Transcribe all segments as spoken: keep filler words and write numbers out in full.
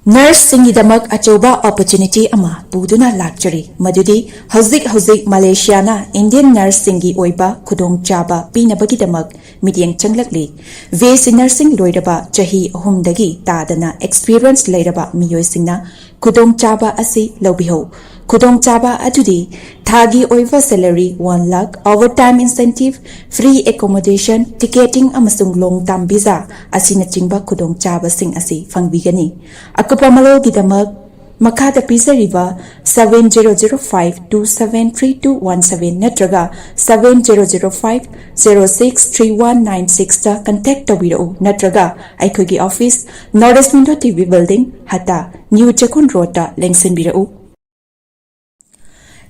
Nurseꯁꯤꯡꯒꯤꯗꯃꯛ ꯑꯆꯧꯕ opportunity ꯑꯃ ꯄꯨꯗꯨꯅ ꯂꯥꯛꯆꯔꯤ, ꯃꯗꯨꯗꯤ ꯍꯧꯖꯤꯛ ꯍꯧꯖꯤꯛ ꯃꯂꯦꯁꯤꯌꯥꯅ Indian nurseꯁꯤꯡꯒꯤ ꯑꯣꯏꯕ ꯈꯨꯗꯣꯡꯆꯥꯕ ꯄꯤꯅꯕꯒꯤꯗꯃꯛ ꯃꯤꯠꯌꯦꯡ ꯆꯪꯂꯛꯂꯤ꯫ ꯕꯤ ꯑꯦꯁ ꯁꯤ nursing ꯂꯣꯏꯔꯕ ꯆꯍꯤ ꯑꯍꯨꯝꯗꯒꯤ ꯇꯥꯗꯅ experience ꯂꯩꯔꯕ ꯃꯤꯑꯣꯏꯁꯤꯡꯅ ꯈꯨꯗꯣꯡꯆꯥꯕ ꯑꯁꯤ ꯂꯧꯕꯤꯍꯧ꯫ ꯈꯨꯗꯣꯡꯆꯥꯕ ꯑꯗꯨꯗꯤ ꯊꯥꯒꯤ ꯑꯣꯏꯕ salary one lakh, overtime incentive, free accommodation, ticketing ꯑꯃꯁꯨꯡ long term visa ꯑꯁꯤꯅꯆꯤꯡꯕ ꯈꯨꯗꯣꯡꯆꯥꯕꯁꯤꯡ ꯑꯁꯤ ꯐꯪꯕꯤꯒꯅꯤ꯫ ꯑꯀꯨꯞꯄ ꯃꯔꯣꯜꯒꯤꯗꯃꯛ ꯃꯈꯥꯗ ꯄꯤꯖꯔꯤꯕ seven zero zero five two seven three two one seven ꯅꯠꯇ꯭ꯔꯒ seven zero zero five zero six three one nine sixꯇ contact ꯇꯧꯕꯤꯔꯛꯎ, ꯅꯠꯇ꯭ꯔꯒ ꯑꯩꯈꯣꯏꯒꯤ office North East Window T V Building, ꯍꯠꯇꯥ, New ꯆꯦꯛꯀꯣꯟ ꯔꯣꯗꯇ ꯂꯦꯡꯁꯤꯟꯕꯤꯔꯛꯎ꯫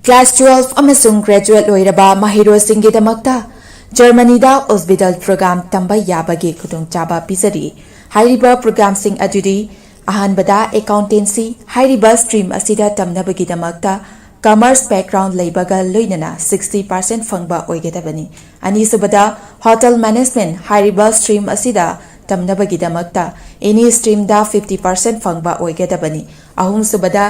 Class twelve ꯑꯃꯁꯨꯡ graduate ꯂꯣꯏꯔꯕ ꯃꯍꯩꯔꯣꯏꯁꯤꯡꯒꯤꯗꯃꯛꯇ ꯖꯔꯃꯅꯤꯗ Ausbildung program ꯇꯝꯕ ꯌꯥꯕꯒꯤ ꯈꯨꯗꯣꯡꯆꯥꯕ ꯄꯤꯖꯔꯤ꯫ ꯍꯥꯏꯔꯤꯕ programꯁꯤꯡ ꯑꯗꯨꯗꯤ ꯑꯍꯥꯟꯕꯗ accountancy ꯍꯥꯏꯔꯤꯕ stream ꯑꯁꯤꯗ ꯇꯝꯅꯕꯒꯤꯗꯃꯛꯇ commerce background ꯂꯩꯕꯒ ꯂꯣꯏꯅꯅ sixty percent ꯐꯪꯕ ꯑꯣꯏꯒꯗꯕꯅꯤ꯫ ꯑꯅꯤꯁꯨꯕꯗ hotel management ꯍꯥꯏꯔꯤꯕ stream ꯑꯁꯤꯗ ꯇꯝꯅꯕꯒꯤꯗꯃꯛꯇ any streamꯗ fifty percent ꯐꯪꯕ ꯑꯣꯏꯒꯗꯕꯅꯤ꯫ ꯑꯍꯨꯝꯁꯨꯕꯗ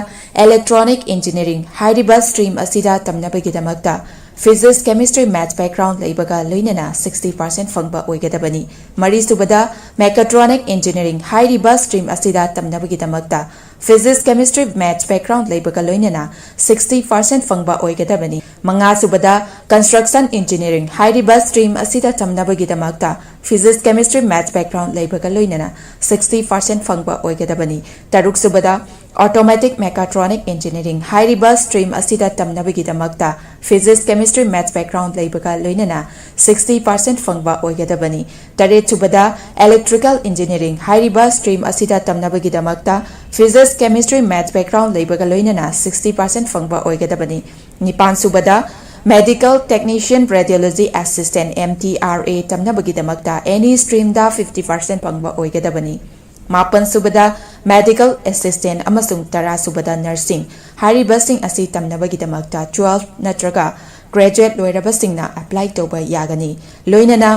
electronic engineering ꯍꯥꯏꯔꯤꯕ stream ꯑꯁꯤꯗ ꯇꯝꯅꯕꯒꯤꯗꯃꯛꯇ physics, chemistry, maths background ꯂꯩꯕꯒ ꯂꯣꯏꯅꯅ sixty percent ꯐꯪꯕ ꯑꯣꯏꯒꯗꯕꯅꯤ꯫ ꯃꯔꯤꯁꯨꯕꯗ mechatronic engineering ꯍꯥꯏꯔꯤꯕ stream ꯑꯁꯤꯗ ꯇꯝꯅꯕꯒꯤꯗꯃꯛꯇ physics, chemistry, maths background ꯂꯩꯕꯒ ꯂꯣꯏꯅꯅ sixty percent ꯐꯪꯕ ꯑꯣꯏꯒꯗꯕꯅꯤ꯫ ꯃꯉꯥꯁꯨꯕꯗ construction engineering ꯍꯥꯏꯔꯤꯕ stream ꯑꯁꯤꯗ ꯇꯝꯅꯕꯒꯤꯗꯃꯛꯇ physics, chemistry, maths background ꯂꯩꯕꯒ ꯂꯣꯏꯅꯅ sixty percent ꯐꯪꯕ ꯑꯣꯏꯒꯗꯕꯅꯤ꯫ ꯇꯔꯨꯛꯁꯨꯕꯗ automatic mechatronic engineering ꯍꯥꯏꯔꯤꯕ stream ꯑꯁꯤꯗ ꯇꯝꯅꯕꯒꯤꯗꯃꯛꯇ physics, chemistry, maths background ꯂꯩꯕꯒ ꯂꯣꯏꯅꯅ sixty percent ꯐꯪꯕ ꯑꯣꯏꯒꯗꯕꯅꯤ꯫ ꯇꯔꯦꯠꯁꯨꯕꯗ electrical engineering ꯍꯥꯏꯔꯤꯕ stream ꯑꯁꯤꯗ ꯇꯝꯅꯕꯒꯤꯗꯃꯛꯇ physics, chemistry, maths background ꯂꯩꯕꯒ ꯂꯣꯏꯅꯅ sixty percent ꯐꯪꯕ ꯑꯣꯏꯒꯗꯕꯅꯤ꯫ ꯅꯤꯄꯥꯟꯁꯨꯕꯗ medical technician radiology assistant, M T R A ꯇꯝꯅꯕꯒꯤꯗꯃꯛꯇ any streamꯗ fifty percent ꯐꯪꯕ ꯑꯣꯏꯒꯗꯕꯅꯤ꯫ ꯃꯥꯄꯟꯁꯨꯕꯗ medical assistant ꯑꯃꯁꯨꯡ ꯇꯔꯥꯁꯨꯕꯗ nursing ꯍꯥꯏꯔꯤꯕꯁꯤꯡ ꯑꯁꯤ ꯇꯝꯅꯕꯒꯤꯗꯃꯛꯇ twelve ꯅꯠꯇ꯭ꯔꯒ graduate ꯂꯣꯏꯔꯕꯁꯤꯡꯅ apply ꯇꯧꯕ ꯌꯥꯒꯅꯤ꯫ ꯂꯣꯏꯅꯅ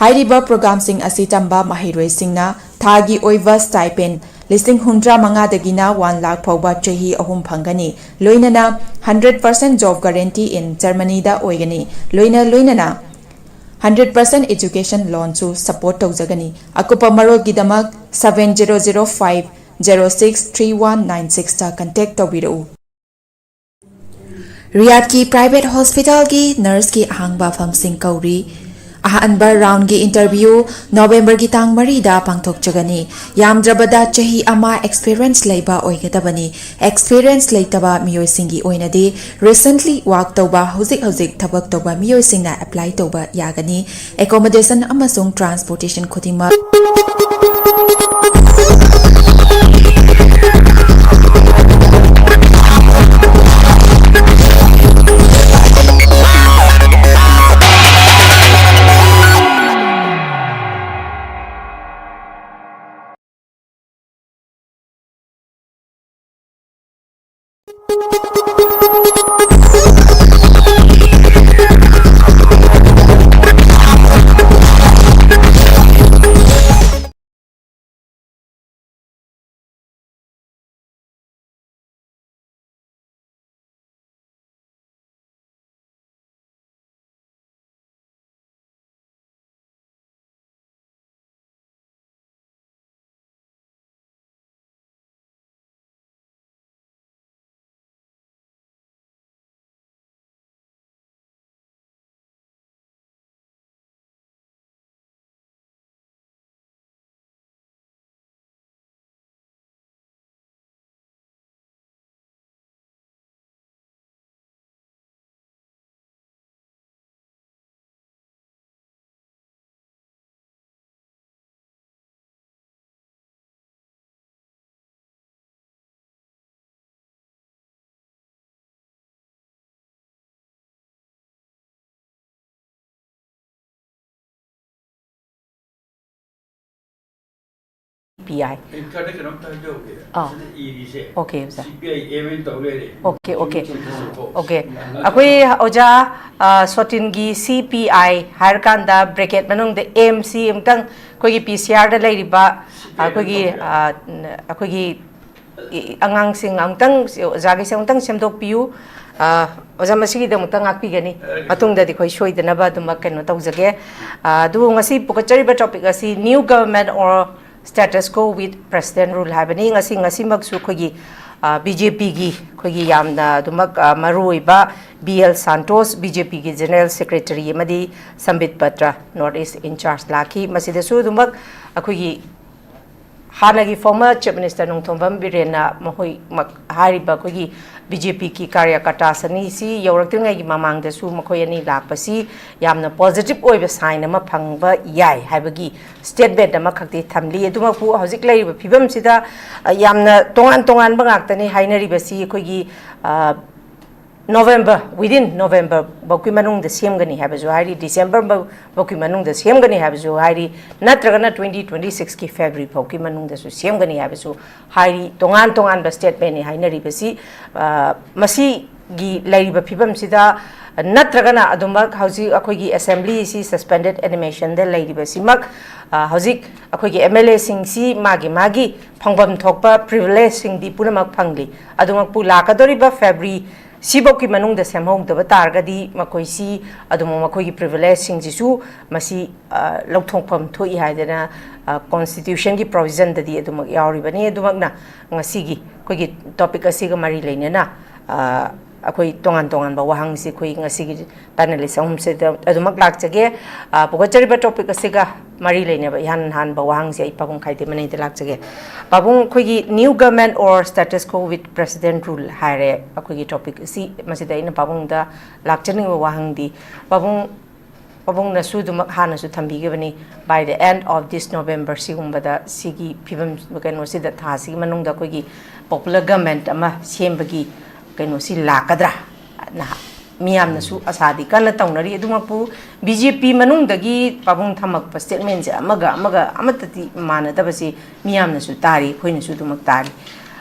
ꯍꯥꯏꯔꯤꯕ programꯁꯤꯡ ꯑꯁꯤ ꯇꯝꯕ ꯃꯍꯩꯔꯣꯏꯁꯤꯡꯅ ꯊꯥꯒꯤ ꯑꯣꯏꯕ stipend ꯂꯤꯁꯤꯡ ꯍꯨꯝꯗ꯭ꯔꯥ ꯃꯉꯥꯗꯒꯤꯅ ꯋꯥꯟ ꯂꯥꯈ ꯐꯥꯎꯕ ꯆꯍꯤ ꯑꯍꯨꯝ ꯐꯪꯒꯅꯤ꯫ ꯂꯣꯏꯅꯅ hundred percent job guarantee in Germany ꯗ ꯑꯣꯏꯒꯅꯤ꯫ ꯂꯣꯏꯅ ꯂꯣꯏꯅꯅ hundred percent education loan ꯁꯨ support ꯇꯧꯖꯒꯅꯤ꯫ ꯑꯀꯨꯞꯄ ꯃꯔꯣꯜꯒꯤꯗꯃꯛ seven zero zero five zero six three one nine six ꯇ contact ꯇꯧꯕꯤꯔꯛꯎ꯫ ꯔꯤꯌꯥꯗꯀꯤ private hospital ꯒꯤ nurse ꯀꯤ ꯑꯍꯥꯡꯕ ꯐꯝꯁꯤꯡ ꯀꯧꯔꯤ꯫ ꯑꯍꯥꯟꯕ round ꯒꯤ interview November ꯒꯤ ꯇꯥꯡ ꯃꯔꯤꯗ ꯄꯥꯡꯊꯣꯛꯆꯒꯅꯤ꯫ ꯌꯥꯝꯗ꯭ꯔꯕꯗ ꯆꯍꯤ ꯑꯃ experience ꯂꯩꯕ ꯑꯣꯏꯒꯗꯕꯅꯤ꯫ Experience ꯂꯩꯇꯕ ꯃꯤꯑꯣꯏꯁꯤꯡꯒꯤ ꯑꯣꯏꯅꯗꯤ recently work ꯇꯧꯕ, ꯍꯧꯖꯤꯛ ꯍꯧꯖꯤꯛ ꯊꯕꯛ ꯇꯧꯕ ꯃꯤꯑꯣꯏꯁꯤꯡꯅ apply ꯇꯧꯕ ꯌꯥꯒꯅꯤ꯫ Accommodation ꯑꯃꯁꯨꯡ transportation ꯈꯨꯗꯤꯡꯃꯛ ꯄꯤ ꯑꯥꯏ꯫ ꯑꯩ ꯈꯔꯗ ꯀꯩꯅꯣꯝꯇ ꯍꯥꯏꯖꯍꯧꯒꯦ꯫ ꯑꯥ꯫ ꯁꯤꯗ ꯏꯔꯤꯁꯦ Okay, ꯑꯣꯖꯥ꯫ ꯁꯤ ꯄꯤ ꯑꯥꯏ ꯑꯦꯝ ꯑꯦꯟ ꯇꯧ ꯂꯩꯔꯦ꯫ Okay, okay. ꯁꯤꯗꯁꯨ ꯀꯣ꯫ Okay. ꯑꯩꯈꯣꯏ ꯑꯣꯖꯥ, ꯑ, ꯁꯣꯇꯤꯟꯒꯤ ꯁꯤ ꯄꯤ ꯑꯥꯏ ꯍꯥꯏꯔꯀꯥꯟꯗ bracket ꯃꯅꯨꯡꯗ ꯑꯦꯝ ꯁꯤ ꯑꯃꯨꯛꯇꯪ ꯑꯩꯈꯣꯏꯒꯤ ꯄꯤ ꯁꯤ ꯑꯥꯔꯗ ꯂꯩꯔꯤꯕ, ꯑ, ꯑꯩꯈꯣꯏꯒꯤ, ꯑ, ꯑꯩꯈꯣꯏꯒꯤ ꯏ-, ꯑꯉꯥꯡꯁꯤꯡ ꯑꯃꯨꯛꯇꯪ, ꯑꯣꯖꯥꯒꯤꯁꯦ ꯑꯃꯨꯛꯇꯪ ꯁꯦꯝꯗꯣꯛꯄꯤꯌꯨ꯫ ꯑ, ꯑꯣꯖꯥ, ꯃꯁꯤꯒꯤꯗꯃꯛꯇ ꯉꯥꯛꯄꯤꯒꯅꯤ꯫ ꯃꯇꯨꯡꯗꯗꯤ ꯑꯩꯈꯣꯏ ꯁꯣꯏꯗꯅꯕ ꯑꯗꯨꯃꯛ ꯀꯩꯅꯣ ꯇꯧꯖꯒꯦ꯫ ꯑ, ꯑꯗꯨꯕꯨ ꯉꯁꯤ ꯄꯨꯈꯠꯆꯔꯤꯕ topic ꯑꯁꯤ new government or status quo with president rule ꯍꯥꯏꯕꯅꯤ꯫ ꯉꯁꯤ, ꯉꯁꯤꯃꯛꯁꯨ ꯑꯩꯈꯣꯏꯒꯤ, ꯑ, ꯕꯤ ꯖꯦ ꯄꯤꯒꯤ ꯑꯩꯈꯣꯏꯒꯤ ꯌꯥꯝꯅ ꯑꯗꯨꯃꯛ, ꯑ, ꯃꯔꯨꯑꯣꯏꯕ ꯕꯤ ꯑꯦꯜ ꯁꯥꯟꯇꯣꯁ, ꯕꯤ ꯖꯦ ꯄꯤꯒꯤ general secretary ꯑꯃꯗꯤ ꯁꯝꯕꯤꯠ Patra, North East in charge ꯂꯥꯛꯈꯤ꯫ ꯃꯁꯤꯗꯁꯨ ꯑꯗꯨꯃꯛ ꯑꯩꯈꯣꯏꯒꯤ ꯍꯥꯟꯅꯒꯤ former Chief Minister ꯅꯣꯡꯊꯣꯝꯕꯝ ꯕꯤꯔꯦꯟꯅ ꯃꯈꯣꯏꯃꯛ ꯍꯥꯏꯔꯤꯕ ꯑꯩꯈꯣꯏꯒꯤ ꯕꯤ ꯖꯦ ꯄꯤꯒꯤ ꯀꯥꯔꯌꯀꯔꯇꯥꯁ ꯑꯅꯤꯁꯤ ꯌꯧꯔꯛꯇ꯭ꯔꯤꯉꯩꯒꯤ ꯃꯃꯥꯡꯗꯁꯨ ꯃꯈꯣꯏ ꯑꯅꯤ ꯂꯥꯛꯄꯁꯤ ꯌꯥꯝꯅ positive ꯑꯣꯏꯕ sign ꯑꯃ ꯐꯪꯕ ꯌꯥꯏ ꯍꯥꯏꯕꯒꯤ statement ꯑꯃꯈꯛꯇꯤ ꯊꯝꯂꯤ꯫ ꯑꯗꯨꯃꯛꯄꯨ ꯍꯧꯖꯤꯛ ꯂꯩꯔꯤꯕ ꯐꯤꯕꯝꯁꯤꯗ, ꯑ, ꯌꯥꯝꯅ ꯇꯣꯉꯥꯟ ꯇꯣꯉꯥꯟꯕ ꯉꯥꯛꯇꯅꯤ ꯍꯥꯏꯅꯔꯤꯕꯁꯤ꯫ ꯑꯩꯈꯣꯏꯒꯤ, ꯑ, November, within November ꯐꯥꯎꯒꯤ ꯃꯅꯨꯡꯗ ꯁꯦꯝꯒꯅꯤ ꯍꯥꯏꯕꯁꯨ ꯍꯥꯏꯔꯤ, December ꯐꯥꯎꯒꯤ ꯃꯅꯨꯡꯗ ꯁꯦꯝꯒꯅꯤ ꯍꯥꯏꯕꯁꯨ ꯍꯥꯏꯔꯤ, ꯅꯠꯇ꯭ꯔꯒꯅ twenty twenty sixꯀꯤ February ꯐꯥꯎꯒꯤ ꯃꯅꯨꯡꯗꯁꯨ ꯁꯦꯝꯒꯅꯤ ꯍꯥꯏꯕꯁꯨ ꯍꯥꯏꯔꯤ꯫ ꯇꯣꯉꯥꯟ ꯇꯣꯉꯥꯟꯕ statementꯅꯤ ꯍꯥꯏꯅꯔꯤꯕꯁꯤ꯫ ꯑ, ꯃꯁꯤꯒꯤ ꯂꯩꯔꯤꯕ ꯐꯤꯕꯝꯁꯤꯗ, ꯅꯠꯇ꯭ꯔꯒꯅ ꯑꯗꯨꯃꯛ ꯍꯧꯖꯤꯛ ꯑꯩꯈꯣꯏꯒꯤ assembly ꯑꯁꯤ suspended animationꯗ ꯂꯩꯔꯤꯕꯁꯤꯃꯛ, ꯑ, ꯍꯧꯖꯤꯛ ꯑꯩꯈꯣꯏꯒꯤ M L Aꯁꯤꯡꯁꯤ ꯃꯥꯒꯤ ꯃꯥꯒꯤ ꯐꯪꯐꯝ ꯊꯣꯛꯄ privilegeꯁꯤꯡꯗꯤ ꯄꯨꯝꯅꯃꯛ ꯐꯪꯂꯤ꯫ ꯑꯗꯨꯃꯛꯄꯨ ꯂꯥꯛꯀꯗꯧꯔꯤꯕ February ꯁꯤꯐꯧꯒꯤ ꯃꯅꯨꯡꯗ ꯁꯦꯝꯍꯧꯗꯕ ꯇꯥꯔꯒꯗꯤ ꯃꯈꯣꯏꯁꯤ ꯑꯗꯨꯝ ꯃꯈꯣꯏꯒꯤ privilegeꯁꯤꯡꯁꯤꯁꯨ ꯃꯁꯤ, ꯑ, ꯂꯧꯊꯣꯛꯐꯝ ꯊꯣꯛꯏ ꯍꯥꯏꯗꯅ, ꯑ, constitutionꯒꯤ provisionꯗꯗꯤ ꯑꯗꯨꯃꯛ ꯌꯥꯎꯔꯤꯕꯅꯤ꯫ ꯑꯗꯨꯃꯛꯅ ꯉꯁꯤꯒꯤ ꯑꯩꯈꯣꯏꯒꯤ topic ꯑꯁꯤꯒ ꯃꯔꯤ ꯂꯩꯅꯅ, ꯑ, ꯑꯩꯈꯣꯏ ꯇꯣꯉꯥꯟ ꯇꯣꯉꯥꯟꯕ ꯋꯥꯍꯪꯁꯤ ꯑꯩꯈꯣꯏ ꯉꯁꯤꯒꯤ panelist ꯑꯍꯨꯝꯁꯤꯗ ꯑꯗꯨꯃꯛ ꯂꯥꯛꯆꯒꯦ꯫ ꯑ, ꯄꯨꯈꯠꯆꯔꯤꯕ topic ꯑꯁꯤꯒ ꯃꯔꯤ ꯂꯩꯅꯕ ꯏꯍꯥꯟ ꯍꯥꯟꯕ ꯋꯥꯍꯪꯁꯤ ꯑꯩ ꯄꯥꯕꯨꯡ ꯈꯥꯏꯗꯦ ꯃꯅꯩꯗ ꯂꯥꯛꯆꯒꯦ꯫ ꯄꯥꯕꯨꯡ, ꯑꯩꯈꯣꯏꯒꯤ new government or status quo with president rule ꯍꯥꯏꯔꯦ ꯑꯩꯈꯣꯏꯒꯤ topic ꯑꯁꯤ꯫ ꯃꯁꯤꯗ ꯑꯩꯅ ꯄꯥꯕꯨꯡꯗ ꯂꯥꯛꯆꯅꯤꯡꯕ ꯋꯥꯍꯪꯗꯤ, ꯄꯥꯕꯨꯡ, ꯄꯥꯕꯨꯡꯅꯁꯨ ꯑꯗꯨꯃꯛ ꯍꯥꯟꯅꯁꯨ ꯊꯝꯕꯤꯈꯤꯕꯅꯤ, by the end of this November ꯁꯤꯒꯨꯝꯕꯗ ꯁꯤꯒꯤ ꯐꯤꯕꯝ, ꯀꯩꯅꯣꯁꯤꯗ, ꯊꯥꯁꯤꯒꯤ ꯃꯅꯨꯡꯗ ꯑꯩꯈꯣꯏꯒꯤ popular government ꯑꯃ ꯁꯦꯝꯕꯒꯤ ꯀꯩꯅꯣꯁꯤ ꯂꯥꯛꯀꯗ꯭ꯔꯥ? ꯅꯍꯥꯛ ꯃꯤꯌꯥꯝꯅꯁꯨ ꯑꯁꯥꯗꯤ ꯀꯟꯅ ꯇꯧꯅꯔꯤ꯫ ꯑꯗꯨꯃꯛꯄꯨ ꯕꯤ ꯖꯦ ꯄꯤ ꯃꯅꯨꯡꯗꯒꯤ ꯄꯥꯕꯨꯡ ꯊꯝꯃꯛꯄ ꯁ꯭ꯇꯦꯠꯃꯦꯟꯁꯦ ꯑꯃꯒ ꯑꯃꯒ ꯑꯃꯠꯇꯗꯤ ꯃꯥꯟꯅꯗꯕꯁꯦ ꯃꯤꯌꯥꯝꯅꯁꯨ ꯇꯥꯔꯤ, ꯑꯩꯈꯣꯏꯅꯁꯨ ꯑꯗꯨꯃꯛ ꯇꯥꯔꯤ꯫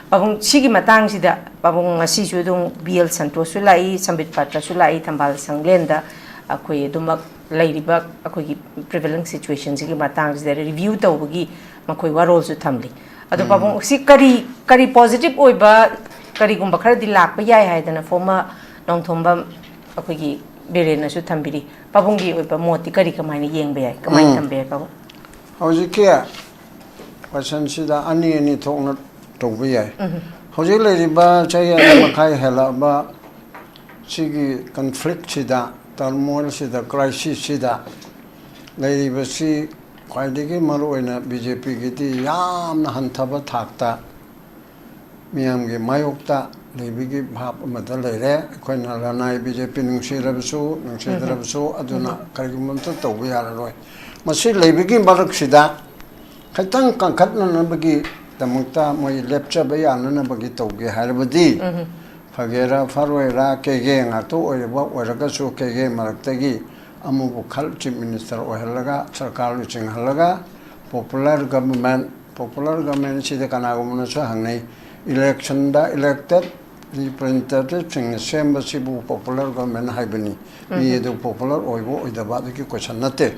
ꯄꯥꯕꯨꯡ, ꯁꯤꯒꯤ ꯃꯇꯥꯡꯁꯤꯗ ꯄꯥꯕꯨꯡ ꯉꯁꯤꯁꯨ ꯑꯗꯨꯝ ꯕꯤ ꯑꯦꯜ ꯁꯟꯇꯣꯁꯁꯨ ꯂꯥꯛꯏ, ꯁꯝꯕꯤꯠ ꯄꯥꯇ꯭ꯔꯁꯨ ꯂꯥꯛꯏ, ꯊꯝꯕꯥꯜ ꯁꯪꯂꯦꯟꯗ ꯑꯩꯈꯣꯏ ꯑꯗꯨꯃꯛ ꯂꯩꯔꯤꯕ ꯑꯩꯈꯣꯏꯒꯤ ꯄ꯭ꯔꯤꯚꯦꯂꯤꯡ ꯁꯤꯆꯨꯋꯦꯁꯟꯁꯤꯒꯤ ꯃꯇꯥꯡꯁꯤꯗ ꯔꯤꯚ꯭ꯌꯨ ꯇꯧꯕꯒꯤ ꯃꯈꯣꯏ ꯋꯥꯔꯣꯜꯁꯨ ꯊꯝꯂꯤ꯫ ꯑꯗꯣ ꯄꯥꯕꯨꯡ, ꯁꯤ ꯀꯔꯤ, ꯀꯔꯤ ꯄꯣꯖꯤꯇꯤꯚ ꯑꯣꯏꯕ ꯀꯔꯤꯒꯨꯝꯕ ꯈꯔꯗꯤ ꯂꯥꯛꯄ ꯌꯥꯏ ꯍꯥꯏꯗꯅ ꯐꯣꯔꯃꯔ ꯅꯣꯡꯊꯣꯝꯕꯝ ꯑꯩꯈꯣꯏꯒꯤ ꯕꯤꯔꯦꯟꯅꯁꯨ ꯊꯝꯕꯤꯔꯤ꯫ ꯄꯥꯕꯨꯡꯒꯤ ꯑꯣꯏꯕ ꯃꯣꯠꯇꯤ ꯀꯔꯤ, ꯀꯃꯥꯏꯅ ꯌꯦꯡꯕ ꯌꯥꯏ, ꯀꯃꯥꯏꯅ ꯎꯝ꯫ ꯊꯝꯕ ꯌꯥꯏ ꯄꯥꯕꯨꯡ? ꯍꯧꯖꯤꯛꯀꯤ ꯀꯣꯏꯁꯟꯁꯤꯗ ꯑꯅꯤ ꯑꯅꯤ ꯊꯣꯛꯅ ꯇꯧꯕ ꯌꯥꯏ꯫ ꯎꯝ꯫ ꯍꯧꯖꯤꯛ ꯂꯩꯔꯤꯕ ꯆꯍꯤ ꯑꯅꯤ ꯃꯈꯥꯏ ꯍꯦꯜꯂꯛꯑꯕ ꯁꯤꯒꯤ ꯀꯟꯐ꯭ꯂꯤꯛꯁꯤꯗ, ꯇꯔꯃꯣꯏꯜꯁꯤꯗ, ꯀ꯭ꯔꯥꯏꯁꯤꯁꯁꯤꯗ ꯂꯩꯔꯤꯕꯁꯤ ꯈ꯭ꯋꯥꯏꯗꯒꯤ ꯃꯔꯨꯑꯣꯏꯅ ꯕꯤ ꯖꯦ ꯄꯤꯒꯤꯗꯤ ꯌꯥꯝꯅ ꯍꯟꯊꯕ ꯊꯥꯛꯇ ꯃꯤꯌꯥꯝꯒꯤ ꯃꯥꯌꯣꯛꯇ ꯂꯩꯕꯒꯤ ꯚꯥꯞ ꯑꯃꯗ ꯂꯩꯔꯦ꯫ ꯑꯩꯈꯣꯏꯅ ꯂꯅꯥꯏ ꯕꯤ ꯖꯦ ꯄꯤ ꯅꯨꯡꯁꯤꯔꯕꯁꯨ, ꯅꯨꯡꯁꯤꯗ꯭ꯔꯕꯁꯨ, ꯑꯗꯨꯅ ꯀꯔꯤꯒꯨꯝꯕ ꯑꯝꯇ ꯇꯧꯕ ꯌꯥꯔꯔꯣꯏ꯫ ꯃꯁꯤ ꯂꯩꯕꯒꯤ ꯃꯔꯛꯁꯤꯗ ꯈꯤꯇꯪ ꯀꯟꯈꯠꯅꯅꯕꯒꯤꯗꯃꯛꯇ ꯃꯣꯏ ꯂꯦꯞꯆꯕ ꯌꯥꯅꯅꯕꯒꯤ ꯇꯧꯒꯦ ꯍꯥꯏꯔꯕꯗꯤ, ꯐꯒꯦꯔꯥ ꯐꯔꯣꯏꯔꯥ, ꯀꯦꯒꯦ ꯉꯥꯛꯇ ꯑꯣꯏꯔꯕ ꯑꯣꯏꯔꯒꯁꯨ, ꯀꯦꯒꯦ ꯃꯔꯛꯇꯒꯤ ꯑꯃꯕꯨ ꯈꯜ ꯆꯤꯐ ꯃꯤꯅꯤꯁꯇꯔ ꯑꯣꯏꯍꯜꯂꯒ ꯁꯔꯀꯥꯔ ꯂꯨꯆꯤꯡꯍꯜꯂꯒ ꯄꯣꯄꯨꯂꯔ ꯒꯚꯔꯟꯃꯦꯟ, ꯄꯣꯄꯨꯂꯔ ꯒꯚꯔꯟꯃꯦꯟꯁꯤꯗ ꯀꯅꯥꯒꯨꯝꯕꯅꯁꯨ ꯍꯪꯅꯩ, ꯏꯂꯦꯛꯁꯟꯗ ꯏꯂꯦꯛꯇꯦꯠ ꯔꯤꯄ꯭ꯔꯖꯦꯟꯇꯦꯇꯤꯚꯁꯤꯡꯅ ꯁꯦꯝꯕꯁꯤꯕꯨ ꯄꯣꯄꯨꯂꯔ ꯒꯚꯔꯟꯃꯦꯟ ꯍꯥꯏꯕꯅꯤ꯫ ꯃꯤ ꯑꯗꯨ ꯄꯣꯄꯨꯂꯔ ꯑꯣꯏꯕ ꯑꯣꯏꯗꯕ ꯑꯗꯨꯒꯤ ꯀꯣꯏꯁꯟ ꯅꯠꯇꯦ꯫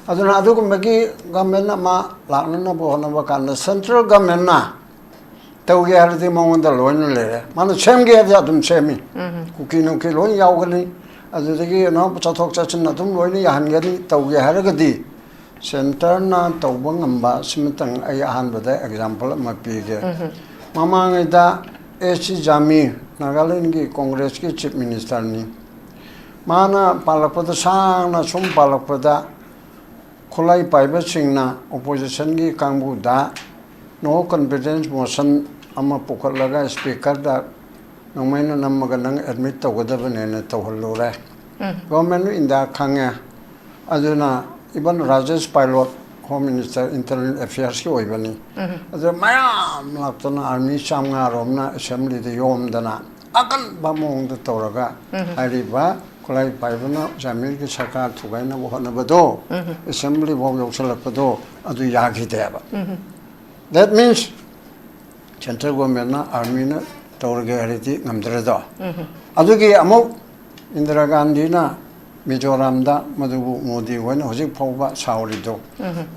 ꯑꯗꯨꯅ ꯑꯗꯨꯒꯨꯝꯕꯒꯤ ꯒꯚꯔꯟꯃꯦꯟ ꯑꯃ ꯂꯥꯛꯅꯅꯕ ꯍꯣꯠꯅꯕ ꯀꯥꯟꯗ ꯁꯦꯟꯇ꯭ꯔꯦꯜ ꯒꯚꯔꯟꯃꯦꯟꯅ ꯇꯧꯒꯦ ꯍꯥꯏꯔꯗꯤ ꯃꯉꯣꯟꯗ ꯂꯣꯏꯅ ꯂꯩꯔꯦ꯫ ꯃꯥꯅ ꯁꯦꯝꯒꯦ ꯍꯥꯏꯔꯗꯤ ꯑꯗꯨꯝ ꯁꯦꯝꯃꯤ꯫ ꯀꯨꯀꯤ ꯅꯨꯡꯀꯤ ꯂꯣꯏ ꯌꯥꯎꯒꯅꯤ꯫ ꯑꯗꯨꯗꯒꯤ ꯅꯪ ꯆꯠꯊꯣꯛ ꯆꯠꯁꯤꯟ ꯑꯗꯨꯝ ꯂꯣꯏꯅ ꯌꯥꯍꯟꯒꯅꯤ꯫ ꯇꯧꯒꯦ ꯍꯥꯏꯔꯒꯗꯤ ꯁꯦꯟꯇꯔꯅ ꯇꯧꯕ ꯉꯝꯕ ꯁꯤꯃꯇꯪ ꯑꯩ ꯑꯍꯥꯟꯕꯗ ꯑꯦꯛꯖꯥꯝꯄꯜ ꯑꯃ ꯄꯤꯒꯦ꯫ ꯃꯃꯥꯡꯉꯩꯗ ꯑꯦꯁ ꯁꯤ ꯖꯥꯃꯤ, ꯅꯥꯒꯥꯂꯦꯟꯒꯤ ꯀꯣꯡꯒ꯭ꯔꯦꯁꯀꯤ ꯆꯤꯐ ꯃꯤꯅꯤꯁꯇꯔꯅꯤ꯫ ꯃꯥꯅ ꯄꯥꯜꯂꯛꯄꯗ, ꯁꯥꯡꯅ ꯁꯨꯝ ꯄꯥꯜꯂꯛꯄꯗ, ꯈꯨꯠꯂꯥꯏ ꯄꯥꯏꯕꯁꯤꯡꯅ ꯑꯣꯄꯣꯖꯤꯁꯟꯒꯤ ꯀꯥꯡꯕꯨꯗ ꯅꯣ ꯀꯟꯐꯤꯗꯦꯟꯁ ꯃꯣꯁꯟ ꯑꯃ ꯄꯨꯈꯠꯂꯒ ꯁ꯭ꯄꯤꯀꯔꯗ ꯅꯣꯡꯃꯩꯅ ꯅꯝꯃꯒ ꯅꯪ ꯑꯦꯗꯃꯤꯠ ꯇꯧꯒꯗꯕꯅꯦꯅ ꯇꯧꯍꯜꯂꯨꯔꯦ꯫ ꯒꯣꯚꯔꯟꯃꯦꯟ ꯑꯣꯐ ꯏꯟꯗꯤꯌꯥ ꯈꯪꯉꯦ꯫ ꯑꯗꯨꯅ even Rajesh Pilot, home minister internal ꯑꯦꯐꯤꯌꯔꯁꯀꯤ ꯑꯣꯏꯕꯅꯤ꯫ ꯑꯗꯨ ꯃꯌꯥꯝ ꯂꯥꯛꯇꯅ ꯑꯥꯔꯃꯤ ꯆꯥꯝꯃꯉꯥ ꯔꯣꯝꯅ ꯑꯦꯁꯦꯝꯕ꯭ꯂꯤꯗ ꯌꯣꯝꯗꯅ ꯑꯀꯟꯕ ꯃꯑꯣꯡꯗ ꯇꯧꯔꯒ ꯍꯥꯏꯔꯤꯕ ꯈꯨꯠꯂꯥꯏ ꯄꯥꯏꯕꯅ ꯖꯥꯃꯤꯔꯒꯤ ꯁꯔꯀꯥꯔ ꯊꯨꯒꯥꯏꯅꯕ ꯍꯣꯠꯅꯕꯗꯣ, ꯑꯦꯁꯦꯝꯕ꯭ꯂꯤ ꯐꯥꯎ ꯌꯧꯁꯤꯜꯂꯛꯄꯗꯣ, ꯑꯗꯨ ꯌꯥꯈꯤꯗꯦꯕ꯫ That means central governmentꯅ, armyꯅ ꯇꯧꯔꯒꯦ ꯍꯥꯏꯔꯗꯤ ꯉꯝꯗ꯭ꯔꯦꯗꯣ꯫ ꯑꯗꯨꯒꯤ ꯑꯃꯨꯛ ꯏꯟꯗꯤꯔꯥ ꯒꯥꯟꯙꯤꯅ ꯃꯤꯖꯣꯔꯥꯝꯗ, ꯃꯗꯨꯕꯨ ꯃꯣꯗꯤ ꯍꯣꯏꯅ ꯍꯧꯖꯤꯛ ꯐꯥꯎꯕ ꯁꯥꯎꯔꯤꯗꯣ,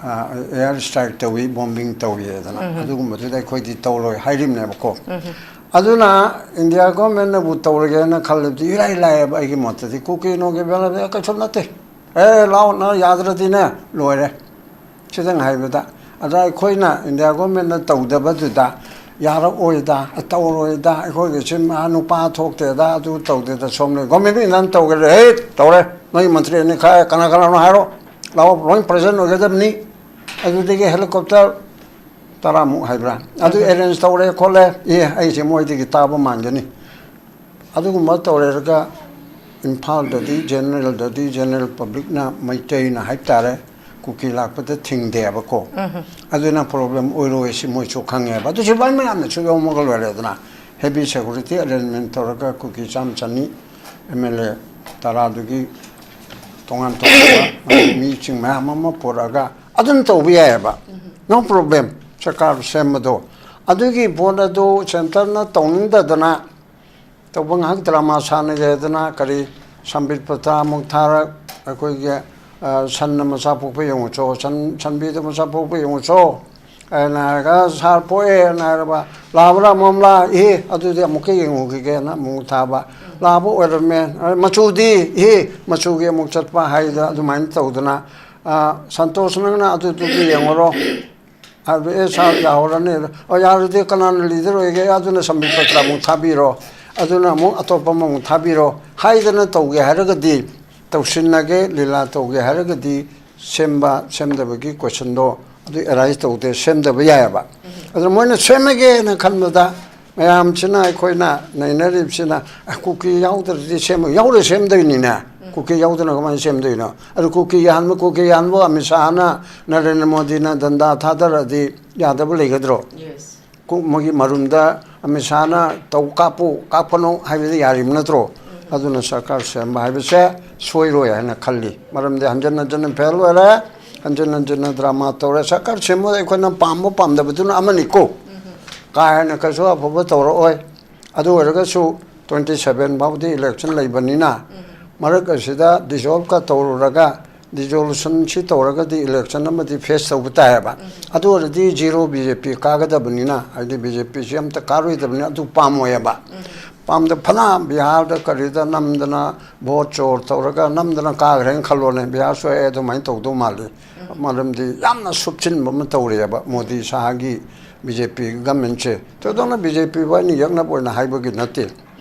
ꯑ, air strike ꯇꯧꯏ, bombing ꯇꯧꯏ ꯍꯥꯏꯗꯅ, ꯑꯗꯨꯒꯨꯝꯕꯗꯨꯗ ꯑꯩꯈꯣꯏꯗꯤ ꯇꯧꯔꯣꯏ ꯍꯥꯏꯔꯤꯕꯅꯦꯕꯀꯣ꯫ ꯑꯗꯨꯅ ꯏꯟꯗꯤꯌꯥ ꯒꯣꯔꯃꯦꯟꯅꯕꯨ ꯇꯧꯔꯒꯦꯅ ꯈꯜꯂꯕꯗꯤ ꯏꯔꯥꯏ ꯂꯥꯏꯌꯦꯕ꯫ ꯑꯩꯒꯤ ꯃꯣꯠꯇꯗꯤ ꯀꯨꯀꯤ ꯅꯨꯡꯒꯤ ꯕꯦꯂꯥ ꯀꯩꯁꯨ ꯅꯠꯇꯦ꯫ ꯑꯦ, ꯂꯥꯛꯑꯣ, ꯅꯪ ꯌꯥꯗ꯭ꯔꯗꯤꯅꯦ, ꯂꯣꯏꯔꯦ꯫ ꯈꯤꯇꯪ ꯍꯥꯏꯕꯗ, ꯑꯗ ꯑꯩꯈꯣꯏꯅ ꯏꯟꯗꯤꯌꯥ ꯒꯣꯔꯃꯦꯟꯅ ꯇꯧꯗꯕꯗꯨꯗ, "ꯌꯥꯔꯛꯑꯣꯏꯗ, ꯇꯧꯔꯣꯏꯗ, ꯑꯩꯈꯣꯏꯒꯤ ꯁꯤ ꯃꯥ ꯅꯨꯄꯥ ꯊꯣꯛꯇꯦꯗ, ꯑꯗꯨ ꯇꯧꯗꯦꯗ", ꯁꯣꯝꯅ ꯒꯣꯔꯃꯦꯟ ꯏꯟꯗꯤꯌꯥꯅ ꯇꯧꯒꯦꯔꯦ, "ꯍꯦ, ꯇꯧꯔꯦ, ꯅꯣꯏ ꯃꯟꯇ꯭ꯔꯤ ꯑꯅꯤ ꯈꯥꯏ, ꯀꯅꯥ ꯀꯅꯥꯅꯣ ꯍꯥꯏꯔꯣ, ꯂꯥꯛꯑꯣ, ꯂꯣꯏ ꯄ꯭ꯔꯖꯦꯟ ꯑꯣꯏꯒꯗꯕꯅꯤ"꯫ ꯑꯗꯨꯗꯒꯤ ꯍꯦꯂꯤꯀꯣꯞꯇꯔ ꯇꯔꯥꯃꯨꯛ ꯍꯥꯏꯕ꯭ꯔꯥ, ꯑꯗꯨ ꯑꯦꯔꯦꯟꯖ ꯇꯧꯔꯦ ꯈꯣꯠꯂꯦ꯫ ꯑꯦ, ꯑꯩꯁꯦ ꯃꯣꯏꯗꯒꯤ ꯇꯥꯕ ꯃꯥꯟꯒꯅꯤ꯫ ꯑꯗꯨꯒꯨꯝꯕ ꯇꯧꯔꯦꯔꯒ ꯏꯝꯐꯥꯜꯗꯗꯤ, ꯖꯦꯅꯔꯦꯜꯗꯗꯤ, ꯖꯦꯅꯔꯦꯜ ꯄꯕ꯭ꯂꯤꯛꯅ, ꯃꯩꯇꯩꯅ ꯍꯥꯏꯕ ꯇꯥꯔꯦ, ꯀꯨꯀꯤ ꯂꯥꯛꯄꯗ ꯊꯤꯡꯗꯦꯕꯀꯣ꯫ ꯑꯗꯨꯅ ꯄ꯭ꯔꯣꯕ꯭ꯂꯦꯝ ꯑꯣꯏꯔꯣꯏ ꯁꯤ ꯃꯣꯏꯁꯨ ꯈꯪꯉꯦꯕ꯫ ꯑꯗꯨ ꯁꯤꯐꯥꯏ ꯃꯌꯥꯝꯅꯁꯨ ꯌꯧꯃꯒ ꯂꯣꯏꯔꯦꯗꯅ꯫ ꯍꯦꯚꯤ ꯁꯦꯀꯨꯔꯤꯇꯤ ꯑꯦꯔꯦꯟꯖꯃꯦꯟ ꯇꯧꯔꯒ ꯀꯨꯀꯤ ꯆꯥꯝꯃ ꯆꯅꯤ, ꯑꯦꯝ ꯑꯦꯜ ꯑꯦ ꯇꯔꯥꯗꯨꯒꯤ ꯇꯣꯉꯥꯟ ꯇꯣꯉꯥꯟꯕ ꯃꯤꯁꯤꯡ ꯃꯌꯥꯝ ꯑꯃ ꯄꯨꯔꯛꯑꯒ ꯑꯗꯨꯝ ꯇꯧꯕ ꯌꯥꯏꯑꯕ꯫ ꯅꯣ ꯄ꯭ꯔꯣꯕ꯭ꯂꯦꯝ꯫ ꯁꯔꯀꯥꯔ ꯁꯦꯝꯕꯗꯣ, ꯑꯗꯨꯒꯤ ꯄꯣꯠ ꯑꯗꯨ ꯁꯦꯟꯇꯔꯅ ꯇꯧꯅꯤꯡꯗꯗꯅ ꯇꯧꯕ ꯉꯥꯏꯍꯥꯛ ꯗ꯭ꯔꯃꯥ ꯁꯥꯟꯅꯒꯦ ꯍꯥꯏꯗꯅ ꯀꯔꯤ ꯁꯝꯕꯤꯠ ꯄꯇꯥ ꯑꯃꯨꯛ ꯊꯥꯔꯛ, ꯑꯩꯈꯣꯏꯒꯤ, ꯑ, ꯁꯟꯅ ꯃꯆꯥ ꯄꯣꯛꯄ ꯌꯦꯡꯉꯨꯆꯣ, ꯁꯟ, ꯁꯟꯕꯤꯗ ꯃꯆꯥ ꯄꯣꯛꯄ ꯌꯦꯡꯉꯨꯆꯣ ꯍꯥꯏꯅ ꯍꯥꯏꯔꯒ, "ꯁꯥꯔ ꯄꯣꯛꯑꯦꯅ" ꯍꯥꯏꯔꯕ, "ꯂꯥꯕ꯭ꯔꯥ ꯃꯝꯂꯥ?" "ꯏꯍꯦ, ꯑꯗꯨꯗꯤ ꯑꯃꯨꯛꯀ ꯌꯦꯡꯉꯨꯈꯤꯒꯦꯅ" ꯑꯃꯨꯛ ꯊꯥꯕ, "ꯂꯥꯕ ꯑꯣꯏꯔꯝꯃꯦ"꯫ "ꯑ, ꯃꯆꯨꯗꯤ?" "ꯏꯍꯦ, ꯃꯆꯨꯒꯤ ꯑꯃꯨꯛ ꯆꯠꯄ" ꯍꯥꯏꯗ ꯑꯗꯨꯃꯥꯏꯅ ꯇꯧꯗꯅ, ꯑ, "ꯁꯟꯇꯣꯁ, ꯅꯪꯅ ꯑꯗꯨꯗꯨꯗꯤ ꯌꯦꯡꯉꯨꯔꯣ"꯫ ꯑꯗꯨ, "ꯑꯦ, ꯁꯥꯔ, ꯌꯥꯍꯧꯔꯅꯤ"꯫ "ꯑꯣ, ꯌꯥꯔꯗꯤ ꯀꯅꯥꯅ ꯂꯤꯗꯔ ꯑꯣꯏꯒꯦ? ꯑꯗꯨꯅ ꯁꯝꯕꯤꯠ ꯄꯇ꯭ꯔ ꯑꯃꯨꯛ ꯊꯥꯕꯤꯔꯣ, ꯑꯗꯨꯅ ꯑꯃꯨꯛ ꯑꯇꯣꯞꯄ ꯑꯃꯃꯨꯛ ꯊꯥꯕꯤꯔꯣ" ꯍꯥꯏꯗꯅ ꯇꯧꯒꯦ ꯍꯥꯏꯔꯒꯗꯤ, ꯇꯧꯁꯤꯟꯅꯒꯦ, ꯂꯤꯂꯥ ꯇꯧꯒꯦ ꯍꯥꯏꯔꯒꯗꯤ, ꯁꯦꯝꯕ ꯁꯦꯝꯗꯕꯒꯤ ꯀꯣꯏꯁꯟꯗꯣ ꯑꯗꯨ ꯑꯦꯔꯥꯏꯁ ꯇꯧꯗꯦ, ꯁꯦꯝꯗꯕ ꯌꯥꯏꯑꯕ꯫ ꯑꯗꯨꯅ ꯃꯣꯏꯅ ꯁꯦꯝꯃꯒꯦꯅ ꯈꯟꯕꯗ, ꯃꯌꯥꯝꯁꯤꯅ, ꯑꯩꯈꯣꯏꯅ ꯅꯩꯅꯔꯤꯕꯁꯤꯅ, "ꯑ, ꯀꯨꯀꯤ ꯌꯥꯎꯗ꯭ꯔꯗꯤ ꯁꯦꯝꯃ-, ꯌꯥꯎꯔ ꯁꯦꯝꯗꯣꯏꯅꯤꯅꯦ, ꯀꯨꯀꯤ ꯌꯥꯎꯗꯅ ꯀꯃꯥꯏꯅ ꯁꯦꯝꯗꯣꯏꯅꯣ?" ꯑꯗꯨ ꯀꯨꯀꯤ ꯌꯥꯍꯟꯕ, ꯀꯨꯀꯤ ꯌꯥꯍꯟꯕ ꯑꯃꯤꯠ ꯁꯥꯍꯅ, ꯅꯔꯦꯟꯗ꯭ꯔ ꯃꯣꯗꯤꯅ ꯗꯟꯗꯥ ꯊꯥꯗꯔꯗꯤ ꯌꯥꯗꯕ ꯂꯩꯒꯗ꯭ꯔꯣ? Yes. ꯀꯨ- ꯃꯣꯏꯒꯤ ꯃꯔꯨꯝꯗ ꯑꯃꯤꯠ ꯁꯥꯍꯅ "ꯇꯧ, ꯀꯥꯞꯄꯨ, ꯀꯥꯞꯀꯅꯨ" ꯍꯥꯏꯕꯗꯤ ꯌꯥꯔꯤꯕ ꯅꯠꯇ꯭ꯔꯣ? ꯑꯗꯨꯅ ꯁꯔꯀꯥꯔ ꯁꯦꯝꯕ ꯍꯥꯏꯕꯁꯦ ꯁꯣꯏꯔꯣꯏ ꯍꯥꯏꯅ ꯈꯜꯂꯤ꯫ ꯃꯔꯝꯗꯤ ꯍꯟꯖꯟ ꯍꯟꯖꯟꯅ ꯐꯦꯜ ꯑꯣꯏꯔꯦ, ꯍꯟꯖꯟ ꯍꯟꯖꯟꯅ ꯗ꯭ꯔꯃꯥ ꯇꯧꯔꯦ꯫ ꯁꯔꯀꯥꯔ ꯁꯦꯝꯕꯗ ꯑꯩꯈꯣꯏꯅ ꯄꯥꯝꯕ ꯄꯥꯝꯗꯕꯗꯨꯅ ꯑꯃꯅꯤꯀꯣ, ꯀꯥ ꯍꯦꯟꯅ ꯀꯩꯁꯨ ꯑꯐꯕ ꯇꯧꯔꯛꯑꯣꯏ꯫ ꯑꯗꯨ ꯑꯣꯏꯔꯒꯁꯨ twenty seven ꯐꯥꯎꯗꯤ ꯏꯂꯦꯛꯁꯟ ꯂꯩꯕꯅꯤꯅ, ꯃꯔꯛ ꯑꯁꯤꯗ ꯗꯤꯖꯣꯜꯕꯀ ꯇꯧꯔꯨꯔꯒ, ꯗꯤꯖꯣꯂꯨꯁꯟꯁꯤ ꯇꯧꯔꯒꯗꯤ ꯏꯂꯦꯛꯁꯟ ꯑꯃꯗꯤ ꯐꯦꯁ ꯇꯧꯕ ꯇꯥꯏꯌꯦꯕ꯫ ꯑꯗꯨ ꯑꯣꯏꯔꯗꯤ ꯖꯤꯔꯣ ꯕꯤ ꯖꯦ ꯄꯤ ꯀꯥꯒꯗꯕꯅꯤꯅ, ꯍꯥꯏꯗꯤ ꯕꯤ ꯖꯦ ꯄꯤꯁꯤ ꯑꯝꯇ ꯀꯥꯔꯣꯏꯗꯕꯅꯤꯅ ꯑꯗꯨ ꯄꯥꯝꯃꯣꯏꯌꯦꯕ꯫ ꯄꯥꯝꯗ ꯐꯅ ꯕꯤꯍꯥꯔꯗ ꯀꯔꯤꯗ ꯅꯝꯗꯅ ꯚꯣꯠ ꯆꯣꯔ ꯇꯧꯔꯒ ꯅꯝꯗꯅ ꯀꯥꯈ꯭ꯔꯦꯅ ꯈꯜꯂꯣꯅꯦ, ꯕꯤꯍꯥꯔꯁꯨ ꯑꯩ ꯑꯗꯨꯃꯥꯏꯅ ꯇꯧꯗꯧ ꯃꯥꯜꯂꯤ꯫ ꯃꯔꯝꯗꯤ ꯌꯥꯝꯅ ꯁꯨꯞꯆꯤꯟꯕ ꯑꯃ ꯇꯧꯔꯤꯑꯕ ꯃꯣꯗꯤ ꯁꯍꯥꯒꯤ ꯕꯤ ꯖꯦ ꯄꯤ ꯒꯃꯦꯟꯁꯦ꯫ ꯊꯣꯏꯗꯣꯛꯅ ꯕꯤ ꯖꯦ ꯄꯤꯕꯨ ꯑꯩꯅ ꯌꯦꯛꯅꯕ ꯑꯣꯏꯅ ꯍꯥꯏꯕꯒꯤ ꯅꯠꯇꯦ꯫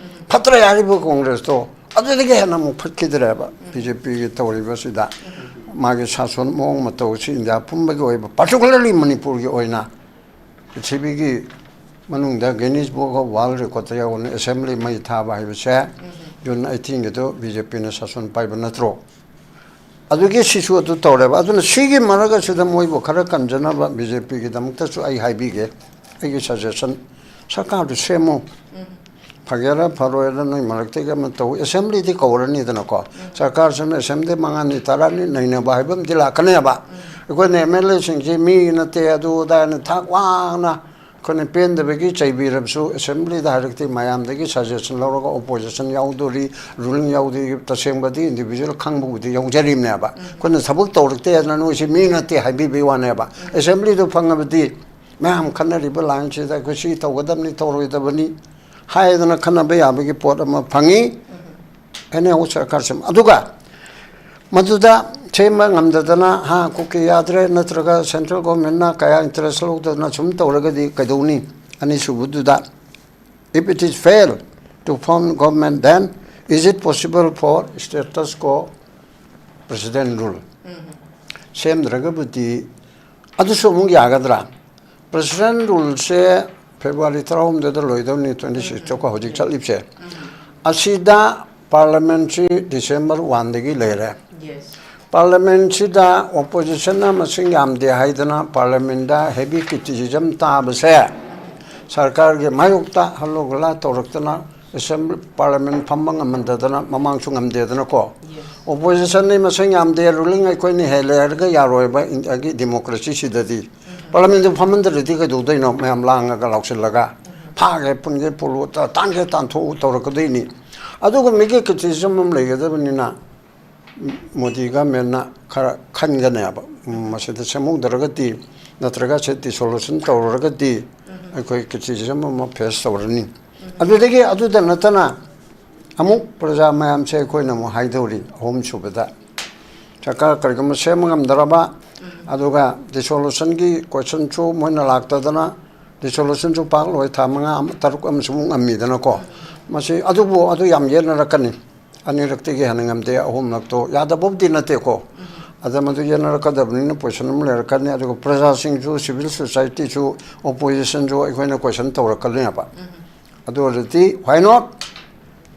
ꯐꯠꯇ꯭ꯔꯦ ꯍꯥꯏꯔꯤꯕ ꯀꯣꯡꯒ꯭ꯔꯦꯁꯇꯣ ꯑꯗꯨꯗꯒꯤ ꯍꯦꯟꯅ ꯑꯃꯨꯛ ꯐꯠꯈꯤꯗ꯭ꯔꯦꯕ꯫ ꯕꯤ ꯖꯦ ꯄꯤꯒꯤ ꯇꯧꯔꯤꯕꯁꯤꯗ ꯃꯥꯒꯤ ꯁꯥꯁꯣꯟ ꯃꯑꯣꯡ ꯃꯇꯧꯁꯤ ꯏꯟꯗꯤꯌꯥ ꯄꯨꯝꯕꯒꯤ ꯑꯣꯏꯕ, ꯄꯥꯔꯇꯤꯀꯨꯂꯔꯂꯤ ꯃꯅꯤꯄꯨꯔꯒꯤ ꯑꯣꯏꯅ ꯄ꯭ꯔꯤꯊꯤꯕꯤꯒꯤ ꯃꯅꯨꯡꯗ Guinness Book of World Record ꯌꯥꯎꯕꯅꯤ꯫ ꯑꯦꯁꯦꯝꯕ꯭ꯂꯤ ꯃꯩ ꯊꯥꯕ ꯍꯥꯏꯕꯁꯦ ꯖꯨꯟ eighteenꯒꯤꯗꯣ ꯕꯤ ꯖꯦ ꯄꯤꯅ ꯁꯥꯁꯣꯟ ꯄꯥꯏꯕ ꯅꯠꯇ꯭ꯔꯣ? ꯑꯗꯨꯒꯤ ꯁꯤꯁꯨ ꯑꯗꯨ ꯇꯧꯔꯦꯕ꯫ ꯑꯗꯨꯅ ꯁꯤꯒꯤ ꯃꯔꯛ ꯑꯁꯤꯗ ꯃꯣꯏꯕꯨ ꯈꯔ ꯀꯟꯖꯅꯕ ꯕꯤ ꯖꯦ ꯄꯤꯒꯤꯗꯃꯛꯇꯁꯨ ꯑꯩ ꯍꯥꯏꯕꯤꯒꯦ, ꯑꯩꯒꯤ ꯁꯖꯦꯁꯟ: ꯁꯔꯀꯥꯔꯗꯨ ꯁꯦꯝꯃꯨ꯫ ꯐꯒꯦꯔꯥ ꯐꯔꯣꯏꯔ ꯅꯣꯏ ꯃꯔꯛꯇꯒꯤ ꯑꯃ ꯇꯧ꯫ ꯑꯦꯁꯦꯝꯕ꯭ꯂꯤꯗꯤ ꯀꯧꯔꯅꯤꯗꯅꯀꯣ꯫ ꯁꯔꯀꯥꯔꯁꯤꯅ ꯑꯦꯁꯦꯝꯕ꯭ꯂꯤ ꯃꯉꯥꯅꯤ ꯇꯔꯥꯅꯤ ꯅꯩꯅꯕ ꯍꯥꯏꯕ ꯑꯃꯗꯤ ꯂꯥꯛꯀꯅꯦꯕ꯫ ꯑꯩꯈꯣꯏꯅ ꯑꯦꯝ ꯑꯦꯜ ꯑꯦꯁꯤꯡꯁꯤ ꯃꯤ ꯅꯠꯇꯦ, ꯑꯗꯨ ꯑꯗꯥꯅ ꯊꯥꯛ ꯋꯥꯡꯅ ꯑꯩꯈꯣꯏꯅ ꯄꯦꯟꯗꯕꯒꯤ ꯆꯩꯕꯤꯔꯕꯁꯨ, ꯑꯦꯁꯦꯝꯕ꯭ꯂꯤꯗ ꯍꯥꯏꯔꯛꯇꯦ, ꯃꯌꯥꯝꯗꯒꯤ ꯁꯖꯦꯁꯟ ꯂꯧꯔꯒ ꯑꯣꯄꯣꯖꯤꯁꯟ ꯌꯥꯎꯗꯣꯔꯤ, ꯔꯨꯂꯤꯡ ꯌꯥꯎꯗꯣꯔꯤ, ꯇꯁꯦꯡꯕꯗꯤ ꯏꯟꯗꯤꯕꯤꯖꯨꯋꯦꯜ ꯈꯪꯕꯕꯨꯗꯤ ꯌꯥꯎꯖꯔꯤꯕꯅꯦꯕ꯫ ꯑꯩꯈꯣꯏꯅ ꯊꯕꯛ ꯇꯧꯔꯛꯇꯦ ꯍꯥꯏꯗꯅ ꯅꯣꯏꯁꯤ ꯃꯤ ꯅꯠꯇꯦ ꯍꯥꯏꯕꯤꯕꯒꯤ ꯋꯥꯅꯦꯕ꯫ ꯑꯦꯁꯦꯝꯕ꯭ꯂꯤꯗꯨ ꯐꯪꯉꯕꯗꯤ ꯃꯌꯥꯝ ꯈꯟꯅꯔꯤꯕ ꯂꯥꯏꯟꯁꯤꯗ ꯑꯩꯈꯣꯏ ꯁꯤ ꯇꯧꯒꯗꯕꯅꯤ, ꯇꯧꯔꯣꯏꯗꯕꯅꯤ ꯍꯥꯏꯗꯅ ꯈꯟꯅꯕ ꯌꯥꯕꯒꯤ ꯄꯣꯠ ꯑꯃ ꯐꯪꯉꯤ꯫ ꯑꯦꯅꯤ ꯍꯥꯎ ꯁꯔꯀꯥꯔ ꯁꯦꯝ-, ꯑꯗꯨꯒ ꯃꯗꯨꯗ ꯁꯦꯝꯕ ꯉꯝꯗꯗꯅ, ꯍꯥ, ꯀꯨꯀꯤ ꯌꯥꯗ꯭ꯔꯦ, ꯅꯠꯇ꯭ꯔꯒ ꯁꯦꯟꯇ꯭ꯔꯦꯜ ꯒꯣꯔꯃꯦꯟꯅ ꯀꯌꯥ ꯏꯟꯇꯔꯦꯁ ꯂꯧꯗꯗꯅ ꯁꯨꯝ ꯇꯧꯔꯒꯗꯤ ꯀꯩꯗꯧꯅꯤ? ꯑꯅꯤꯁꯨꯕꯗꯨꯗ, if it is fail to form government, then is it possible for status quo, president rule? ꯁꯦꯝꯗ꯭ꯔꯒꯕꯨꯗꯤ ꯑꯗꯨꯁꯨ ꯑꯃꯨꯛ ꯌꯥꯒꯗ꯭ꯔꯥ? ꯄ꯭ꯔꯦꯁꯤꯗꯦꯟ ꯔꯨꯜꯁꯦ ꯐꯦꯕ꯭ꯔꯨꯋꯥꯔꯤ ꯇꯔꯥꯍꯨꯝꯗꯣꯏꯗ ꯂꯣꯏꯗꯧꯅꯤ, twenty six ꯊꯣꯛꯄ ꯍꯧꯖꯤꯛ ꯆꯠꯂꯤꯕꯁꯦ꯫ ꯑꯁꯤꯗ ꯄꯥꯔꯂꯤꯌꯥꯃꯦꯟꯁꯤ ꯗꯤꯁꯦꯝꯕꯔ ꯋꯥꯟꯗꯒꯤ ꯂꯩꯔꯦ꯫ ꯄꯥꯔꯂꯤꯌꯥꯃꯦꯟꯁꯤꯗ ꯑꯣꯄꯣꯖꯤꯁꯟꯅ ꯃꯁꯤꯡ ꯌꯥꯝꯗꯦ ꯍꯥꯏꯗꯅ ꯄꯥꯔꯂꯤꯌꯥꯃꯦꯟꯗ ꯍꯦꯚꯤ ꯀ꯭ꯔꯤꯇꯤꯁꯤꯖꯝ ꯇꯥꯕꯁꯦ ꯁꯔꯀꯥꯔꯒꯤ ꯃꯥꯌꯣꯛꯇ ꯍꯜꯂꯨ ꯒꯨꯂꯥ ꯇꯧꯔꯛꯇꯅ ꯑꯦꯁꯦꯝꯕ꯭ꯂꯤ, ꯄꯥꯔꯂꯤꯌꯥꯃꯦꯟ ꯐꯝꯕ ꯉꯝꯍꯟꯗꯗꯅ ꯃꯃꯥꯡꯁꯨ ꯉꯝꯗꯦꯗꯅꯀꯣ꯫ ꯑꯣꯄꯣꯖꯤꯁꯟꯅꯤ ꯃꯁꯤꯡ ꯌꯥꯝꯗꯦ, ꯔꯨꯂꯤꯡ ꯑꯩꯈꯣꯏꯅ ꯍꯦꯜꯂꯦ ꯍꯥꯏꯔꯒ ꯌꯥꯔꯣꯏꯕ ꯏꯟꯗꯤꯌꯥꯒꯤ ꯗꯦꯃꯣꯀ꯭ꯔꯦꯁꯤꯁꯤꯗꯗꯤ꯫ ꯄꯥꯔꯂꯤꯌꯥꯃꯦꯟꯗꯨ ꯐꯝꯍꯟꯗ꯭ꯔꯗꯤ ꯀꯩꯗꯧꯗꯣꯏꯅꯣ? ꯃꯌꯥꯝ ꯂꯥꯡꯉꯒ ꯂꯥꯎꯁꯤꯜꯂꯒ ꯐꯥꯒꯦ ꯄꯨꯟꯒꯦ ꯄꯨꯜꯂꯨ ꯇ-, ꯇꯥꯟꯒꯦ ꯇꯥꯟꯊꯣꯛꯎ ꯇꯧꯔꯛꯀꯗꯣꯏꯅꯤ꯫ ꯑꯗꯨꯒ ꯃꯤꯒꯤ ꯀ꯭ꯔꯤꯇꯤꯁꯤꯖꯝ ꯑꯃ ꯂꯩꯒꯗꯕꯅꯤꯅ ꯃꯣꯗꯤ ꯒꯃꯦꯟꯅ ꯈꯔ ꯈꯟꯒꯅꯦꯕ꯫ ꯎꯝ, ꯃꯁꯤꯗ ꯁꯦꯝꯍꯧꯗ꯭ꯔꯒꯗꯤ ꯅꯠꯇ꯭ꯔꯒ ꯁꯤ ꯗꯤꯁꯣꯂꯨꯁꯟ ꯇꯧꯔꯨꯔꯒꯗꯤ ꯑꯩꯈꯣꯏ ꯀ꯭ꯔꯤꯇꯤꯁꯤꯖꯝ ꯑꯃ ꯐꯦꯁ ꯇꯧꯔꯅꯤ꯫ ꯑꯗꯨꯗꯒꯤ ꯑꯗꯨꯗ ꯅꯠꯇꯅ ꯑꯃꯨꯛ ꯄ꯭ꯔꯖꯥ ꯃꯌꯥꯝꯁꯦ ꯑꯩꯈꯣꯏꯅ ꯑꯃꯨꯛ ꯍꯥꯏꯗꯧꯔꯤ ꯑꯍꯨꯝꯁꯨꯕꯗ꯫ ꯁꯔꯀꯥꯔ ꯀꯔꯤꯒꯨꯝꯕ ꯁꯦꯝꯕ ꯉꯝꯗ꯭ꯔꯕ, ꯑꯗꯨꯒ ꯗꯤꯁꯣꯂꯨꯁꯟꯒꯤ ꯀꯣꯏꯁꯟꯁꯨ ꯃꯣꯏꯅ ꯂꯥꯛꯇꯗꯅ ꯗꯤꯁꯣꯂꯨꯁꯟꯁꯨ ꯄꯥꯛ ꯂꯣꯏ, ꯊꯥ ꯃꯉꯥ ꯑꯃ, ꯇꯔꯨꯛ ꯑꯃꯁꯨ ꯑꯃꯨꯛ ꯉꯝꯃꯤꯗꯅꯀꯣ꯫ ꯃꯁꯤ ꯑꯗꯨꯕꯨ ꯑꯗꯨ ꯌꯥꯝ ꯌꯦꯠꯅꯔꯛꯀꯅꯤ꯫ ꯑꯅꯤꯔꯛꯇꯒꯤ ꯍꯦꯟꯅ ꯉꯝꯗꯦ, ꯑꯍꯨꯝꯂꯛꯇꯣ ꯌꯥꯗꯕꯕꯨꯗꯤ ꯅꯠꯇꯦꯀꯣ꯫ ꯑꯗ ꯃꯗꯨ ꯌꯦꯠꯅꯔꯛꯀꯗꯕꯅꯤꯅ ꯄꯣꯖꯤꯁꯟ ꯑꯃ ꯂꯩꯔꯛꯀꯅꯤ꯫ ꯑꯗꯨꯒ ꯄ꯭ꯔꯖꯥꯁꯤꯡꯁꯨ, ꯁꯤꯚꯤꯜ ꯁꯣꯁꯥꯏꯇꯤꯁꯨ, ꯑꯣꯄꯣꯖꯤꯁꯟꯁꯨ ꯑꯩꯈꯣꯏꯅ ꯀꯣꯏꯁꯟ ꯇꯧꯔꯛꯀꯅꯦꯕ꯫ ꯑꯗꯨ ꯑꯣꯏꯔꯗꯤ why not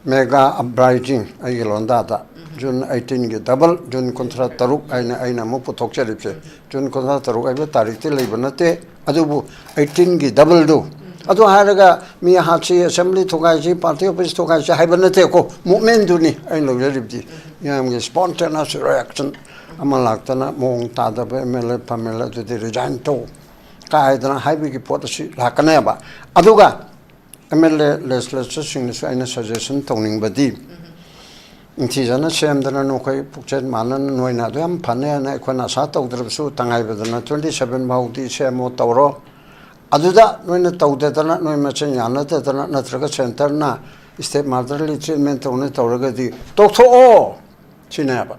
mega uprising ꯑꯩꯒꯤ ꯂꯣꯟꯗꯥꯗ? ꯖꯨꯟ ꯑꯩꯠꯇꯤꯟꯒꯤ ꯗꯕꯜ, ꯖꯨꯟ ꯀꯨꯟꯊ꯭ꯔꯥ ꯇꯔꯨꯛ ꯍꯥꯏꯅ ꯑꯩꯅ ꯑꯃꯨꯛ ꯄꯨꯊꯣꯛꯆꯔꯤꯕꯁꯦ꯫ ꯖꯨꯟ ꯀꯨꯟꯊ꯭ꯔꯥ ꯇꯔꯨꯛ ꯍꯥꯏꯕ ꯇꯥꯔꯤꯛꯇꯤ ꯂꯩꯕ ꯅꯠꯇꯦ, ꯑꯗꯨꯕꯨ ꯑꯩꯠꯇꯤꯟꯒꯤ ꯗꯕꯜꯗꯨ꯫ ꯑꯗꯨ ꯍꯥꯏꯔꯒ ꯃꯤ ꯍꯥꯠꯁꯤ, ꯑꯦꯁꯦꯝꯕ꯭ꯂꯤ ꯊꯨꯒꯥꯏꯁꯤ, ꯄꯥꯔꯇꯤ ꯑꯣꯐꯤꯁ ꯊꯨꯒꯥꯏꯁꯤ ꯍꯥꯏꯕ ꯅꯠꯇꯦꯀꯣ, ꯃꯨꯞꯃꯦꯟꯗꯨꯅꯤ ꯑꯩꯅ ꯂꯧꯖꯔꯤꯕꯗꯤ꯫ ꯃꯤꯌꯥꯝꯒꯤ ꯁ꯭ꯄꯣꯟꯇꯦꯅꯁ ꯔꯤꯌꯦꯛꯁꯟ ꯑꯃ ꯂꯥꯛꯇꯅ ꯃꯑꯣꯡ ꯇꯥꯗꯕ ꯑꯦꯝ ꯑꯦꯜ ꯑꯦ ꯐꯦꯝ ꯑꯦꯜ ꯑꯦ ꯑꯗꯨꯗꯤ ꯔꯤꯖꯥꯏꯟ ꯇꯧ ꯀꯥꯏꯗꯅ ꯍꯥꯏꯕꯒꯤ ꯄꯣꯠ ꯑꯁꯤ ꯂꯥꯛꯀꯅꯦꯕ꯫ ꯑꯗꯨꯒ ꯑꯦꯝ ꯑꯦꯜ ꯑꯦ ꯂꯦꯖꯤꯁꯂꯦꯇꯔꯁꯤꯡꯅꯁꯨ ꯑꯩꯅ ꯁꯖꯦꯁꯟ ꯇꯧꯅꯤꯡꯕꯗꯤ, ꯅꯤꯡꯊꯤꯖꯅ ꯁꯦꯝꯗꯅ ꯅꯈꯣꯏ ꯄꯨꯛꯆꯦꯜ ꯃꯥꯟꯅꯅ ꯅꯣꯏꯅ ꯑꯗꯨ ꯌꯥꯝ ꯐꯅꯤ ꯍꯥꯏꯅ ꯑꯩꯈꯣꯏꯅ ꯑꯁꯥ ꯇꯧꯗ꯭ꯔꯕꯁꯨ, ꯇꯉꯥꯏ ꯐꯗꯅ ꯇ꯭ꯋꯦꯟꯇꯤ ꯁꯚꯦꯟ ꯐꯥꯎꯗꯤ ꯁꯦꯝꯃꯣ ꯇꯧꯔꯣ꯫ ꯑꯗꯨꯗ ꯅꯣꯏꯅ ꯇꯧꯗꯗꯅ, ꯅꯣꯏ ꯃꯁꯦꯟ ꯌꯥꯅꯗꯗꯅ, ꯅꯠꯇ꯭ꯔꯒ ꯁꯦꯟꯇꯔꯅ ꯁ꯭ꯇꯦꯞ ꯃꯥꯗꯔꯂꯤ ꯇ꯭ꯔꯤꯠꯃꯦꯟ ꯇꯧꯅ ꯇꯧꯔꯒꯗꯤ ꯇꯣꯛꯊꯣꯛꯑꯣ ꯁꯤꯅꯦꯕ꯫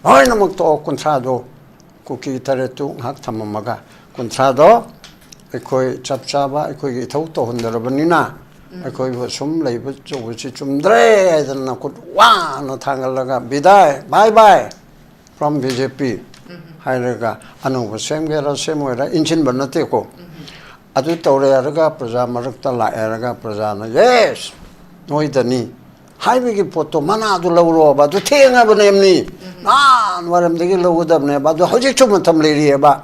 ꯂꯣꯏꯅꯃꯛ ꯇꯣꯛꯑꯣ, ꯀꯨꯟꯊ꯭ꯔꯥꯗꯣ, ꯀꯨꯀꯤ ꯇꯔꯦꯠꯇꯨ ꯉꯥꯏꯍꯥꯛ ꯊꯝꯃꯝꯃꯒ, ꯀꯨꯟꯊ꯭ꯔꯥꯗꯣ ꯑꯩꯈꯣꯏ ꯆꯞ ꯆꯥꯕ ꯑꯩꯈꯣꯏꯒꯤ ꯏꯊꯧ ꯇꯧꯍꯟꯗ꯭ꯔꯕꯅꯤꯅ, ꯑꯩꯈꯣꯏꯕꯨ ꯑꯁꯨꯝ ꯂꯩꯕ ꯇꯧꯕꯁꯤ ꯆꯨꯝꯗ꯭ꯔꯦ ꯍꯥꯏꯗꯅ ꯈꯨꯠ ꯋꯥꯅ ꯊꯥꯡꯒꯠꯂꯒ, "ꯕꯤꯗꯥꯏ, bye bye from B J P" ꯍꯥꯏꯔꯒ ꯑꯅꯧꯕ ꯁꯦꯝꯒꯦꯔꯥ ꯁꯦꯝꯃꯣꯏꯔꯥ ꯏꯟꯁꯤꯟꯕ ꯅꯠꯇꯦꯀꯣ꯫ ꯑꯗꯨ ꯇꯧꯔꯦ ꯍꯥꯏꯔꯒ ꯄ꯭ꯔꯖꯥ ꯃꯔꯛꯇ ꯂꯥꯛꯑꯦ ꯍꯥꯏꯔꯒ ꯄ꯭ꯔꯖꯥꯅ "ꯌꯦꯁ, ꯅꯣꯏꯗꯅꯤ" ꯍꯥꯏꯕꯒꯤ ꯄꯣꯠꯇꯣ, ꯃꯅꯥꯗꯨ ꯂꯧꯔꯣꯕ, ꯑꯗꯨ ꯊꯦꯡꯉꯕꯅꯦꯕꯅꯤ꯫ ꯅꯍꯥꯟ ꯋꯥꯏꯔꯝꯗꯒꯤ ꯂꯧꯒꯗꯕꯅꯦꯕ, ꯑꯗꯨ ꯍꯧꯖꯤꯛꯁꯨ ꯃꯇꯝ ꯂꯩꯔꯤꯑꯕ꯫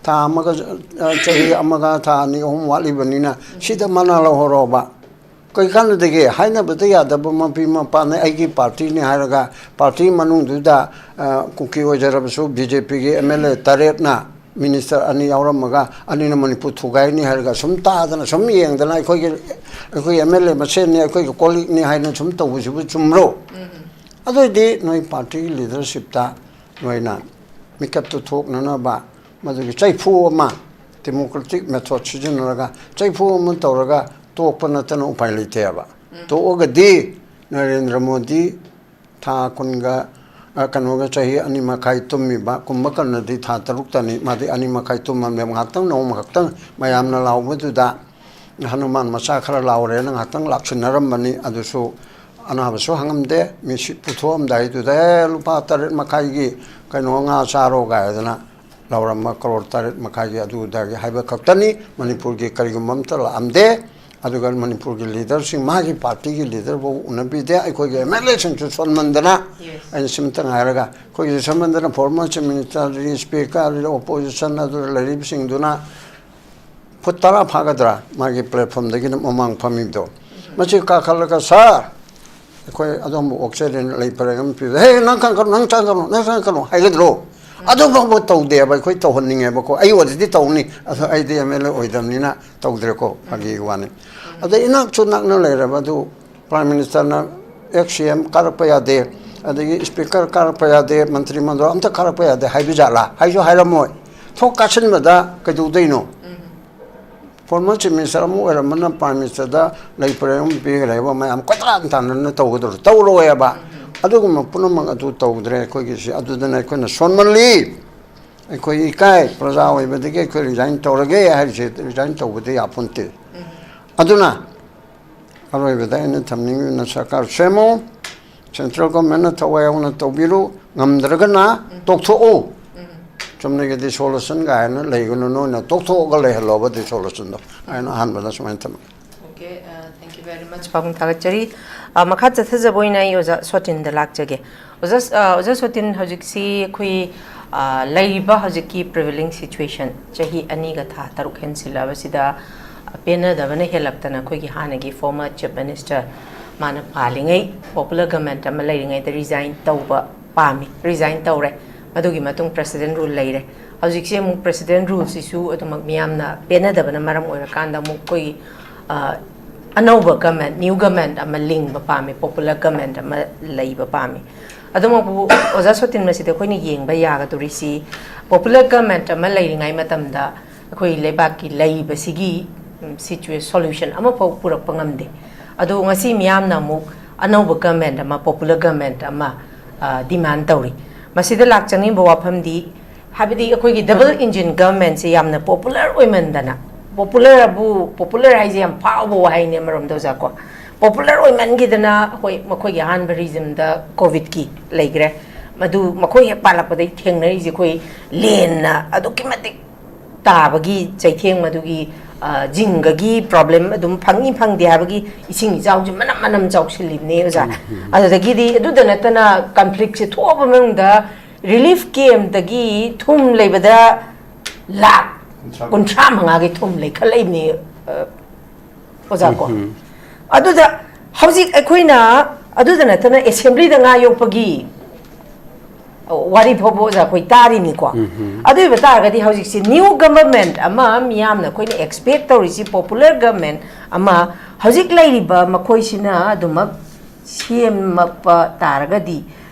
ꯊꯥ ꯑꯃꯒ, ꯑ, ꯆꯍꯤ ꯑꯃꯒ ꯊꯥ ꯑꯅꯤ ꯑꯍꯨꯝ ꯋꯥꯠꯂꯤꯕꯅꯤꯅ ꯁꯤꯗ ꯃꯅꯥ ꯂꯧꯍꯧꯔꯣꯕ꯫ ꯀꯩ ꯀꯥꯟꯅꯗꯒꯦ? ꯍꯥꯏꯅꯕꯗ ꯌꯥꯗꯕ ꯃꯄꯤ ꯃꯄꯥꯅ ꯑꯩꯒꯤ ꯄꯥꯔꯇꯤꯅꯤ ꯍꯥꯏꯔꯒ ꯄꯥꯔꯇꯤ ꯃꯅꯨꯡꯗꯨꯗ, ꯑ, ꯀꯨꯀꯤ ꯑꯣꯏꯖꯔꯕꯁꯨ ꯕꯤ ꯖꯦ ꯄꯤꯒꯤ ꯑꯦꯝ ꯑꯦꯜ ꯑꯦ ꯇꯔꯦꯠꯅ ꯃꯤꯅꯤꯁꯇꯔ ꯑꯅꯤ ꯌꯥꯎꯔꯝꯃꯒ ꯑꯅꯤꯅ ꯃꯅꯤꯄꯨꯔ ꯊꯨꯒꯥꯏꯅꯤ ꯍꯥꯏꯔꯒ ꯁꯨꯝ ꯇꯥꯗꯅ ꯁꯨꯝ ꯌꯦꯡꯗꯅ ꯑꯩꯈꯣꯏꯒꯤ, ꯑꯩꯈꯣꯏꯒꯤ ꯑꯦꯝ ꯑꯦꯜ ꯑꯦ ꯃꯁꯦꯟꯅꯤ, ꯑꯩꯈꯣꯏꯒꯤ ꯀꯣꯂꯤꯛꯅꯤ ꯍꯥꯏꯅ ꯁꯨꯝ ꯇꯧꯕꯁꯤꯕꯨ ꯆꯨꯝꯕ꯭ꯔꯣ? ꯑꯗꯨꯑꯣꯏꯗꯤ ꯅꯣꯏ ꯄꯥꯔꯇꯤꯒꯤ ꯂꯤꯗꯔꯁꯤꯞꯇ ꯅꯣꯏꯅ ꯃꯤꯀꯞꯇꯨ ꯊꯣꯛꯅꯅꯕ ꯃꯗꯨꯒꯤ ꯆꯩꯐꯨ ꯑꯃ, ꯗꯦꯃꯣꯀ꯭ꯔꯦꯇꯤꯛ ꯃꯦꯊꯣꯗ ꯁꯤꯖꯤꯟꯅꯔꯒ ꯆꯩꯐꯨ ꯑꯃ ꯇꯧꯔꯒ ꯇꯣꯛꯄ ꯅꯠꯇꯅ ꯎꯄꯥꯏ ꯂꯩꯇꯦꯕ꯫ ꯇꯣꯛꯑꯒꯗꯤ ꯅꯔꯦꯟꯗ꯭ꯔ ꯃꯣꯗꯤ ꯊꯥ ꯀꯨꯟꯒ, ꯑ, ꯀꯩꯅꯣꯒ ꯆꯍꯤ ꯑꯅꯤ ꯃꯈꯥꯏ ꯇꯨꯝꯃꯤꯕ ꯀꯨꯝꯕꯀꯔꯅꯗꯤ ꯊꯥ ꯇꯔꯨꯛꯇꯅꯤ, ꯃꯥꯗꯤ ꯑꯅꯤ ꯃꯈꯥꯏ ꯇꯨꯝꯃꯝꯃꯦꯕ꯫ ꯉꯥꯏꯍꯥꯛꯇꯪ, ꯅꯣꯡꯃ ꯈꯛꯇꯪ ꯃꯌꯥꯝꯅ ꯂꯥꯎꯕꯗꯨꯗ ꯍꯅꯨꯃꯥꯟ ꯃꯆꯥ ꯈꯔ ꯂꯥꯎꯔꯦꯅ ꯉꯥꯏꯍꯥꯛꯇꯪ ꯂꯥꯛꯁꯤꯟꯅꯔꯝꯕꯅꯤ꯫ ꯑꯗꯨꯁꯨ ꯑꯅꯥꯕꯁꯨ ꯍꯪꯉꯝꯗꯦ꯫ ꯃꯤꯁꯤ ꯄꯨꯊꯣꯛꯑꯝꯗꯥꯏꯗꯨꯗ, "ꯑꯦ, ꯂꯨꯄꯥ ꯇꯔꯦꯠ ꯃꯈꯥꯏꯒꯤ ꯀꯩꯅꯣ ꯉꯥ ꯆꯥꯔꯣ" ꯀꯥꯏꯗꯅ ꯂꯥꯎꯔꯝꯕ, ꯀꯔꯣꯔ ꯇꯔꯦꯠ ꯃꯈꯥꯏꯒꯤ ꯑꯗꯨ ꯑꯗꯥꯒꯤ ꯍꯥꯏꯕ ꯈꯛꯇꯅꯤ꯫ ꯃꯅꯤꯄꯨꯔꯒꯤ ꯀꯔꯤꯒꯨꯝꯕ ꯑꯝꯇ ꯂꯥꯛꯑꯝꯗꯦ꯫ ꯑꯗꯨꯒ ꯃꯅꯤꯄꯨꯔꯒꯤ ꯂꯤꯗꯔꯁꯤꯡ, ꯃꯥꯒꯤ ꯄꯥꯔꯇꯤꯒꯤ ꯂꯤꯗꯔꯐꯥꯎ ꯎꯅꯕꯤꯗꯦ꯫ ꯑꯩꯈꯣꯏꯒꯤ ꯑꯦꯝ ꯑꯦꯜ ꯑꯦꯁꯤꯡꯁꯨ ꯁꯣꯟꯃꯟꯗꯅ, ꯑꯩꯅ ꯁꯤꯃꯇ ꯉꯥꯏꯔꯒ, ꯑꯩꯈꯣꯏꯒꯤ ꯁꯣꯟꯃꯟꯗꯅ former chief minister, speaker, opposition ꯑꯗꯨ ꯂꯩꯔꯤꯕꯁꯤꯡꯗꯨꯅ ꯐꯨꯠ ꯇꯔꯥ ꯐꯥꯒꯗ꯭ꯔꯥ ꯃꯥꯒꯤ ꯄ꯭ꯂꯦꯠꯐꯣꯝꯗꯒꯤꯅ ꯃꯃꯥꯡ ꯐꯝꯃꯤꯕꯗꯣ? ꯃꯁꯤ ꯀꯥꯈꯠꯂꯒ, "ꯁꯥꯔ, ꯑꯩꯈꯣꯏ ꯑꯗꯣꯝꯕꯨ ꯑꯣꯛꯆꯔꯦꯅ ꯂꯩ ꯄꯔꯦꯡ ꯑꯃ ꯄꯤꯕꯗ, ꯍꯦ, ꯅꯪ ꯆꯪꯒꯅꯨ, ꯅꯪ ꯆꯪꯒꯅꯨ, ꯅꯪ ꯆꯪꯒꯅꯨ" ꯍꯥꯏꯒꯗ꯭ꯔꯣ? ꯑꯗꯨ ꯐꯥꯎꯕ ꯇꯧꯗꯦꯕ꯫ ꯑꯩꯈꯣꯏ ꯇꯧꯍꯟꯅꯤꯡꯉꯦꯕꯀꯣ, ꯑꯩ ꯑꯣꯏꯔꯗꯤ ꯇꯧꯅꯤ꯫ ꯑꯗꯣ ꯑꯩꯗꯤ ꯑꯦꯝ ꯑꯦꯜ ꯑꯦ ꯑꯣꯏꯗꯕꯅꯤꯅ ꯇꯧꯗ꯭ꯔꯦꯀꯣ, ꯐꯥꯒꯤ ꯋꯥꯅꯤ꯫ ꯑꯗ ꯏꯅꯥꯛꯁꯨ ꯅꯛꯅ ꯂꯩꯔꯕ ꯑꯗꯨ ꯄ꯭ꯔꯥꯏꯝ ꯃꯤꯅꯤꯁꯇꯔꯅ ꯑꯦꯛꯁ ꯁꯤ ꯑꯦꯝ ꯀꯥꯔꯛꯄ ꯌꯥꯗꯦ, ꯑꯗꯒꯤ ꯁ꯭ꯄꯤꯀꯔ ꯀꯥꯔꯛꯄ ꯌꯥꯗꯦ, ꯃꯟꯇ꯭ꯔꯤ ꯃꯟꯗꯜ ꯑꯝꯇ ꯀꯥꯔꯛꯄ ꯌꯥꯗꯦ ꯍꯥꯏꯕ ꯖꯥꯠꯂꯥ? ꯍꯥꯏꯁꯨ ꯍꯥꯏꯔꯝꯃꯣꯏ꯫ ꯊꯣꯛ ꯀꯥꯁꯤꯟꯕꯗ ꯀꯩꯗꯧꯗꯣꯏꯅꯣ? ꯐꯣꯔꯃꯔ ꯆꯤꯐ ꯃꯤꯅꯤꯁꯇꯔ ꯑꯃ ꯑꯣꯏꯔꯝꯕꯅ ꯄ꯭ꯔꯥꯏꯝ ꯃꯤꯅꯤꯁꯇꯔꯗ ꯂꯩ ꯄꯔꯦꯡ ꯑꯃ ꯄꯤꯈ꯭ꯔꯦꯕ, ꯃꯌꯥꯝ ꯀꯣꯏꯇꯥꯟ ꯇꯥꯟꯅꯅ ꯇꯧꯒꯗꯧꯔꯣ? ꯇꯧꯔꯣꯏꯕ꯫ ꯑꯗꯨꯒꯨꯝꯕ ꯄꯨꯝꯅꯃꯛ ꯑꯗꯨ ꯇꯧꯗ꯭ꯔꯦ ꯑꯩꯈꯣꯏꯒꯤꯁꯤ꯫ ꯑꯗꯨꯗꯅ ꯑꯩꯈꯣꯏꯅ ꯁꯣꯟꯃꯜꯂꯤ, ꯑꯩꯈꯣꯏ ꯏꯀꯥꯏ, ꯄ꯭ꯔꯖꯥ ꯑꯣꯏꯕꯗꯒꯤ ꯑꯩꯈꯣꯏ ꯔꯤꯖꯥꯏꯟ ꯇꯧꯔꯒꯦ ꯍꯥꯏꯔꯤꯁꯦ, ꯔꯤꯖꯥꯏꯟ ꯇꯧꯕꯗꯤ ꯌꯥꯄꯣꯟꯇꯦ꯫ ꯑꯗꯨꯅ ꯑꯔꯣꯏꯕꯗ ꯑꯩꯅ ꯊꯝꯅꯤꯡꯉꯤꯕꯅ ꯁꯔꯀꯥꯔ ꯁꯦꯝꯃꯨ, ꯁꯦꯟꯇ꯭ꯔꯦꯜ ꯒꯣꯔꯃꯦꯟꯅ ꯊꯋꯥꯏ ꯌꯥꯎꯅ ꯇꯧꯕꯤꯔꯨ, ꯉꯝꯗ꯭ꯔꯒꯅ ꯇꯣꯛꯊꯣꯛꯎ꯫ ꯆꯨꯝꯅꯒꯤ ꯗꯤꯁꯣꯂꯨꯁꯟ ꯀꯥꯏꯅ ꯂꯩꯒꯅꯨ, ꯅꯣꯏꯅ ꯇꯣꯛꯊꯣꯛꯑꯒ ꯂꯩꯍꯜꯂꯣꯕ ꯗꯤꯁꯣꯂꯨꯁꯟꯗꯣ꯫ ꯑꯩꯅ ꯑꯍꯥꯟꯕꯗ ꯁꯨꯃꯥꯏꯅ ꯊꯝꯃꯤ꯫ Okay, uh, thank you very much, ꯄꯥꯕꯨꯡ ꯊꯥꯒꯠꯆꯔꯤ꯫ ꯑ, ꯃꯈꯥ ꯆꯠꯊꯖꯕ ꯑꯣꯏꯅ ꯑꯩ ꯑꯣꯖꯥ ꯁꯣꯇꯤꯟꯗ ꯂꯥꯛꯆꯒꯦ꯫ ꯑꯣꯖꯥ, ꯑ, ꯑꯣꯖꯥ ꯁꯣꯇꯤꯟ, ꯍꯧꯖꯤꯛꯁꯤ ꯑꯩꯈꯣꯏ, ꯑ, ꯂꯩꯔꯤꯕ ꯍꯧꯖꯤꯛꯀꯤ prevailing situation, ꯆꯍꯤ ꯑꯅꯤꯒ ꯊꯥ ꯇꯔꯨꯛ ꯍꯦꯟꯁꯤꯜꯂꯛꯑꯕꯁꯤꯗ, ꯑ, ꯄꯦꯟꯅꯗꯕꯅ ꯍꯦꯜꯂꯛꯇꯅ ꯑꯩꯈꯣꯏꯒꯤ ꯍꯥꯟꯅꯒꯤ former Chief Minister ꯃꯥꯅ ꯄꯥꯜꯂꯤꯉꯩ popular government ꯑꯃ ꯂꯩꯔꯤꯉꯩꯗ resign ꯇꯧꯕ ꯄꯥꯝꯃꯤ꯫ Resign ꯇꯧꯔꯦ꯫ ꯃꯗꯨꯒꯤ ꯃꯇꯨꯡ President Rule ꯂꯩꯔꯦ꯫ ꯍꯧꯖꯤꯛꯁꯦ ꯑꯃꯨꯛ President Ruleꯁꯤꯁꯨ ꯑꯗꯨꯃꯛ ꯃꯤꯌꯥꯝꯅ ꯄꯦꯟꯅꯗꯕꯅ ꯃꯔꯝ ꯑꯣꯏꯔꯀꯥꯟꯗ ꯑꯃꯨꯛ ꯑꯩꯈꯣꯏꯒꯤ, ꯑ, ꯑꯅꯧꯕ government, new government ꯑꯃ ꯂꯤꯡꯕ ꯄꯥꯝꯃꯤ, popular government ꯑꯃ ꯂꯩꯕ ꯄꯥꯝꯃꯤ꯫ ꯑꯗꯨꯃꯛꯄꯨ ꯑꯣꯖꯥ ꯁꯣꯇꯤꯟ, ꯃꯁꯤꯗ ꯑꯩꯈꯣꯏꯅ ꯌꯦꯡꯕ ꯌꯥꯒꯗꯧꯔꯤꯁꯤ, popular government ꯑꯃ ꯂꯩꯔꯤꯉꯩ ꯃꯇꯝꯗ ꯑꯩꯈꯣꯏ ꯂꯩꯕꯥꯛꯀꯤ ꯂꯩꯔꯤꯕꯁꯤꯒꯤ, ꯎꯝ, situation solution ꯑꯃꯐꯥꯎ ꯄꯨꯔꯛꯄ ꯉꯝꯗꯦ꯫ ꯑꯗꯣ ꯉꯁꯤ ꯃꯤꯌꯥꯝꯅ ꯑꯃꯨꯛ ꯑꯅꯧꯕ government ꯑꯃ, popular government ꯑꯃ, ꯑ, demand ꯇꯧꯔꯤ꯫ ꯃꯁꯤꯗ ꯂꯥꯛꯆꯅꯤꯡꯕ ꯋꯥꯐꯝꯗꯤ, ꯍꯥꯏꯕꯗꯤ ꯑꯩꯈꯣꯏꯒꯤ double engine governmentꯁꯦ ꯌꯥꯝꯅ popular ꯑꯣꯏꯃꯟꯗꯅ, popular ꯑꯕꯨ, popular ꯍꯥꯏꯁꯦ ꯌꯥꯝ ꯐꯥꯎꯕ ꯋꯥꯍꯩꯅꯦ ꯑꯃꯔꯣꯝꯗ, ꯑꯣꯖꯥ ꯀꯣ꯫ Popular ꯑꯣꯏꯃꯟꯈꯤꯗꯅ ꯑꯩꯈꯣꯏ, ꯃꯈꯣꯏꯒꯤ ꯑꯍꯥꯟꯕ regimeꯗ COVIDꯀꯤ ꯂꯩꯈ꯭ꯔꯦ꯫ ꯃꯗꯨ ꯃꯈꯣꯏ ꯍꯦꯛ ꯄꯥꯜꯂꯛꯄꯗꯒꯤ ꯊꯦꯡꯅꯔꯤꯁꯦ ꯑꯩꯈꯣꯏ ꯂꯦꯟꯅ ꯑꯗꯨꯛꯀꯤ ꯃꯇꯤꯛ ꯇꯥꯕꯒꯤ ꯆꯩꯊꯦꯡ, ꯃꯗꯨꯒꯤ, ꯑ, ꯖꯤꯡꯒꯒꯤ problem ꯑꯗꯨꯝ ꯐꯪꯏ ꯐꯪꯗꯦ ꯍꯥꯏꯕꯒꯤ ꯏꯁꯤꯡ ꯏꯆꯥꯎꯁꯦ ꯃꯅꯝ ꯃꯅꯝ ꯆꯥꯎꯁꯤꯜꯂꯤꯕꯅꯦ, ꯑꯣꯖꯥ꯫ ꯎꯝ, ꯎꯝ꯫ ꯑꯗꯨꯗꯒꯤꯗꯤ, ꯑꯗꯨꯗ ꯅꯠꯇꯅ conflictꯁꯦ ꯊꯣꯛꯑꯕ ꯃꯅꯨꯡꯗ relief campꯇꯒꯤ ꯊꯨꯝ ꯂꯩꯕꯗ ꯂꯥꯈ ꯀꯨꯟꯊ꯭ꯔꯥ꯫ ꯀꯨꯟꯊ꯭ꯔꯥ ꯃꯉꯥꯒꯤ ꯊꯨꯝ ꯂꯩꯈꯠꯂꯛꯏꯕꯅꯦ, ꯑ, ꯑꯣꯖꯥ ꯀꯣ꯫ ꯎꯝ, ꯎꯝ꯫ ꯑꯗꯨꯗ ꯍꯧꯖꯤꯛ ꯑꯩꯈꯣꯏꯅ, ꯑꯗꯨꯗ ꯅꯠꯇꯅ assemblyꯗ ꯉꯥ ꯌꯣꯛꯄꯒꯤ ꯋꯥꯔꯤ ꯐꯥꯎꯕ, ꯑꯣꯖꯥ, ꯑꯩꯈꯣꯏ ꯇꯥꯔꯤꯅꯤꯀꯣ꯫ ꯎꯝ, ꯎꯝ꯫ ꯑꯗꯨ ꯑꯣꯏꯕ ꯇꯥꯔꯒꯗꯤ ꯍꯧꯖꯤꯛꯁꯤ new government ꯑꯃ ꯃꯤꯌꯥꯝꯅ ꯑꯩꯈꯣꯏꯅ expect ꯇꯧꯔꯤꯁꯤ, popular government ꯑꯃ ꯍꯧꯖꯤꯛ ꯂꯩꯔꯤꯕ ꯃꯈꯣꯏꯁꯤꯅ ꯑꯗꯨꯃꯛ ꯁꯦꯝꯃꯛꯄ ꯇꯥꯔꯒꯗꯤ,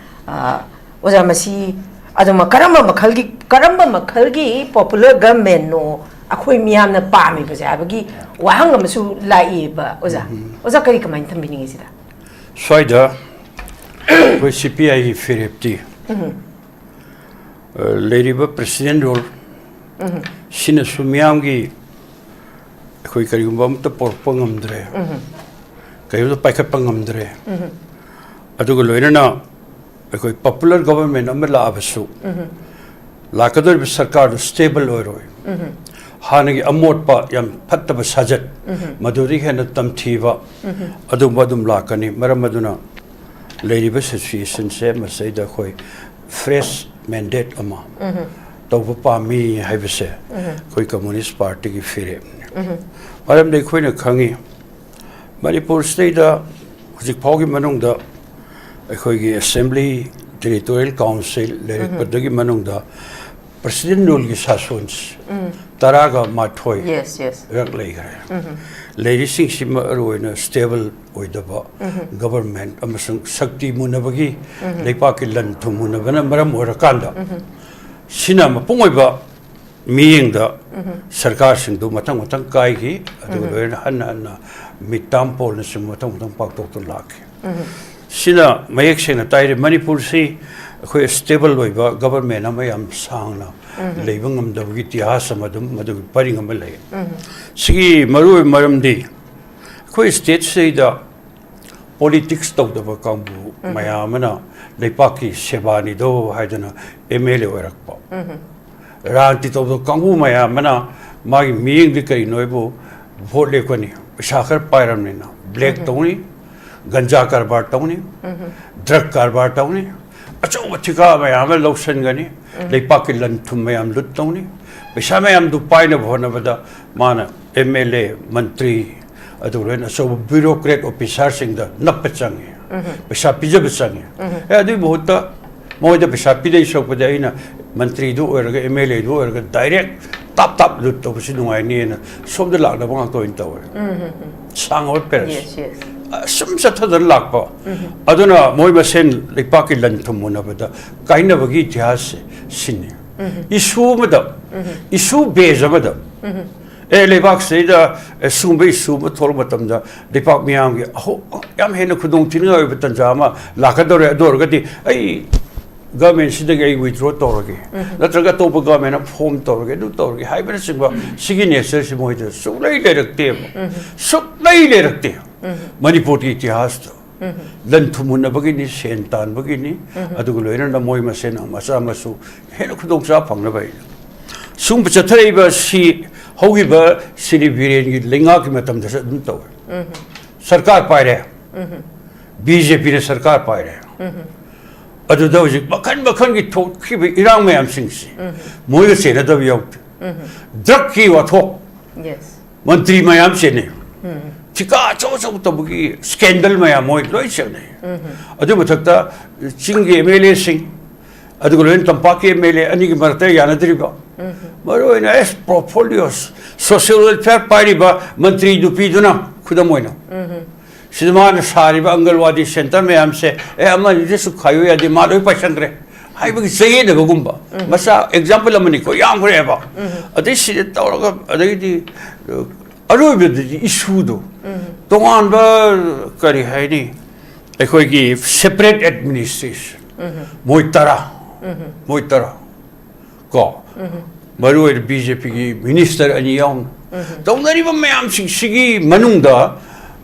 ꯑ, ꯑꯣꯖꯥ, ꯃꯁꯤ ꯑꯗꯨꯃꯛ ꯀꯔꯝꯕ ꯃꯈꯜꯒꯤ, ꯀꯔꯝꯕ ꯃꯈꯜꯒꯤ popular governmentꯅꯣ ꯑꯩꯈꯣꯏ ꯃꯤꯌꯥꯝꯅ ꯄꯥꯝꯃꯤꯕꯁꯦ ꯍꯥꯏꯕꯒꯤ ꯋꯥꯍꯪ ꯑꯃꯁꯨ ꯂꯥꯛꯏꯕ, ꯑꯣꯖꯥ꯫ ꯎꯝ꯫ ꯑꯣꯖꯥ, ꯀꯔꯤ, ꯀꯃꯥꯏꯅ ꯊꯝꯕꯤꯅꯤꯡꯉꯤ ꯁꯤꯗ? ꯁ꯭ꯋꯥꯏꯗ ꯑꯩꯈꯣꯏ CPIꯒꯤ ꯐꯤꯔꯦꯞꯇꯤ, ꯎꯝ꯫ ꯑ, ꯂꯩꯔꯤꯕ President Rule ꯎꯝ꯫ ꯁꯤꯅꯁꯨ ꯃꯤꯌꯥꯝꯒꯤ ꯑꯩꯈꯣꯏ ꯀꯔꯤꯒꯨꯝꯕ ꯑꯃꯠꯇ ꯄꯣꯔꯛꯄ ꯉꯝꯗ꯭ꯔꯦ, ꯎꯝ꯫ ꯀꯔꯤꯒꯨꯝꯕ ꯄꯥꯏꯈꯠꯄ ꯉꯝꯗ꯭ꯔꯦ꯫ ꯎꯝ꯫ ꯑꯗꯨꯒ ꯂꯣꯏꯅꯅ ꯑꯩꯈꯣꯏ popular government ꯑꯃ ꯂꯥꯛꯑꯕꯁꯨ, ꯎꯝ꯫ ꯂꯥꯛꯀꯗꯧꯔꯤꯕ ꯁꯔꯀꯥꯔꯗꯨ stable ꯑꯣꯏꯔꯣꯏ꯫ ꯎꯝ꯫ ꯍꯥꯟꯅꯒꯤ ꯑꯃꯣꯠꯄ, ꯌꯥꯝ ꯐꯠꯇꯕ ꯁꯥꯖꯠ, ꯎꯝ꯫ ꯃꯗꯨꯗꯒꯤ ꯍꯦꯟꯅ ꯇꯝꯊꯤꯕ, ꯎꯝ꯫ ꯑꯗꯨꯝꯕ ꯑꯗꯨꯝ ꯂꯥꯛꯀꯅꯤ꯫ ꯃꯔꯝ ꯑꯗꯨꯅ ꯂꯩꯔꯤꯕ situationꯁꯦ ꯃꯁꯤꯗ ꯑꯩꯈꯣꯏ fresh mandate ꯑꯃ ꯇꯧꯕ ꯄꯥꯝꯃꯤ ꯍꯥꯏꯕꯁꯦ ꯑꯩꯈꯣꯏ Communist Partyꯒꯤ ꯐꯤꯔꯦꯞꯅꯤ꯫ ꯃꯔꯝꯗꯤ ꯑꯩꯈꯣꯏꯅ ꯈꯪꯉꯤ, ꯃꯅꯤꯄꯨꯔꯁꯤꯗꯩꯗ ꯍꯧꯖꯤꯛ ꯐꯥꯎꯒꯤ ꯃꯅꯨꯡꯗ ꯑꯩꯈꯣꯏꯒꯤ Assembly, Territorial Council ꯂꯩꯔꯛꯄꯗꯒꯤ ꯃꯅꯨꯡꯗ President ruleꯒꯤ ꯁꯥꯁꯣꯟꯁꯤ ꯇꯔꯥꯒ ꯃꯥꯊꯣꯏ ꯌꯦꯁ ꯌꯦꯁ ꯔꯛ ꯂꯩꯈ꯭ꯔꯦ꯫ ꯂꯩꯔꯤꯁꯤꯡꯁꯤ ꯃꯔꯨ ꯑꯣꯏꯅ stable ꯑꯣꯏꯗꯕ government ꯑꯃꯁꯨꯡ ꯁꯛꯇꯤ ꯃꯨꯟꯅꯕꯒꯤ, ꯂꯩꯄꯥꯛꯀꯤ ꯂꯟ ꯊꯨꯝ ꯃꯨꯟꯅꯕꯅ ꯃꯔꯝ ꯑꯣꯏꯔꯀꯥꯟꯗ ꯁꯤꯅ ꯃꯄꯨꯡ ꯑꯣꯏꯕ ꯃꯤꯠꯌꯦꯡꯗ ꯁꯔꯀꯥꯔꯁꯤꯡꯗꯨ ꯃꯊꯪ ꯃꯊꯪ ꯀꯥꯏꯈꯤ꯫ ꯑꯗꯨꯒ ꯂꯣꯏꯅꯅ ꯍꯟꯅ ꯍꯟꯅ ꯃꯤꯠꯇꯥꯝ ꯄꯣꯜꯅꯆꯤꯡꯕ ꯃꯊꯪ ꯃꯊꯪ ꯄꯥꯛꯊꯣꯛꯇꯨꯅ ꯂꯥꯛꯈꯤ꯫ ꯁꯤꯅ ꯃꯌꯦꯛ ꯁꯦꯡꯅ ꯇꯥꯛꯏ, ꯃꯅꯤꯄꯨꯔꯁꯤ ꯑꯩꯈꯣꯏ stable ꯑꯣꯏꯕ government ꯑꯃ ꯌꯥꯝ ꯁꯥꯡꯅ ꯂꯩꯕ ꯉꯝꯗꯕꯒꯤ ꯏꯇꯤꯍꯥꯁ ꯑꯃ ꯑꯗꯨꯝ ꯃꯗꯨꯒꯤ ꯄꯔꯤꯡ ꯑꯃ ꯂꯩ꯫ ꯁꯤꯒꯤ ꯃꯔꯨꯑꯣꯏꯕ ꯃꯔꯝꯗꯤ ꯑꯩꯈꯣꯏ stateꯁꯤꯗ politics ꯇꯧꯗꯕ ꯀꯥꯡꯕꯨ ꯃꯌꯥꯝ ꯑꯃꯅ ꯂꯩꯄꯥꯛꯀꯤ ꯁꯦꯕꯥꯅꯤꯗꯣ ꯍꯥꯏꯗꯅ MLA ꯑꯣꯏꯔꯛꯄ꯫ ꯔꯥꯖꯅꯤꯇꯤ ꯇꯧꯗꯕ ꯀꯥꯡꯕꯨ ꯃꯌꯥꯝ ꯑꯃꯅ ꯃꯥꯒꯤ ꯃꯤꯠꯌꯦꯡꯗꯤ ꯀꯔꯤꯅꯣ ꯍꯥꯏꯕꯨ, vote ꯂꯦꯞꯀꯅꯤ, ꯄꯩꯁꯥ ꯈꯔ ꯄꯥꯏꯔꯕꯅꯤꯅ black ꯇꯧꯅꯤ, ꯒꯟꯖꯥ ꯀꯔꯕꯥꯔ ꯇꯧꯅꯤ, drug ꯀꯔꯕꯥꯔ ꯇꯧꯅꯤ, ꯑꯆꯧꯕ ꯊꯤꯀꯥ ꯃꯌꯥꯝ ꯑꯃ ꯂꯧꯁꯤꯟꯒꯅꯤ, ꯂꯩꯄꯥꯛꯀꯤ ꯂꯟ ꯊꯨꯝ ꯃꯌꯥꯝ ꯂꯨꯠ ꯇꯧꯅꯤ, ꯄꯩꯁꯥ ꯃꯌꯥꯝꯗꯨ ꯄꯥꯏꯅꯕ ꯍꯣꯠꯅꯕꯗ ꯃꯥꯅ MLA, ꯃꯟꯇ꯭ꯔꯤ, ꯑꯗꯨꯒ ꯂꯣꯏꯅ ꯑꯆꯧꯕ bureaucrat officerꯁꯤꯡꯗ ꯅꯞꯄ ꯆꯪꯉꯤ, ꯄꯩꯁꯥ ꯄꯤꯖꯕ ꯆꯪꯉꯤ꯫ ꯑꯦ, ꯑꯗꯨꯒꯤ ꯃꯍꯨꯠꯇ ꯃꯣꯏꯗ ꯄꯩꯁꯥ ꯄꯤꯗꯣꯏ ꯁꯔꯨꯛꯄꯨꯗꯤ ꯑꯩꯅ ꯃꯟꯇ꯭ꯔꯤꯗꯨ ꯑꯣꯏꯔꯒ, MLAꯗꯨ ꯑꯣꯏꯔꯒ direct ꯇꯥꯞ ꯇꯥꯞ ꯂꯨꯠ ꯇꯧꯕꯁꯤ ꯅꯨꯡꯉꯥꯏꯅꯤꯅ ꯁꯣꯝꯗ ꯂꯥꯛꯅꯕ ꯉꯥꯛꯇ ꯑꯣꯏꯅ ꯇꯧꯔꯦ꯫ ꯁꯥꯡꯉꯕ ꯄꯦꯔꯦꯁ꯫ ꯌꯦꯁ ꯌꯦꯁ ꯑꯁꯨꯝ ꯆꯠꯊꯗꯅ ꯂꯥꯛꯄ꯫ ꯑꯗꯨꯅ ꯃꯣꯏ ꯃꯁꯦꯟ ꯂꯩꯄꯥꯛꯀꯤ ꯂꯟ ꯊꯨꯝ ꯃꯨꯟꯅꯕꯗ ꯀꯥꯏꯅꯕꯒꯤ ꯏꯇꯤꯍꯥꯁꯁꯦ ꯁꯤꯅꯤ꯫ Issue ꯑꯃꯗ, issue base ꯑꯃꯗ, ꯑꯦ, ꯂꯩꯕꯥꯛꯁꯤꯗꯩꯗ, ꯑꯦ, ꯁꯤꯒꯨꯝꯕ issue ꯑꯃ ꯊꯣꯛꯂꯛꯄ ꯃꯇꯝꯗ ꯂꯩꯄꯥꯛ ꯃꯤꯌꯥꯝꯒꯤ ꯑꯍꯣ-, ꯌꯥꯝ ꯍꯦꯟꯅ ꯈꯨꯗꯣꯡ ꯊꯤꯅꯤꯡꯉꯥꯏ ꯑꯣꯏꯕ ꯇꯥꯟꯖꯥ ꯑꯃ ꯂꯥꯛꯀꯗꯧꯔꯦ꯫ ꯑꯗꯨ ꯑꯣꯏꯔꯒꯗꯤ ꯑꯩ governmentꯁꯤꯗꯒꯤ ꯑꯩ withdraw ꯇꯧꯔꯒꯦ, ꯅꯠꯇ꯭ꯔꯒ ꯑꯇꯣꯞꯄ government ꯑꯃ form ꯇꯧꯔꯒꯦ, ꯑꯗꯨ ꯇꯧꯔꯒꯦ ꯍꯥꯏꯕꯅꯆꯤꯡꯕ ꯁꯤꯒꯤ natureꯁꯤ ꯃꯣꯏꯗ ꯁꯨꯡꯂꯩ ꯂꯩꯔꯛꯇꯦꯕ꯫ ꯁꯨꯡꯂꯩ ꯂꯩꯔꯛꯇꯦ꯫ ꯃꯅꯤꯄꯨꯔꯒꯤ ꯏꯇꯤꯍꯥꯁꯇ ꯂꯟ ꯊꯨꯝ ꯃꯨꯟꯅꯕꯒꯤꯅꯤ, ꯁꯦꯟ ꯇꯥꯟꯕꯒꯤꯅꯤ, ꯑꯗꯨꯒ ꯂꯣꯏꯅꯅ ꯃꯣꯏ ꯃꯁꯦꯟ ꯃꯆꯥ ꯃꯁꯨ ꯍꯦꯟꯅ ꯈꯨꯗꯣꯡꯆꯥꯕ ꯐꯪꯅꯕ ꯍꯥꯏꯅ꯫ ꯁꯨꯝꯕ ꯆꯠꯊꯔꯛꯏꯕ ꯁꯤ ꯍꯧꯈꯤꯕ ꯁ꯭ꯔꯤ ꯕꯤꯔꯦꯟꯒꯤ ꯂꯩꯉꯥꯛꯀꯤ ꯃꯇꯝꯗꯁꯨ ꯑꯗꯨꯝ ꯇꯧꯋꯦ꯫ ꯁꯔꯀꯥꯔ ꯄꯥꯏꯔꯦ, BJPꯅ ꯁꯔꯀꯥꯔ ꯄꯥꯏꯔꯦ, ꯑꯗꯨꯗ ꯍꯧꯖꯤꯛ ꯃꯈꯜ ꯃꯈꯜꯒꯤ ꯊꯣꯛꯈꯤꯕ ꯏꯔꯥꯡ ꯃꯌꯥꯝꯁꯤꯡꯁꯤ ꯃꯣꯏꯒ ꯆꯦꯟꯅꯗꯕ ꯌꯥꯎꯗꯦ꯫ ꯗ꯭ꯔꯒꯀꯤ ꯋꯥꯊꯣꯛ, ꯌꯦꯁ꯫ ꯃꯟꯇ꯭ꯔꯤ ꯃꯌꯥꯝ ꯆꯦꯟꯅꯩ꯫ ꯊꯤꯀꯥ ꯑꯆꯧ ꯑꯆꯧꯕ ꯇꯧꯕꯒꯤ ꯁ꯭ꯀꯦꯟꯗꯜ ꯃꯌꯥꯝ ꯃꯣꯏ ꯂꯣꯏ ꯆꯦꯟꯅꯩ꯫ ꯑꯗꯨ ꯃꯊꯛꯇ ꯆꯤꯡꯒꯤ ꯑꯦꯝ ꯑꯦꯜ ꯑꯦꯁꯤꯡ, ꯑꯗꯨꯒ ꯂꯣꯏꯅ ꯇꯝꯄꯥꯛꯀꯤ ꯑꯦꯝ ꯑꯦꯜ ꯑꯦ ꯑꯅꯤꯒꯤ ꯃꯔꯛꯇ ꯌꯥꯅꯗ꯭ꯔꯤꯕ, ꯃꯔꯨꯑꯣꯏꯅ ꯑꯦꯁ ꯄꯣꯔꯠꯐꯣꯂꯤꯑꯣ, ꯁꯣꯁꯤꯌꯦꯜ ꯋꯦꯜꯐꯤꯌꯥꯔ ꯄꯥꯏꯔꯤꯕ ꯃꯟꯇ꯭ꯔꯤ ꯅꯨꯄꯤꯗꯨꯅ, ꯈꯨꯗꯝ ꯑꯣꯏꯅ, ꯁꯤꯗ ꯃꯥꯅ ꯁꯥꯔꯤꯕ ꯑꯪꯒꯜꯋꯥꯗꯤ ꯁꯦꯟꯇꯔ ꯃꯌꯥꯝꯁꯦ, ꯑꯦ, ꯑꯃ ꯑꯅꯤꯗꯁꯨ ꯈꯥꯏꯌꯨ ꯌꯥꯗꯦ, ꯃꯥ ꯂꯣꯏ ꯄꯥꯏꯁꯟꯈ꯭ꯔꯦ ꯍꯥꯏꯕꯒꯤ ꯆꯌꯦꯠꯅꯕꯒꯨꯝꯕ꯫ ꯃꯆꯥ ꯑꯦꯛꯖꯥꯝꯄꯜ ꯑꯃꯅꯤꯀꯣ, ꯌꯥꯝꯈ꯭ꯔꯦꯕ꯫ ꯑꯗꯩ ꯁꯤꯗ ꯇꯧꯔꯒ, ꯑꯗꯩꯗꯤ, ꯑ, ꯑꯔꯣꯏꯕꯗꯗꯤ ꯏꯁꯨꯗꯣ ꯇꯣꯉꯥꯟꯕ, ꯀꯔꯤ ꯍꯥꯏꯅꯤ, ꯑꯩꯈꯣꯏꯒꯤ ꯁꯦꯄꯔꯦꯠ ꯑꯦꯗꯃꯤꯅꯤꯁꯇ꯭ꯔꯦꯁꯟ, ꯃꯣꯏ ꯇꯔꯥ, ꯃꯣꯏ ꯇꯔꯥ, ꯀꯣ, ꯃꯔꯨꯑꯣꯏꯅ ꯕꯤ ꯖꯦ ꯄꯤꯒꯤ ꯃꯤꯅꯤꯁꯇꯔ ꯑꯅꯤ ꯌꯥꯎꯅ ꯇꯧꯅꯔꯤꯕ ꯃꯌꯥꯝꯁꯤꯡꯁꯤꯒꯤ ꯃꯅꯨꯡꯗ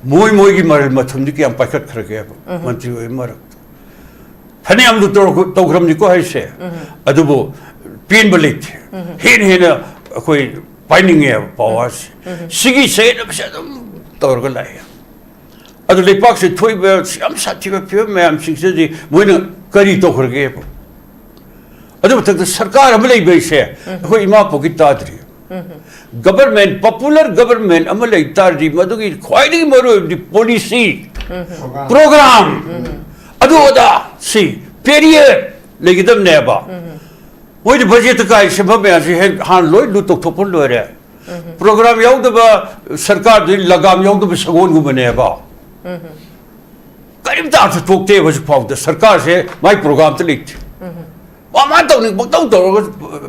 ꯃꯣꯏ ꯃꯣꯏꯒꯤ ꯃꯔꯜ ꯃꯊꯨꯝꯗꯤ ꯀꯌꯥꯝ ꯄꯥꯏꯈꯠꯈ꯭ꯔꯒꯦꯕ ꯃꯟꯇ꯭ꯔꯤ ꯑꯣꯏꯕ ꯃꯔꯛꯇ? ꯐꯅꯌꯥꯝꯗꯨ ꯇꯧꯔ-, ꯇꯧꯈ꯭ꯔꯕꯅꯤꯀꯣ ꯍꯥꯏꯁꯦ꯫ ꯑꯗꯨꯕꯨ ꯄꯦꯟꯕ ꯂꯩꯇꯦ꯫ ꯍꯦꯟꯅ ꯍꯦꯟꯅ ꯑꯩꯈꯣꯏ ꯄꯥꯏꯅꯤꯡꯉꯦꯕ ꯄꯋꯥꯔꯁꯦ꯫ ꯁꯤꯒꯤ ꯆꯌꯦꯠꯅꯕꯁꯦ ꯑꯗꯨꯝ ꯇꯧꯔꯒ ꯂꯥꯛꯑꯦ꯫ ꯑꯗꯨ ꯂꯩꯄꯥꯛꯁꯤ ꯊꯣꯛꯏꯕ ꯌꯥꯝ ꯁꯥꯊꯤꯕ ꯐꯤꯕꯝ ꯃꯌꯥꯝꯁꯤꯡꯁꯤꯗꯗꯤ ꯃꯣꯏꯅ ꯀꯔꯤ ꯇꯧꯈ꯭ꯔꯒꯦꯕ? ꯑꯗꯨ ꯃꯊꯛꯇ ꯁꯔꯀꯥꯔ ꯑꯃ ꯂꯩꯕ ꯍꯥꯏꯁꯦ ꯑꯩꯈꯣꯏ ꯏꯃꯥ ꯄꯣꯛꯀꯤ ꯇꯥꯗ꯭ꯔꯤ꯫ ꯒꯕꯔꯃꯦꯟ, ꯄꯣꯄꯨꯂꯔ ꯒꯕꯔꯃꯦꯟ ꯑꯃ ꯂꯩ ꯇꯥꯔꯗꯤ ꯃꯗꯨꯒꯤ ꯈ꯭ꯋꯥꯏꯗꯒꯤ ꯃꯔꯨꯑꯣꯏꯕꯗꯤ ꯄꯣꯂꯤꯁꯤ, ꯄ꯭ꯔꯣꯒ꯭ꯔꯥꯝ, ꯑꯗꯨ ꯑꯗꯥ, ꯁꯤ ꯄꯦꯔꯤꯌꯔ ꯂꯩꯒꯗꯕꯅꯦꯕ꯫ ꯃꯣꯏꯗꯤ ꯕꯖꯦꯠꯇ ꯀꯥꯏ ꯁꯦꯝꯕ ꯃꯌꯥꯝꯁꯤ ꯍꯦꯛ ꯍꯥꯟꯅ ꯂꯣꯏ ꯂꯨꯠ ꯇꯧꯊꯣꯛꯄ ꯂꯣꯏꯔꯦ꯫ ꯄ꯭ꯔꯣꯒ꯭ꯔꯥꯝ ꯌꯥꯎꯗꯕ ꯁꯔꯀꯥꯔꯗꯨꯗꯤ ꯂꯒꯥꯝ ꯌꯥꯎꯗꯕ ꯁꯒꯣꯜꯒꯨꯝꯕꯅꯦꯕ꯫ ꯀꯔꯤꯝꯇ ꯑꯥꯔꯊ ꯊꯣꯛꯇꯦꯕ ꯍꯧꯖꯤꯛ ꯐꯥꯎꯗ꯫ ꯁꯔꯀꯥꯔꯁꯦ ꯃꯥꯏ ꯄ꯭ꯔꯣꯒ꯭ꯔꯥꯝꯇ ꯂꯩꯇꯦ꯫ ꯃꯥ ꯃꯥ ꯇꯧꯅꯤꯡ ꯄꯪꯇꯧ ꯇꯧꯔꯒ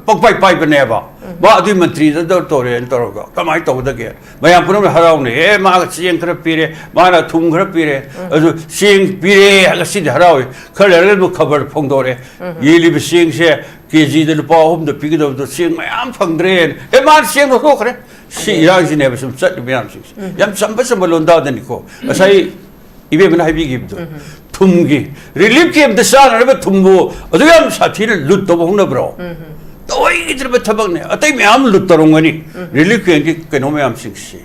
ꯄꯪꯄꯥꯏ ꯄꯥꯏꯕꯅꯦꯕ꯫ ꯃꯥ ꯑꯗꯨꯏ ꯃꯟꯇ꯭ꯔꯤꯗ ꯇꯧꯔꯦꯅ ꯇꯧꯔꯒ ꯀꯃꯥꯏꯅ ꯇꯧꯒꯗꯒꯦ? ꯃꯌꯥꯝ ꯄꯨꯝꯅꯃꯛ ꯍꯔꯥꯎꯅꯩ, "ꯑꯦ, ꯃꯥꯒ ꯆꯦꯡ ꯈꯔ ꯄꯤꯔꯦ, ꯃꯥꯅ ꯊꯨꯝ ꯈꯔ ꯄꯤꯔꯦ, ꯑꯗꯨ ꯆꯦꯡ ꯄꯤꯔꯦ, ꯉꯁꯤꯗꯤ ꯍꯔꯥꯎꯏ"꯫ ꯈꯔ ꯂꯩꯔꯒ ꯑꯃꯨꯛ ꯈꯕꯔ ꯐꯣꯡꯗꯣꯔꯛꯑꯦ, "ꯌꯦꯜꯂꯤꯕ ꯆꯦꯡꯁꯦ ꯀꯦ ꯖꯤꯗ ꯂꯨꯄꯥ ꯑꯍꯨꯝꯗ ꯄꯤꯒꯗꯕꯗꯣ ꯆꯦꯡ ꯃꯌꯥꯝ ꯐꯪꯗ꯭ꯔꯦꯅ"꯫ ꯑꯦ, ꯃꯥꯅ ꯆꯦꯡ ꯂꯧꯊꯣꯛꯈ꯭ꯔꯦ꯫ ꯁꯤ ꯏꯔꯥꯡꯁꯤꯅꯦꯕ ꯁꯨꯝ ꯆꯠꯂꯤ ꯃꯌꯥꯝꯁꯤꯡꯁꯦ꯫ ꯌꯥꯝ ꯆꯝꯕ ꯆꯝꯕ ꯂꯣꯟꯗꯥꯗꯅꯤꯀꯣ꯫ ꯉꯁꯥꯏ ꯏꯕꯦꯝꯃꯅ ꯍꯥꯏꯕꯤꯈꯤꯕꯗꯣ, ꯊꯨꯝꯒꯤ, ꯔꯤꯂꯤꯐ ꯀꯦꯝꯞꯇ ꯆꯥꯅꯅꯕ ꯊꯨꯝꯕꯨ ꯑꯗꯨ ꯌꯥꯝ ꯁꯥꯊꯤꯅ ꯂꯨꯠ ꯇꯧꯕ ꯍꯧꯅꯕ꯭ꯔꯣ? ꯇꯧꯍꯩꯗ꯭ꯔꯕ ꯊꯕꯛꯅꯦ꯫ ꯑꯇꯩ ꯃꯌꯥꯝ ꯂꯨꯠ ꯇꯧꯔꯝꯒꯅꯤ꯫ ꯔꯤꯂꯤꯐ ꯀꯦꯝꯞꯀꯤ ꯀꯩꯅꯣ ꯃꯌꯥꯝꯁꯤꯡꯁꯤ,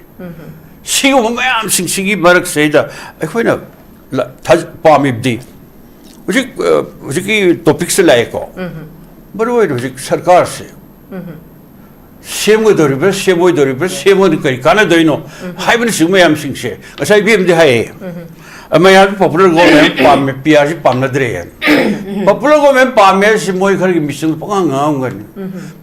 ꯁꯤꯒꯨꯝꯕ ꯃꯌꯥꯝꯁꯤꯡꯁꯤꯒꯤ ꯃꯔꯛꯁꯤꯗ ꯑꯩꯈꯣꯏꯅ ꯂ-, ꯊꯥꯖ-, ꯄꯥꯝꯃꯤꯕꯗꯤ ꯍꯧꯖꯤꯛ ꯍꯧꯖꯤꯛꯀꯤ ꯇꯣꯄꯤꯛꯁꯦ ꯂꯥꯛꯑꯦꯀꯣ꯫ ꯃꯔꯨ ꯑꯣꯏꯅ ꯍꯧꯖꯤꯛ ꯁꯔꯀꯥꯔꯁꯦ ꯁꯦꯝꯒꯗꯧꯔꯤꯕ꯭ꯔꯥ, ꯁꯦꯝꯃꯣꯏꯗꯧꯔꯤꯕ꯭ꯔꯥ, ꯁꯦꯝꯃꯗꯤ ꯀꯔꯤ ꯀꯥꯟꯅꯗꯣꯏꯅꯣ ꯍꯥꯏꯕꯅꯆꯤꯡꯕ ꯃꯌꯥꯝꯁꯤꯡꯁꯦ ꯉꯁꯥꯏ ꯏꯕꯦꯝꯗꯤ ꯍꯥꯏꯌꯦ꯫ ꯃꯌꯥꯝꯁꯤ ꯄꯣꯄꯨꯂꯔ ꯒꯣꯔꯃꯦꯟ ꯄꯥꯝꯃꯦ, ꯄꯤ ꯑꯥꯔꯁꯤ ꯄꯥꯝꯅꯗ꯭ꯔꯦ꯫ ꯄꯣꯄꯨꯂꯔ ꯒꯣꯔꯃꯦꯟ ꯄꯥꯝꯃꯦ ꯍꯥꯏꯁꯤ ꯃꯣꯏ ꯈꯔꯒꯤ ꯃꯤꯆꯪꯗ ꯄꯪꯉꯥꯡ ꯉꯥꯡꯉꯝꯒꯅꯤ꯫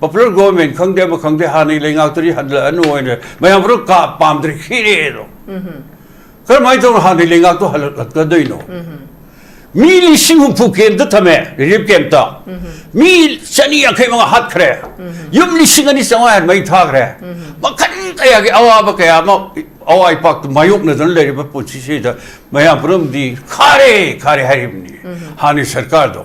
ꯄꯣꯄꯨꯂꯔ ꯒꯣꯔꯃꯦꯟ ꯈꯪꯗꯦ ꯑꯃ ꯈꯪꯗꯦ ꯍꯥꯟꯅꯒꯤ ꯂꯩꯉꯥꯛꯇꯨꯗꯤ ꯍꯜꯂꯛꯑꯅꯨ ꯑꯣꯏꯅ ꯃꯌꯥꯝ ꯄꯨꯂꯞ ꯀꯥ ꯄꯥꯝꯗ꯭ꯔꯦ ꯈꯤꯔꯦꯗꯣ꯫ ꯀꯔꯝꯍꯥꯏꯅ ꯇꯧꯅ ꯍꯥꯟꯅꯒꯤ ꯂꯩꯉꯥꯛꯇꯣ ꯍꯜꯂꯛꯀꯗꯣꯏꯅꯣ? ꯃꯤ ꯂꯤꯁꯤꯡ ꯍꯨꯝꯐꯨ ꯀꯦꯝꯇ ꯊꯝꯃꯦ, ꯔꯤꯂꯤꯐ ꯀꯦꯝꯇ꯫ ꯃꯤ ꯆꯅꯤ ꯌꯥꯡꯈꯩ ꯃꯉꯥ ꯍꯥꯠꯈ꯭ꯔꯦ꯫ ꯌꯨꯝ ꯂꯤꯁꯤꯡ ꯑꯅꯤ ꯆꯥꯝꯃꯉꯥ ꯍꯦꯟ ꯃꯩ ꯊꯥꯈ꯭ꯔꯦ꯫ ꯃꯈꯜ ꯀꯌꯥꯒꯤ ꯑꯋꯥꯕ ꯀꯌꯥ ꯑꯃ ꯑꯋꯥ ꯏꯄꯥꯛꯇ ꯃꯥꯌꯣꯛꯅꯗꯨꯅ ꯂꯩꯔꯤꯕ ꯄꯨꯟꯁꯤꯁꯤꯗ ꯃꯌꯥꯝ ꯄꯨꯝꯅꯃꯛꯇꯤ ꯈꯥꯔꯦ, ꯈꯥꯔꯦ ꯍꯥꯏꯔꯤꯕꯅꯤ꯫ ꯍꯥꯟꯅꯒꯤ ꯁꯔꯀꯥꯔꯗꯣ꯫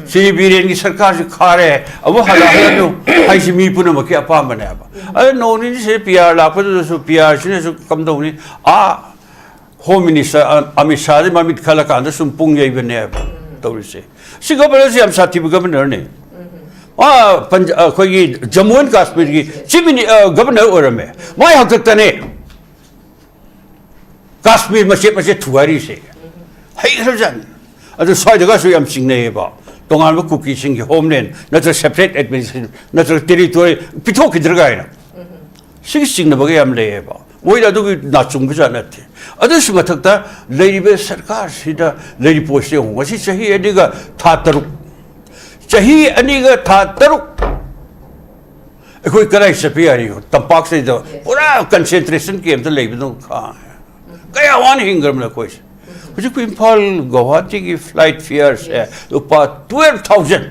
ꯁꯤ ꯕꯤꯔꯦꯟꯒꯤ ꯁꯔꯀꯥꯔꯁꯤ ꯈꯥꯔꯦ, ꯑꯃꯨꯛ ꯍꯜꯂꯛꯑꯅꯨ ꯍꯥꯏꯁꯤ ꯃꯤ ꯄꯨꯝꯅꯃꯛꯀꯤ ꯑꯄꯥꯝꯕꯅꯦꯕ꯫ ꯑꯗ ꯅꯣꯡ ꯅꯤꯅꯤꯁꯤꯗ ꯄꯤ ꯑꯥꯔ ꯂꯥꯛꯄꯗꯨꯗꯁꯨ ꯄꯤ ꯑꯥꯔꯁꯤꯅꯁꯨ ꯀꯝꯗꯧꯅꯤ? ꯑꯥ, ꯍꯣꯝ ꯃꯤꯅꯤꯁꯇꯔ ꯑ-, ꯑꯃꯤꯠ ꯁꯥꯍꯗꯤ ꯃꯃꯤꯠ ꯈꯜꯂꯀꯥꯟꯗ ꯁꯨꯝ ꯄꯨꯡ ꯌꯩꯕꯅꯦꯕ ꯇꯧꯔꯤꯁꯦ꯫ ꯁꯤ ꯒꯕꯔꯅꯔꯁꯤ ꯌꯥꯝ ꯁꯥꯊꯤꯕ ꯒꯕꯔꯅꯔꯅꯤ꯫ ꯃꯥ ꯄꯟꯖ-, ꯑꯩꯈꯣꯏꯒꯤ ꯖꯝꯃꯨ ꯑꯦꯟ ꯀꯥꯁꯃꯤꯔꯒꯤ ꯆꯤꯐ ꯃꯤꯅꯤ-, ꯑ, ꯒꯕꯔꯅꯔ ꯑꯣꯏꯔꯝꯃꯦ꯫ ꯃꯥꯏ ꯍꯥꯛꯇꯛꯇꯅꯦ ꯀꯥꯁꯃꯤꯔ ꯃꯆꯦꯠ ꯃꯆꯦꯠ ꯊꯨꯒꯥꯏꯔꯤꯁꯦ꯫ ꯍꯩꯈ꯭ꯔꯖꯥꯠꯅꯤ꯫ ꯑꯗꯨ ꯁ꯭ꯋꯥꯏꯗꯒꯁꯨ ꯌꯥꯝ ꯆꯤꯡꯅꯩꯌꯦꯕ꯫ ꯇꯣꯉꯥꯟꯕ ꯀꯨꯀꯤꯁꯤꯡꯒꯤ ꯍꯣꯝꯂꯦꯟ ꯅꯠꯇ꯭ꯔꯒ ꯁꯦꯄꯔꯦꯠ ꯑꯦꯗꯃꯤꯅꯤꯁꯇ꯭ꯔꯦꯁꯟ ꯅꯠꯇ꯭ꯔꯒ ꯇꯦꯔꯤꯇꯣꯔꯤ ꯄꯤꯊꯣꯛꯈꯤꯗ꯭ꯔꯥ ꯀꯥꯏꯅ꯫ ꯁꯤꯒꯤ ꯆꯤꯡꯅꯕꯒ ꯌꯥꯝ ꯂꯩꯌꯦꯕ꯫ ꯃꯣꯏꯗ ꯑꯗꯨꯒꯤ ꯅꯥꯆꯨꯡꯕꯖꯥꯠ ꯅꯠꯇꯦ꯫ ꯑꯗꯨꯁꯨ ꯃꯊꯛꯇ ꯂꯩꯔꯤꯕ ꯁꯔꯀꯥꯔꯁꯤꯗ ꯂꯩꯔꯤꯕ ꯄꯣꯠꯁꯤ ꯌꯦꯡꯉꯨ꯫ ꯉꯁꯤ ꯆꯍꯤ ꯑꯅꯤꯒ ꯊꯥ ꯇꯔꯨꯛ, ꯆꯍꯤ ꯑꯅꯤꯒ ꯊꯥ ꯇꯔꯨꯛ ꯑꯩꯈꯣꯏ ꯀꯗꯥꯏ ꯆꯠꯄ ꯌꯥꯔꯤꯅꯣ? ꯇꯝꯄꯥꯛꯁꯤꯗ ꯄꯨꯔꯥ ꯀꯟꯁꯦꯟꯇ꯭ꯔꯦꯁꯟ ꯀꯦꯝꯇ ꯂꯩꯕꯗꯧꯅ ꯈꯥꯡꯉꯦ꯫ ꯀꯌꯥ ꯋꯥꯅ ꯍꯤꯡꯈ꯭ꯔꯕꯅꯣ ꯑꯩꯈꯣꯏꯁꯦ? ꯍꯧꯖꯤꯛ ꯏꯝꯐꯥꯜ ꯒꯧꯍꯥꯇꯤꯒꯤ ꯐ꯭ꯂꯥꯏꯠ ꯐꯤꯌꯔꯁꯦ ꯂꯨꯄꯥ twelve thousand,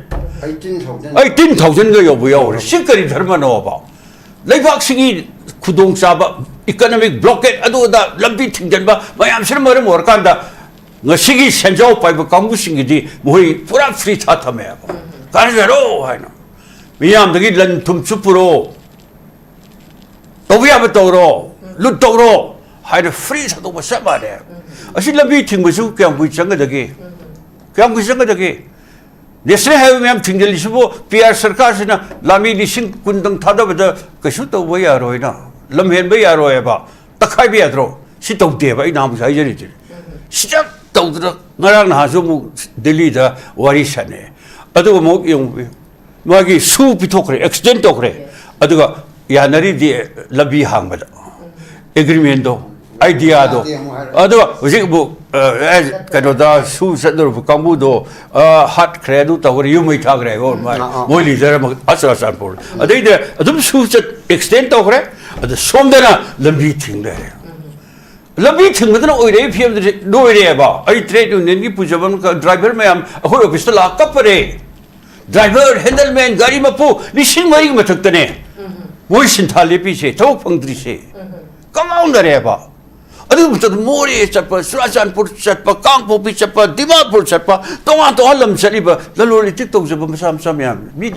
eighteen thousand, eighteen ꯊꯥꯎꯖꯟꯒ ꯌꯧꯕ ꯌꯥꯎꯔꯦ꯫ ꯁꯤ ꯀꯔꯤ ꯙꯔꯃꯅꯣꯕ? ꯂꯩꯕꯥꯛꯁꯤꯒꯤ ꯈꯨꯗꯣꯡꯆꯥꯕ, ꯏꯀꯅꯣꯃꯤꯛ ꯕ꯭ꯂꯣꯀꯦꯠ, ꯑꯗꯨ ꯑꯗꯥ ꯂꯝꯕꯤ ꯊꯤꯡꯖꯤꯟꯕ ꯃꯌꯥꯝꯁꯤꯅ ꯃꯔꯝ ꯑꯣꯏꯔꯀꯥꯟꯗ ꯉꯁꯤꯒꯤ ꯁꯦꯟꯖꯥꯎ ꯄꯥꯏꯕ ꯀꯥꯡꯕꯨꯁꯤꯡꯒꯤꯗꯤ ꯃꯈꯣꯏ ꯄꯨꯔꯥ ꯐ꯭ꯔꯤ ꯊꯥ ꯊꯝꯃꯦꯕ꯫ ꯀꯥꯟꯅꯖꯔꯣ ꯍꯥꯏꯅ꯫ ꯃꯤꯌꯥꯝꯗꯒꯤ ꯂꯟ ꯊꯨꯝ ꯆꯨꯞꯄꯨꯔꯣ, ꯇꯧꯕ ꯌꯥꯕ ꯇꯧꯔꯣ, ꯂꯨꯠ ꯇꯧꯔꯣ ꯍꯥꯏꯅ ꯐ꯭ꯔꯤ ꯊꯥꯗꯣꯛꯄ ꯆꯞ ꯃꯥꯟꯅꯩ꯫ ꯑꯁꯤ ꯂꯝꯕꯤ ꯊꯤꯡꯕꯁꯨ ꯀꯌꯥꯝ ꯀꯨꯏ ꯆꯪꯒꯗꯒꯦ? ꯀꯌꯥꯝ ꯀꯨꯏ ꯆꯪꯒꯗꯒꯦ? ꯅꯦꯁꯅꯦꯜ ꯍꯥꯏꯋꯦ ꯃꯌꯥꯝ ꯊꯤꯡꯖꯤꯜꯂꯤꯁꯤꯕꯨ ꯄꯤ ꯑꯥꯔ ꯁꯔꯀꯥꯔꯁꯤꯅ ꯂꯥꯃꯤ ꯂꯤꯁꯤꯡ ꯀꯨꯟꯗꯪ ꯊꯥꯗꯕꯗ ꯀꯩꯁꯨ ꯇꯧꯕ ꯌꯥꯔꯣꯏꯅ, ꯂꯝ ꯍꯦꯟꯕ ꯌꯥꯔꯣꯏꯕ, ꯇꯛꯈꯥꯏꯕ ꯌꯥꯗ꯭ꯔꯣ? ꯁꯤ ꯇꯧꯗꯦꯕ ꯑꯩ ꯅꯍꯥꯟꯃꯨꯛꯁꯨ ꯍꯥꯏꯖꯔꯤꯗꯨꯅꯤ꯫ ꯁꯤꯗ ꯇꯧꯗꯅ ꯉꯔꯥꯡ ꯅꯍꯥꯟꯁꯨ ꯑꯃꯨꯛ ꯗꯤꯜꯂꯤꯗ ꯋꯥꯔꯤ ꯁꯥꯟꯅꯩ꯫ ꯑꯗꯨꯒ ꯑꯃꯨꯛ ꯌꯦꯡꯉꯨ, ꯃꯥꯒꯤ ꯁꯨ ꯄꯤꯊꯣꯛꯈ꯭ꯔꯦ, ꯑꯦꯛꯁꯇꯦꯟ ꯇꯧꯈ꯭ꯔꯦ꯫ ꯑꯗꯨꯒ ꯌꯥꯅꯔꯤꯗꯤ ꯂꯝꯕꯤ ꯍꯥꯡꯕꯗ, ꯑꯦꯒ꯭ꯔꯤꯃꯦꯟꯗꯣ, ꯑꯥꯏꯗꯤꯌꯥꯗꯣ꯫ ꯑꯥꯏꯗꯤꯌꯥ ꯑꯃꯨꯛ ꯍꯥꯏꯔꯛꯑꯣ꯫ ꯑꯗꯨꯒ ꯍꯧꯖꯤꯛ ꯑꯃꯨꯛ, ꯑ, ꯑꯦ, ꯀꯩꯅꯣꯗ ꯁꯨ ꯆꯠꯂꯨꯔꯕ ꯀꯥꯡꯕꯨꯗꯣ, ꯑ, ꯍꯥꯠꯈ꯭ꯔꯦ, ꯑꯗꯨ ꯇꯧꯈ꯭ꯔꯦ, ꯌꯨꯝ ꯃꯩ ꯊꯥꯈ꯭ꯔꯦ, ꯍꯣ, ꯃꯥꯏ, ꯑꯥ, ꯑꯥ, ꯃꯣꯏ ꯑꯥ꯫ ꯂꯤꯗꯔ ꯑꯃ ꯑꯆꯧ ꯑꯆꯥꯟꯄꯨꯔ꯫ ꯑꯗꯩꯗ ꯑꯗꯨꯝ ꯁꯨ ꯆꯠ ꯑꯦꯛꯁꯇꯦꯟ ꯇꯧꯈ꯭ꯔꯦ꯫ ꯑꯗ ꯁꯣꯝꯗꯅ ꯂꯝꯕꯤ ꯊꯤꯡ ꯂꯩꯔꯦ꯫ ꯂꯝꯕꯤ ꯊꯤꯡꯕꯗꯅ ꯑꯣꯏꯔꯛꯏ ꯐꯤꯕꯝꯗꯨꯗꯤ ꯂꯣꯏꯔꯦꯕ꯫ ꯑꯩ ꯇ꯭ꯔꯦꯗ ꯌꯨꯅꯤꯌꯟꯒꯤ ꯄꯨꯖꯕ ꯑꯃ, ꯗ꯭ꯔꯥꯏꯚꯔ ꯃꯌꯥꯝ ꯑꯩꯈꯣꯏ ꯑꯣꯐꯤꯁꯇ ꯂꯥꯛꯑ ꯀꯞꯄꯔꯦ꯫ ꯗ꯭ꯔꯥꯏꯚꯔ, ꯍꯦꯟꯗꯜꯃꯦꯟ, ꯒꯥꯔꯤ ꯃꯄꯨ ꯂꯤꯁꯤꯡ ꯃꯔꯤꯒꯤ ꯃꯊꯛꯇꯅꯦ ꯃꯣꯏ ꯁꯤꯟꯊꯥ ꯂꯦꯞꯄꯤꯁꯦ, ꯊꯕꯛ ꯐꯪꯗ꯭ꯔꯤꯁꯦ꯫ ꯀꯉꯥꯎꯅꯔꯦꯕ꯫ ꯑꯗꯨꯒꯤ ꯃꯊꯛꯇ ꯃꯣꯔꯦ ꯆꯠꯄ, ꯆꯨꯔꯥꯆꯥꯟꯄꯨꯔ ꯆꯠꯄ, ꯀꯥꯡꯄꯣꯛꯄꯤ ꯆꯠꯄ, ꯗꯤꯃꯥꯄꯨꯔ ꯆꯠꯄ, ꯇꯣꯉꯥꯟ ꯇꯣꯉꯥꯟ ꯂꯝ ꯆꯠꯂꯤꯕ ꯂꯂꯣꯟ ꯏꯇꯤꯛ ꯇꯧꯖꯕ ꯃꯆꯥ ꯃꯆꯥ ꯃꯌꯥꯝ, ꯃꯤ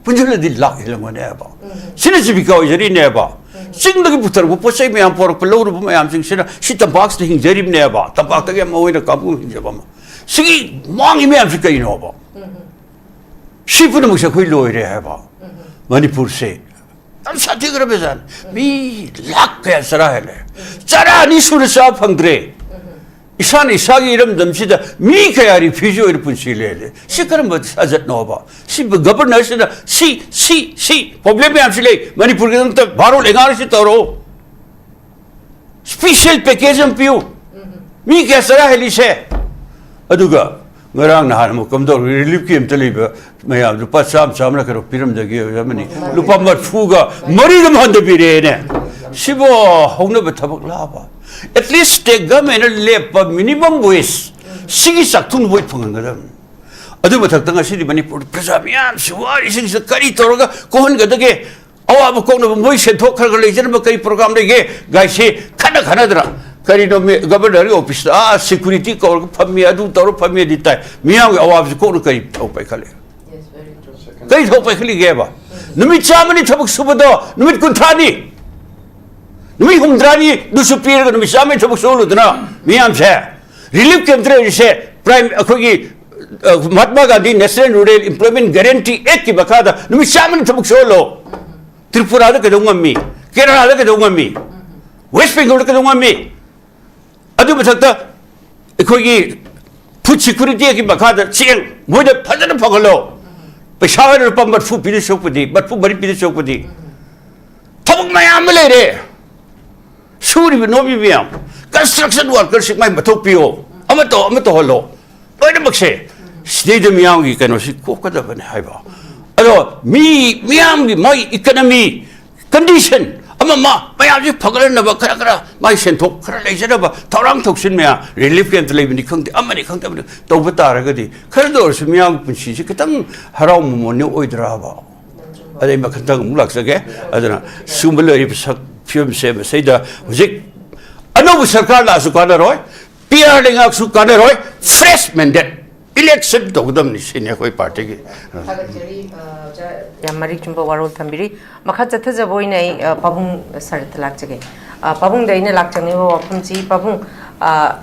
ꯄꯨꯟꯁꯤꯜꯂꯗꯤ ꯂꯥꯛ ꯍꯦꯜꯂꯝꯒꯅꯦꯕ꯫ ꯁꯤꯅ ꯖꯤꯕꯤꯀꯥ ꯑꯣꯏꯖꯔꯤꯅꯦꯕ꯫ ꯆꯤꯡꯗꯒꯤ ꯄꯨꯊꯔꯛꯄ ꯄꯣꯠ ꯆꯩ ꯃꯌꯥꯝ, ꯄꯣꯔꯛꯄ, ꯂꯧꯔꯨꯕ ꯃꯌꯥꯝꯁꯤꯡꯁꯤꯅ ꯁꯤ ꯇꯝꯄꯥꯛꯁꯤꯗ ꯍꯤꯡꯖꯔꯤꯕꯅꯦꯕ꯫ ꯇꯝꯄꯥꯛꯇꯒꯤ ꯑꯃ ꯑꯣꯏꯅ ꯀꯥꯡꯕꯨ ꯍꯤꯡꯖꯕ ꯑꯃ꯫ ꯁꯤꯒꯤ ꯃꯥꯡꯉꯤ ꯃꯌꯥꯝꯁꯤ ꯀꯩꯅꯣꯕ? ꯁꯤ ꯄꯨꯝꯅꯃꯛꯁꯦ ꯑꯩꯈꯣꯏ ꯂꯣꯏꯔꯦ ꯍꯥꯏꯕ꯫ ꯃꯅꯤꯄꯨꯔꯁꯦ ꯌꯥꯝ ꯁꯥꯊꯤꯈ꯭ꯔꯕ ꯖꯥꯠꯅꯤ꯫ ꯃꯤ ꯂꯥꯛ ꯀꯌꯥ ꯆꯔꯥ ꯍꯦꯜꯂꯦ꯫ ꯆꯔꯥ ꯑꯅꯤ ꯁꯨꯅ ꯆꯥꯕ ꯐꯪꯗ꯭ꯔꯦ꯫ ꯏꯁꯥꯅ ꯏꯁꯥꯒꯤ ꯏꯔꯝꯗꯝꯁꯤꯗ ꯃꯤ ꯀꯌꯥ ꯔꯤꯐ꯭ꯌꯨꯖꯤ ꯑꯣꯏꯅ ꯄꯨꯟꯁꯤ ꯂꯦꯜꯂꯦ꯫ ꯁꯤ ꯀꯔꯝꯕ ꯁꯥꯖꯠꯅꯣꯕ? ꯁꯤ ꯒꯕꯔꯅꯔꯁꯤꯅ ꯁꯤ, ꯁꯤ, ꯁꯤ ꯄ꯭ꯔꯣꯕ꯭ꯂꯦꯝ ꯃꯌꯥꯝꯁꯤ ꯂꯩ, ꯃꯅꯤꯄꯨꯔꯒꯤꯗꯃꯛꯇ ꯚꯥꯔꯣꯠ ꯑꯦꯟ ꯑꯥꯔ ꯁꯤ ꯇꯧꯔꯣ, ꯁ꯭ꯄꯤꯁꯦꯜ ꯄꯦꯀꯦꯖ ꯑꯃ ꯄꯤꯌꯨ, ꯃꯤ ꯀꯌꯥ ꯆꯔꯥ ꯍꯦꯜꯂꯤꯁꯦ? ꯑꯗꯨꯒ ꯉꯔꯥꯡ ꯅꯍꯥꯟ ꯑꯃꯨꯛ ꯀꯝꯗꯧꯔꯤ, ꯔꯤꯂꯤꯐ ꯀꯦꯝꯞꯇ ꯂꯩꯕ ꯃꯌꯥꯝ ꯂꯨꯄꯥ ꯆꯥꯝꯃ, ꯆꯥꯝꯃꯅ ꯀꯩꯅꯣ ꯄꯤꯔꯝꯗꯒꯦ ꯑꯣꯖꯥ ꯑꯃꯅꯤ? ꯂꯨꯄꯥ ꯃꯔꯐꯨꯒ ꯃꯔꯤꯗ ꯑꯃ ꯍꯟꯊꯕꯤꯔꯦꯅꯦ꯫ ꯁꯤꯕꯨ ꯍꯧꯅꯕ ꯊꯕꯛ ꯂꯥꯕ? ꯑꯦꯠꯂꯤꯁ ꯁ꯭ꯇꯦꯠ ꯒꯚꯔꯟꯃꯦꯟꯅ ꯂꯦꯞꯄ ꯃꯤꯅꯤꯃꯝ ꯋꯦꯖ, ꯁꯤꯒꯤ ꯆꯥꯛꯊꯨꯡ ꯃꯣꯏ ꯐꯪꯍꯟꯒꯗꯕꯅꯤ꯫ ꯑꯗꯨ ꯃꯊꯛꯇ ꯉꯁꯤꯗꯤ ꯃꯅꯤꯄꯨꯔ ꯄ꯭ꯔꯖꯥ ꯃꯌꯥꯝꯁꯤ ꯋꯥꯔꯤꯁꯤꯡꯁꯤꯗ ꯀꯔꯤ ꯇꯧꯔꯒ ꯀꯣꯛꯍꯟꯒꯗꯒꯦ? ꯑꯋꯥꯕ ꯀꯣꯛꯅꯕ ꯃꯣꯏ ꯁꯦꯟꯊꯣꯛ ꯈꯔ ꯈꯔ ꯂꯩꯖꯅꯕ ꯀꯔꯤ ꯄ꯭ꯔꯣꯒ꯭ꯔꯥꯝ ꯂꯩꯒꯦ? ꯒꯥꯏꯁꯤ ꯈꯠꯅ ꯈꯠꯅꯗꯅ ꯀꯔꯤꯅꯣ ꯃꯤ-, ꯒꯕꯔꯅꯔꯒꯤ ꯑꯣꯐꯤꯁꯇ, ꯑꯥ, ꯁꯦꯀ꯭ꯌꯨꯔꯤꯇꯤ ꯀꯧꯔꯒ ꯐꯝꯃꯤ, ꯑꯗꯨ ꯇꯧꯔꯒ ꯐꯝꯃꯤ ꯑꯗꯤ ꯇꯥꯏ꯫ ꯃꯤꯌꯥꯝꯒꯤ ꯑꯋꯥꯕꯁꯤ ꯀꯣꯛꯅ ꯀꯔꯤ ꯊꯧ ꯄꯥꯏꯈꯠꯂꯦ? ꯀꯔꯤ ꯊꯧ ꯄꯥꯏꯈꯠꯂꯤꯒꯦꯕ? ꯅꯨꯃꯤꯠ ꯆꯥꯝꯃꯅꯤ ꯊꯕꯛ ꯁꯨꯕꯗꯣ ꯅꯨꯃꯤꯠ ꯀꯨꯟꯊ꯭ꯔꯥꯅꯤ꯫ ꯅꯨꯃꯤꯠ ꯍꯨꯝꯗ꯭ꯔꯥꯅꯤ ꯗꯨꯁꯨ ꯄꯤꯔꯒ ꯅꯨꯃꯤꯠ ꯆꯥꯝꯃꯩ ꯊꯕꯛ ꯁꯨꯍꯜꯂꯨꯗꯅ ꯃꯤꯌꯥꯝꯁꯦ꯫ ꯔꯤꯂꯤꯐ ꯀꯦꯝꯞꯇ ꯂꯩꯔꯤꯁꯦ, ꯄ꯭ꯔꯥꯏꯝ, ꯑꯩꯈꯣꯏꯒꯤ, ꯑ, Mahatma Gandhi national rural employment guarantee ꯑꯦꯛꯀꯤ ꯃꯈꯥꯗ ꯅꯨꯃꯤꯠ ꯆꯥꯝꯃꯅꯤ ꯊꯕꯛ ꯁꯨꯍꯜꯂꯣ꯫ ꯇ꯭ꯔꯤꯄꯨꯔꯥꯗ ꯀꯩꯗꯧ ꯉꯝꯃꯤ? ꯀꯦꯔꯂꯥꯗ ꯀꯩꯗꯧ ꯉꯝꯃꯤ? ꯋꯦꯁ ꯕꯦꯡꯒꯣꯜꯗ ꯀꯩꯗꯧ ꯉꯝꯃꯤ? ꯑꯗꯨ ꯃꯊꯛꯇ ꯑꯩꯈꯣꯏꯒꯤ ꯐꯨꯗ ꯁꯤꯀ꯭ꯌꯨꯔꯤꯇꯤꯒꯤ ꯃꯈꯥꯗ ꯆꯦꯡ ꯃꯣꯏꯗ ꯐꯖꯅ ꯐꯪꯍꯜꯂꯣ꯫ ꯄꯩꯁꯥ ꯑꯣꯏꯅ ꯂꯨꯄꯥ ꯃꯔꯤꯐꯨ ꯄꯤꯗꯣꯏ ꯁꯔꯨꯛꯄꯨꯗꯤ, ꯃꯔꯤꯐꯨ ꯃꯔꯤ ꯄꯤꯗꯣꯏ ꯁꯔꯨꯛꯄꯨꯗꯤ, ꯊꯕꯛ ꯃꯌꯥꯝ ꯑꯃ ꯂꯩꯔꯦ꯫ ꯁꯨꯔꯤꯕ ꯅꯣꯝꯃꯤꯕ ꯃꯌꯥꯝ, ꯀꯟꯁꯇ꯭ꯔꯛꯁꯟ ꯋꯥꯔꯀꯔꯁꯤꯡ ꯃꯥꯏ ꯃꯊꯧ ꯄꯤꯌꯣ, ꯑꯃ ꯇꯧ, ꯑꯃ ꯇꯧꯍꯜꯂꯣ꯫ ꯂꯣꯏꯅꯃꯛꯁꯦ ꯁꯤꯗꯩꯗ ꯃꯤꯌꯥꯝꯒꯤ ꯀꯩꯅꯣꯁꯤ ꯀꯣꯛꯀꯗꯕꯅꯤ ꯍꯥꯏꯕ꯫ ꯑꯗꯣ ꯃꯤ, ꯃꯤꯌꯥꯝꯒꯤ ꯃꯣꯏ ꯏꯀꯅꯃꯤ ꯀꯟꯗꯤꯁꯟ ꯑꯃ ꯑꯃ ꯃꯌꯥꯝꯁꯤ ꯐꯒꯠꯍꯟꯅꯕ, ꯈꯔ ꯈꯔ ꯃꯥꯏ ꯁꯦꯟꯊꯣꯛ ꯈꯔ ꯂꯩꯖꯅꯕ ꯊꯧꯔꯥꯡ ꯊꯧꯁꯤꯟ ꯃꯌꯥꯝ, ꯔꯤꯂꯤꯐ ꯀꯦꯝꯞꯇ ꯂꯩꯕꯅꯤ ꯈꯪꯗꯦ, ꯑꯃꯅꯤ ꯈꯪꯗꯦ, ꯑꯃꯅꯤ ꯇꯧꯕ ꯇꯥꯔꯒꯗꯤ ꯈꯔꯗ ꯑꯣꯏꯔꯁꯨ ꯃꯤꯌꯥꯝꯒꯤ ꯄꯨꯟꯁꯤꯁꯤ ꯈꯤꯇꯪ ꯍꯔꯥꯎ ꯃꯃꯣꯟꯅꯤ ꯑꯣꯏꯗ꯭ꯔꯥꯕ? ꯑꯗꯩ ꯃꯈꯟꯇꯪ ꯑꯃꯨꯛ ꯂꯥꯛꯆꯒꯦ꯫ ꯑꯗꯨꯅ ꯁꯤꯒꯨꯝꯕ ꯂꯩꯔꯤꯕ ꯁꯛ ꯐꯤꯕꯝꯁꯦ ꯃꯁꯤꯗ ꯍꯧꯖꯤꯛ ꯑꯅꯧꯕ ꯁꯔꯀꯥꯔ ꯂꯥꯛꯑꯁꯨ ꯀꯥꯟꯅꯔꯣꯏ, ꯄꯤ ꯑꯥꯔ ꯂꯩꯉꯥꯛꯁꯨ ꯀꯥꯟꯅꯔꯣꯏ, ꯐ꯭ꯔꯦꯁ ꯃꯦꯟꯗꯦꯠ, ꯏꯂꯦꯛꯁꯟ ꯇꯧꯒꯗꯕꯅꯤ ꯁꯤꯅꯤ ꯑꯩꯈꯣꯏ ꯄꯥꯔꯇꯤꯒꯤ꯫ ꯊꯥꯒꯠꯆꯔꯤ, ꯑ, ꯑꯣꯖꯥ꯫ ꯌꯥꯝ ꯃꯔꯤꯛ ꯆꯨꯝꯕ ꯋꯥꯔꯣꯜ ꯊꯝꯕꯤꯔꯤ꯫ ꯃꯈꯥ ꯆꯠꯊꯖꯕ ꯑꯣꯏꯅ ꯑꯩ, ꯑ, ꯄꯥꯕꯨꯡ ꯁꯔꯗ ꯂꯥꯛꯆꯒꯦ꯫ ꯑ, ꯄꯥꯕꯨꯡꯗ ꯑꯩꯅ ꯂꯥꯛꯆꯅꯤꯡꯕ ꯋꯥꯐꯝꯁꯤ, ꯄꯥꯕꯨꯡ, ꯑ,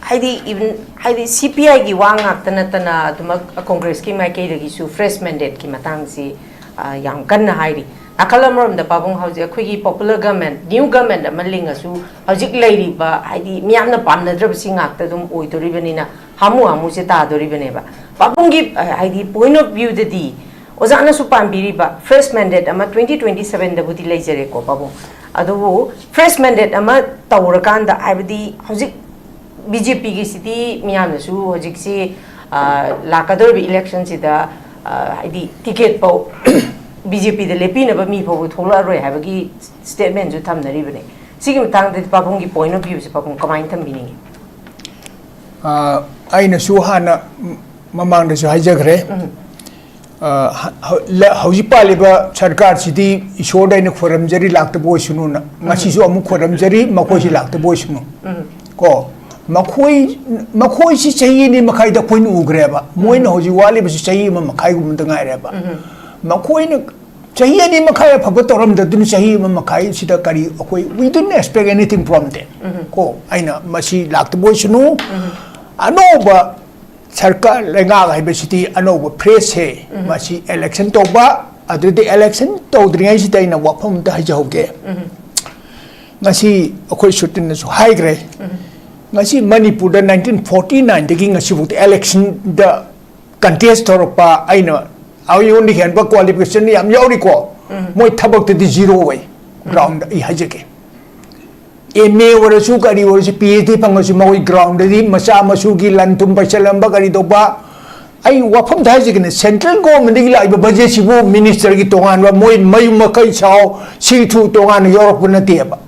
ꯍꯥꯏꯗꯤ, even, ꯍꯥꯏꯗꯤ, ꯁꯤ ꯄꯤ ꯑꯥꯏꯒꯤ ꯋꯥ ꯉꯥꯛꯇ ꯅꯠꯇꯅ ꯑꯗꯨꯃꯛ ꯀꯣꯡꯒ꯭ꯔꯦꯁꯀꯤ ꯃꯥꯏꯀꯩꯗꯒꯤꯁꯨ ꯐ꯭ꯔꯦꯁ ꯃꯦꯟꯗꯦꯠꯀꯤ ꯃꯇꯥꯡꯁꯤ, ꯑ, ꯌꯥꯝ ꯀꯟꯅ ꯍꯥꯏꯔꯤ꯫ ꯅꯥꯀꯜ ꯑꯃꯔꯣꯝꯗ ꯄꯥꯕꯨꯡ ꯍꯧꯖꯤꯛ ꯑꯩꯈꯣꯏꯒꯤ ꯄꯣꯄꯨꯂꯔ ꯒꯃꯦꯟ, ꯅ꯭ꯌꯨ ꯒꯃꯦꯟ ꯑꯃ ꯂꯤꯡꯉꯁꯨ ꯍꯧꯖꯤꯛ ꯂꯩꯔꯤꯕ, ꯍꯥꯏꯗꯤ, ꯃꯤꯌꯥꯝꯅ ꯄꯥꯝꯅꯗ꯭ꯔꯕꯁꯤ ꯉꯥꯛꯇ ꯑꯗꯨꯝ ꯑꯣꯏꯗꯣꯔꯤꯕꯅꯤꯅ, ꯍꯥꯃꯨ ꯍꯥꯃꯨꯁꯦ ꯇꯥꯗꯣꯔꯤꯕꯅꯦꯕ꯫ ꯄꯥꯕꯨꯡꯒꯤ, ꯑ, ꯍꯥꯏꯗꯤ, ꯄꯣꯏꯟ ꯑꯣꯐ ꯚ꯭ꯌꯨꯗꯗꯤ ꯑꯣꯖꯥꯅꯁꯨ ꯄꯥꯝꯕꯤꯔꯤꯕ ꯐ꯭ꯔꯦꯁ ꯃꯦꯟꯗꯦꯠ ꯑꯃ ꯇ꯭ꯋꯦꯟꯇꯤ ꯇ꯭ꯋꯦꯟꯇꯤ ꯁꯚꯦꯟꯗꯕꯨꯗꯤ ꯂꯩꯖꯔꯦꯀꯣ, ꯄꯥꯕꯨꯡ꯫ ꯑꯗꯨꯕꯨ ꯐ꯭ꯔꯦꯁ ꯃꯦꯟꯗꯦꯠ ꯑꯃ ꯇꯧꯔꯀꯥꯟꯗ, ꯍꯥꯏꯕꯗꯤ, ꯍꯧꯖꯤꯛ ꯕꯤ ꯖꯦ ꯄꯤꯒꯤꯁꯤꯗꯤ ꯃꯤꯌꯥꯝꯅꯁꯨ ꯍꯧꯖꯤꯛꯁꯤ, ꯑ, ꯂꯥꯛꯀꯗꯧꯔꯤꯕ ꯏꯂꯦꯛꯁꯟꯁꯤꯗ, ꯑ, ꯍꯥꯏꯗꯤ, ꯇꯤꯀꯦꯠ ꯐꯥꯎ ꯕꯤ ꯖꯦ ꯄꯤꯗ ꯂꯦꯞꯄꯤꯅꯕ ꯃꯤ ꯐꯥꯎꯕ ꯊꯣꯛꯂꯛꯑꯔꯣꯏ ꯍꯥꯏꯕꯒꯤ ꯁ꯭ꯇꯦꯠꯃꯦꯟꯁꯨ ꯊꯝꯅꯔꯤꯕꯅꯦ꯫ ꯁꯤꯒꯤ ꯃꯇꯥꯡꯗꯗꯤ ꯄꯥꯕꯨꯡꯒꯤ ꯄꯣꯏꯟ ꯑꯣꯐ ꯚ꯭ꯌꯨꯁꯦ ꯄꯥꯕꯨꯡ ꯀꯃꯥꯏꯅ ꯊꯝꯕꯤꯅꯤꯡꯉꯤ? ꯑ, ꯑꯩꯅꯁꯨ ꯍꯥꯟꯅ ꯃꯃꯥꯡꯗꯁꯨ ꯍꯥꯏꯖꯈ꯭ꯔꯦ꯫ ꯑ, ꯍ-, ꯍ-, ꯂ-, ꯍꯧꯖꯤꯛ ꯄꯥꯜꯂꯤꯕ ꯁꯔꯀꯥꯔꯁꯤꯗꯤ ꯏꯁꯣꯔꯗ ꯑꯩꯅ ꯈꯣꯏꯔꯝꯖꯔꯤ, ꯂꯥꯛꯇꯕ ꯑꯣꯏꯁꯅꯨꯅ꯫ ꯉꯁꯤꯁꯨ ꯑꯃꯨꯛ ꯈꯣꯏꯔꯝꯖꯔꯤ, ꯃꯈꯣꯏꯁꯤ ꯂꯥꯛꯇꯕ ꯑꯣꯏꯁꯅꯨ꯫ ꯀꯣ, ꯃꯈꯣꯏ, ꯃꯈꯣꯏꯁꯤ ꯆꯍꯤ ꯑꯅꯤ ꯃꯈꯥꯏꯗ ꯑꯩꯈꯣꯏꯅ ꯎꯈ꯭ꯔꯦꯕ꯫ ꯃꯣꯏꯅ ꯍꯧꯖꯤꯛ ꯋꯥꯠꯂꯤꯕꯁꯤ ꯆꯍꯤ ꯑꯃ ꯃꯈꯥꯏꯒꯨꯝꯕꯗ ꯉꯥꯏꯔꯦꯕ꯫ ꯃꯈꯣꯏꯅ ꯆꯍꯤ ꯑꯅꯤ ꯃꯈꯥꯏ ꯑꯐꯕ ꯇꯧꯔꯝꯗꯗꯨꯅ ꯆꯍꯤ ꯑꯃ ꯃꯈꯥꯏꯁꯤꯗ ꯀꯔꯤ ꯑꯩꯈꯣꯏ, we didn't expect anything from them꯫ ꯀꯣ, ꯑꯩꯅ ꯃꯁꯤ ꯂꯥꯛꯇꯕ ꯑꯣꯏꯁꯅꯨ꯫ ꯑꯅꯧꯕ ꯁꯔꯀꯥꯔ ꯂꯩꯉꯥꯛ ꯍꯥꯏꯕꯁꯤꯗꯤ ꯑꯅꯧꯕ ꯐ꯭ꯔꯦꯁꯁꯦ, ꯃꯁꯤ ꯏꯂꯦꯛꯁꯟ ꯇꯧꯕ, ꯑꯗꯨꯗꯤ ꯏꯂꯦꯛꯁꯟ ꯇꯧꯗ꯭ꯔꯤꯉꯩꯁꯤꯗ ꯑꯩꯅ ꯋꯥꯐꯝ ꯑꯝꯇ ꯍꯥꯏꯖꯍꯧꯒꯦ꯫ ꯉꯁꯤ ꯑꯩꯈꯣꯏ ꯁꯨꯇꯤꯟꯅꯁꯨ ꯍꯥꯏꯈ꯭ꯔꯦ꯫ ꯉꯁꯤ ꯃꯅꯤꯄꯨꯔꯗ ꯅꯥꯏꯟꯇꯤꯟ ꯐꯣꯔꯇꯤ ꯅꯥꯏꯟꯗꯒꯤ ꯉꯁꯤꯐꯥꯎꯗ ꯏꯂꯦꯛꯁꯟꯗ ꯀꯟꯇꯦꯁ ꯇꯧꯔꯛꯄ, ꯑꯩꯅ ꯑꯩꯉꯣꯟꯗ ꯍꯦꯟꯕ ꯀ꯭ꯋꯥꯂꯤꯐꯤꯀꯦꯁꯟ ꯌꯥꯝ ꯌꯥꯎꯔꯤꯀꯣ꯫ ꯃꯣꯏ ꯊꯕꯛꯇꯗꯤ ꯖꯤꯔꯣ ꯑꯣꯏ꯫ ꯒ꯭ꯔꯥꯎꯟꯗ ꯑꯩ ꯍꯥꯏꯖꯒꯦ, ꯑꯦꯝ ꯑꯦ ꯑꯣꯏꯔꯁꯨ ꯀꯔꯤ ꯑꯣꯏꯔꯁꯨ, ꯄꯤ ꯑꯩꯆ ꯗꯤ ꯐꯪꯉꯁꯨ ꯃꯈꯣꯏ ꯒ꯭ꯔꯥꯎꯟꯗꯗꯤ ꯃꯆꯥ ꯃꯁꯨꯒꯤ ꯂꯟ ꯊꯨꯝ ꯄꯩꯁꯜꯂꯝꯕ ꯀꯔꯤ ꯇꯧꯕ, ꯑꯩ ꯋꯥꯐꯝꯗ ꯍꯥꯏꯖꯒꯦꯅꯦ, ꯁꯦꯟꯇ꯭ꯔꯦꯜ ꯒꯣꯔꯃꯦꯟꯗꯒꯤ ꯂꯥꯛꯏꯕ ꯕꯖꯦꯠꯁꯤꯕꯨ ꯃꯤꯅꯤꯁꯇꯔꯒꯤ ꯇꯣꯉꯥꯟꯕ, ꯃꯣꯏ ꯃꯌꯨꯝ ꯃꯀꯩ ꯁꯥꯎ, ꯁꯤꯡ ꯊꯨ ꯇꯣꯉꯥꯟꯅ ꯌꯥꯎꯔꯛꯄ ꯅꯠꯇꯦꯕ꯫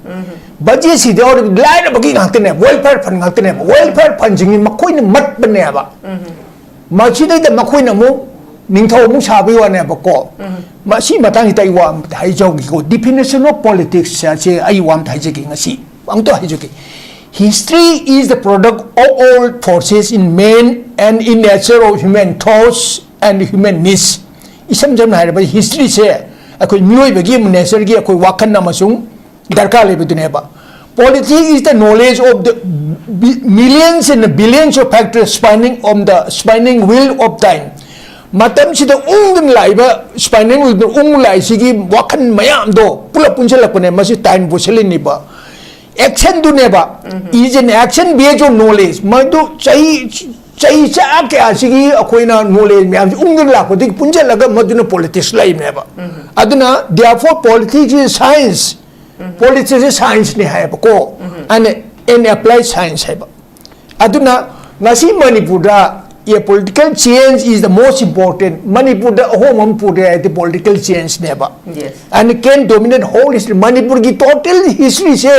ꯕꯖꯦꯠꯁꯤꯗ ꯌꯥꯎꯔꯤꯕ ꯂꯥꯏꯔꯕꯒꯤ ꯉꯥꯛꯇꯅꯦꯕ, ꯋꯦꯜꯐꯤꯌꯔ ꯐꯟ ꯉꯥꯛꯇꯅꯦꯕ꯫ ꯋꯦꯜꯐꯤꯌꯔ ꯐꯟꯁꯤꯡꯁꯤ ꯃꯈꯣꯏꯅ ꯃꯠꯄꯅꯦꯕ꯫ ꯃꯁꯤꯗꯩꯗ ꯃꯈꯣꯏꯅ ꯑꯃꯨꯛ ꯅꯤꯡꯊꯧ ꯑꯃꯨꯛ ꯁꯥꯕꯒꯤ ꯋꯥꯅꯦꯕꯀꯣ꯫ ꯃꯁꯤ ꯃꯇꯥꯡꯁꯤꯗ ꯑꯩ ꯋꯥ ꯑꯃ ꯍꯥꯏꯖꯍꯧꯒꯦꯀꯣ꯫ Definition of politics ꯁꯦ ꯑꯩ ꯋꯥ ꯑꯝꯇ ꯍꯥꯏꯖꯒꯦ ꯉꯁꯤ꯫ ꯑꯝꯇ ꯍꯥꯏꯖꯒꯦ꯫ History is the product of all forces in man and in nature of human thoughts and human needs. ꯏꯁꯝ ꯁꯝꯅ ꯍꯥꯏꯔꯕꯗ, ꯍꯤꯁꯇ꯭ꯔꯤꯁꯦ ꯑꯩꯈꯣꯏ ꯃꯤꯑꯣꯏꯕꯒꯤ ꯅꯦꯆꯔꯒꯤ ꯑꯩꯈꯣꯏ ꯋꯥꯈꯜ ꯑꯃꯁꯨꯡ ꯗꯔꯀꯥꯔ ꯂꯩꯕꯗꯨꯅꯦꯕ꯫ Politics is the knowledge of the bi- millions and billions of factors spinning on the spinning wheel of time. ꯃꯇꯝꯁꯤꯗ ꯎꯪꯗꯨꯅ ꯂꯥꯛꯏꯕ ꯁ꯭ꯄꯥꯏꯅꯤꯡ ꯋꯤꯜꯗ ꯎꯪ ꯂꯥꯛꯏꯁꯤꯒꯤ ꯋꯥꯈꯜ ꯃꯌꯥꯝꯗꯣ ꯄꯨꯂꯞ ꯄꯨꯟꯁꯤꯜꯂꯛꯄꯅꯦ꯫ ꯃꯁꯤ time ꯄꯨꯁꯤꯜꯂꯤꯅꯤꯕ꯫ ꯑꯦꯛꯁꯟꯗꯨꯅꯦꯕ꯫ Is an action based on knowledge. ꯃꯗꯨ ꯆꯍꯤ ꯆꯍꯤ ꯆꯥ ꯀꯌꯥꯁꯤꯒꯤ ꯑꯩꯈꯣꯏꯅ ꯅꯣꯂꯦꯖ ꯃꯌꯥꯝꯁꯤ ꯎꯪꯗꯨꯅ ꯂꯥꯛꯄꯗꯒꯤ ꯄꯨꯟꯁꯤꯜꯂꯒ ꯃꯗꯨꯅ ꯄꯣꯂꯤꯇꯤꯛꯁ ꯂꯩꯕꯅꯦꯕ꯫ ꯑꯗꯨꯅ therefore politics is science. ꯄꯣꯂꯤꯇꯤꯛꯁꯁꯦ ꯁꯥꯏꯟꯁꯅꯤ ꯍꯥꯏꯌꯦꯕꯀꯣ꯫ ꯑꯦꯟ ꯑꯦꯟ ꯑꯦꯄ꯭ꯂꯥꯏ ꯁꯥꯏꯟꯁ ꯍꯥꯏꯕ꯫ ꯑꯗꯨꯅ ꯉꯁꯤ ꯃꯅꯤꯄꯨꯔꯗ a political change is the most important. ꯃꯅꯤꯄꯨꯔꯗ ꯑꯍꯣꯡꯕ ꯑꯃ ꯄꯨꯔꯦ ꯍꯥꯏꯗꯤ ꯄꯣꯂꯤꯇꯤꯀꯦꯜ ꯆꯦꯟꯖꯅꯦꯕ꯫ Yes. And can dominate whole history. ꯃꯅꯤꯄꯨꯔꯒꯤ ꯇꯣꯇꯦꯜ ꯍꯤꯁꯇ꯭ꯔꯤꯁꯦ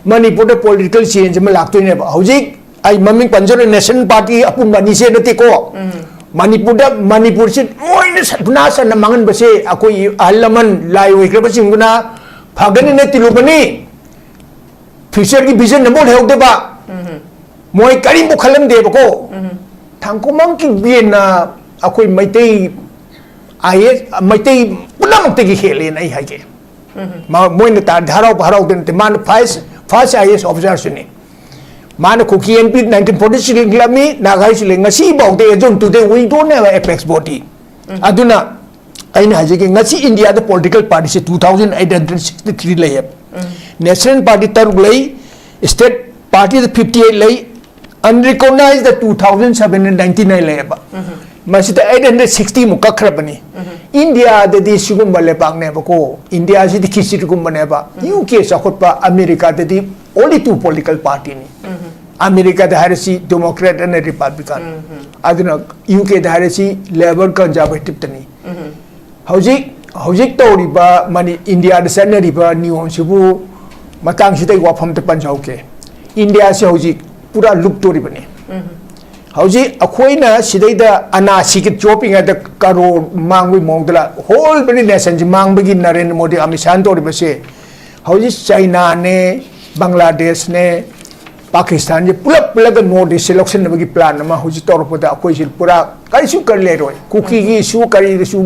ꯃꯅꯤꯄꯨꯔꯗ ꯄꯣꯂꯤꯇꯤꯀꯦꯜ ꯆꯦꯟꯖ ꯑꯃ ꯂꯥꯛꯇꯣꯏꯅꯦꯕ꯫ ꯍꯧꯖꯤꯛ ꯑꯩ ꯃꯃꯤꯡ ꯄꯟꯖꯔꯣꯏ, ꯅꯦꯁꯅꯦꯜ ꯄꯥꯔꯇꯤ ꯑꯄꯨꯟꯕ ꯑꯅꯤꯁꯦ ꯅꯠꯇꯦꯀꯣ꯫ ꯃꯅꯤꯄꯨꯔꯗ, ꯃꯅꯤꯄꯨꯔꯁꯤ ꯂꯣꯏꯅ ꯁꯠ ꯈꯨꯅꯥ ꯁꯟꯅ ꯃꯥꯡꯍꯟꯕꯁꯦ ꯑꯩꯈꯣꯏ ꯑꯍꯜ ꯂꯃꯟ ꯂꯥꯏ ꯑꯣꯏꯈ꯭ꯔꯕꯁꯤꯡꯗꯨꯅ ꯐꯒꯅꯤꯅ ꯇꯤꯜꯂꯨꯕꯅꯤ꯫ ꯐ꯭ꯌꯨꯆꯔꯒꯤ ꯚꯤꯖꯟ ꯑꯃ ꯂꯩꯍꯧꯗꯕ꯫ ꯃꯣꯏ ꯀꯔꯤꯝꯐꯥꯎ ꯈꯜꯂꯝꯗꯦꯕꯀꯣ꯫ ꯊꯥꯡꯀꯣꯃꯪ ꯀꯤꯡꯕꯤꯅ ꯑꯩꯈꯣꯏ ꯃꯩꯇꯩ ꯑꯥꯏ ꯑꯦꯁ, ꯃꯩꯇꯩ ꯄꯨꯝꯅꯃꯛꯇꯒꯤ ꯍꯦꯜꯂꯦꯅ ꯑꯩ ꯍꯥꯏꯒꯦ꯫ ꯃꯥ, ꯃꯣꯏꯅ ꯇꯥꯔꯗꯤ ꯍꯔꯥꯎꯕ ꯍꯔꯥꯎꯗ ꯅꯠꯇꯦ꯫ ꯃꯥꯅ ꯐꯥꯔꯁ, ꯐꯥꯔꯁ ꯑꯥꯏ ꯑꯦꯁ ꯑꯣꯐꯤꯁꯥꯔꯁꯨꯅꯤ꯫ ꯃꯥꯅ Kuki N P nineteen forty six ꯂꯤꯡꯈꯠꯂꯝꯃꯤ, ꯅꯥꯒꯥꯏꯁꯨ ꯂꯩ꯫ ꯉꯁꯤꯐꯥꯎꯗ, as on today, we don't have apex body. ꯑꯗꯨꯅ ꯑꯩꯅ ꯍꯥꯏꯖꯒꯦ, ꯉꯁꯤ ꯏꯟꯗꯤꯌꯥꯗ ꯄꯣꯂꯤꯇꯤꯀꯦꯜ ꯄꯥꯔꯇꯤꯁꯦ two thousand eight hundred sixty three ꯂꯩꯌꯦꯕ꯫ ꯅꯦꯁꯅꯦꯜ ꯄꯥꯔꯇꯤ ꯇꯔꯨꯛ ꯂꯩ, ꯁ꯭ꯇꯦꯠ ꯄꯥꯔꯇꯤꯗ ꯐꯤꯐꯇꯤ ꯑꯩꯠ ꯂꯩ, ꯑꯟꯔꯤꯀꯣꯛꯅꯥꯏꯖꯗ two thousand seven hundred ninety nine ꯂꯩꯌꯦꯕ꯫ ꯃꯁꯤꯗ ꯑꯩꯠ ꯍꯟꯗ꯭ꯔꯦꯠ ꯁꯤꯛꯁꯇꯤ ꯃꯨꯛ ꯀꯛꯈ꯭ꯔꯕꯅꯤ꯫ ꯏꯟꯗꯤꯌꯥꯗꯗꯤ ꯁꯤꯒꯨꯝꯕ ꯂꯩꯕꯥꯛꯅꯦꯕꯀꯣ꯫ ꯏꯟꯗꯤꯌꯥꯁꯤꯗꯤ ꯈꯤꯆꯤꯔꯒꯨꯝꯕꯅꯦꯕ꯫ ꯌꯨ ꯀꯦ ꯆꯥꯎꯈꯠꯄ, ꯑꯃꯦꯔꯤꯀꯥꯗꯗꯤ only two political party ꯅꯤ꯫ ꯑꯃꯦꯔꯤꯀꯥꯗ ꯍꯥꯏꯔꯁꯤ ꯗꯦꯃꯣꯀ꯭ꯔꯦꯠ ꯑꯅ ꯔꯤꯄꯕ꯭ꯂꯤꯀꯥꯟ꯫ ꯑꯗꯨꯅ ꯌꯨ ꯀꯦꯗ ꯍꯥꯏꯔꯁꯤ ꯂꯦꯕꯔ ꯀꯟꯖꯥꯔꯕꯦꯇꯤꯞꯇꯅꯤ꯫ ꯍꯧꯖꯤꯛ, ꯍꯧꯖꯤꯛ ꯇꯧꯔꯤꯕ ꯃꯅꯤ-, ꯏꯟꯗꯤꯌꯥꯗ ꯆꯠꯅꯔꯤꯕ ꯅꯤꯌꯣꯝꯁꯤꯕꯨ ꯃꯇꯥꯡꯁꯤꯗ ꯑꯩ ꯋꯥꯐꯝ ꯑꯝꯇ ꯄꯟꯖꯍꯧꯒꯦ꯫ ꯏꯟꯗꯤꯌꯥꯁꯤ ꯍꯧꯖꯤꯛ ꯄꯨꯔꯥ ꯂꯨꯞꯇꯣꯔꯤꯕꯅꯤ꯫ ꯍꯧꯖꯤꯛ ꯑꯩꯈꯣꯏꯅ ꯁꯤꯗꯩꯗ ꯑꯅꯥ ꯁꯤꯒꯤ ꯆꯣꯞꯄꯤꯉꯩꯗ ꯀꯔꯣꯔ ꯃꯥꯡꯕꯒꯤ ꯃꯑꯣꯡꯗ ꯍꯣꯜ ꯕꯅꯤ ꯅꯦꯁꯟꯁꯤ ꯃꯥꯡꯕꯒꯤ ꯅꯔꯦꯟꯗ꯭ꯔ ꯃꯣꯗꯤ ꯑꯃꯤꯠ ꯁꯥꯍꯅ ꯇꯧꯔꯤꯕꯁꯦ ꯍꯧꯖꯤꯛ ꯆꯥꯏꯅꯥꯅꯦ, ꯕꯪꯒ꯭ꯂꯥꯗꯦꯁꯅꯦ, ꯄꯥꯀꯤꯁꯇꯥꯟꯁꯦ ꯄꯨꯂꯞ ꯄꯨꯜꯂꯒ ꯅꯣꯔꯠ ꯏꯁꯁꯦ ꯂꯧꯁꯤꯟꯅꯕꯒꯤ ꯄ꯭ꯂꯥꯟ ꯑꯃ ꯍꯧꯖꯤꯛ ꯇꯧꯔꯛꯄꯗ ꯑꯩꯈꯣꯏꯁꯤ ꯄꯨꯔꯥ ꯀꯔꯤꯁꯨ ꯀꯔꯤ ꯂꯩꯔꯣꯏ꯫ ꯀꯨꯀꯤꯒꯤ ꯏꯁꯨ ꯀꯔꯤꯗꯁꯨ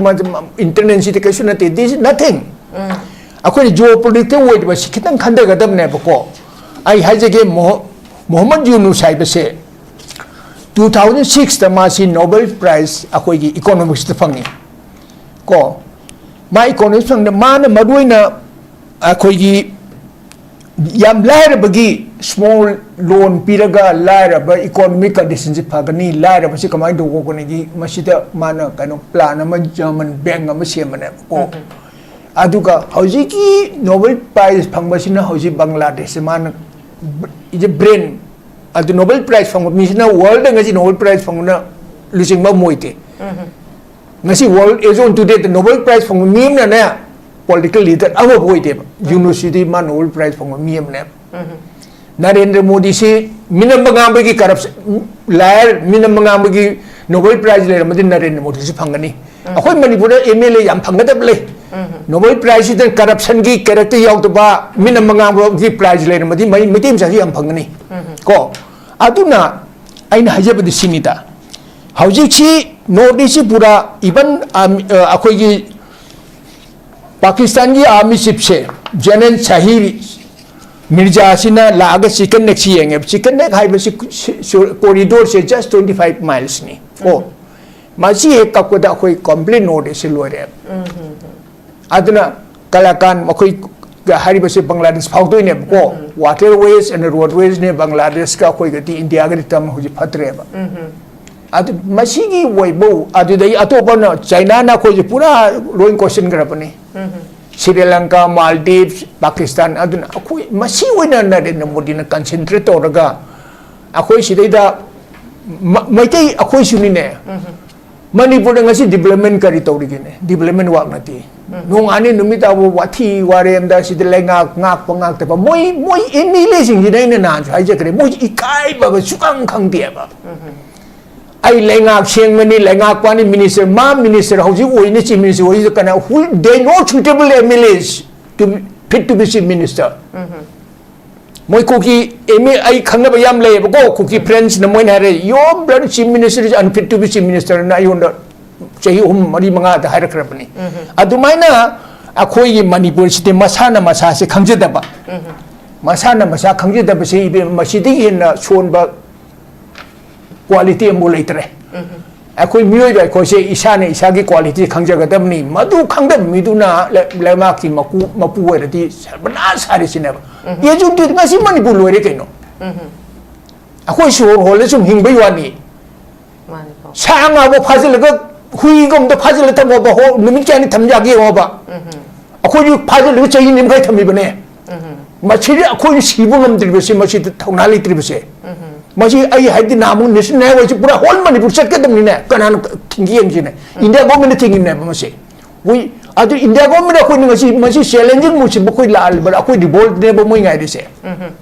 ꯏꯟꯇꯔꯅꯦꯟꯁꯤꯗꯤ ꯀꯩꯁꯨ ꯅꯠꯇꯦ꯫ This is nothing꯫ ꯑꯩꯈꯣꯏꯅ ꯖꯤꯑꯣ ꯄꯣꯂꯤꯇꯤꯀꯦꯜ ꯑꯣꯏꯔꯤꯕꯁꯤ ꯈꯤꯇꯪ ꯈꯟꯊꯒꯗꯕꯅꯦꯕꯀꯣ꯫ ꯑꯩ ꯍꯥꯏꯖꯒꯦ, ꯃꯣꯍ-, ꯃꯣꯍꯝꯃꯗ ꯌꯨꯅꯨꯁ ꯍꯥꯏꯕꯁꯦ ꯇꯨ ꯊꯥꯎꯖꯟ ꯁꯤꯛꯁꯇ ꯃꯥꯁꯤ ꯅꯣꯕꯦꯜ ꯄ꯭ꯔꯥꯏꯖ ꯑꯩꯈꯣꯏꯒꯤ ꯏꯀꯣꯅꯣꯃꯤꯛꯁꯇ ꯐꯪꯉꯤ ꯀꯣ꯫ ꯃꯥ ꯏꯀꯣꯅꯣꯃꯤꯛꯁ ꯐꯪꯗ ꯃꯥꯅ ꯃꯔꯨꯑꯣꯏꯅ ꯑꯩꯈꯣꯏꯒꯤ ꯌꯥꯝ ꯂꯥꯏꯔꯕꯒꯤ ꯁ꯭ꯃꯣꯜ ꯂꯣꯟ ꯄꯤꯔꯒ ꯂꯥꯏꯔꯕ ꯏꯀꯣꯅꯣꯃꯤꯛ ꯀꯟꯗꯤꯁꯟꯁꯤ ꯐꯒꯅꯤ, ꯂꯥꯏꯔꯕꯁꯤ ꯀꯃꯥꯏꯅ ꯇꯧꯒꯅꯤꯒꯤ ꯃꯁꯤꯗ ꯃꯥꯅ ꯀꯩꯅꯣ ꯄ꯭ꯂꯥꯟ ꯑꯃ ꯖꯔꯃꯟ ꯕꯦꯡ ꯑꯃ ꯁꯦꯝꯕꯅꯦꯕꯀꯣ꯫ ꯑꯗꯨꯒ ꯍꯧꯖꯤꯛꯀꯤ ꯅꯣꯕꯦꯜ ꯄ꯭ꯔꯥꯏꯖ ꯐꯪꯕꯁꯤꯅ ꯍꯧꯖꯤꯛ ꯕꯪꯒ꯭ꯂꯥꯗꯦꯁꯁꯦ ꯃꯥꯅ ꯕ꯭ꯔꯦꯟ, ꯑꯗꯨ ꯅꯣꯕꯦꯜ ꯄ꯭ꯔꯥꯏꯖ ꯐꯪꯕ ꯃꯤꯁꯤꯅ ꯋꯥꯔꯜꯗ ꯉꯁꯤ ꯅꯣꯕꯦꯜ ꯄ꯭ꯔꯥꯏꯖ ꯐꯪꯕꯅ ꯂꯨꯆꯤꯡꯕ ꯑꯃ ꯑꯣꯏꯗꯦ꯫ ꯉꯁꯤ ꯋꯥꯔꯜꯗ ꯑꯦꯖ ꯑꯣꯟ ꯇꯨꯗꯦꯗ ꯅꯣꯕꯦꯜ ꯄ꯭ꯔꯥꯏꯖ ꯐꯪꯕ ꯃꯤ ꯑꯃꯅꯅꯦ ꯄꯣꯂꯤꯇꯤꯀꯦꯜ ꯂꯤꯗꯔ ꯑꯃꯐꯥꯎ ꯑꯣꯏꯗꯦꯕ꯫ ꯌꯨꯅꯨꯁꯤꯗꯤ ꯃꯥ ꯅꯣꯕꯦꯜ ꯄ꯭ꯔꯥꯏꯖ ꯐꯪꯕ ꯃꯤ ꯑꯃꯅꯦꯕ꯫ ꯅꯔꯦꯟꯗ꯭ꯔ ꯃꯣꯗꯤꯁꯤ ꯃꯤꯅꯝꯕ ꯉꯥꯡꯕꯒꯤ ꯀꯔꯞꯁꯟ, ꯂꯥꯌꯔ ꯃꯤꯅꯝꯕ ꯉꯥꯡꯕꯒꯤ ꯅꯣꯕꯦꯜ ꯄ꯭ꯔꯥꯏꯖ ꯂꯩꯔꯝꯃꯗꯤ ꯅꯔꯦꯟꯗ꯭ꯔ ꯃꯣꯗꯤꯁꯤ ꯐꯪꯒꯅꯤ꯫ ꯑꯩꯈꯣꯏ ꯃꯅꯤꯄꯨꯔꯗ ꯑꯦꯝ ꯑꯦꯜ ꯑꯦ ꯌꯥꯝ ꯐꯪꯒꯗꯕ ꯂꯩ꯫ ꯅꯣꯕꯦꯜ ꯄ꯭ꯔꯥꯏꯖꯁꯤꯗ ꯀꯔꯞꯁꯟꯒꯤ ꯀꯦꯔꯦꯛꯇꯔ ꯌꯥꯎꯗꯕ ꯃꯤꯅꯝꯕ ꯉꯥꯡꯕꯒꯤ ꯄ꯭ꯔꯥꯏꯖ ꯂꯩꯔꯝꯃꯗꯤ ꯃꯩ-, ꯃꯩꯇꯩ ꯃꯆꯥꯁꯤ ꯌꯥꯝ ꯐꯪꯒꯅꯤ꯫ ꯀꯣ, ꯑꯗꯨꯅ ꯑꯩꯅ ꯍꯥꯏꯖꯕꯗꯤ ꯁꯤꯅꯤꯗ, ꯍꯧꯖꯤꯛꯁꯤ ꯅꯣꯔꯠ ꯏꯁꯁꯤ ꯄꯨꯔꯥ ꯏꯚꯟ ꯑꯩꯈꯣꯏꯒꯤ ꯄꯥꯀꯤꯁꯇꯥꯟꯒꯤ ꯑꯥꯔꯃꯤ ꯆꯤꯐꯁꯦ ꯖꯦꯅꯦꯔꯦꯜ ꯁꯥꯍꯤꯔ ꯃꯤꯔꯖꯥꯁꯤꯅ ꯂꯥꯛꯑꯒ ꯆꯤꯀꯟ ꯅꯦꯛꯁꯤ ꯌꯦꯡꯉꯦꯕ꯫ ꯆꯤꯀꯟ ꯅꯦꯛ ꯍꯥꯏꯕꯁꯤ ꯀꯣꯔꯤꯗꯣꯔꯁꯦ ꯖꯁ ꯇ꯭ꯋꯦꯟꯇꯤ ꯐꯥꯏꯚ ꯃꯥꯏꯜꯁꯅꯤ꯫ ꯑꯣ, ꯃꯁꯤ ꯍꯦꯛ ꯀꯛꯄꯗ ꯑꯩꯈꯣꯏ ꯀꯝꯄ꯭ꯂꯤꯠ ꯅꯣꯔꯠ ꯏꯁꯁꯤ ꯂꯣꯏꯔꯦꯕ꯫ ꯑꯗꯨꯅ ꯀꯂꯥꯀꯥꯟ ꯑꯩꯈꯣꯏ ꯍꯥꯏꯔꯤꯕꯁꯦ ꯕꯪꯒ꯭ꯂꯥꯗꯦꯁ ꯐꯥꯎꯗꯣꯏꯅꯦꯕꯀꯣ꯫ Waterways and roadwaysꯅꯦ ꯕꯪꯒ꯭ꯂꯥꯗꯦꯁꯀ ꯑꯩꯈꯣꯏꯒꯗꯤ, ꯏꯟꯗꯤꯌꯥꯒꯗꯤ ꯇꯝ ꯍꯧꯖꯤꯛ ꯐꯠꯇ꯭ꯔꯦꯕ꯫ ꯑꯗꯨ ꯃꯁꯤꯒꯤ ꯑꯣꯏꯕ, ꯑꯗꯨꯗꯩ ꯑꯇꯣꯞꯄꯅ ꯆꯥꯏꯅꯥꯅ ꯑꯩꯈꯣꯏꯁꯦ ꯄꯨꯔꯥ ꯂꯣꯏ ꯀꯣꯏꯁꯤꯟꯈ꯭ꯔꯕꯅꯤ꯫ ꯁ꯭ꯔꯤ ꯂꯪꯀꯥ, ꯃꯥꯜꯗꯤꯞꯁ, ꯄꯥꯀꯤꯁꯇꯥꯟ, ꯑꯗꯨꯅ ꯑꯩꯈꯣꯏ ꯃꯁꯤ ꯑꯣꯏꯅ ꯅꯔꯦꯟꯗ꯭ꯔ ꯃꯣꯗꯤꯅ concentrate ꯇꯧꯔꯒ ꯑꯩꯈꯣꯏ ꯁꯤꯗꯩꯗ ꯃ-, ꯃꯩꯇꯩ ꯑꯩꯈꯣꯏꯁꯨꯅꯤꯅꯦ꯫ ꯃꯅꯤꯄꯨꯔꯗ ꯉꯁꯤ development ꯀꯔꯤ ꯇꯧꯔꯤꯒꯦꯅꯦ? Development work ꯅꯠꯇꯦ꯫ ꯅꯣꯡꯉꯥꯟꯅꯤ ꯅꯨꯃꯤꯠ ꯇꯥꯕꯨ ꯋꯥꯊꯤ ꯋꯥꯔꯦꯝꯗ ꯁꯤꯗ ꯂꯩꯉꯥꯛ ꯉꯥꯛꯄ ꯉꯥꯛꯇꯕ꯫ ꯃꯣꯏ, ꯃꯣꯏ MLAꯁꯤꯡꯁꯤꯅ ꯑꯩꯅ ꯅꯍꯥꯟꯁꯨ ꯍꯥꯏꯖꯈ꯭ꯔꯦ, ꯃꯣꯏꯁꯤ ꯏꯀꯥꯏꯕꯒ ꯁꯨꯈꯪ ꯈꯪꯗꯦꯕ꯫ ꯑꯩ ꯂꯩꯉꯥꯛ ꯁꯦꯡꯕꯅꯤ, ꯂꯩꯉꯥꯛ ꯄꯥꯅꯤ, minister, ꯃꯥ minister ꯍꯧꯖꯤꯛ ꯑꯣꯏꯅ chief minister ꯑꯣꯏꯔꯤꯁꯦ ꯀꯅꯥ? Who, they not suitable MLAs to be, fit to be chief minister. ꯃꯣꯏ ꯀꯨꯀꯤ MLA ꯑꯩ ꯈꯪꯅꯕ ꯌꯥꯝ ꯂꯩꯌꯦꯕꯀꯣ, ꯀꯨꯀꯤ friendsꯅ ꯃꯣꯏꯅ ꯍꯥꯏꯔꯦ, "Your brother chief minister is unfit to be chief ministerꯅ ꯑꯩꯉꯣꯟꯗ ꯆꯍꯤ ꯑꯍꯨꯝ, ꯃꯔꯤ, ꯃꯉꯥꯗ ꯍꯥꯏꯔꯛꯈ꯭ꯔꯕꯅꯤ꯫ ꯑꯗꯨꯃꯥꯏꯅ ꯑꯩꯈꯣꯏꯒꯤ ꯃꯅꯤꯄꯨꯔꯁꯤꯗꯤ ꯃꯁꯥꯅ ꯃꯁꯥꯁꯦ ꯈꯪꯖꯗꯕ, ꯃꯁꯥꯅ ꯃꯁꯥ ꯈꯪꯖꯗꯕꯁꯦ, ꯏꯕꯦꯝꯃ, ꯃꯁꯤꯗꯒꯤ ꯍꯦꯟꯅ ꯁꯣꯟꯕ quality ꯑꯃꯐꯥꯎ ꯂꯩꯇ꯭ꯔꯦ꯫ ꯑꯩꯈꯣꯏ ꯃꯤꯑꯣꯏꯕ ꯑꯩꯈꯣꯏꯁꯦ ꯏꯁꯥꯅ ꯏꯁꯥꯒꯤ quality ꯈꯪꯖꯒꯗꯕꯅꯤ꯫ ꯃꯗꯨ ꯈꯪꯗꯕ ꯃꯤꯗꯨꯅ ꯂꯩ-, ꯂꯩꯕꯥꯛꯀꯤ ꯃꯄꯨ, ꯃꯄꯨ ꯑꯣꯏꯔꯗꯤ ꯁꯔꯕꯅꯥꯁ ꯍꯥꯏꯔꯤꯁꯤꯅꯦꯕ꯫ ꯌꯦꯖꯨꯗꯤ ꯉꯁꯤ ꯃꯅꯤꯄꯨꯔ ꯂꯣꯏꯔꯦ ꯀꯩꯅꯣ꯫ ꯑꯩꯈꯣꯏ ꯁꯣꯔ ꯍꯣꯜꯂ ꯁꯨꯝ ꯍꯤꯡꯕꯩ ꯋꯥꯅꯤ꯫ ꯃꯥꯅꯤꯀꯣ꯫ ꯁꯥ ꯉꯥꯕꯨ ꯐꯥꯖꯤꯜꯂꯒ ꯍꯨꯏꯒꯨꯝꯕꯗ ꯐꯥꯖꯤꯜꯂ ꯊꯝꯃꯣꯕ, ꯍꯣ-, ꯅꯨꯃꯤꯠ ꯀꯌꯥꯅꯤ ꯊꯝ ꯌꯥꯒꯦ ꯌꯦꯡꯉꯣꯕ꯫ ꯑꯩꯈꯣꯏꯁꯨ ꯐꯥꯖꯤꯜꯂꯒ ꯆꯍꯤ ꯑꯅꯤ ꯃꯈꯥꯏ ꯊꯝꯃꯤꯕꯅꯦ꯫ ꯃꯁꯤꯗꯤ ꯑꯩꯈꯣꯏꯅ ꯁꯤꯕ ꯉꯝꯗ꯭ꯔꯤꯕꯁꯦ, ꯃꯁꯤꯗ ꯊꯧꯅꯥ ꯂꯩꯇ꯭ꯔꯤꯕꯁꯦ꯫ ꯃꯁꯤ ꯑꯩ ꯍꯥꯏꯗꯤ ꯅꯍꯥꯟꯃꯨꯛ national highwayꯁꯤ ꯄꯨꯔꯥ whole ꯃꯅꯤꯄꯨꯔ ꯆꯠꯀꯗꯕꯅꯤꯅꯦ꯫ ꯀꯅꯥꯅ ꯊꯤꯡꯒꯦ ꯌꯦꯡꯁꯤꯅꯦ꯫ India governmentꯅ ꯊꯤꯡꯉꯤꯕꯅꯦꯕ ꯃꯁꯤ꯫ ꯍꯣꯏ, ꯑꯗꯨ India governmentꯅ ꯑꯩꯈꯣꯏꯅ ꯉꯁꯤ ꯃꯁꯤ challenging moveꯁꯤꯕꯨ ꯑꯩꯈꯣꯏ ꯂꯥꯛꯍꯜꯂꯤꯕ꯭ꯔꯥ? ꯑꯩꯈꯣꯏ revoltꯅꯦꯕ ꯃꯣꯏ ꯉꯥꯏꯔꯤꯁꯦ꯫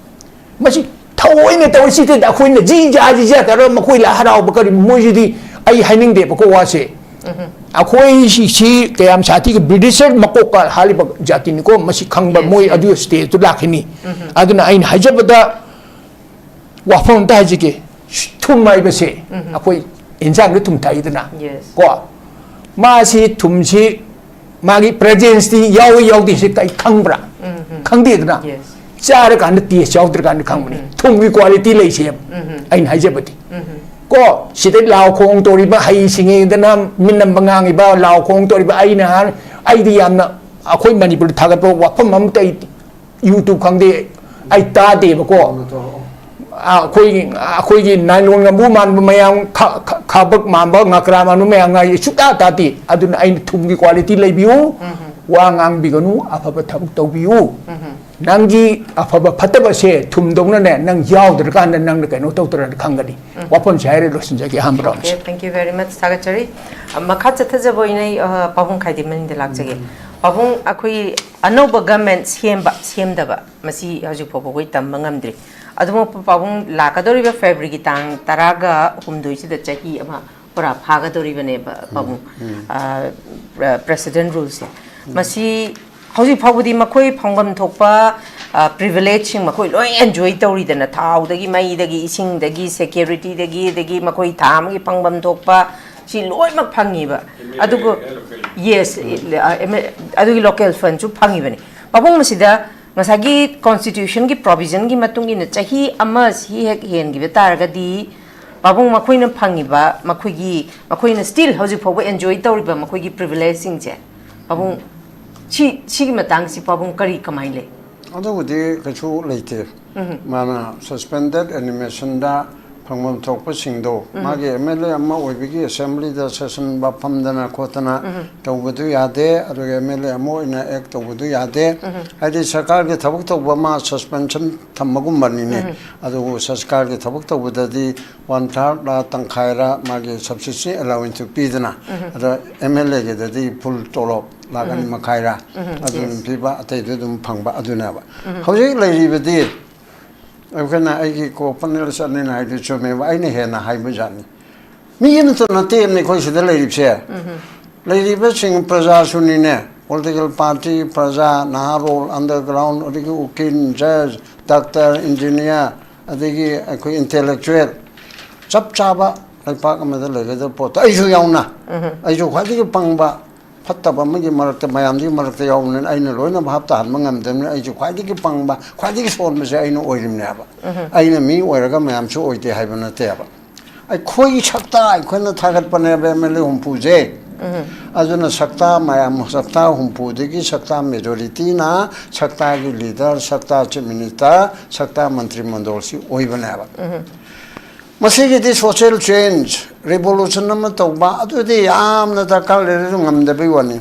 ꯃꯁꯤ ꯊꯑꯣꯏꯅ ꯇꯧꯔꯤꯁꯤꯗ ꯑꯩꯈꯣꯏꯅ ꯖꯤ ꯖꯥ ꯖꯤ ꯖꯥ ꯇꯧꯔꯒ ꯃꯈꯣꯏ ꯂꯥ ꯍꯔꯥꯎꯕ ꯀꯔꯤ, ꯃꯣꯏꯁꯤꯗꯤ ꯑꯩ ꯍꯥꯏꯅꯤꯡꯗꯦꯕꯀꯣ ꯋꯥꯁꯦ꯫ ꯑꯩꯈꯣꯏ ꯁꯤ, ꯁꯤ ꯀꯌꯥꯝ ꯁꯥꯊꯤꯒ British ꯃꯀꯣꯛꯀ ꯍꯥꯜꯂꯤꯕ ꯖꯥꯇꯤꯅꯤꯀꯣ, ꯃꯁꯤ ꯈꯪꯕ꯫ Yes, ꯃꯣꯏ yes. ꯑꯗꯨ stageꯇꯨ ꯂꯥꯛꯈꯤꯅꯤ꯫ ꯑꯗꯨꯅ ꯑꯩꯅ ꯍꯥꯏꯖꯕꯗ ꯋꯥꯐꯝ ꯑꯝꯇ ꯍꯥꯏꯖꯒꯦ, ꯊꯨꯝ ꯍꯥꯏꯕꯁꯦ ꯑꯩꯈꯣꯏ ꯏꯟꯖꯥꯡꯗ ꯊꯨꯝ ꯊꯥꯛꯏꯗꯅ, Yes. ꯀꯣ? ꯃꯥꯁꯤ ꯊꯨꯝꯁꯤ ꯃꯥꯒꯤ presenceꯇꯤ ꯌꯥꯎꯏ ꯌꯥꯎꯗꯦꯁꯤ ꯀꯩ ꯈꯪꯕ꯭ꯔꯥ? ꯈꯪꯗꯦꯗꯅ꯫ Yes. ꯆꯥꯔꯀꯥꯟꯗ taste ꯌꯥꯎꯗ꯭ꯔꯀꯥꯟꯗ ꯈꯪꯕꯅꯤ꯫ ꯊꯨꯝꯒꯤ quality ꯂꯩꯁꯦ ꯑꯩꯅ ꯍꯥꯏꯖꯕꯗꯤ꯫ ꯀꯣ, ꯁꯤꯗ ꯂꯥꯎ ꯈꯣꯡ ꯇꯧꯔꯤꯕ ꯍꯩ ꯁꯤꯡꯉꯤꯗꯅ ꯃꯤꯅꯝꯕ ꯉꯥꯡꯉꯤꯕ, ꯂꯥꯎ ꯈꯣꯡ ꯇꯧꯔꯤꯕ ꯑꯩꯅ ꯍꯥꯏ-, ꯑꯩꯗꯤ ꯌꯥꯝꯅ ꯑꯩꯈꯣꯏ ꯃꯅꯤꯄꯨꯔꯗ ꯊꯥꯒꯠꯄ ꯋꯥꯐꯝ ꯑꯃꯇ ꯑꯩ YouTube ꯈꯪꯗꯦ, ꯑꯩ ꯇꯥꯗꯦꯕꯀꯣ꯫ ꯑꯩꯈꯣꯏꯒꯤ ꯑꯩꯈꯣꯏꯒꯤ ꯅꯥꯏꯂꯣꯟ ꯉꯥꯃꯨ ꯃꯥꯟꯕ ꯃꯌꯥꯝ, ꯈꯥ- ꯈꯥ- ꯈꯥꯕꯛ ꯃꯥꯟꯕ ꯉꯀ꯭ꯔꯥ ꯃꯥꯟꯕ ꯃꯌꯥꯝ ꯉꯥꯏ ꯁꯨꯛꯇꯥ ꯇꯥꯗꯦ꯫ ꯑꯗꯨꯅ ꯑꯩꯅ ꯊꯨꯝꯒꯤ ꯀ꯭ꯋꯥꯂꯤꯇꯤ ꯂꯩꯕꯤꯌꯨ, ꯋꯥ ꯉꯥꯡꯕꯤꯒꯅꯨ, ꯑꯐꯕ ꯊꯕꯛ ꯇꯧꯕꯤꯌꯨ꯫ ꯅꯪꯒꯤ ꯑꯐꯕ ꯐꯠꯇꯕꯁꯦ ꯊꯨꯝꯗꯧꯅꯅꯦ, ꯅꯪ ꯌꯥꯎꯗ꯭ꯔꯀꯥꯟꯗ ꯅꯪꯅ ꯀꯩꯅꯣ ꯇꯧꯗ꯭ꯔꯗꯤ ꯈꯪꯒꯅꯤ꯫ ꯋꯥꯐꯝꯁꯦ ꯍꯥꯏꯔ ꯂꯣꯏꯁꯤꯟꯖꯒꯦ ꯑꯍꯥꯟꯕ ꯔꯥꯎꯟꯁꯦ꯫ Okay, thank you very much. ꯊꯥꯒꯠꯆꯔꯤ꯫ ꯑ, ꯃꯈꯥ ꯆꯠꯊꯖꯕ ꯑꯣꯏꯅ ꯑꯩ, ꯑ, ꯄꯥꯕꯨꯡ ꯈꯥꯏꯗꯦꯝ ꯃꯅꯤꯡꯗ ꯂꯥꯛꯆꯒꯦ꯫ ꯄꯥꯕꯨꯡ, ꯑꯩꯈꯣꯏ ꯑꯅꯧꯕ ꯒꯃꯦꯟ ꯁꯦꯝꯕ ꯁꯦꯝꯗꯕ ꯃꯁꯤ ꯍꯧꯖꯤꯛ ꯐꯥꯎꯕ ꯑꯩꯈꯣꯏ ꯇꯝꯕ ꯉꯝꯗ꯭ꯔꯤ꯫ ꯑꯗꯨꯃꯛꯄꯨ ꯄꯥꯕꯨꯡ ꯂꯥꯛꯀꯗꯧꯔꯤꯕ ꯐꯦꯕ꯭ꯔꯤꯒꯤ ꯇꯥꯡ ꯇꯔꯥꯒ ꯍꯨꯝꯗꯣꯏꯁꯤꯗ ꯆꯍꯤ ꯑꯃ ꯄꯨꯔꯥ ꯐꯥꯒꯗꯧꯔꯤꯕꯅꯦꯕ ꯄꯥꯕꯨꯡ꯫ ꯑ, ꯄ꯭ꯔ- ꯄ꯭ꯔꯦꯁꯤꯗꯦꯟ ꯔꯨꯜꯁꯦ꯫ ꯃꯁꯤ ꯍꯧꯖꯤꯛ ꯐꯥꯎꯕꯗꯤ ꯃꯈꯣꯏ ꯐꯪꯐꯝ ꯊꯣꯛꯄ, ꯑ, ꯄ꯭ꯔꯤꯚꯤꯂꯦꯖꯁꯤꯡ ꯃꯈꯣꯏ ꯂꯣꯏ ꯑꯦꯟꯖꯣꯏ ꯇꯧꯔꯤꯗꯅ, ꯊꯥꯎꯗꯒꯤ, ꯃꯩꯗꯒꯤ, ꯏꯁꯤꯡꯗꯒꯤ, ꯁꯦꯀ꯭ꯌꯨꯔꯤꯇꯤꯗꯒꯤ, ꯑꯗꯒꯤ ꯃꯈꯣꯏ ꯊꯥ ꯑꯃꯒꯤ ꯐꯪꯐꯝ ꯊꯣꯛꯄ ꯁꯤ ꯂꯣꯏꯅꯃꯛ ꯐꯪꯉꯤꯕ꯫ ꯑꯗꯨꯒ ꯌꯦꯁ, ꯑꯗꯨꯒꯤ ꯂꯣꯀꯦꯜ ꯐꯟꯁꯨ ꯐꯪꯉꯤꯕꯅꯤ꯫ ꯄꯥꯕꯨꯡ, ꯃꯁꯤꯗ ꯉꯁꯥꯏꯒꯤ ꯀꯣꯟꯁꯇꯤꯇ꯭ꯌꯨꯁꯟꯒꯤ ꯄ꯭ꯔꯣꯚꯤꯖꯟꯒꯤ ꯃꯇꯨꯡ ꯏꯟꯅ ꯆꯍꯤ ꯑꯃ ꯁꯤ ꯍꯦꯛ ꯍꯦꯟꯈꯤꯕ ꯇꯥꯔꯒꯗꯤ ꯄꯥꯕꯨꯡ ꯃꯈꯣꯏꯅ ꯐꯪꯉꯤꯕ, ꯃꯈꯣꯏꯒꯤ, ꯃꯈꯣꯏꯅ ꯁ꯭ꯇꯤꯜ ꯍꯧꯖꯤꯛ ꯐꯥꯎꯕ ꯑꯦꯟꯖꯣꯏ ꯇꯧꯔꯤꯕ ꯃꯈꯣꯏꯒꯤ ꯄ꯭ꯔꯤꯚꯤꯂꯦꯖꯁꯤꯡꯁꯦ, ꯄꯥꯕꯨꯡ, ꯁꯤ ꯁꯤꯒꯤ ꯃꯇꯥꯡꯁꯤ ꯄꯥꯕꯨꯡ ꯀꯔꯤ ꯀꯃꯥꯏꯅ ꯂꯩ? ꯑꯗꯨꯕꯨꯗꯤ ꯀꯩꯁꯨ ꯂꯩꯇꯦ꯫ ꯃꯥꯅ ꯁꯁꯄꯦꯟꯗꯦꯠ ꯑꯦꯅꯤꯃꯦꯁꯟꯗ ꯐꯪꯐꯝ ꯊꯣꯛꯄꯁꯤꯡꯗꯣ ꯃꯥꯒꯤ ꯑꯦꯝ ꯑꯦꯜ ꯑꯦ ꯑꯃ ꯑꯣꯏꯕꯒꯤ ꯑꯦꯁꯦꯝꯕ꯭ꯂꯤꯗ ꯁꯦꯁꯟ ꯐꯝꯗꯅ ꯈꯣꯠꯇꯅ ꯇꯧꯕꯗꯨ ꯌꯥꯗꯦ꯫ ꯑꯗꯨꯒ ꯑꯦꯝ ꯑꯦꯜ ꯑꯦ ꯑꯃ ꯑꯣꯏꯅ ꯑꯦꯛ ꯇꯧꯕꯗꯨ ꯌꯥꯗꯦ꯫ ꯍꯥꯏꯗꯤ ꯁꯔꯀꯥꯔꯒꯤ ꯊꯕꯛ ꯇꯧꯕ ꯑꯃ ꯁꯁꯄꯦꯟꯁꯟ ꯊꯝꯕꯒꯨꯝꯕꯅꯤꯅꯦ꯫ ꯑꯗꯨꯕꯨ ꯁꯔꯀꯥꯔꯒꯤ ꯊꯕꯛ ꯇꯧꯕꯗꯗꯤ ꯋꯥꯟ ꯊꯥꯔꯠꯂ ꯇꯪꯈꯥꯏꯔ ꯃꯥꯒꯤ ꯁꯕꯁꯤꯗꯤ ꯑꯦꯂꯥꯎꯋꯦꯟꯁꯇꯨ ꯄꯤꯗꯅ, ꯑꯗ ꯑꯦꯝ ꯑꯦꯜ ꯑꯦꯒꯤꯗꯗꯤ ꯐꯨꯜ ꯇꯣꯂꯣꯞ ꯂꯥꯛ ꯑꯅꯤ ꯃꯈꯥꯏꯔ ꯑꯗꯨꯝ ꯄꯤꯕ, ꯑꯇꯩꯗꯨ ꯑꯗꯨꯝ ꯐꯪꯕ ꯑꯗꯨꯅꯦꯕ꯫ ꯍꯧꯖꯤꯛ ꯂꯩꯔꯤꯕꯗꯤ ꯑꯩꯈꯣꯏꯅ, ꯑꯩꯒꯤ ꯀꯣ ꯄꯅꯦꯜ ꯆꯠꯅꯤꯅ ꯍꯥꯏꯗꯨ ꯆꯨꯝꯃꯦꯕ, ꯑꯩꯅ ꯍꯦꯟꯅ ꯍꯥꯏꯕ ꯖꯥꯠꯅꯤ꯫ ꯃꯤ ꯑꯃꯇ ꯅꯠꯇꯦ ꯑꯩꯈꯣꯏ ꯁꯤꯗ ꯂꯩꯔꯤꯕꯁꯦ꯫ ꯂꯩꯔꯤꯕꯁꯤꯡ ꯄ꯭ꯔꯖꯥꯁꯨꯅꯤꯅꯦ, ꯄꯣꯂꯤꯇꯤꯀꯦꯜ ꯄꯥꯔꯇꯤ, ꯄ꯭ꯔꯖꯥ, ꯅꯍꯥꯔꯣꯜ, ꯑꯟꯗꯔꯒ꯭ꯔꯥꯎꯟ, ꯑꯗꯒꯤ ꯎꯀꯤꯜ, ꯖꯖ, ꯗꯥꯛꯇꯔ, ꯏꯟꯖꯤꯅꯤꯌꯥꯔ, ꯑꯗꯒꯤ ꯑꯩꯈꯣꯏ ꯏꯟꯇꯦꯂꯦꯛꯆꯨꯋꯦꯜ, ꯆꯞ ꯆꯥꯕ ꯂꯩꯄꯥꯛ ꯑꯃꯗ ꯂꯩꯒꯗꯕ ꯄꯣꯠꯇꯣ ꯑꯩꯁꯨ ꯌꯥꯎꯅ, ꯑꯩꯁꯨ ꯈ꯭ꯋꯥꯏꯗꯒꯤ ꯄꯪꯕ, ꯐꯠꯇꯕ ꯑꯃꯒꯤ ꯃꯔꯛꯇ, ꯃꯌꯥꯝꯗꯨꯒꯤ ꯃꯔꯛꯇ ꯌꯥꯎꯕꯅꯤꯅ ꯑꯩꯅ ꯂꯣꯏꯅ ꯚꯥꯞ ꯇꯥꯍꯟꯕ ꯉꯝꯗꯕꯅꯤꯅ ꯑꯩꯁꯨ ꯈ꯭ꯋꯥꯏꯗꯒꯤ ꯄꯪꯕ, ꯈ꯭ꯋꯥꯏꯗꯒꯤ ꯁꯣꯟꯕꯁꯦ ꯑꯩꯅ ꯑꯣꯏꯔꯤꯕꯅꯦꯕ꯫ ꯑꯩꯅ ꯃꯤ ꯑꯣꯏꯔꯒ ꯃꯌꯥꯝꯁꯨ ꯑꯣꯏꯗꯦ ꯍꯥꯏꯕ ꯅꯠꯇꯦꯕ꯫ ꯑꯩꯈꯣꯏꯒꯤ ꯁꯛꯇ ꯑꯩꯈꯣꯏꯅ ꯊꯥꯒꯠꯄꯅꯦꯕ ꯑꯦꯝ ꯑꯦꯜ ꯑꯦ ꯍꯨꯝꯐꯨꯁꯦ꯫ ꯑꯗꯨꯅ ꯁꯛꯇꯥ ꯃꯌꯥꯝ, ꯁꯛꯇꯥ ꯍꯨꯝꯐꯨꯗꯒꯤ ꯁꯛꯇꯥ ꯃꯦꯖꯣꯔꯤꯇꯤꯅ ꯁꯛꯇꯥꯒꯤ ꯂꯤꯗꯔ, ꯁꯛꯇꯥ ꯆꯤꯐ ꯃꯤꯅꯤꯁꯇꯔ, ꯁꯛꯇꯥ ꯃꯟꯇ꯭ꯔꯤ ꯃꯟꯗꯣꯜꯁꯤ ꯑꯣꯏꯕꯅꯦꯕ꯫ ꯃꯁꯤꯒꯤꯗꯤ ꯁꯣꯁꯤꯌꯦꯜ ꯆꯦꯟꯖ, ꯔꯤꯚꯣꯂꯨꯁꯟ ꯑꯃ ꯇꯧꯕ, ꯑꯗꯨꯗꯤ ꯌꯥꯝꯅ ꯗꯔꯀꯥꯔ ꯂꯩꯔꯁꯨ ꯉꯝꯗꯕꯩ ꯋꯥꯅꯤ꯫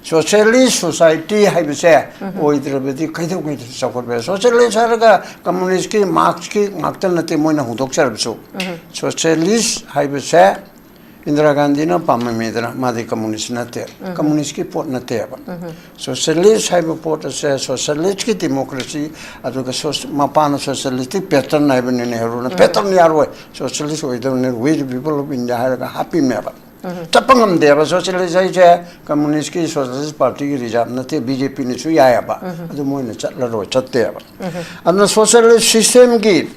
ꯁꯣꯁꯤꯌꯦꯂꯤꯁ ꯁꯣꯁꯥꯏꯇꯤ ꯍꯥꯏꯕꯁꯦ ꯑꯣꯏꯗ꯭ꯔꯕꯗꯤ ꯀꯩꯗꯧꯉꯩꯗ ꯆꯥꯎꯈꯠꯄ ꯌꯥꯏ? ꯁꯣꯁꯤꯌꯦꯂꯤꯁ ꯍꯥꯏꯔꯒ ꯀꯝꯃꯨꯅꯤꯁꯀꯤ, ꯃꯥꯔꯛꯁꯀꯤ ꯉꯥꯛꯇ ꯅꯠꯇꯦ ꯃꯣꯏꯅ ꯍꯧꯗꯣꯛꯆꯔꯕꯁꯨ꯫ ꯁꯣꯁꯤꯌꯦꯂꯤꯁ ꯍꯥꯏꯕꯁꯦ ꯏꯟꯗꯤꯔꯥ ꯒꯥꯟꯙꯤꯅ ꯄꯥꯝꯃꯝꯃꯤꯗꯅ, ꯃꯥꯗꯤ ꯀꯝꯃꯨꯅꯤꯁ ꯅꯠꯇꯦ, ꯀꯝꯃꯨꯅꯤꯁꯀꯤ ꯄꯣꯠ ꯅꯠꯇꯦꯕ꯫ ꯁꯣꯁꯤꯌꯦꯂꯤꯁ ꯍꯥꯏꯕ ꯄꯣꯠ ꯑꯁꯦ ꯁꯣꯁꯤꯌꯦꯂꯤꯁꯀꯤ ꯗꯤꯃꯣꯀ꯭ꯔꯦꯁꯤ, ꯑꯗꯨꯒ ꯁꯣꯁ-, ꯃꯄꯥꯅ ꯁꯣꯁꯤꯌꯦꯂꯤꯁꯇꯤꯛ ꯄꯦꯇꯔꯟ ꯍꯥꯏꯕꯅꯤꯅꯦ, ꯅꯦꯍꯔꯨꯅ ꯄꯦꯇꯔꯟ ꯌꯥꯔꯣꯏ, socialist ꯑꯣꯏꯗꯕꯅꯤ, "We the people of India" ꯍꯥꯏꯔꯒ ꯍꯥꯞꯄꯤꯃꯦꯕ꯫ ꯆꯠꯄ ꯉꯝꯗꯦꯕ꯫ ꯁꯣꯁꯤꯌꯦꯂꯤꯁ ꯍꯥꯏꯁꯦ ꯀꯝꯃꯨꯅꯤꯁꯀꯤ ꯁꯣꯁꯤꯌꯦꯂꯤꯁ ꯄꯥꯔꯇꯤꯒꯤ ꯔꯤꯖꯥꯕ ꯅꯠꯇꯦ, ꯕꯤ ꯖꯦ ꯄꯤꯅꯁꯨ ꯌꯥꯏꯑꯕ꯫ ꯑꯗꯨ ꯃꯣꯏꯅ ꯆꯠꯂꯔꯣꯏ, ꯆꯠꯇꯦꯕ꯫ ꯑꯗꯨꯅ ꯁꯣꯁꯤꯌꯦꯂꯤꯁ ꯁꯤꯁꯇꯦꯝꯒꯤ,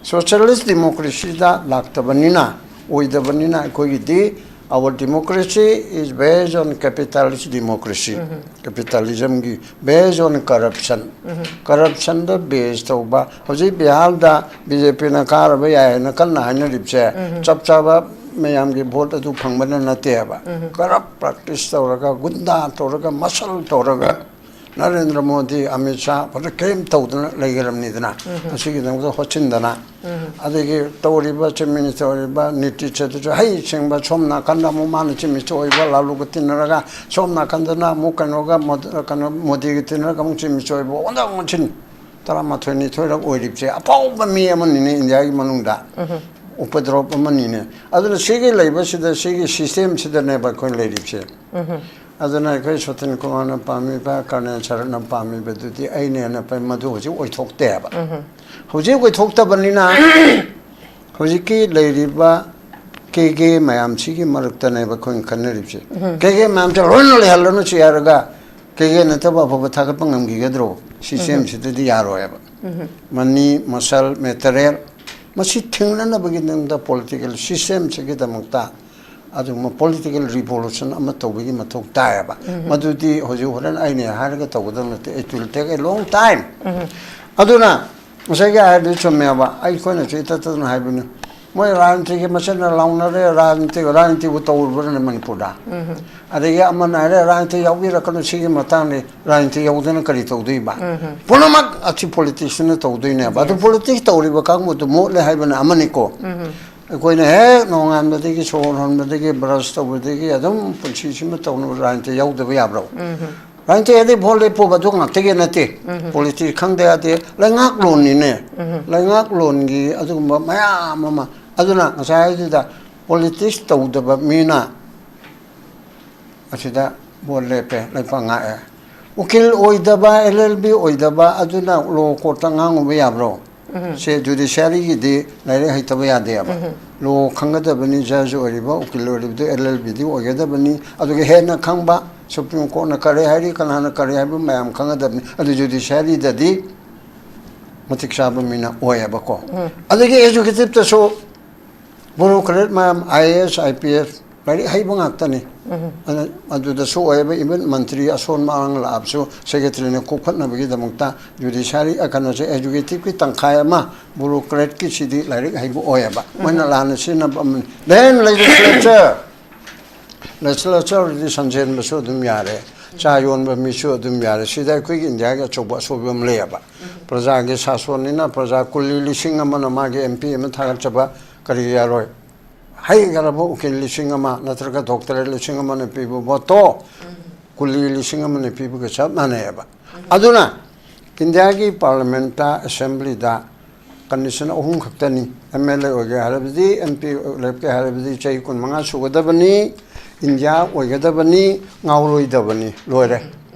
ꯁꯣꯁꯤꯌꯦꯂꯤꯁ ꯗꯤꯃꯣꯀ꯭ꯔꯦꯁꯤꯗ ꯂꯥꯛꯇꯕꯅꯤꯅ, ꯑꯣꯏꯗꯕꯅꯤꯅ ꯑꯩꯈꯣꯏꯒꯤꯗꯤ our democracy is based on capitalist democracy, ꯀꯦꯄꯤꯇꯥꯂꯤꯖꯝꯒꯤ based on corruption, ꯀꯔꯞꯁꯟꯗ ꯕꯦꯁ ꯇꯧꯕ꯫ ꯍꯧꯖꯤꯛ ꯕꯤꯍꯥꯔꯗ ꯕꯤ ꯖꯦ ꯄꯤꯅ ꯀꯥꯔꯕ ꯌꯥꯏ ꯍꯥꯏꯅ ꯀꯟꯅ ꯍꯥꯏꯅꯔꯤꯕꯁꯦ ꯆꯞ ꯆꯥꯕ ꯃꯌꯥꯝꯒꯤ ꯚꯣꯠ ꯑꯗꯨ ꯐꯪꯕꯅ ꯅꯠꯇꯦꯕ꯫ ꯀꯔꯞ ꯄ꯭ꯔꯦꯛꯇꯤꯁ ꯇꯧꯔꯒ, ꯒꯨꯟꯗꯥ ꯇꯧꯔꯒ, ꯃꯁꯜ ꯇꯧꯔꯒ, ꯅꯔꯦꯟꯗ꯭ꯔ ꯃꯣꯗꯤ, ꯑꯃꯤꯠ ꯁꯥꯍ ꯐꯖꯅ ꯀ꯭ꯂꯦꯝ ꯇꯧꯗꯅ ꯂꯩꯈ꯭ꯔꯕꯅꯤꯗꯅ, ꯃꯁꯤꯒꯤꯗꯃꯛꯇ ꯍꯣꯠꯆꯤꯟꯗꯅ꯫ ꯑꯗꯒꯤ ꯇꯧꯔꯤꯕ ꯆꯤꯐ ꯃꯤꯅꯤꯁꯇꯔ ꯑꯣꯏꯔꯤꯕ ꯅꯤꯇꯤꯁ ꯑꯗꯨꯁꯨ ꯍꯩꯁꯤꯡꯕ, ꯁꯣꯝ ꯅꯥꯀꯟꯗ ꯑꯃꯨꯛ ꯃꯥꯅ ꯆꯤꯐ ꯃꯤꯅꯤꯁꯇꯔ ꯑꯣꯏꯕ ꯂꯥꯂꯨꯒ ꯇꯤꯟꯅꯔꯒ, ꯁꯣꯝ ꯅꯥꯀꯟꯗꯅ ꯑꯃꯨꯛ ꯀꯩꯅꯣꯒ ꯃꯣꯗ-, ꯀꯩꯅꯣ ꯃꯣꯗꯤꯒ ꯇꯤꯟꯅꯔꯒ ꯑꯃꯨꯛ ꯆꯤꯐ ꯃꯤꯅꯤꯁꯇꯔ ꯑꯣꯏꯕ, ꯑꯣꯟꯊꯣꯛ ꯑꯣꯟꯁꯤꯟ ꯇꯔꯥꯃꯥꯊꯣꯏ ꯅꯤꯊꯣꯏꯔꯛ ꯑꯣꯏꯔꯤꯕꯁꯦ ꯑꯐꯥꯎꯕ ꯃꯤ ꯑꯃꯅꯤꯅꯦ ꯏꯟꯗꯤꯌꯥꯒꯤ ꯃꯅꯨꯡꯗ꯫ ꯎꯄꯗ꯭ꯔꯣꯞ ꯑꯃꯅꯤꯅꯦ꯫ ꯑꯗꯨꯅ ꯁꯤꯒꯤ ꯂꯩꯕꯁꯤꯗ, ꯁꯤꯒꯤ ꯁꯤꯁꯇꯦꯝꯁꯤꯗꯅꯦꯕ ꯑꯩꯈꯣꯏ ꯂꯩꯔꯤꯕꯁꯦ꯫ ꯑꯗꯨꯅ ꯑꯩꯈꯣꯏ ꯁꯣꯇꯤꯟ ꯀꯨꯃꯥꯔꯅ ꯄꯥꯝꯃꯤꯕ, ꯀꯔꯅꯦꯜ ꯁꯔꯠꯅ ꯄꯥꯝꯃꯤꯕꯗꯨꯗꯤ ꯑꯩꯅ ꯍꯦꯟꯅ ꯐꯩ, ꯃꯗꯨ ꯍꯧꯖꯤꯛ ꯑꯣꯏꯊꯣꯛꯇꯦꯕ꯫ ꯍꯧꯖꯤꯛ ꯑꯣꯏꯊꯣꯛꯇꯕꯅꯤꯅ ꯍꯧꯖꯤꯛꯀꯤ ꯂꯩꯔꯤꯕ ꯀꯦ ꯀꯦ ꯃꯌꯥꯝꯁꯤꯒꯤ ꯃꯔꯛꯇꯅꯦꯕ ꯑꯩꯈꯣꯏꯅ ꯈꯟꯅꯔꯤꯕꯁꯦ꯫ ꯀꯦ ꯀꯦ ꯃꯌꯥꯝꯁꯦ ꯂꯣꯏꯅ ꯂꯩꯍꯜꯂꯅꯨ ꯁꯤ ꯍꯥꯏꯔꯒ ꯀꯦ ꯀꯦ ꯅꯠꯇꯕ ꯑꯐꯕ ꯊꯥꯒꯠꯄ ꯉꯝꯈꯤꯒꯗ꯭ꯔꯣ? ꯁꯤꯁꯇꯦꯝꯁꯤꯗꯗꯤ ꯌꯥꯔꯣꯏꯕ꯫ ꯃꯅꯤ, ꯃꯁꯜ, ꯃꯦꯇꯔꯤꯌꯦꯜ ꯃꯁꯤ ꯊꯤꯡꯅꯅꯕꯒꯤꯗꯃꯛꯇ ꯄꯣꯂꯤꯇꯤꯀꯦꯜ ꯁꯤꯁꯇꯦꯝꯁꯤꯒꯤꯗꯃꯛꯇ ꯑꯗꯨꯒꯨꯝꯕ ꯄꯣꯂꯤꯇꯤꯀꯦꯜ ꯔꯤꯚꯣꯂꯨꯁꯟ ꯑꯃ ꯇꯧꯕꯒꯤ ꯃꯊꯧ ꯇꯥꯏꯌꯦꯕ꯫ ꯃꯗꯨꯗꯤ ꯍꯧꯖꯤꯛ ꯍꯣꯔꯦꯟ ꯑꯩꯅ ꯍꯥꯏꯔꯒ ꯇꯧꯒꯗꯕ ꯅꯠꯇꯦ, it will take a long time꯫ ꯑꯗꯨꯅ ꯉꯁꯥꯏꯒꯤ ꯍꯥꯏꯔꯗꯤ ꯆꯨꯝꯃꯦꯕ, ꯑꯩꯈꯣꯏꯅꯁꯨ ꯏꯇꯠ ꯇꯠꯇꯅ ꯍꯥꯏꯕꯅꯤ, ꯃꯣꯏ ꯔꯥꯖꯅꯤꯇꯤꯒꯤ ꯃꯁꯦꯟꯅ ꯂꯥꯎꯅꯔꯦ, ꯔꯥꯖꯅꯤꯇꯤ, ꯔꯥꯖꯅꯤꯇꯤꯕꯨ ꯇꯧꯔꯤꯕ꯭ꯔꯅꯦ ꯃꯅꯤꯄꯨꯔꯗ? ꯑꯗꯒꯤ ꯑꯃꯅ ꯍꯥꯏꯔꯦ, "ꯔꯥꯖꯅꯤꯇꯤ ꯌꯥꯎꯕꯤꯔꯛꯀꯅꯨ ꯁꯤꯒꯤ ꯃꯇꯥꯡꯗꯤ, ꯔꯥꯖꯅꯤꯇꯤ ꯌꯥꯎꯗꯅ ꯀꯔꯤ ꯇꯧꯗꯣꯏꯕ?" ꯄꯨꯝꯅꯃꯛ ꯑꯁꯤ ꯄꯣꯂꯤꯇꯤꯛꯁꯅ ꯇꯧꯗꯣꯏꯅꯦꯕ꯫ ꯑꯗꯨ ꯄꯣꯂꯤꯇꯤꯛꯁ ꯇꯧꯔꯤꯕ ꯀꯥꯡꯕꯨꯗꯨ ꯃꯣꯠꯂꯦ ꯍꯥꯏꯕꯅ ꯑꯃꯅꯤꯀꯣ꯫ ꯑꯩꯈꯣꯏꯅ ꯍꯦꯛ ꯅꯣꯡꯉꯥꯟꯕꯗꯒꯤ, ꯁꯣꯔ ꯍꯣꯟꯕꯗꯒꯤ, ꯕ꯭ꯔꯁ ꯇꯧꯕꯗꯒꯤ ꯑꯗꯨꯝ ꯄꯨꯟꯁꯤꯁꯤꯃ ꯇꯧꯅꯕ ꯔꯥꯖꯅꯤꯇꯤ ꯌꯥꯎꯗꯕ ꯌꯥꯕ꯭ꯔꯣ? ꯔꯥꯖꯅꯤꯇꯤ ꯍꯥꯏꯗꯤ ꯚꯣꯠ ꯂꯦꯞꯄꯨꯕ ꯑꯗꯨ ꯉꯥꯛꯇꯒꯤ ꯅꯠꯇꯦ꯫ ꯄꯣꯂꯤꯇꯤꯛꯁ ꯈꯪꯗ ꯌꯥꯗꯦ꯫ ꯂꯩꯉꯥꯛꯂꯣꯟꯅꯤꯅꯦ꯫ ꯂꯩꯉꯥꯛꯂꯣꯟꯒꯤ ꯑꯗꯨꯒꯨꯝꯕ ꯃꯌꯥꯝ ꯑꯃ꯫ ꯑꯗꯨꯅ ꯉꯁꯥꯏ ꯍꯥꯏꯗꯨꯗ ꯄꯣꯂꯤꯇꯤꯛꯁ ꯇꯧꯗꯕ ꯃꯤꯅ ꯑꯁꯤꯗ ꯚꯣꯠ ꯂꯦꯞꯄꯦ, ꯂꯩꯄꯥꯛ ꯉꯥꯛꯑꯦ꯫ ꯎꯀꯤꯜ ꯑꯣꯏꯗꯕ, ꯑꯦꯜ ꯑꯦꯜ ꯕꯤ ꯑꯣꯏꯗꯕ ꯑꯗꯨꯅ ꯂꯣ ꯀꯣꯔꯠꯇ ꯉꯥꯡꯉꯨꯕ ꯌꯥꯕ꯭ꯔꯣ? ꯁꯦ ꯖꯨꯗꯤꯁꯤꯌꯥꯔꯤꯒꯤꯗꯤ ꯂꯥꯏꯔꯤꯛ ꯍꯩꯇꯕ ꯌꯥꯗꯦꯕ꯫ ꯂꯣ ꯈꯪꯒꯗꯕꯅꯤ, ꯖꯖ ꯑꯣꯏꯔꯤꯕ, ꯎꯀꯤꯜ ꯑꯣꯏꯔꯤꯕꯗꯨ ꯑꯦꯜ ꯑꯦꯜ ꯕꯤꯗꯤ ꯑꯣꯏꯒꯗꯕꯅꯤ꯫ ꯑꯗꯨꯒ ꯍꯦꯟꯅ ꯈꯪꯕ, ꯁꯨꯄ꯭ꯔꯤꯝ ꯀꯣꯔꯠꯅ ꯀꯔꯤ ꯍꯥꯏꯔꯤ, ꯀꯅꯥꯅ ꯀꯔꯤ ꯍꯥꯏꯕ ꯃꯌꯥꯝ ꯈꯪꯒꯗꯕꯅꯤ꯫ ꯑꯗꯨ ꯖꯨꯗꯤꯁꯤꯌꯥꯔꯤꯗꯗꯤ ꯃꯇꯤꯛ ꯆꯥꯕ ꯃꯤꯅ ꯑꯣꯏꯌꯦꯕꯀꯣ꯫ ꯑꯗꯒꯤ ꯑꯦꯖꯨꯀꯦꯇꯤꯞꯇꯁꯨ ꯕ꯭ꯌꯨꯔꯣꯀ꯭ꯔꯦꯠ ꯃꯌꯥꯝ, I A S, I P S, ꯂꯥꯏꯔꯤꯛ ꯍꯩꯕ ꯉꯥꯛꯇꯅꯤ꯫ ꯑꯗꯨ, ꯑꯗꯨꯗꯁꯨ ꯑꯣꯏꯕ, ꯏꯚꯟ ꯃꯟꯇ꯭ꯔꯤ ꯑꯁꯣꯟꯕ ꯑꯉꯥꯡ ꯂꯥꯛꯑꯕꯁꯨ ꯁꯦꯀ꯭ꯔꯦꯇꯔꯤꯅ ꯀꯣꯛꯈꯠꯅꯕꯒꯤꯗꯃꯛꯇ ꯖꯨꯗꯤꯁꯤꯌꯥꯔꯤ, ꯑ, ꯀꯩꯅꯣꯁꯦ, ꯑꯦꯖꯨꯀꯦꯇꯤꯞꯀꯤ ꯇꯪꯈꯥꯏ ꯑꯃ ꯕ꯭ꯌꯨꯔꯣꯀ꯭ꯔꯦꯠꯀꯤꯁꯤꯗꯤ ꯂꯥꯏꯔꯤꯛ ꯍꯩꯕ ꯑꯣꯏꯌꯦꯕ꯫ ꯃꯣꯏꯅ ꯂꯥꯟꯅ ꯁꯤꯖꯤꯟꯅꯕ ꯑꯃꯅꯤ꯫ Then ꯂꯦꯖꯤꯁꯂꯦꯆꯔ, ꯂꯦꯖꯤꯁꯂꯦꯆꯔꯗꯤ ꯁꯟꯖꯦꯟꯕꯁꯨ ꯑꯗꯨꯝ ꯌꯥꯔꯦ, ꯆꯥ ꯌꯣꯟꯕ ꯃꯤꯁꯨ ꯑꯗꯨꯝ ꯌꯥꯔꯦ꯫ ꯁꯤꯗ ꯑꯩꯈꯣꯏꯒꯤ ꯏꯟꯗꯤꯌꯥꯒꯤ ꯑꯆꯧꯕ ꯑꯁꯣꯏꯕ ꯑꯃ ꯂꯩꯌꯦꯕ꯫ ꯄ꯭ꯔꯖꯥꯒꯤ ꯁꯥꯁꯣꯟꯅꯤꯅ ꯄ꯭ꯔꯖꯥ ꯀꯨꯂꯤ ꯂꯤꯁꯤꯡ ꯑꯃꯅ ꯃꯥꯒꯤ ꯑꯦꯝ ꯄꯤ ꯑꯃ ꯊꯥꯒꯠꯆꯕ ꯀꯔꯤ ꯌꯥꯔꯣꯏ? ꯍꯩꯈ꯭ꯔꯕ ꯎꯀꯤꯜ ꯂꯤꯁꯤꯡ ꯑꯃ ꯅꯠꯇ꯭ꯔꯒ ꯗꯣꯛꯇꯔꯦꯠ ꯂꯤꯁꯤꯡ ꯑꯃꯅ ꯄꯤꯕ ꯚꯣꯠꯇꯣ ꯀꯨꯂꯤ ꯂꯤꯁꯤꯡ ꯑꯃꯅ ꯄꯤꯕꯒ ꯆꯞ ꯃꯥꯟꯅꯩꯌꯦꯕ꯫ ꯑꯗꯨꯅ ꯏꯟꯗꯤꯌꯥꯒꯤ ꯄꯥꯔꯂꯤꯌꯥꯃꯦꯟꯠꯇ, ꯑꯦꯁꯦꯝꯕ꯭ꯂꯤꯗ ꯀꯟꯗꯤꯁꯟ ꯑꯍꯨꯝ ꯈꯛꯇꯅꯤ꯫ ꯑꯦꯝ ꯑꯦꯜ ꯑꯦ ꯑꯣꯏꯒꯦ ꯍꯥꯏꯔꯕꯗꯤ, ꯑꯦꯝ ꯄꯤ ꯂꯦꯞꯀꯦ ꯍꯥꯏꯔꯕꯗꯤ ꯆꯍꯤ ꯀꯨꯟꯃꯉꯥ ꯁꯨꯒꯗꯕꯅꯤ, ꯏꯟꯗꯤꯌꯥ ꯑꯣꯏꯒꯗꯕꯅꯤ, ꯉꯥꯎꯔꯣꯏꯗꯕꯅꯤ꯫ ꯂꯣꯏꯔꯦ꯫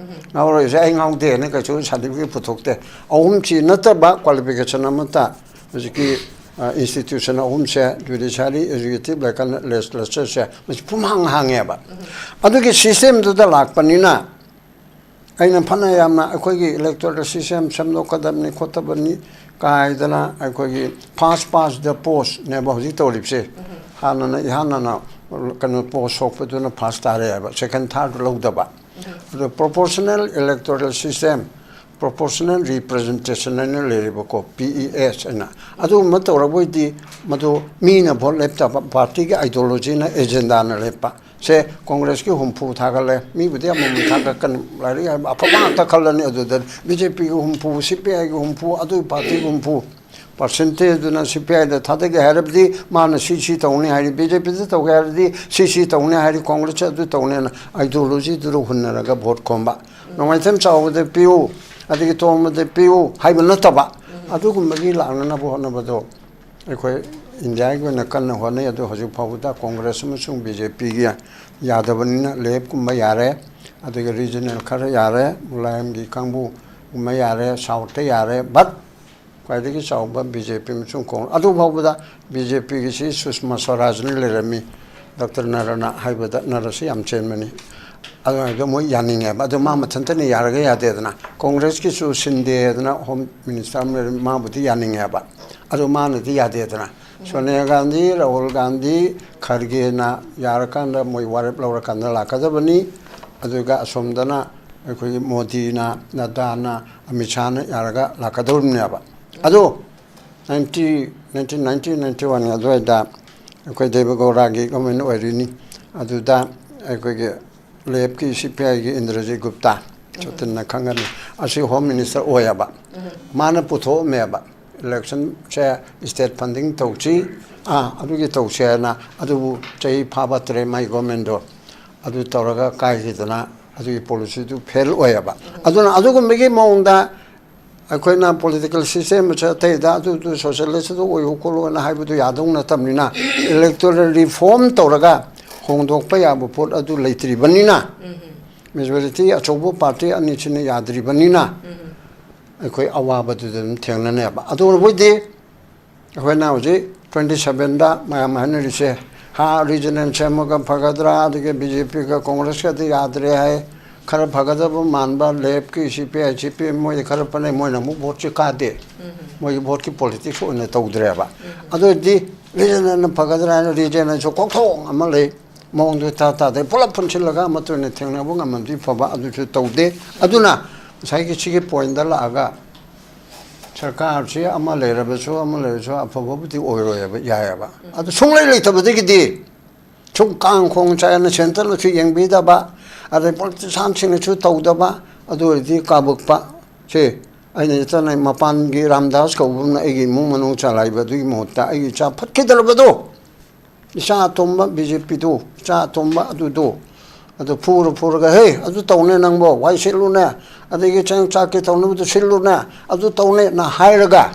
ꯉꯥꯎꯔꯣꯏꯁꯦ ꯑꯩ ꯉꯥꯎꯗꯦꯅ ꯀꯩꯁꯨ ꯁꯥꯔꯇꯤꯐꯤꯀꯦꯠ ꯄꯨꯊꯣꯛꯇꯦ꯫ ꯑꯍꯨꯝꯁꯤ ꯅꯠꯇꯕ ꯀ꯭ꯋꯥꯂꯤꯐꯤꯀꯦꯁꯟ ꯑꯃꯠꯇ ꯍꯧꯖꯤꯛꯀꯤ, ꯑ, ꯏꯟꯁꯇꯤꯇ꯭ꯌꯨꯁꯟ ꯑꯍꯨꯝꯁꯦ, ꯖꯨꯗꯤꯁꯤꯌꯥꯔꯤ, ꯑꯦꯖꯨꯀꯦꯇꯤꯞ, ꯂꯦꯖꯤꯁꯂꯦꯆꯔꯁꯦ, ꯃꯁꯤ ꯄꯨꯝꯍꯥꯡ ꯍꯥꯡꯉꯦꯕ꯫ ꯑꯗꯨꯒꯤ ꯁꯤꯁꯇꯦꯝꯗꯨꯗ ꯂꯥꯛꯄꯅꯤꯅ ꯑꯩꯅ ꯐꯅ ꯌꯥꯝꯅ ꯑꯩꯈꯣꯏꯒꯤ ꯏꯂꯦꯛꯇꯣꯔꯦꯜ ꯁꯤꯁꯇꯦꯝ ꯁꯦꯝꯗꯣꯛꯀꯗꯕꯅꯤ ꯈꯣꯠꯇꯕꯅꯤ ꯀꯥꯏꯗꯅ ꯑꯩꯈꯣꯏꯒꯤ ꯐꯥꯔꯁ ꯄꯥꯁ ꯗ ꯄꯣꯁꯅꯦꯕ ꯍꯧꯖꯤꯛ ꯇꯧꯔꯤꯕꯁꯦ꯫ ꯍꯥꯟꯅꯅ ꯏꯍꯥꯟ ꯍꯥꯟꯅ ꯀꯩꯅꯣ ꯄꯣꯁ ꯁꯣꯛꯄꯗꯨꯅ ꯐꯥꯔꯁ ꯇꯥꯔꯛꯑꯦꯕ, ꯁꯦꯀꯦꯟ ꯊꯥꯔꯗ ꯂꯧꯗꯕ꯫ ꯑꯗꯣ proportional electoral system, proportional representation ꯍꯥꯏꯅ ꯂꯩꯔꯤꯕꯀꯣ, ꯄꯤ ꯏ ꯑꯦꯁ ꯍꯥꯏꯅ꯫ ꯑꯗꯨꯒꯨꯝꯕ ꯇꯧꯔꯕ ꯑꯣꯏꯗꯤ ꯃꯗꯨ ꯃꯤꯅ ꯚꯣꯠ ꯂꯦꯞꯇꯕ, ꯄꯥꯔꯇꯤꯒꯤ ꯑꯥꯏꯗꯤꯌꯣꯂꯣꯖꯤꯅ, ꯑꯦꯖꯦꯟꯗꯥꯅ ꯂꯦꯞꯄ꯫ ꯁꯦ ꯀꯣꯡꯒ꯭ꯔꯦꯁꯀꯤ ꯍꯨꯝꯐꯨ ꯊꯥꯒꯠꯂꯦ, ꯃꯤꯕꯨꯗꯤ ꯑꯃꯃꯝ ꯊꯥꯒꯠꯀꯅꯤ, ꯂꯥꯏꯔꯤꯛ ꯍꯩꯕ ꯑꯐꯕ ꯉꯥꯛꯇ ꯈꯜꯂꯅꯤ꯫ ꯑꯗꯨꯗ ꯕꯤ ꯖꯦ ꯄꯤꯒꯤ ꯍꯨꯝꯐꯨ, ꯁꯤ ꯄꯤ ꯑꯥꯏꯒꯤ ꯍꯨꯝꯐꯨ, ꯑꯗꯨꯒꯤ ꯄꯥꯔꯇꯤꯒꯤ ꯍꯨꯝꯐꯨ, ꯄꯥꯔꯁꯦꯟꯇꯦꯖꯇꯨꯅ ꯁꯤ ꯄꯤ ꯑꯥꯏꯗ ꯊꯥꯗꯒꯦ ꯍꯥꯏꯔꯕꯗꯤ ꯃꯥꯅ ꯁꯤ ꯁꯤ ꯇꯧꯅꯤ ꯍꯥꯏꯔꯤ, ꯕꯤ ꯖꯦ ꯄꯤꯗ ꯇꯧꯒꯦ ꯍꯥꯏꯔꯗꯤ ꯁꯤ ꯁꯤ ꯇꯧꯅꯤ ꯍꯥꯏꯔꯤ, ꯀꯣꯡꯒ꯭ꯔꯦꯁ ꯑꯗꯨ ꯇꯧꯅꯤꯅ ꯑꯥꯏꯗꯤꯌꯣꯂꯣꯖꯤꯗꯨꯗ ꯍꯨꯟꯅꯔꯒ ꯚꯣꯠ ꯈꯣꯝꯕ꯫ ꯅꯣꯡꯃꯥꯏꯊꯦꯝ ꯆꯥꯎꯕꯗ ꯄꯤꯌꯨ, ꯑꯗꯒꯤ ꯇꯣꯝꯕꯗ ꯄꯤꯌꯨ ꯍꯥꯏꯕ ꯅꯠꯇꯕ, ꯑꯗꯨꯒꯨꯝꯕꯒꯤ ꯂꯥꯛꯅꯅꯕ ꯍꯣꯠꯅꯕꯗꯣ ꯑꯩꯈꯣꯏ ꯏꯟꯗꯤꯌꯥꯒꯤ ꯑꯣꯏꯅ ꯀꯟꯅ ꯍꯣꯠꯅꯩ꯫ ꯑꯗꯨ ꯍꯧꯖꯤꯛ ꯐꯥꯎꯕꯗ ꯀꯣꯡꯒ꯭ꯔꯦꯁ ꯑꯃꯁꯨꯡ ꯕꯤ ꯖꯦ ꯄꯤꯒꯤ ꯌꯥꯗꯕꯅꯤꯅ ꯂꯦꯞꯀꯨꯝꯕ ꯌꯥꯔꯦ, ꯑꯗꯒꯤ ꯔꯤꯖꯅꯦꯜ ꯈꯔ ꯌꯥꯔꯦ, ꯃꯨꯂꯥꯌꯝꯒꯤ ꯀꯥꯡꯕꯨꯒꯨꯝꯕ ꯌꯥꯔꯦ, ꯁꯥꯎꯠꯇ ꯌꯥꯔꯦ, ꯕꯠ ꯈ꯭ꯋꯥꯏꯗꯒꯤ ꯆꯥꯎꯕ ꯕꯤ ꯖꯦ ꯄꯤ ꯑꯃꯁꯨꯡ ꯀꯣꯡ-, ꯑꯗꯨ ꯐꯥꯎꯕꯗ ꯕꯤ ꯖꯦ ꯄꯤꯒꯤꯁꯤ ꯁꯨꯁꯃꯥ ꯁ꯭ꯋꯔꯥꯖꯅ ꯂꯩꯔꯝꯃꯤ, ꯗꯣꯛꯇꯔ ꯅꯔꯅ ꯍꯥꯏꯕꯗ ꯅꯔꯁꯤ ꯌꯥꯝ ꯆꯦꯟꯕꯅꯤ꯫ ꯑꯗꯨꯃꯥꯏꯅ ꯃꯣꯏ ꯌꯥꯅꯤꯡꯉꯦꯕ꯫ ꯑꯗꯨ ꯃꯥ ꯃꯊꯟꯇꯅ ꯌꯥꯔꯒ ꯌꯥꯗꯦꯗꯅ꯫ ꯀꯣꯡꯒ꯭ꯔꯦꯁꯀꯤꯁꯨ ꯁꯤꯟꯗꯦꯗꯅ ꯍꯣꯝ ꯃꯤꯅꯤꯁꯇꯔ ꯑꯃ ꯂꯩꯔꯝꯃꯤ, ꯃꯥꯕꯨꯗꯤ ꯌꯥꯅꯤꯡꯉꯦꯕ꯫ ꯑꯗꯨ ꯃꯥꯅꯗꯤ ꯌꯥꯗꯦꯗꯅ꯫ ꯁꯣꯅꯤꯌꯥ ꯒꯥꯟꯙꯤ, ꯔꯥꯍꯨꯜ ꯒꯥꯟꯙꯤ, ꯈꯔꯒꯦꯅ ꯌꯥꯔꯀꯥꯟꯗ ꯃꯣꯏ ꯋꯥꯔꯦꯞ ꯂꯧꯔꯀꯥꯟꯗ ꯂꯥꯛꯀꯗꯕꯅꯤ꯫ ꯑꯗꯨꯒ ꯑꯁꯣꯝꯗꯅ ꯑꯩꯈꯣꯏꯒꯤ ꯃꯣꯗꯤꯅ, ꯅꯗꯥꯅ, ꯑꯃꯤꯠ ꯁꯥꯍꯅ ꯌꯥꯔꯒ ꯂꯥꯛꯀꯗꯧꯔꯤꯕꯅꯦꯕ꯫ ꯑꯗꯣ ninety, nineteen ninety, ninety one ꯑꯗꯨꯋꯥꯏꯗ ꯑꯩꯈꯣꯏ ꯗꯦꯕꯒꯧꯔꯥꯒꯤ ꯒꯣꯔꯃꯦꯟ ꯑꯣꯏꯔꯤꯅꯤ꯫ ꯑꯗꯨꯗ ꯑꯩꯈꯣꯏꯒꯤ ꯂꯦꯞꯀꯤ ꯁꯤ ꯄꯤ ꯑꯥꯏꯒꯤ ꯏꯟꯗ꯭ꯔꯖꯤꯠ ꯒꯨꯞꯇꯥ, ꯁꯣꯇꯤꯟꯅ ꯈꯪꯒꯅꯤ, ꯑꯁꯤ ꯍꯣꯝ ꯃꯤꯅꯤꯁꯇꯔ ꯑꯣꯏꯌꯦꯕ꯫ ꯃꯥꯅ ꯄꯨꯊꯣꯛꯑꯝꯃꯦꯕ, ꯏꯂꯦꯛꯁꯟꯁꯦ ꯁ꯭ꯇꯦꯠ ꯐꯟꯗꯤꯡ ꯇꯧꯁꯤ, ꯑꯥ, ꯑꯗꯨꯒꯤ ꯇꯧꯁꯤ ꯍꯥꯏꯅ꯫ ꯑꯗꯨꯕꯨ ꯆꯍꯤ ꯐꯥꯕꯠꯇ꯭ꯔꯦ ꯃꯥꯏ ꯒꯣꯔꯃꯦꯟꯗꯣ꯫ ꯑꯗꯨ ꯇꯧꯔꯒ ꯀꯥꯏꯈꯤꯗꯅ ꯑꯗꯨꯒꯤ ꯄꯣꯂꯤꯁꯤꯗꯨ ꯐꯦꯜ ꯑꯣꯏꯌꯦꯕ꯫ ꯑꯗꯨꯅ ꯑꯗꯨꯒꯨꯝꯕꯒꯤ ꯃꯑꯣꯡꯗ ꯑꯩꯈꯣꯏꯅ ꯄꯣꯂꯤꯇꯤꯀꯦꯜ ꯁꯤꯁꯇꯦꯝ ꯑꯁꯦ ꯑꯇꯩꯗ ꯑꯗꯨꯗꯨ ꯁꯣꯁꯤꯌꯦꯂꯤꯁꯇ ꯑꯣꯏꯌꯨ ꯈꯣꯠꯂꯨꯅ ꯍꯥꯏꯕꯗꯨ ꯌꯥꯗꯧ ꯅꯠꯇꯕꯅꯤꯅ, ꯏꯂꯦꯛꯇꯣꯔꯦꯜ ꯔꯤꯐꯣꯔꯝ ꯇꯧꯔꯒ ꯍꯣꯡꯗꯣꯛꯄ ꯌꯥꯕ ꯄꯣꯠ ꯑꯗꯨ ꯂꯩꯇ꯭ꯔꯤꯕꯅꯤꯅ, ꯃꯦꯖꯣꯔꯤꯇꯤ ꯑꯆꯧꯕ ꯄꯥꯔꯇꯤ ꯑꯅꯤꯁꯤꯅ ꯌꯥꯗ꯭ꯔꯤꯕꯅꯤꯅ, ꯑꯩꯈꯣꯏ ꯑꯋꯥꯕꯗꯨꯗ ꯑꯗꯨꯝ ꯊꯦꯡꯅꯅꯦꯕ꯫ ꯑꯗꯨ ꯑꯣꯏꯔꯕꯣꯏꯗꯤ ꯑꯩꯈꯣꯏꯅ ꯍꯧꯖꯤꯛ ꯇ꯭ꯋꯦꯟꯇꯤ ꯁꯚꯦꯟꯗ ꯃꯌꯥꯝ ꯍꯥꯏꯅꯔꯤꯁꯦ, ꯍꯥ, ꯔꯤꯖꯅꯦꯜ ꯁꯦꯝꯃꯒ ꯐꯒꯗ꯭ꯔꯥ, ꯑꯗꯒꯤ ꯕꯤ ꯖꯦ ꯄꯤꯒ ꯀꯣꯡꯒ꯭ꯔꯦꯁꯀꯗꯤ ꯌꯥꯗ꯭ꯔꯦ ꯍꯥꯏ, ꯈꯔ ꯐꯒꯗꯕ ꯃꯥꯟꯕ ꯂꯦꯞꯀꯤ ꯁꯤ ꯄꯤ ꯑꯥꯏ, ꯁꯤ ꯄꯤ ꯑꯦꯝ ꯃꯣꯏꯗꯤ ꯈꯔ ꯐꯅꯩ, ꯃꯣꯏꯅ ꯑꯃꯨꯛ ꯚꯣꯠꯁꯤ ꯀꯥꯗꯦ꯫ ꯃꯣꯏꯒꯤ ꯚꯣꯠꯀꯤ ꯄꯣꯂꯤꯇꯤꯛꯁ ꯑꯣꯏꯅ ꯇꯧꯗ꯭ꯔꯦꯕ꯫ ꯑꯗꯨ ꯑꯣꯏꯔꯗꯤ ꯔꯤꯖꯅꯦꯜꯅ ꯐꯒꯗ꯭ꯔꯥ ꯍꯥꯏꯅ ꯔꯤꯖꯅꯦꯜꯁꯨ ꯀꯣꯛꯊꯣꯡ ꯑꯃ ꯂꯩ, ꯃꯑꯣꯡꯗꯣ ꯏꯇꯥ ꯇꯥꯗꯦ꯫ ꯄꯨꯂꯞ ꯄꯨꯟꯁꯤꯜꯂꯒ ꯑꯃꯠꯇ ꯑꯣꯏꯅ ꯊꯦꯡꯅꯕ ꯉꯝꯃꯗꯤ ꯐꯕ, ꯑꯗꯨꯁꯨ ꯇꯧꯗꯦ꯫ ꯑꯗꯨꯅ ꯉꯁꯥꯏꯒꯤ ꯁꯤꯒꯤ ꯄꯣꯏꯟꯗ ꯂꯥꯛꯑꯒ ꯁꯔꯀꯥꯔꯁꯤ ꯑꯃ ꯂꯩꯔꯕꯁꯨ ꯑꯃ ꯂꯩꯔꯁꯨ ꯑꯐꯕꯕꯨꯗꯤ ꯑꯣꯏꯔꯣꯏꯕ, ꯌꯥꯏꯑꯕ꯫ ꯑꯗꯨ ꯁꯨꯡꯂꯩ ꯂꯩꯇꯕꯗꯒꯤꯗꯤ ꯁꯨꯝ ꯀꯥꯡ ꯈꯣꯡ ꯆꯥꯏꯅ ꯁꯦꯟꯇꯔꯅꯁꯨ ꯌꯦꯡꯕꯤꯗꯕ, ꯑꯗꯩ ꯄꯣꯂꯤꯇꯤꯁꯤꯌꯥꯟꯁꯤꯡꯅꯁꯨ ꯇꯧꯗꯕ, ꯑꯗꯨ ꯑꯣꯏꯔꯗꯤ ꯀꯥꯕꯛꯄ ꯁꯦ ꯑꯩꯅ ꯆꯠꯅꯩ ꯃꯄꯥꯟꯒꯤ ꯔꯥꯝꯗꯥꯁ ꯀꯧꯕ ꯑꯃꯅ ꯑꯩꯒꯤ ꯏꯃꯨꯡ ꯃꯅꯨꯡ ꯆꯂꯥꯏꯕ ꯑꯗꯨꯒꯤ ꯃꯍꯨꯠꯇ ꯑꯩꯒꯤ ꯏꯆꯥ ꯐꯠꯈꯤꯗ꯭ꯔꯕꯗꯣ, ꯏꯆꯥ ꯑꯇꯣꯝꯕ ꯕꯤ ꯖꯦ ꯄꯤꯗꯨ, ꯏꯆꯥ ꯑꯇꯣꯝꯕ ꯑꯗꯨꯗꯣ, ꯑꯗꯨ ꯐꯨꯔ ꯐꯨꯔꯒ, "ꯍꯦ, ꯑꯗꯨ ꯇꯧꯅꯦ ꯅꯪꯕꯣ, ꯋꯥꯏ ꯁꯤꯠꯂꯨꯅꯦ, ꯑꯗꯒꯤ ꯆꯦꯡ ꯆꯥꯛꯀꯤ ꯇꯧꯅꯕꯗꯨ ꯁꯤꯜꯂꯨꯅꯦ, ꯑꯗꯨ ꯇꯧꯅꯦꯅ" ꯍꯥꯏꯔꯒ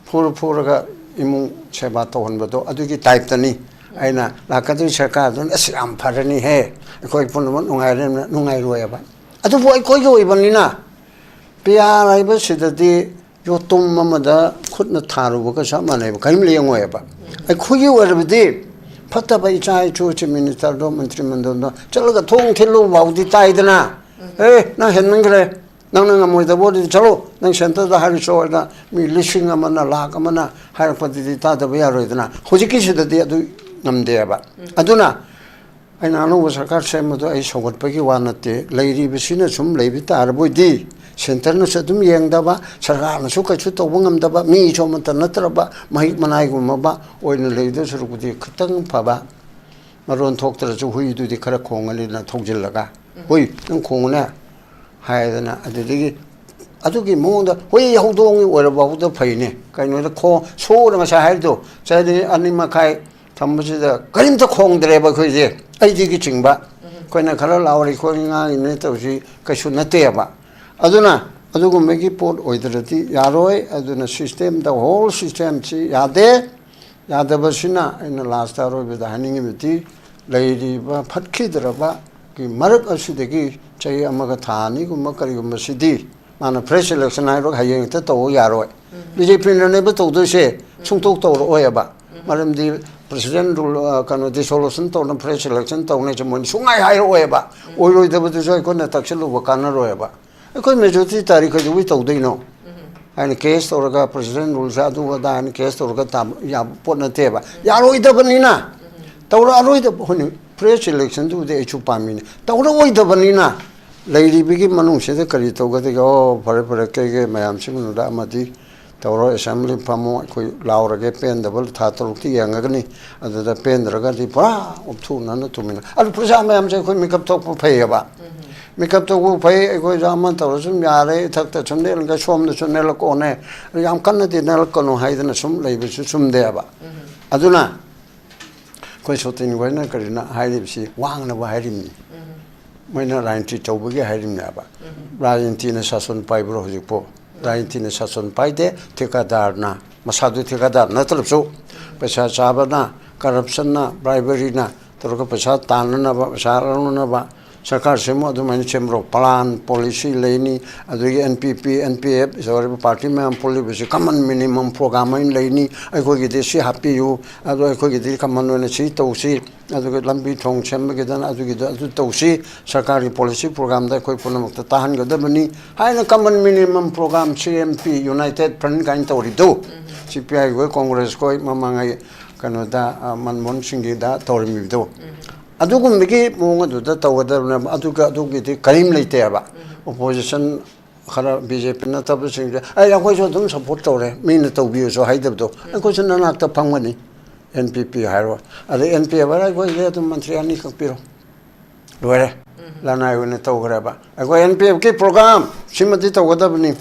ꯐꯨꯔ ꯐꯨꯔꯒ ꯏꯃꯨꯡ ꯁꯦꯕꯥ ꯇꯧꯍꯟꯕꯗꯣ ꯑꯗꯨꯒꯤ ꯇꯥꯏꯞꯇꯅꯤ꯫ ꯑꯩꯅ ꯂꯥꯛꯀꯗꯣꯏ ꯁꯔꯀꯥꯔꯗꯨꯅ "ꯑꯁ, ꯌꯥꯝ ꯐꯔꯅꯤꯍꯦ, ꯑꯩꯈꯣꯏ ꯄꯨꯝꯅꯃꯛ ꯅꯨꯡꯉꯥꯏꯔꯦꯅ" ꯅꯨꯡꯉꯥꯏꯔꯣꯏꯕ꯫ ꯑꯗꯨꯕꯨ ꯑꯩꯈꯣꯏꯒꯤ ꯑꯣꯏꯕꯅꯤꯅ ꯄꯤ ꯑꯥꯔ ꯍꯥꯏꯕꯁꯤꯗꯗꯤ ꯌꯣꯠꯇꯨꯝ ꯑꯃꯗ ꯈꯨꯠꯅ ꯊꯥꯔꯨꯕꯒ ꯆꯞ ꯃꯥꯟꯅꯩꯕ, ꯀꯔꯤꯝ ꯂꯦꯡꯉꯣꯏꯕ꯫ ꯑꯩꯈꯣꯏꯒꯤ ꯑꯣꯏꯔꯕꯗꯤ ꯐꯠꯇꯕ ꯏꯆꯥ ꯏꯁꯨ ꯆꯤꯐ ꯃꯤꯅꯤꯁꯇꯔꯗꯣ, ꯃꯟꯇ꯭ꯔꯤ ꯃꯟꯗꯜꯗꯣ ꯆꯠꯂꯒ ꯊꯣꯡ ꯊꯤꯜꯂꯨ ꯐꯥꯎꯗꯤ ꯇꯥꯏꯗꯅ, "ꯑꯦ, ꯅꯪ ꯍꯦꯟꯃꯟꯈ꯭ꯔꯦ, ꯅꯪꯅ ꯉꯝꯃꯣꯏꯗꯕ ꯑꯣꯏꯔꯗꯤ ꯆꯠꯂꯣ, ꯅꯪ ꯁꯦꯟꯇꯔꯗ ꯍꯥꯏꯔꯨꯆꯣ" ꯍꯥꯏꯅ ꯃꯤ ꯂꯤꯁꯤꯡ ꯑꯃꯅ, ꯂꯥꯛ ꯑꯃꯅ ꯍꯥꯏꯔꯛꯄꯗꯨꯗꯤ ꯇꯥꯗꯕ ꯌꯥꯔꯣꯏꯗꯅ꯫ ꯍꯧꯖꯤꯛꯀꯤꯁꯤꯗꯗꯤ ꯑꯗꯨ ꯉꯝꯗꯦꯕ꯫ ꯑꯗꯨꯅ ꯑꯩꯅ ꯑꯅꯧꯕ ꯁꯔꯀꯥꯔ ꯁꯦꯝꯕꯗꯣ ꯑꯩ ꯁꯧꯒꯠꯄꯒꯤ ꯋꯥ ꯅꯠꯇꯦ꯫ ꯂꯩꯔꯤꯕꯁꯤꯅ ꯁꯨꯝ ꯂꯩꯕ ꯇꯥꯔꯕꯣꯏꯗꯤ, ꯁꯦꯟꯇꯔꯅꯁꯨ ꯑꯗꯨꯝ ꯌꯦꯡꯗꯕ, ꯁꯔꯀꯥꯔꯅꯁꯨ ꯀꯩꯁꯨ ꯇꯧꯕ ꯉꯝꯗꯕ, ꯃꯤꯁꯨ ꯑꯃꯠꯇ ꯅꯠꯇ꯭ꯔꯕ, ꯃꯍꯤꯛ ꯃꯅꯥꯏꯒꯨꯝꯂꯕ ꯑꯣꯏꯅ ꯂꯩꯗꯧ ꯁꯔꯨꯛꯄꯨꯗꯤ ꯈꯤꯇꯪ ꯐꯕ, ꯃꯔꯣꯟ ꯊꯣꯛꯇ꯭ꯔꯁꯨ ꯍꯨꯏꯗꯨꯗꯤ ꯈꯔ ꯈꯣꯡꯉꯅꯤꯅ ꯊꯧꯖꯤꯜꯂꯒ, "ꯍꯨꯏ, ꯅꯪ ꯈꯣꯡꯉꯨꯅꯦ" ꯍꯥꯏꯗꯅ, ꯑꯗꯨꯗꯒꯤ ꯑꯗꯨꯒꯤ ꯃꯑꯣꯡꯗ ꯍꯨꯏ ꯍꯧꯗꯣꯡꯒꯤ ꯑꯣꯏꯔꯕ ꯐꯥꯎꯗ ꯐꯩꯅꯦ꯫ ꯀꯩꯅꯣꯗ ꯈꯣꯡ ꯁꯣꯛꯅ ꯉꯁꯥꯏ ꯍꯥꯏꯕꯗꯣ, ꯆꯍꯤ ꯑꯅꯤ ꯃꯈꯥꯏ ꯊꯝꯕꯁꯤꯗ ꯀꯔꯤꯝꯇ ꯈꯣꯡꯗ꯭ꯔꯦꯕ ꯑꯩꯈꯣꯏꯁꯦ, ꯑꯩꯗꯤꯒꯤ ꯆꯤꯡꯕ꯫ ꯑꯩꯈꯣꯏꯅ ꯈꯔ ꯂꯥꯎꯔꯤ ꯈꯣꯠꯂꯤ ꯉꯥꯡꯉꯤꯅꯦ ꯇꯧꯁꯤ ꯀꯩꯁꯨ ꯅꯠꯇꯦꯕ꯫ ꯑꯗꯨꯅ ꯑꯗꯨꯒꯨꯝꯕꯒꯤ ꯄꯣꯠ ꯑꯣꯏꯗ꯭ꯔꯗꯤ ꯌꯥꯔꯣꯏ꯫ ꯑꯗꯨꯅ system, the whole system ꯁꯤ ꯌꯥꯗꯦ꯫ ꯌꯥꯗꯕꯁꯤꯅ ꯑꯩꯅ ꯂꯥꯁꯇ ꯑꯔꯣꯏꯕꯗ ꯍꯥꯏꯅꯤꯡꯉꯤꯕꯗꯤ, ꯂꯩꯔꯤꯕ ꯐꯠꯈꯤꯗ꯭ꯔꯕꯒꯤ ꯃꯔꯛ ꯑꯁꯤꯗꯒꯤ ꯆꯍꯤ ꯑꯃꯒ ꯊꯥ ꯑꯅꯤꯒꯨꯝꯕ ꯀꯔꯤꯒꯨꯝꯕꯁꯤꯗꯤ ꯃꯥꯅ fresh election ꯍꯥꯏꯔꯣ, ꯍꯌꯦꯡ ꯍꯦꯛꯇ ꯇꯧꯕ ꯌꯥꯔꯣꯏ꯫ ꯕꯤ ꯖꯦ ꯄꯤꯅꯅꯦꯕ ꯇꯧꯗꯣꯏꯁꯦ, ꯁꯨꯡꯇꯧ ꯇꯧꯔꯛꯑꯣꯏꯕ꯫ ꯃꯔꯝꯗꯤ president rule, ꯑ, ꯀꯩꯅꯣ, dissolution ꯇꯧꯅ fresh election ꯇꯧꯅꯦꯁꯦ ꯃꯣꯏꯅ ꯁꯨꯡꯉꯥꯏ ꯍꯥꯏꯔꯛꯑꯣꯏꯕ꯫ ꯑꯣꯏꯔꯣꯏꯗꯕꯗꯨꯁꯨ ꯑꯩꯈꯣꯏꯅ ꯇꯛꯁꯤꯜꯂꯨꯕ ꯀꯥꯟꯅꯔꯣꯏꯕ꯫ ꯑꯩꯈꯣꯏ majority ꯇꯥꯔꯤ ꯀꯩꯗꯧꯕꯩ ꯇꯧꯗꯣꯏꯅꯣ? ꯍꯥꯏꯅ case ꯇꯧꯔꯒ president rule ꯁꯦ ꯑꯗꯨ ꯑꯗꯥ ꯍꯥꯏꯅ case ꯇꯧꯔꯒ ꯇꯥꯕ ꯌꯥꯕ ꯄꯣꯠ ꯅꯠꯇꯦꯕ꯫ ꯌꯥꯔꯣꯏꯗꯕꯅꯤꯅ, ꯇꯧꯔꯛꯑꯔꯣꯏꯗꯕ, ꯍꯣꯏꯅꯦ, fresh election ꯗꯨꯕꯨꯗꯤ ꯑꯩꯁꯨ ꯄꯥꯝꯃꯤꯅꯦ꯫ ꯇꯧꯔꯛꯑꯣꯏꯗꯕꯅꯤꯅ ꯂꯩꯔꯤꯕꯒꯤ ꯃꯅꯨꯡꯁꯤꯗ ꯀꯔꯤ ꯇꯧꯒꯗꯒꯦ? ꯑꯣ, ꯐꯔꯦ, ꯐꯔꯦ, ꯀꯩꯒꯤ ꯃꯌꯥꯝꯁꯤ ꯃꯅꯨꯡꯗ ꯑꯃꯗꯤ ꯇꯧꯔꯣ, ꯑꯦꯁꯦꯝꯕ꯭ꯂꯤ ꯐꯝꯃꯣ, ꯑꯩꯈꯣꯏ ꯂꯥꯎꯔꯒꯦ, ꯄꯦꯟꯗꯕ ꯊꯥ ꯇꯔꯨꯛꯇꯤ ꯌꯦꯡꯉꯒꯅꯤ, ꯑꯗꯨꯗ ꯄꯦꯟꯗ꯭ꯔꯒꯗꯤ ꯄꯨꯔꯥ ꯎꯞꯊꯨꯅꯅ ꯇꯨꯃꯤꯟꯅ꯫ ꯑꯗꯨ ꯄ꯭ꯔꯖꯥ ꯃꯌꯥꯝꯁꯦ ꯑꯩꯈꯣꯏ ꯃꯤꯀꯞ ꯊꯣꯛꯄ ꯐꯩꯌꯦꯕ꯫ ꯃꯤꯀꯞ ꯊꯣꯛꯄ ꯐꯩ, ꯑꯩꯈꯣꯏꯁꯨ ꯑꯃ ꯇꯧꯔꯁꯨ ꯑꯗꯨꯝ ꯌꯥꯔꯦ, ꯏꯊꯛꯇ ꯁꯨꯝ ꯅꯦꯜꯂꯒ ꯁꯣꯝꯗꯁꯨ ꯅꯦꯜꯂꯛꯀꯣꯅꯦ, ꯌꯥꯝ ꯀꯟꯅꯗꯤ ꯅꯦꯜꯂꯛꯀꯅꯨ ꯍꯥꯏꯗꯅ ꯁꯨꯝ ꯂꯩꯕꯁꯨ ꯆꯨꯝꯗꯦꯕ꯫ ꯑꯗꯨꯅ ꯑꯩꯈꯣꯏ ꯁꯣꯇꯤꯟ ꯈꯣꯏꯅ ꯀꯔꯤꯅ ꯍꯥꯏꯔꯤꯕꯁꯤ ꯋꯥꯡꯅꯕ ꯍꯥꯏꯔꯤꯕꯅꯤ꯫ ꯃꯣꯏꯅ ꯔꯥꯖꯅꯤꯇꯤ ꯇꯧꯕꯒꯤ ꯍꯥꯏꯔꯤꯕꯅꯦꯕ꯫ ꯔꯥꯖꯅꯤꯇꯤꯅ ꯁꯥꯁꯟ ꯄꯥꯏꯕ꯭ꯔꯣ ꯍꯧꯖꯤꯛꯄꯨ? ꯔꯥꯖꯅꯤꯇꯤꯅ ꯁꯥꯁꯟ ꯄꯥꯏꯗꯦ, ꯊꯤꯀꯥꯗꯥꯔꯅ, ꯃꯁꯥꯗꯨ ꯊꯤꯀꯥꯗꯥꯔ ꯅꯠꯇ꯭ꯔꯕꯁꯨ, ꯄꯩꯁꯥ ꯆꯥꯕꯅ, ꯀꯔꯞꯁꯟꯅ, ꯕ꯭ꯔꯥꯏꯕꯔꯤꯅ ꯇꯧꯔꯒ ꯄꯩꯁꯥ ꯇꯥꯟꯅꯅꯕ, ꯄꯩꯁꯥ ꯂꯧꯅꯅꯕ ꯁꯔꯀꯥꯔ ꯁꯦꯝꯃꯨ, ꯑꯗꯨꯃꯥꯏꯅ ꯁꯦꯝꯕ꯭ꯔꯣ? ꯄ꯭ꯂꯥꯟ, ꯄꯣꯂꯤꯁꯤ ꯂꯩꯅꯤ, ꯑꯗꯨꯗꯒꯤ ꯑꯦꯟ ꯄꯤ ꯄꯤ, ꯑꯦꯟ ꯄꯤ ꯑꯦꯐ ꯇꯧꯔꯤꯕ ꯄꯥꯔꯇꯤ ꯃꯌꯥꯝ ꯄꯨꯜꯂꯤꯕꯁꯤ ꯀꯃꯟ ꯃꯤꯅꯤꯃꯝ ꯄ꯭ꯔꯣꯒ꯭ꯔꯥꯝ ꯑꯣꯏꯅ ꯂꯩꯅꯤ, ꯑꯩꯈꯣꯏꯒꯤꯗꯤ ꯁꯤ ꯍꯥꯞꯄꯤꯌꯨ, ꯑꯗꯣ ꯑꯩꯈꯣꯏꯒꯤꯗꯤ ꯀꯃꯟ ꯑꯣꯏꯅ ꯁꯤ ꯇꯧꯁꯤ, ꯑꯗꯨꯒ ꯂꯝꯕꯤ ꯊꯣꯡ ꯁꯦꯝꯕꯒꯤꯗꯅ ꯑꯗꯨꯒꯤꯗ ꯑꯗꯨ ꯇꯧꯁꯤ, ꯁꯔꯀꯥꯔꯒꯤ ꯄꯣꯂꯤꯁꯤ ꯄ꯭ꯔꯣꯒ꯭ꯔꯥꯝꯗ ꯑꯩꯈꯣꯏ ꯄꯨꯝꯅꯃꯛꯇ ꯇꯥꯍꯟꯒꯗꯕꯅꯤ ꯍꯥꯏꯅ ꯀꯃꯟ ꯃꯤꯅꯤꯃꯝ ꯄ꯭ꯔꯣꯒ꯭ꯔꯥꯝ, ꯁꯤ ꯑꯦꯝ ꯄꯤ, ꯌꯨꯅꯥꯏꯇꯦꯠ ꯐ꯭ꯔꯟꯠ ꯀꯥꯏꯅ ꯇꯧꯔꯤꯗꯣ, ꯁꯤ ꯄꯤ ꯑꯥꯏ ꯈꯣꯏ, ꯀꯣꯡꯒ꯭ꯔꯦꯁ ꯈꯣꯏ, ꯃꯃꯥꯡꯉꯩ ꯀꯩꯅꯣꯗ, ꯑ, ꯃꯟꯃꯣꯍꯟ ꯁꯤꯡꯒꯤꯗ ꯇꯧꯔꯝꯃꯤꯕꯗꯣ, ꯑꯗꯨꯒꯨꯝꯕꯒꯤ ꯃꯑꯣꯡ ꯑꯗꯨꯗ ꯇꯧꯒꯗꯕꯅꯦꯕ꯫ ꯑꯗꯨꯒ ꯑꯗꯨꯒꯤꯗꯤ ꯀꯔꯤꯝ ꯂꯩꯇꯦꯕ꯫ ꯑꯣꯄꯣꯖꯤꯁꯟ ꯈꯔ ꯕꯤ ꯖꯦ ꯄꯤ ꯅꯠꯇꯕꯁꯤꯡꯁꯦ, "ꯑꯩ, ꯑꯩꯈꯣꯏꯁꯨ ꯑꯗꯨꯝ ꯁꯞꯄꯣꯔꯠ ꯇꯧꯔꯦ, ꯃꯤꯅ ꯇꯧꯕꯤꯌꯨꯁꯨ ꯍꯥꯏꯗꯕꯗꯣ, ꯑꯩꯈꯣꯏꯁꯨ ꯅꯅꯥꯛꯇ ꯐꯝꯒꯅꯤ, ꯑꯦꯟ ꯄꯤ ꯄꯤ ꯍꯥꯏꯔꯣ, ꯑꯗꯩ ꯑꯦꯟ ꯄꯤ ꯑꯦꯐ ꯍꯥꯏꯔꯣ, ꯑꯩꯈꯣꯏꯁꯦ ꯑꯗꯨꯝ ꯃꯟꯇ꯭ꯔꯤ ꯑꯅꯤꯈꯛ ꯄꯤꯔꯣ, ꯂꯣꯏꯔꯦ, ꯂꯅꯥꯏ ꯑꯣꯏꯅ ꯇꯧꯈ꯭ꯔꯦꯕ꯫ ꯑꯩꯈꯣꯏ ꯑꯦꯟ ꯄꯤ ꯑꯦꯐꯀꯤ ꯄ꯭ꯔꯣꯒ꯭ꯔꯥꯝ ꯁꯤꯃꯗꯤ ꯇꯧꯒꯗꯕꯅꯤ,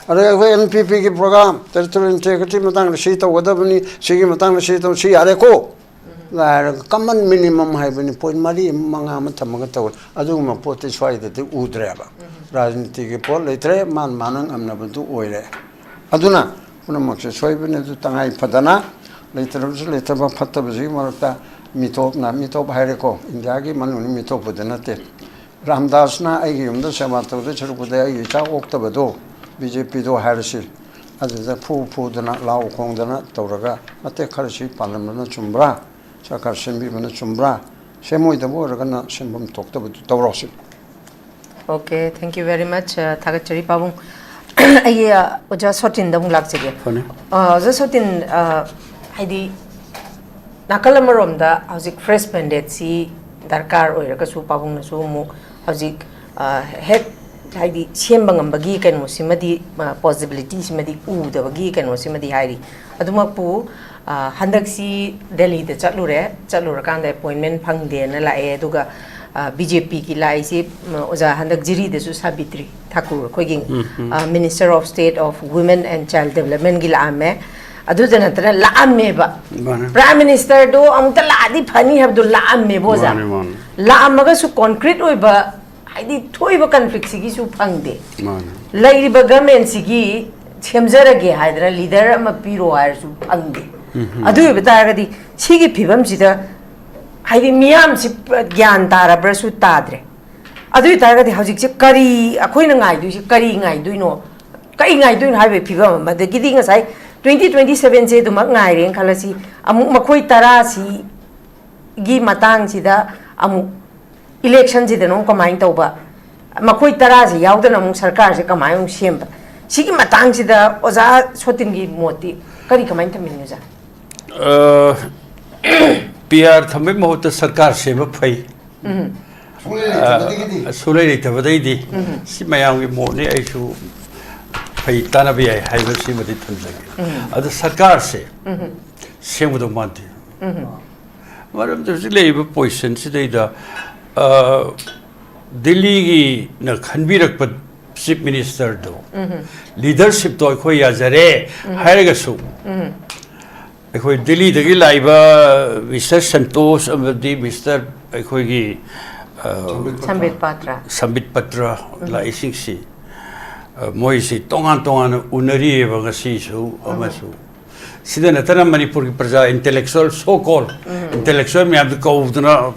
ꯑꯗꯩ ꯑꯩꯈꯣꯏ ꯑꯦꯟ ꯄꯤ ꯄꯤꯒꯤ ꯄ꯭ꯔꯣꯒ꯭ꯔꯥꯝ, ꯇꯦꯔꯤꯇꯣꯔꯤꯌꯦꯜ ꯏꯟꯇꯦꯒ꯭ꯔꯤꯇꯤ ꯃꯇꯥꯡꯗ ꯁꯤ ꯇꯧꯒꯗꯕꯅꯤ, ꯁꯤꯒꯤ ꯃꯇꯥꯡꯗ ꯁꯤ ꯇꯧ, ꯁꯤ ꯌꯥꯔꯦꯀꯣ ꯍꯥꯏꯔꯒ ꯀꯃꯟ ꯃꯤꯅꯤꯃꯝ ꯍꯥꯏꯕꯅꯤ, ꯄꯣꯏꯟ ꯃꯔꯤ ꯑꯃ, ꯃꯉꯥ ꯑꯃ ꯊꯝꯃꯒ ꯇꯧꯔꯦ꯫ ꯑꯗꯨꯒꯨꯝꯕ ꯄꯣꯠꯇꯤ ꯁ꯭ꯋꯥꯏꯗꯗꯤ ꯎꯗ꯭ꯔꯦꯕ꯫ ꯔꯥꯖꯅꯤꯇꯤꯒꯤ ꯄꯣꯠ ꯂꯩꯇ꯭ꯔꯦ, ꯃꯥꯅ ꯃꯥꯅ ꯉꯝꯅꯕꯗꯨ ꯑꯣꯏꯔꯦ꯫ ꯑꯗꯨꯅ ꯄꯨꯝꯅꯃꯛꯁꯦ ꯁꯣꯏꯕꯅꯤ꯫ ꯑꯗꯨ ꯇꯉꯥꯏ ꯐꯗꯅ ꯂꯩꯇ꯭ꯔꯕꯁꯨ ꯂꯩꯇꯕ ꯐꯠꯇꯕꯁꯤꯒꯤ ꯃꯔꯛꯇ ꯃꯤꯇꯣꯞꯅ, ꯃꯤꯇꯣꯞ ꯍꯥꯏꯔꯦꯀꯣ, ꯏꯟꯗꯤꯌꯥꯒꯤ ꯃꯅꯨꯡꯗ ꯃꯤꯇꯣꯞꯄꯨꯗꯤ ꯅꯠꯇꯦ, ꯔꯥꯝꯗꯥꯁꯅ ꯑꯩꯒꯤ ꯌꯨꯝꯗ ꯁꯦꯕꯥ ꯇꯧꯗꯣꯏ ꯁꯔꯨꯛꯄꯨꯗꯤ ꯑꯩꯒꯤ ꯏꯆꯥ ꯑꯣꯛꯇꯕꯗꯣ, ꯕꯤ ꯖꯦ ꯄꯤꯗꯣ ꯍꯥꯏꯔꯁꯤ, ꯑꯗꯨꯗ ꯐꯨ ꯐꯨꯗꯅ ꯂꯥꯎ ꯈꯣꯡꯗꯅ ꯇꯧꯔꯒ ꯃꯇꯦꯛ ꯈꯔꯁꯤ ꯄꯥꯜꯂꯝꯕꯅ ꯆꯨꯝꯕ꯭ꯔꯥ? ꯁꯔꯀꯥꯔ ꯁꯦꯝꯕꯤꯕꯅ ꯆꯨꯝꯕ꯭ꯔꯥ? ꯁꯦꯝꯃꯣꯏꯗꯕ ꯑꯣꯏꯔꯒꯅ ꯁꯦꯝꯐꯝ ꯊꯣꯛꯇꯕꯗꯨ ꯇꯧꯔꯣ ꯁꯤꯅꯤ꯫ Okay, thank you very much, ꯑ, ꯊꯥꯒꯠꯆꯔꯤ ꯄꯥꯕꯨꯡ꯫ ꯑꯩꯒꯤ, ꯑ, ꯑꯣꯖꯥ ꯁꯣꯇꯤꯟꯗ ꯑꯃꯨꯛ ꯂꯥꯛꯆꯒꯦ꯫ ꯐꯅꯤ꯫ ꯑ, ꯑꯣꯖꯥ ꯁꯣꯇꯤꯟ, ꯑ, ꯍꯥꯏꯗꯤ ꯅꯥꯀꯜ ꯑꯃꯔꯣꯝꯗ ꯍꯧꯖꯤꯛ ꯐ꯭ꯔꯦꯁ ꯃꯦꯟꯗꯦꯠꯁꯤ ꯗꯔꯀꯥꯔ ꯑꯣꯏꯔꯒꯁꯨ ꯄꯥꯕꯨꯡꯅꯁꯨ ꯑꯃꯨꯛ ꯍꯧꯖꯤꯛ ꯑ, ꯍꯦꯛ ꯍꯥꯏꯗꯤ ꯁꯦꯝꯕ ꯉꯝꯕꯒꯤ ꯀꯩꯅꯣꯁꯤꯃꯗꯤ, ꯑ, possibility ꯁꯤꯃꯗꯤ ꯎꯗꯕꯒꯤ ꯀꯩꯅꯣꯁꯤꯃꯗꯤ ꯍꯥꯏꯔꯤ꯫ ꯑꯗꯨꯃꯛꯄꯨ, ꯑ, ꯍꯟꯗꯛꯁꯤ ꯗꯦꯜꯂꯤꯗ ꯆꯠꯂꯨꯔꯦ, ꯆꯠꯂꯨꯔꯀꯥꯟꯗ appointment ꯐꯪꯗꯦꯅ ꯂꯥꯛꯑꯦ꯫ ꯑꯗꯨꯒ, ꯑ, BJP ꯒꯤ ꯂꯥꯛꯏꯁꯤ, ꯎꯝ, ꯑꯣꯖꯥ, ꯍꯟꯗꯛ ꯖꯤꯔꯤꯗꯁꯨ ꯁꯥꯕꯤꯇ꯭ꯔꯤ ꯊꯥꯀꯨꯔ, ꯑꯩꯈꯣꯏꯒꯤ, ꯎꯝ, ꯎꯝ꯫ ꯑ, Minister of State of Women and Child Development ꯒꯤ ꯂꯥꯛꯑꯝꯃꯦ꯫ ꯑꯗꯨꯗ ꯅꯠꯇꯅ ꯂꯥꯛꯑꯝꯃꯦꯕ꯫ ꯃꯥꯅꯦ꯫ Prime Minister ꯗꯣ ꯑꯃꯨꯛꯇ ꯂꯥꯛꯑꯗꯤ ꯐꯅꯤ ꯍꯥꯏꯕꯗꯣ ꯂꯥꯛꯑꯝꯃꯦꯕ, ꯑꯣꯖꯥ꯫ ꯃꯥꯅꯦ, ꯃꯥꯅꯦ꯫ ꯂꯥꯛꯑꯝꯃꯒꯁꯨ concrete ꯑꯣꯏꯕ, ꯍꯥꯏꯗꯤ ꯊꯣꯛꯏꯕ conflict ꯁꯤꯒꯤꯁꯨ ꯐꯪꯗꯦ꯫ ꯃꯥꯅꯦ꯫ ꯂꯩꯔꯤꯕ government ꯁꯤꯒꯤ ꯁꯦꯝꯖꯔꯒꯦ ꯍꯥꯏꯗꯅ leader ꯑꯃ ꯄꯤꯔꯣ ꯍꯥꯏꯔꯁꯨ ꯐꯪꯗꯦ꯫ ꯎꯝ, ꯎꯝ꯫ ꯑꯗꯨ ꯑꯣꯏꯕ ꯇꯥꯔꯒꯗꯤ ꯁꯤꯒꯤ ꯐꯤꯕꯝꯁꯤꯗ ꯍꯥꯏꯗꯤ ꯃꯤꯌꯥꯝꯁꯤ ꯒ꯭ꯌꯥꯟ ꯇꯥꯔꯕ꯭ꯔꯁꯨ ꯇꯥꯗ꯭ꯔꯦ꯫ ꯑꯗꯨ ꯑꯣꯏ ꯇꯥꯔꯒꯗꯤ ꯍꯧꯖꯤꯛꯁꯦ ꯀꯔꯤ ꯑꯩꯈꯣꯏꯅ ꯉꯥꯏꯗꯣꯏꯁꯦ, ꯀꯔꯤ ꯉꯥꯏꯗꯣꯏꯅꯣ? ꯀꯔꯤ ꯉꯥꯏꯗꯣꯏꯅꯣ ꯍꯥꯏꯕꯒꯤ ꯐꯤꯕꯝ ꯑꯃ꯫ ꯑꯗꯒꯤꯗꯤ ꯉꯁꯥꯏ twenty twenty seven ꯁꯦ ꯑꯗꯨꯃꯛ ꯉꯥꯏꯔꯦꯅ ꯈꯜꯂꯁꯤ, ꯑꯃꯨꯛ ꯃꯈꯣꯏ ꯇꯔꯥꯁꯤꯒꯤ ꯃꯇꯥꯡꯁꯤꯗ ꯑꯃꯨꯛ election ꯁꯤꯗꯅ ꯑꯃꯨꯛ ꯀꯃꯥꯏꯅ ꯇꯧꯕ? ꯃꯈꯣꯏ ꯇꯔꯥꯁꯤ ꯌꯥꯎꯗꯅ ꯑꯃꯨꯛ ꯁꯔꯀꯥꯔꯁꯦ ꯀꯃꯥꯏꯅ ꯑꯃꯨꯛ ꯁꯦꯝꯕ? ꯁꯤꯒꯤ ꯃꯇꯥꯡꯁꯤꯗ ꯑꯣꯖꯥ ꯁꯣꯇꯤꯟꯒꯤ ꯃꯣꯠꯇꯤ ꯀꯔꯤ, ꯀꯃꯥꯏꯅ ꯊꯝꯕꯤꯅꯤ, ꯑꯣꯖꯥ? ꯑ, PR ꯊꯝꯕꯩ ꯃꯍꯨꯠꯇ ꯁꯔꯀꯥꯔ ꯁꯦꯝꯕ ꯐꯩ꯫ ꯎꯝ꯫ ꯁꯨꯡꯂꯩ ꯂꯩꯇꯕꯗꯒꯤꯗꯤ꯫ ꯑ, ꯁꯨꯡꯂꯩ ꯂꯩꯇꯕꯗꯩꯗꯤ꯫ ꯎꯝ꯫ ꯁꯤ ꯃꯌꯥꯝꯒꯤ ꯃꯣꯠꯅꯤ, ꯑꯩꯁꯨ ꯐꯩ, ꯇꯥꯟꯅꯕ ꯌꯥꯏ ꯍꯥꯏꯕꯁꯤꯃꯗꯤ ꯊꯝꯖꯒꯦ꯫ ꯎꯝ꯫ ꯑꯗ ꯁꯔꯀꯥꯔꯁꯦ ꯎꯝ꯫ ꯁꯦꯝꯒꯗꯧ ꯃꯥꯟꯗꯦ꯫ ꯎꯝ꯫ ꯃꯔꯝꯗꯤ ꯍꯧꯖꯤꯛ ꯂꯩꯔꯤꯕ position ꯁꯤꯗꯩꯗ, ꯑ, ꯗꯤꯜꯂꯤꯒꯤꯅ ꯈꯟꯕꯤꯔꯛꯄ Chief Minister ꯗꯣ, ꯎꯝ꯫ Leadership ꯇꯣ ꯑꯩꯈꯣꯏ ꯌꯥꯖꯔꯦ ꯎꯝ꯫ ꯍꯥꯏꯔꯒꯁꯨ, ꯎꯝ꯫ ꯑꯩꯈꯣꯏ ꯗꯤꯜꯂꯤꯗꯒꯤ ꯂꯥꯛꯏꯕ Mister ꯁꯟꯇꯣꯁ ꯑꯃꯗꯤ Mister ꯑꯩꯈꯣꯏꯒꯤ, ꯑ, ꯁꯝꯕꯤꯠ ꯄꯇ꯭ꯔ꯫ ꯁꯝꯕꯤꯠ ꯄꯇ꯭ꯔ ꯎꯝ꯫ ꯂꯥꯛꯏꯁꯤꯡꯁꯤ, ꯑ, ꯃꯣꯏꯁꯤ ꯇꯣꯉꯥꯟ ꯇꯣꯉꯥꯟꯅ ꯎꯅꯔꯤꯑꯕ ꯉꯁꯤꯁꯨ ꯎꯝ꯫ ꯑꯃꯁꯨ꯫ ꯁꯤꯗ ꯅꯠꯇꯅ ꯃꯅꯤꯄꯨꯔꯒꯤ ꯄ꯭ꯔꯖꯥ intellectual, so called ꯎꯝ꯫ Intellectual ꯃꯌꯥꯝꯗꯨ ꯀꯧꯗꯨꯅ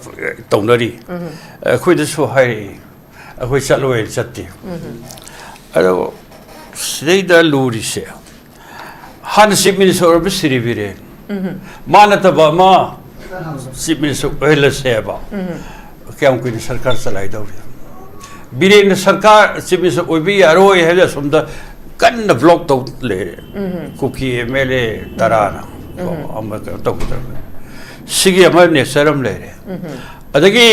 ꯇꯧꯅꯔꯤ꯫ ꯎꯝ꯫ ꯑꯩꯈꯣꯏꯗꯁꯨ ꯍꯥꯏꯔꯛꯏ, ꯑꯩꯈꯣꯏ ꯆꯠꯂꯣꯏꯅ ꯆꯠꯇꯦ꯫ ꯎꯝ꯫ ꯑꯗꯣ ꯁꯤꯗꯩꯗ ꯂꯨꯔꯤꯁꯦ, ꯍꯥꯟꯅ Chief Minister ꯑꯣꯏꯔꯝꯕ ꯁꯤꯔꯤ ꯕꯤꯔꯦꯟ, ꯎꯝ꯫ ꯃꯥ ꯅꯠꯇꯕ ꯑꯃ Chief Minister ꯑꯣꯏꯍꯜꯂꯁꯦꯕ꯫ ꯎꯝ꯫ ꯀꯌꯥꯝ ꯀꯨꯏꯅ ꯁꯔꯀꯥꯔ ꯆꯂꯥꯏꯗꯧꯔꯤ? ꯕꯤꯔꯦꯟꯅ ꯁꯔꯀꯥꯔ Chief Minister ꯑꯣꯏꯕ ꯌꯥꯔꯣꯏ ꯍꯥꯏꯕꯗ ꯑꯁꯣꯝꯗ ꯀꯟꯅ block ꯇꯧ ꯂꯩꯔꯦ꯫ ꯎꯝ꯫ ꯀꯨꯀꯤ MLA ꯇꯔꯥꯅ꯫ ꯎꯝ꯫ ꯑꯃ ꯀꯩꯅꯣ ꯇꯧꯒꯗꯕꯅꯤ꯫ ꯁꯤꯒꯤ ꯑꯃ nature ꯑꯃ ꯂꯩꯔꯦ꯫ ꯎꯝ꯫ ꯑꯗꯒꯤ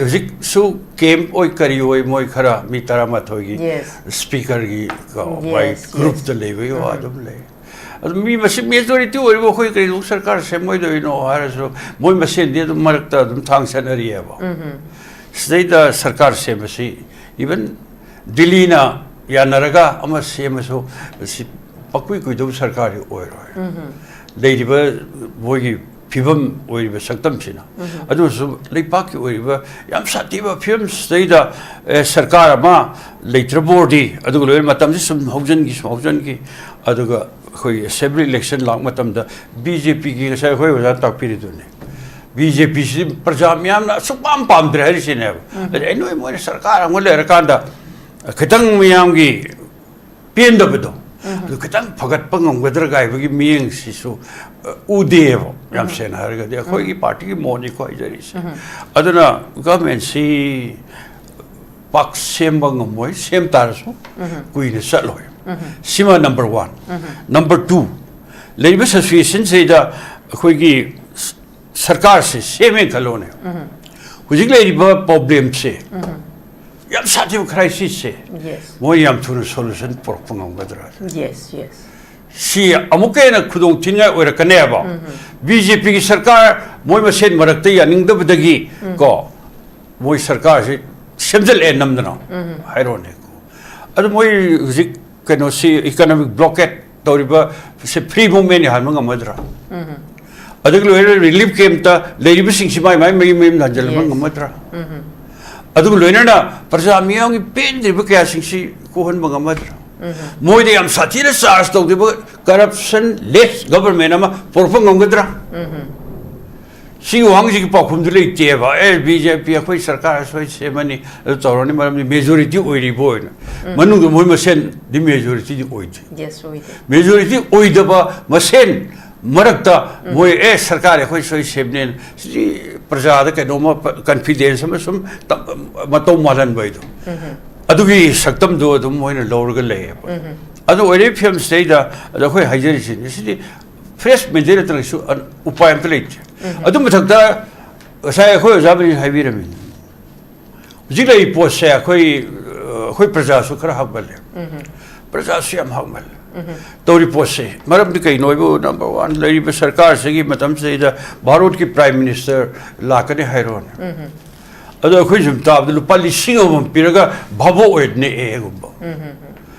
ꯍꯧꯖꯤꯛꯁꯨ ꯀꯦꯝꯞ ꯑꯣꯏ ꯀꯔꯤ ꯑꯣꯏ ꯃꯣꯏ ꯈꯔ ꯃꯤ ꯇꯔꯥꯃꯥꯊꯣꯏꯒꯤ Yes. ꯁ꯭ꯄꯤꯀꯔꯒꯤ ꯀꯣ, Yes, ꯃꯥꯏ yes. ꯒ꯭ꯔꯨꯞꯇ ꯂꯩꯕꯒꯤ ꯋꯥ ꯑꯗꯨꯝ ꯂꯩ꯫ ꯑꯗꯨ ꯃꯤ ꯃꯁꯤꯡ ꯃꯦꯖꯣꯔꯤꯇꯤ ꯑꯣꯏꯔꯤꯕ ꯑꯩꯈꯣꯏ ꯀꯔꯤꯗꯧ ꯁꯔꯀꯥꯔ ꯁꯦꯝꯃꯣꯏꯗꯣꯏꯅꯣ ꯍꯥꯏꯔꯁꯨ ꯃꯣꯏ ꯃꯁꯦꯟꯗꯤ ꯑꯗꯨꯝ ꯃꯔꯛꯇ ꯑꯗꯨꯝ ꯊꯥꯡ ꯁꯠꯅꯔꯤꯑꯕ꯫ ꯁꯤꯗꯩꯗ ꯁꯔꯀꯥꯔ ꯁꯦꯝꯕꯁꯤ ꯏꯚꯟ ꯗꯤꯜꯂꯤꯅ ꯌꯥꯅꯔꯒ ꯑꯃ ꯁꯦꯝꯃꯁꯨ ꯁꯤ ꯄꯛꯀꯨꯏ ꯀꯨꯏꯗꯧꯕ ꯁꯔꯀꯥꯔꯗꯤ ꯑꯣꯏꯔꯣꯏ꯫ ꯂꯩꯔꯤꯕ ꯃꯣꯏꯒꯤ ꯐꯤꯕꯝ ꯑꯣꯏꯔꯤꯕ ꯁꯛꯇꯝꯁꯤꯅ꯫ ꯑꯗꯨꯁꯨ ꯂꯩꯄꯥꯛꯀꯤ ꯑꯣꯏꯔꯤꯕ ꯌꯥꯝ ꯁꯥꯊꯤꯕ ꯐꯤꯕꯝꯁꯤꯗꯩꯗ, ꯑꯦ, ꯁꯔꯀꯥꯔ ꯑꯃ ꯂꯩꯇ꯭ꯔꯕ ꯑꯣꯏꯔꯗꯤ, ꯑꯗꯨꯒ ꯂꯣꯏꯅ ꯃꯇꯝꯁꯤ ꯁꯨꯝ ꯍꯧꯖꯤꯟꯈꯤ, ꯁꯨꯝ ꯍꯧꯖꯤꯟꯈꯤ, ꯑꯗꯨꯒ ꯑꯩꯈꯣꯏꯒꯤ ꯑꯦꯁꯦꯝꯕ꯭ꯂꯤ ꯏꯂꯦꯛꯁꯟ ꯂꯥꯛꯄ ꯃꯇꯝꯗ ꯕꯤ ꯖꯦ ꯄꯤꯒꯤ ꯉꯁꯥꯏ ꯑꯩꯈꯣꯏ ꯑꯣꯖꯥꯅ ꯇꯥꯛꯄꯤꯔꯤꯗꯨꯅꯤ꯫ ꯕꯤ ꯖꯦ ꯄꯤꯁꯤ ꯄ꯭ꯔꯖꯥ ꯃꯤꯌꯥꯝꯅ ꯑꯁꯨꯛ ꯄꯥꯝ ꯄꯥꯝꯗ꯭ꯔꯦ ꯍꯥꯏꯔꯤꯁꯤꯅꯦꯕ꯫ ꯑꯗꯩ ꯅꯣꯏ ꯃꯣꯏꯅ ꯁꯔꯀꯥꯔ ꯑꯃ ꯂꯩꯔꯀꯥꯟꯗ ꯈꯤꯇꯪ ꯃꯤꯌꯥꯝꯒꯤ ꯄꯦꯟꯗꯕꯗꯣ, ꯑꯗꯨ ꯈꯤꯇꯪ ꯐꯒꯠꯄ ꯉꯝꯒꯗ꯭ꯔꯥ ꯀꯥꯏꯕꯒꯤ ꯃꯤꯠꯌꯦꯡꯁꯤꯁꯨ, ꯑ, ꯎꯗꯦꯕ, ꯌꯥꯝ ꯁꯦꯡꯅ ꯍꯥꯏꯔꯒꯗꯤ꯫ ꯑꯩꯈꯣꯏꯒꯤ ꯄꯥꯔꯇꯤꯒꯤ ꯃꯣꯠꯅꯤꯀꯣ ꯍꯥꯏꯖꯔꯤꯁꯦ꯫ ꯑꯗꯨꯅ ꯒꯚꯔꯟꯃꯦꯟꯁꯤ ꯄꯥꯛ ꯁꯦꯝꯕ ꯉꯝꯃꯣꯏ, ꯁꯦꯝ ꯇꯥꯔꯁꯨ ꯀꯨꯏꯅ ꯆꯠꯂꯣꯏ꯫ ꯁꯤꯃ ꯅꯝꯕꯔ ꯋꯥꯟ꯫ ꯅꯝꯕꯔ ꯇꯨ, ꯂꯩꯔꯤꯕ ꯁꯤꯆꯨꯋꯦꯁꯟꯁꯤꯗ ꯑꯩꯈꯣꯏꯒꯤ ꯁ-, ꯁꯔꯀꯥꯔꯁꯦ ꯁꯦꯝꯃꯦ ꯈꯜꯂꯣꯅꯦ꯫ ꯍꯧꯖꯤꯛ ꯂꯩꯔꯤꯕ ꯄ꯭ꯔꯣꯕ꯭ꯂꯦꯝꯁꯦ, ꯌꯥꯝ ꯁꯥꯊꯤꯕ ꯈ꯭ꯔꯥꯏꯁꯤꯁꯁꯦ, Yes. ꯃꯣꯏ ꯌꯥꯝ ꯊꯨꯅ ꯁꯣꯂꯨꯁꯟ ꯄꯨꯔꯛꯄ ꯉꯝꯒꯗ꯭ꯔꯥ? Yes, yes. ꯁꯤ ꯑꯃꯨꯛꯀ ꯍꯦꯟꯅ ꯈꯨꯗꯣꯡ ꯊꯤꯅꯤꯡꯉꯥꯏ ꯑꯣꯏꯔꯛꯀꯅꯦꯕ꯫ ꯕꯤ ꯖꯦ ꯄꯤꯒꯤ ꯁꯔꯀꯥꯔ ꯃꯣꯏ ꯃꯁꯦꯟ ꯃꯔꯛꯇ ꯌꯥꯅꯤꯡꯗꯕꯗꯒꯤ ꯀꯣ, ꯃꯣꯏ ꯁꯔꯀꯥꯔꯁꯤ ꯁꯦꯝꯖꯤꯜꯂꯛꯑꯦ ꯅꯝꯗꯅ꯫ ꯍꯥꯏꯔꯣꯅꯦ꯫ ꯑꯗꯨ ꯃꯣꯏ ꯍꯧꯖꯤꯛ ꯀꯩꯅꯣꯁꯤ, ꯏꯀꯣꯅꯣꯃꯤꯛ ꯕ꯭ꯂꯣꯀꯦꯠ ꯇꯧꯔꯤꯕ ꯁꯤ ꯐ꯭ꯔꯤ ꯃꯨꯚꯃꯦꯟꯠ ꯌꯥꯍꯟꯕ ꯉꯝꯃꯗ꯭ꯔꯥ? ꯑꯗꯨꯒ ꯂꯣꯏꯅꯅ ꯔꯤꯂꯤꯐ ꯀꯦꯝꯞꯇ ꯂꯩꯔꯤꯕꯁꯤꯡꯁꯤ ꯃꯥꯏ ꯃꯥꯏ ꯃꯌꯨꯝ ꯃꯌꯨꯝꯗ ꯍꯟꯖꯤꯜꯍꯟꯕ Yes. ꯉꯝꯃꯗ꯭ꯔꯥ? ꯑꯗꯨꯒ ꯂꯣꯏꯅꯅ ꯄ꯭ꯔꯖꯥ ꯃꯤꯌꯥꯝꯒꯤ ꯄꯦꯟꯗ꯭ꯔꯤꯕ ꯀꯌꯥꯁꯤꯡꯁꯤ ꯀꯣꯛꯍꯟꯕ ꯉꯝꯃꯗ꯭ꯔꯥ? ꯃꯣꯏꯗ ꯌꯥꯝ ꯁꯥꯊꯤꯅ ꯆꯥꯔꯖ ꯇꯧꯗ꯭ꯔꯤꯕ ꯀꯔꯞꯁꯟ ꯂꯦꯁ ꯒꯚꯔꯟꯃꯦꯟꯠ ꯑꯃ ꯄꯨꯔꯛꯄ ꯉꯝꯒꯗ꯭ꯔꯥ? ꯁꯤꯒꯤ ꯋꯥꯍꯪꯁꯤꯒꯤ ꯄꯥꯎꯈꯨꯝꯗꯨ ꯂꯩꯇꯦꯕ꯫ ꯑꯦ, ꯕꯤ ꯖꯦ ꯄꯤ ꯑꯩꯈꯣꯏ ꯁꯔꯀꯥꯔ ꯁꯣꯏ ꯁꯦꯝꯃꯅꯤ, ꯑꯗꯨ ꯇꯧꯔꯅꯤ, ꯃꯔꯝꯗꯤ ꯃꯦꯖꯣꯔꯤꯇꯤ ꯑꯣꯏꯔꯤꯕ ꯑꯣꯏꯅ꯫ ꯃꯅꯨꯡꯗ ꯃꯣꯏ ꯃꯁꯦꯟꯗꯤ ꯃꯦꯖꯣꯔꯤꯇꯤꯗꯤ ꯑꯣꯏꯗꯦ꯫ Yes, ꯑꯣꯏꯗꯦ꯫ ꯃꯦꯖꯣꯔꯤꯇꯤ ꯑꯣꯏꯗꯕ ꯃꯁꯦꯟ ꯃꯔꯛꯇ ꯃꯣꯏ, "ꯑꯦ, ꯁꯔꯀꯥꯔ ꯑꯩꯈꯣꯏ ꯁꯣꯏ ꯁꯦꯝꯅꯦꯅ", ꯁꯤꯗꯤ ꯄ꯭ꯔꯖꯥꯗ ꯀꯩꯅꯣꯝꯃ ꯄ-, ꯀꯟꯐꯤꯗꯦꯟꯁ ꯑꯃ ꯁꯨꯝ ꯇ-, ꯃꯇꯧ ꯃꯥꯜꯍꯟꯕ ꯍꯥꯏꯗꯣ꯫ ꯑꯗꯨꯒꯤ ꯁꯛꯇꯝꯗꯣ ꯑꯗꯨꯝ ꯃꯣꯏꯅ ꯂꯧꯔꯒ ꯂꯩꯌꯦꯕ꯫ ꯑꯗꯨ ꯑꯣꯏꯔꯤꯕ ꯐꯤꯕꯝꯁꯤꯗꯩꯗ ꯑꯗ ꯑꯩꯈꯣꯏ ꯍꯥꯏꯖꯔꯤꯁꯤꯅꯤ, ꯁꯤꯗꯤ ꯐ꯭ꯔꯦꯁ ꯃꯦꯟꯗꯦꯠ ꯅꯠꯇꯅ ꯀꯩꯁꯨ ꯑꯟ-, ꯎꯄꯥꯏ ꯑꯝꯇ ꯂꯩꯇꯦ꯫ ꯑꯗꯨ ꯃꯊꯛꯇ ꯉꯁꯥꯏ ꯑꯩꯈꯣꯏ ꯑꯣꯖꯥ ꯃꯅꯤꯅ ꯍꯥꯏꯕꯤꯔꯝꯃꯤ꯫ ꯍꯧꯖꯤꯛ ꯂꯩꯔꯤꯕ ꯄꯣꯠꯁꯦ ꯑꯩꯈꯣꯏ, ꯑꯩꯈꯣꯏ ꯄ꯭ꯔꯖꯥꯁꯨ ꯈꯔ ꯍꯥꯞꯃꯜꯂꯦ꯫ ꯎꯝ꯫ ꯄ꯭ꯔꯖꯥꯁꯨ ꯌꯥꯝ ꯍꯥꯞꯃꯜꯂꯦ꯫ ꯎꯝ꯫ ꯇꯧꯔꯤ ꯄꯣꯠꯁꯦ꯫ ꯃꯔꯝꯗꯤ ꯀꯩꯅꯣ ꯍꯥꯏꯕꯨ, ꯅꯝꯕꯔ ꯋꯥꯟ, ꯂꯩꯔꯤꯕ ꯁꯔꯀꯥꯔꯁꯤꯒꯤ ꯃꯇꯝꯁꯤꯗꯩꯗ ꯚꯥꯔꯠꯀꯤ ꯄ꯭ꯔꯥꯏꯝ ꯃꯤꯅꯤꯁꯇꯔ ꯂꯥꯛꯀꯅꯤ ꯍꯥꯏꯔꯣꯅꯦ꯫ ꯎꯝ꯫ ꯑꯗꯣ ꯑꯩꯈꯣꯏ ꯁꯨꯝ ꯇꯥꯕꯗ ꯂꯨꯄꯥ ꯂꯤꯁꯤꯡ ꯑꯃꯃꯝ ꯄꯤꯔꯒ ꯚꯥꯕꯣꯛ ꯑꯣꯏ ꯅꯦꯛꯑꯦꯒꯨꯝꯕ꯫ ꯎꯝ꯫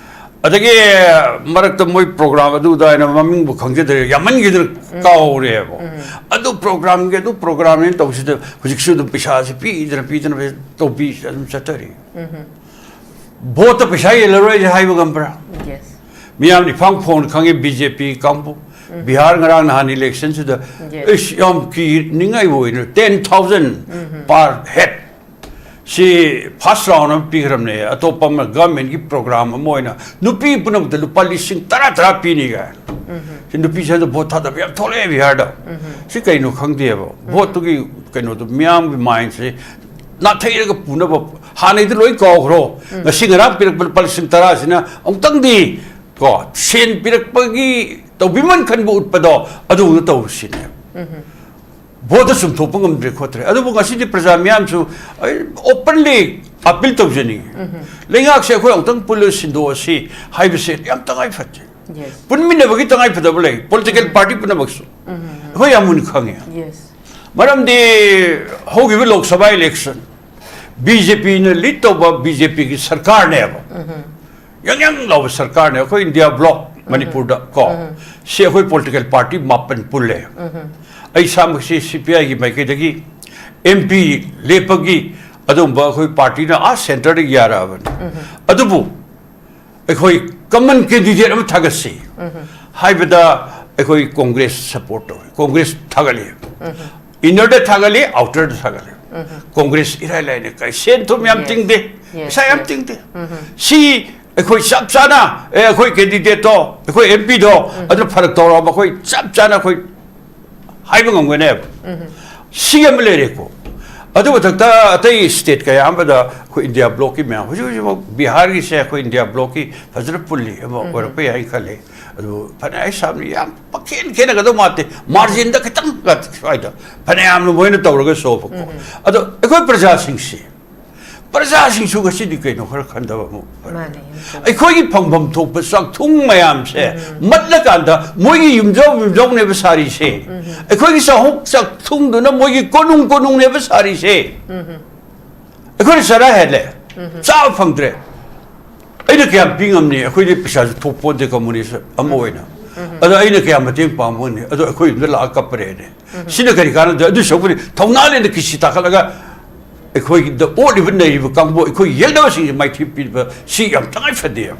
ꯑꯗꯒꯤ ꯃꯔꯛꯇ ꯃꯣꯏ ꯄ꯭ꯔꯣꯒ꯭ꯔꯥꯝ ꯑꯗꯨ ꯑꯗꯥ ꯍꯥꯏꯅ ꯃꯃꯤꯡꯕꯨ ꯈꯪꯖꯗ꯭ꯔꯦ, ꯌꯥꯝꯃꯟꯈꯤꯗꯅ ꯎꯝ꯫ ꯀꯥꯎꯔꯦꯕ꯫ ꯎꯝ꯫ ꯑꯗꯨ ꯄ꯭ꯔꯣꯒ꯭ꯔꯥꯝꯒꯤ ꯑꯗꯨ ꯄ꯭ꯔꯣꯒ꯭ꯔꯥꯝꯅꯦ ꯇꯧꯁꯤꯗ ꯍꯧꯖꯤꯛꯁꯨ ꯑꯗꯨꯝ ꯄꯩꯁꯥꯁꯤ ꯄꯤꯗꯅ ꯄꯤꯗꯅ ꯇꯧꯕꯤ ꯑꯗꯨꯝ ꯆꯠꯊꯔꯤ꯫ ꯎꯝ꯫ ꯚꯣꯠꯇ ꯄꯩꯁꯥ ꯌꯦꯜꯂꯔꯣꯏꯁꯦ ꯍꯥꯏꯕ ꯉꯝꯕ꯭ꯔꯥ? Yes꯫ ꯃꯤꯌꯥꯝꯅ ꯏꯐꯥꯡ ꯐꯣꯡꯅ ꯈꯪꯉꯤ ꯕꯤ ꯖꯦ ꯄꯤ ꯀꯥꯡꯕꯨ꯫ ꯎꯝ꯫ ꯕꯤꯍꯥꯔ ꯉꯔꯥꯡ ꯅꯍꯥꯟ ꯏꯂꯦꯛꯁꯟꯁꯤꯗ, Yes꯫ ꯑꯩꯁ, ꯌꯥꯝ ꯀꯤꯅꯤꯡꯉꯥꯏꯕ ꯑꯣꯏꯅ ten thousand ꯎꯝ꯫ per head ꯁꯤ ꯐꯥꯔꯁ ꯔꯥꯎꯟ ꯑꯃ ꯄꯤꯈ꯭ꯔꯕꯅꯦ꯫ ꯑꯇꯣꯞꯄ ꯑꯃ ꯒꯚꯔꯟꯃꯦꯟꯠꯀꯤ ꯄ꯭ꯔꯣꯒ꯭ꯔꯥꯝ ꯑꯃ ꯑꯣꯏꯅ ꯅꯨꯄꯤ ꯄꯨꯝꯅꯃꯛꯇ ꯂꯨꯄꯥ ꯂꯤꯁꯤꯡ ꯇꯔꯥ ꯇꯔꯥ ꯄꯤꯅꯤ ꯀꯥꯏꯅ꯫ ꯎꯝ꯫ ꯁꯤ ꯅꯨꯄꯤꯁꯤꯡꯗ ꯚꯣꯠ ꯊꯥꯗꯕ ꯌꯥꯝ ꯊꯣꯛꯂꯛꯑꯦ ꯕꯤꯍꯥꯔꯗ꯫ ꯎꯝ꯫ ꯁꯤ ꯀꯩꯅꯣ ꯈꯪꯗꯦꯕ꯫ ꯎꯝ꯫ ꯚꯣꯠꯇꯨꯒꯤ ꯀꯩꯅꯣꯗꯣ, ꯃꯤꯌꯥꯝꯒꯤ ꯃꯥꯏꯟꯁꯦ ꯅꯥꯊꯩꯔꯒ ꯄꯨꯅꯕ, ꯍꯥꯟꯅꯩꯗꯤ ꯂꯣꯏ ꯀꯥꯎꯈ꯭ꯔꯣ꯫ ꯎꯝ꯫ ꯉꯁꯤ ꯉꯔꯥꯡ ꯄꯤꯔꯛꯄ ꯂꯨꯄꯥ ꯂꯤꯁꯤꯡ ꯇꯔꯥꯁꯤꯅ ꯑꯃꯨꯛꯇꯪꯗꯤ, ꯀꯣ, ꯁꯦꯟ ꯄꯤꯔꯛꯄꯒꯤ ꯇꯧꯕꯤꯃꯟ ꯈꯟꯕ ꯎꯠꯄꯗꯣ ꯑꯗꯨꯒꯨꯝꯕ ꯇꯧꯔꯨꯁꯤꯅꯦ꯫ ꯎꯝ꯫ ꯚꯣꯠꯇ ꯆꯨꯝꯊꯣꯛꯄ ꯉꯝꯗ꯭ꯔꯦ ꯈꯣꯠꯇ꯭ꯔꯦ꯫ ꯑꯗꯨꯕꯨ ꯉꯁꯤꯗꯤ ꯄ꯭ꯔꯖꯥ ꯃꯤꯌꯥꯝꯁꯨ ꯑꯩ openly appeal ꯇꯧꯖꯅꯤꯡꯉꯤ꯫ ꯎꯝ꯫ ꯂꯩꯉꯥꯛꯁꯦ ꯑꯩꯈꯣꯏ ꯑꯃꯨꯛꯇꯪ ꯄꯨꯜꯂ ꯁꯤꯟꯗꯣꯛꯑꯁꯤ ꯍꯥꯏꯕꯁꯦ ꯌꯥꯝ ꯇꯉꯥꯏ ꯐꯗꯦ꯫ Yes꯫ ꯄꯨꯟꯃꯤꯟꯅꯕꯒꯤ ꯇꯉꯥꯏ ꯐꯗꯕ ꯂꯩ꯫ ꯄꯣꯂꯤꯇꯤꯀꯦꯜ ꯎꯝ꯫ ꯄꯥꯔꯇꯤ ꯄꯨꯝꯅꯃꯛꯁꯨ ꯎꯝ꯫ ꯑꯩꯈꯣꯏ ꯌꯥꯝ ꯃꯨꯟꯅ ꯈꯪꯉꯦ꯫ Yes꯫ ꯃꯔꯝꯗꯤ ꯍꯧꯈꯤꯕ Lok Sabha election B J ꯄꯤꯅ ꯂꯤꯗ ꯇꯧꯕ ꯕꯤ ꯖꯦ ꯄꯤꯒꯤ ꯁꯔꯀꯥꯔꯅꯦꯕ꯫ ꯎꯝ꯫ ꯌꯥꯡ ꯌꯥꯡ ꯂꯥꯎꯕ ꯁꯔꯀꯥꯔꯅꯦ꯫ ꯑꯩꯈꯣꯏ ꯏꯟꯗꯤꯌꯥ ꯕ꯭ꯂꯣꯛ, ꯎꯝ꯫ ꯃꯅꯤꯄꯨꯔꯗ ꯀꯣ, ꯎꯝ꯫ ꯁꯤ ꯑꯩꯈꯣꯏ ꯄꯣꯂꯤꯇꯤꯀꯦꯜ ꯄꯥꯔꯇꯤ ꯃꯥꯄꯟ ꯄꯨꯜꯂꯦ꯫ ꯎꯝ꯫ ꯑꯩ ꯏꯁꯥꯃꯛꯁꯤ ꯁꯤ ꯄꯤ ꯑꯥꯏꯒꯤ ꯃꯥꯏꯀꯩꯗꯒꯤ ꯑꯦꯝ ꯄꯤ ꯂꯦꯞꯄꯒꯤ ꯑꯗꯨꯒꯨꯝꯕ ꯑꯩꯈꯣꯏ ꯄꯥꯔꯇꯤꯅ ꯑꯥ ꯁꯦꯟꯇꯔꯗꯒꯤ ꯌꯥꯔꯛꯑꯕꯅꯤ꯫ ꯎꯝ꯫ ꯑꯗꯨꯕꯨ ꯑꯩꯈꯣꯏ ꯀꯃꯟ ꯀꯦꯟꯗꯤꯗꯦꯠ ꯑꯃ ꯊꯥꯒꯠꯁꯤ ꯎꯝ꯫ ꯍꯥꯏꯕꯗ ꯑꯩꯈꯣꯏ ꯀꯣꯡꯒ꯭ꯔꯦꯁ ꯁꯄꯣꯔꯠ ꯇꯧꯏ, ꯀꯣꯡꯒ꯭ꯔꯦꯁ ꯊꯥꯒꯠꯂꯤ꯫ ꯎꯝ꯫ ꯏꯟꯅꯔꯗ ꯊꯥꯒꯠꯂꯤ, ꯑꯥꯎꯇꯔꯗ ꯊꯥꯒꯠꯂꯤ꯫ ꯎꯝ꯫ ꯀꯣꯡꯒ꯭ꯔꯦꯁ ꯏꯔꯥꯏ ꯂꯥꯏꯅ ꯀꯥꯏ, ꯁꯦꯟ ꯊꯨꯝ ꯌꯥꯝ Yes꯫ ꯇꯤꯡꯗꯦ, Yes, ꯄꯩꯁꯥ ꯌꯥꯝ yes꯫ ꯇꯤꯡꯗꯦ꯫ ꯎꯝ꯫ ꯁꯤ ꯑꯩꯈꯣꯏ ꯆꯞ ꯆꯥꯅ, ꯑꯦ, ꯑꯩꯈꯣꯏ ꯀꯦꯟꯗꯤꯗꯦꯠꯇꯣ, ꯑꯩꯈꯣꯏ ꯑꯦꯝ ꯄꯤꯗꯣ, ꯎꯝ꯫ ꯑꯗꯨꯅ ꯐꯔꯛ ꯇꯧꯔꯛꯑꯕ ꯑꯩꯈꯣꯏ ꯆꯞ ꯆꯥꯅ ꯑꯩꯈꯣꯏ ꯍꯥꯏꯕ ꯉꯝꯒꯅꯦꯕ꯫ ꯎꯝ꯫ ꯁꯤ ꯑꯃ ꯂꯩꯔꯦꯀꯣ꯫ ꯑꯗꯨ ꯃꯊꯛꯇ ꯑꯇꯩ ꯁ꯭ꯇꯦꯠ ꯀꯌꯥ ꯑꯃꯗ ꯑꯩꯈꯣꯏ ꯏꯟꯗꯤꯌꯥ ꯕ꯭ꯂꯣꯛꯀꯤ ꯃꯌꯥꯝ, ꯍꯧꯖꯤꯛ ꯍꯧꯖꯤꯛꯃꯛ ꯕꯤꯍꯥꯔꯒꯤꯁꯦ ꯑꯩꯈꯣꯏ ꯏꯟꯗꯤꯌꯥ ꯕ꯭ꯂꯣꯛꯀꯤ ꯐꯖꯅ ꯄꯨꯜꯂꯤ ꯑꯃ ꯎꯝ꯫ ꯑꯣꯏꯔꯛꯄ ꯌꯥꯏ ꯈꯜꯂꯤ꯫ ꯑꯗꯨ ꯐꯅ ꯑꯩ ꯁꯥꯕꯅꯤ, ꯌꯥꯝ ꯄꯪꯈꯦꯟ ꯈꯦꯠꯅꯒꯗꯧ ꯃꯥꯟꯗꯦ, ꯃꯥꯔꯖꯤꯟꯗ ꯈꯤꯇꯪ ꯁ꯭ꯋꯥꯏꯗ ꯐꯅꯌꯥꯝꯅ ꯃꯣꯏꯅ ꯇꯧꯔꯒ ꯁꯣꯕꯀꯣ꯫ ꯑꯗꯣ ꯑꯩꯈꯣꯏ ꯄ꯭ꯔꯖꯥꯁꯤꯡꯁꯤ, ꯄ꯭ꯔꯖꯥꯁꯤꯡꯁꯨ ꯉꯁꯤꯗꯤ ꯀꯩꯅꯣ ꯈꯔ ꯈꯟꯗꯕ ꯑꯃꯨꯛ ꯐꯔꯦ꯫ ꯃꯥꯅꯦ, ꯌꯥꯝ ꯆꯨꯝꯃꯦ꯫ ꯑꯩꯈꯣꯏꯒꯤ ꯐꯪꯐꯝ ꯊꯣꯛꯄ ꯆꯥꯛꯊꯨꯡ ꯃꯌꯥꯝꯁꯦ ꯃꯠꯂꯀꯥꯟꯗ ꯃꯣꯏꯒꯤ ꯌꯨꯝꯖꯥꯎ ꯌꯨꯝꯖꯥꯎꯅꯦꯕ ꯁꯥꯔꯤꯁꯦ꯫ ꯑꯩꯈꯣꯏꯒꯤ ꯆꯥꯛꯍꯣꯛ ꯆꯥꯛꯊꯨꯡꯗꯨꯅ ꯃꯣꯏꯒꯤ ꯀꯣꯅꯨꯡ ꯀꯣꯅꯨꯡꯅꯦꯕ ꯁꯥꯔꯤꯁꯦ꯫ ꯑꯩꯈꯣꯏꯅ ꯆꯔꯥ ꯍꯦꯜꯂꯦ, ꯆꯥꯕ ꯐꯪꯗ꯭ꯔꯦ꯫ ꯑꯩꯅ ꯀꯌꯥꯝ ꯄꯤ ꯉꯝꯅꯤ? ꯑꯩꯈꯣꯏꯗꯤ ꯄꯩꯁꯥꯁꯨ ꯊꯣꯛꯄꯣꯟꯗꯦ, ꯀꯝꯃꯨꯅꯤꯁ ꯑꯃ ꯑꯣꯏꯅ꯫ ꯑꯗꯣ ꯑꯩꯅ ꯀꯌꯥꯝ ꯃꯇꯦꯡ ꯄꯥꯡꯕ ꯉꯝꯅꯤ? ꯑꯗꯣ ꯑꯩꯈꯣꯏ ꯌꯨꯝꯗ ꯂꯥꯛꯑ ꯀꯞꯄꯔꯦꯅꯦ꯫ ꯁꯤꯅ ꯀꯔꯤ ꯀꯥꯟꯅꯗꯣꯏ? ꯑꯗꯨ ꯁꯔꯨꯛꯄꯨꯗꯤ ꯊꯧꯅꯥ ꯂꯩꯅ ꯀꯤꯁꯤ ꯇꯥꯈꯠꯂꯒ ꯑꯩꯈꯣꯏꯗ ꯑꯣꯠꯂꯤꯕ ꯅꯩꯔꯤꯕ ꯀꯥꯡꯕꯨ ꯑꯩꯈꯣꯏ ꯌꯦꯛꯅꯕꯁꯤꯡꯁꯦ ꯃꯥꯏꯊꯤꯕ ꯄꯤꯕ ꯁꯤ ꯌꯥꯝ ꯇꯉꯥꯏ ꯐꯗꯦꯕ꯫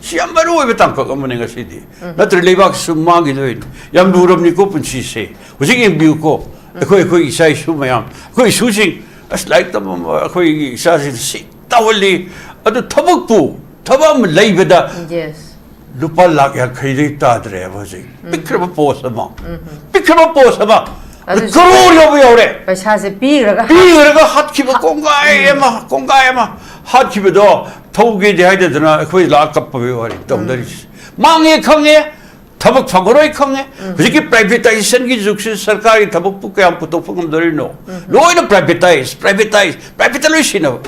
ꯁꯤ ꯌꯥꯝ ꯃꯔꯨ ꯑꯣꯏꯕ ꯇꯥꯡꯀꯛ ꯑꯃꯅꯤ ꯉꯁꯤꯗꯤ꯫ ꯅꯠꯇ꯭ꯔ ꯂꯩꯕꯥꯛꯁꯨ ꯃꯥꯡꯈꯤꯗꯣꯏꯅꯤ꯫ ꯌꯥꯝ ꯂꯨꯔꯕꯅꯤꯀꯣ ꯄꯨꯟꯁꯤꯁꯦ꯫ ꯍꯧꯖꯤꯛ ꯌꯦꯡꯕꯤꯌꯨꯀꯣ, ꯑꯩꯈꯣꯏ ꯑꯩꯈꯣꯏ ꯏꯆꯥ ꯏꯁꯨ ꯃꯌꯥꯝ, ꯑꯩꯈꯣꯏ ꯏꯁꯨꯁꯤꯡ, ꯑꯁ, ꯂꯥꯏꯔꯤꯛ ꯇꯝꯕ ꯑꯩꯈꯣꯏꯒꯤ ꯏꯆꯥꯁꯤꯡ ꯁꯤ ꯇꯧꯍꯜꯂꯤ꯫ ꯑꯗꯨ ꯊꯕꯛꯄꯨ, ꯊꯕꯛ ꯑꯃ ꯂꯩꯕꯗ Yes. ꯂꯨꯄꯥ ꯂꯥꯛ ꯌꯥꯡꯈꯩꯗꯩ ꯇꯥꯗ꯭ꯔꯦꯕ ꯍꯧꯖꯤꯛ꯫ ꯄꯤꯛꯈ꯭ꯔꯕ ꯄꯣꯁ ꯑꯃ, ꯄꯤꯛꯈ꯭ꯔꯕ ꯄꯣꯁ ꯑꯃ ꯑꯗꯨꯁꯨ ꯀꯔꯣꯔ ꯌꯧꯕ ꯌꯧꯔꯦ꯫ ꯄꯩꯁꯥꯁꯦ ꯄꯤꯈ꯭ꯔꯒ ꯄꯤꯈ꯭ꯔꯒ ꯍꯥꯠꯈꯤꯕ ꯀꯣꯡꯒꯥꯏ ꯑꯃ, ꯀꯣꯡꯒꯥꯏ ꯑꯃ ꯍꯥꯠꯈꯤꯕꯗꯣ ꯊꯧꯒꯦꯗꯤ ꯍꯥꯏꯗꯗꯅ ꯑꯩꯈꯣꯏ ꯂꯥꯛꯑ ꯀꯞꯄꯒꯤ ꯋꯥꯔꯤ ꯇꯧꯅꯔꯤꯁꯦ꯫ ꯃꯥꯡꯉꯦ ꯈꯪꯉꯦ, ꯊꯕꯛ ꯐꯪꯉꯔꯣꯏ ꯈꯪꯉꯦ꯫ ꯍꯧꯖꯤꯛꯀꯤ ꯄ꯭ꯔꯥꯏꯚꯦꯇꯥꯏꯖꯦꯁꯟꯒꯤ ꯖꯨꯒꯁꯤ ꯁꯔꯀꯥꯔꯒꯤ ꯊꯕꯛꯄꯨ ꯀꯌꯥꯝ ꯄꯨꯊꯣꯛꯄ ꯉꯝꯗꯣꯔꯤꯅꯣ? ꯂꯣꯏꯅ ꯄ꯭ꯔꯥꯏꯚꯦꯇꯥꯏꯖ, ꯄ꯭ꯔꯥꯏꯚꯦꯇꯥꯏꯖ, ꯄ꯭ꯔꯥꯏꯚꯦꯠꯇ ꯂꯣꯏ ꯁꯤꯟꯅꯕ꯫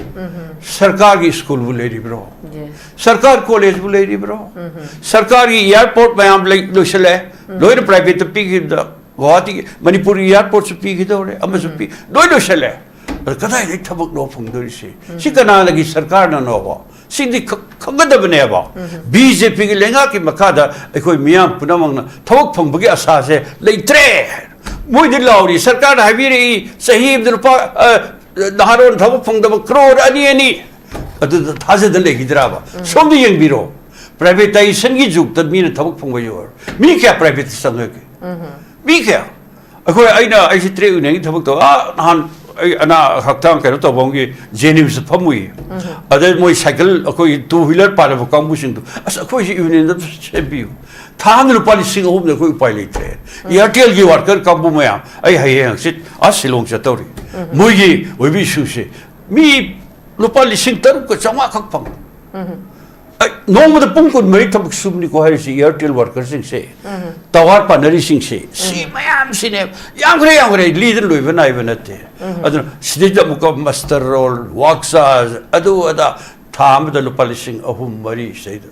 ꯁꯔꯀꯥꯔꯒꯤ ꯁ꯭ꯀꯨꯜꯕꯨ ꯂꯩꯔꯤꯕ꯭ꯔꯣ? Yes. ꯁꯔꯀꯥꯔ ꯀꯣꯂꯦꯖꯕꯨ ꯂꯩꯔꯤꯕ꯭ꯔꯣ? ꯁꯔꯀꯥꯔꯒꯤ ꯏꯌꯥꯔꯄꯣꯔꯠ ꯃꯌꯥꯝ ꯂꯩ, ꯂꯣꯏꯁꯤꯜꯂꯦ꯫ ꯂꯣꯏꯅ ꯄ꯭ꯔꯥꯏꯚꯦꯠꯇ ꯄꯤꯈꯤꯕꯗ ꯒꯨꯋꯥꯍꯥꯇꯤꯒꯤ, ꯃꯅꯤꯄꯨꯔꯒꯤ ꯏꯌꯥꯔꯄꯣꯔꯠꯁꯨ ꯄꯤꯈꯤꯗꯧꯔꯦ, ꯑꯃꯁꯨ ꯄꯤ, ꯂꯣꯏ ꯂꯣꯏꯁꯤꯜꯂꯦ꯫ ꯑꯗ ꯀꯗꯥꯏꯗꯒꯤ ꯊꯕꯛꯅꯣ ꯐꯪꯗꯣꯔꯤꯁꯦ? ꯁꯤ ꯀꯅꯥꯗꯒꯤ ꯁꯔꯀꯥꯔꯅꯅꯣꯕ? ꯁꯤꯗꯤ ꯈ-, ꯈꯪꯒꯗꯕꯅꯦꯕ꯫ ꯕꯤ ꯖꯦ ꯄꯤꯒꯤ ꯂꯩꯉꯥꯛꯀꯤ ꯃꯈꯥꯗ ꯑꯩꯈꯣꯏ ꯃꯤꯌꯥꯝ ꯄꯨꯝꯅꯃꯛꯅ ꯊꯕꯛ ꯐꯪꯕꯒꯤ ꯑꯁꯥꯁꯦ ꯂꯩꯇ꯭ꯔꯦ꯫ ꯃꯣꯏꯗꯤ ꯂꯥꯎꯔꯤ, ꯁꯔꯀꯥꯔꯅ ꯍꯥꯏꯕꯤꯔꯛꯏ, ꯆꯍꯤ ꯑꯃꯗ ꯂꯨꯄꯥ, ꯑ, ꯅꯍꯥꯔꯣꯟ ꯊꯕꯛ ꯐꯪꯗꯕ ꯀ꯭ꯔꯣꯔ ꯑꯅꯤ ꯑꯅꯤ꯫ ꯑꯗꯨꯗ ꯊꯥꯖꯗꯅ ꯂꯩꯈꯤꯗ꯭ꯔꯥꯕ? ꯁꯣꯝꯗ ꯌꯦꯡꯕꯤꯔꯣ, ꯄ꯭ꯔꯥꯏꯚꯦꯇꯥꯏꯖꯦꯁꯟꯒꯤ ꯖꯨꯒꯇ ꯃꯤꯅ ꯊꯕꯛ ꯐꯪꯕ ꯌꯧꯔ꯫ ꯃꯤ ꯀꯌꯥ ꯄ꯭ꯔꯥꯏꯚꯦꯠꯇ ꯆꯪꯉꯒꯦ? ꯃꯤ ꯀꯌꯥ? ꯑꯩꯈꯣꯏ, ꯑꯩꯅ, ꯑꯩꯁꯦ ꯇ꯭ꯔꯦꯠ ꯌꯨꯅꯤꯌꯟꯒꯤ ꯊꯕꯛ ꯇꯧ, ꯑꯥ, ꯅꯍꯥꯟ ꯑꯩ ꯑꯅꯥ ꯍꯛꯆꯥꯡ ꯀꯩꯅꯣ ꯇꯧꯐꯝꯒꯤ ꯖꯦꯅꯤꯝꯁꯇ ꯐꯝꯃꯨꯏ꯫ ꯑꯗꯩ ꯃꯣꯏ ꯁꯥꯏꯀꯜ, ꯑꯩꯈꯣꯏꯒꯤ ꯇꯨ ꯋꯤꯂꯔ ꯄꯥꯜꯂꯕ ꯀꯥꯡꯕꯨꯁꯤꯡꯗꯣ, "ꯑꯁ, ꯑꯩꯈꯣꯏꯁꯤ ꯌꯨꯅꯤꯌꯟꯗ ꯑꯝꯇ ꯁꯦꯝꯕꯤꯌꯨ꯫ ꯊꯥ ꯑꯃꯗ ꯂꯨꯄꯥ ꯂꯤꯁꯤꯡ ꯑꯍꯨꯝꯗ ꯑꯩꯈꯣꯏ ꯎꯄꯥꯏ ꯂꯩꯇ꯭ꯔꯦ꯫ ꯏꯌꯥꯔꯇꯦꯜꯒꯤ ꯋꯥꯔꯀꯔ ꯀꯥꯡꯕꯨ ꯃꯌꯥꯝ, ꯑꯩ ꯍꯌꯦꯡ ꯍꯪꯆꯤꯠ ꯑꯥ ꯁꯤꯂꯣꯡ ꯆꯠꯇꯧꯔꯤ꯫ ꯃꯣꯏꯒꯤ ꯑꯣꯏꯕ ꯏꯁꯨꯁꯦ ꯃꯤ ꯂꯨꯄꯥ ꯂꯤꯁꯤꯡ ꯇꯔꯨꯛꯀ ꯆꯥꯝꯃꯉꯥ ꯈꯛ ꯐꯪꯉꯤ꯫ ꯑꯩ ꯅꯣꯡꯃꯗ ꯄꯨꯡ ꯀꯨꯟꯃꯔꯤ ꯊꯕꯛ ꯁꯨꯕꯅꯤꯀꯣ ꯍꯥꯏꯔꯤꯁꯤ, ꯑꯦꯌꯔꯇꯦꯜ ꯋꯥꯔꯀꯔꯁꯤꯡꯁꯦ, ꯇꯋꯥꯔ ꯄꯥꯟꯅꯔꯤꯁꯤꯡꯁꯦ, ꯁꯤ ꯃꯌꯥꯝꯁꯤꯅꯦ꯫ ꯌꯥꯝꯈ꯭ꯔꯦ, ꯌꯥꯝꯈ꯭ꯔꯦ, ꯂꯤꯗꯅ ꯂꯣꯏꯕ ꯅꯥꯏꯕ ꯅꯠꯇꯦ꯫ ꯑꯗꯨꯅ ꯁꯤꯗꯩꯗ ꯑꯃꯨꯛꯀ ꯃꯁꯇꯔ ꯔꯣꯜ, ꯋꯥꯛ ꯆꯥꯔꯖ, ꯑꯗꯨ ꯑꯗꯥ, ꯊꯥ ꯑꯃꯗ ꯂꯨꯄꯥ ꯂꯤꯁꯤꯡ ꯑꯍꯨꯝ ꯃꯔꯤ ꯁꯤꯗꯩꯗ꯫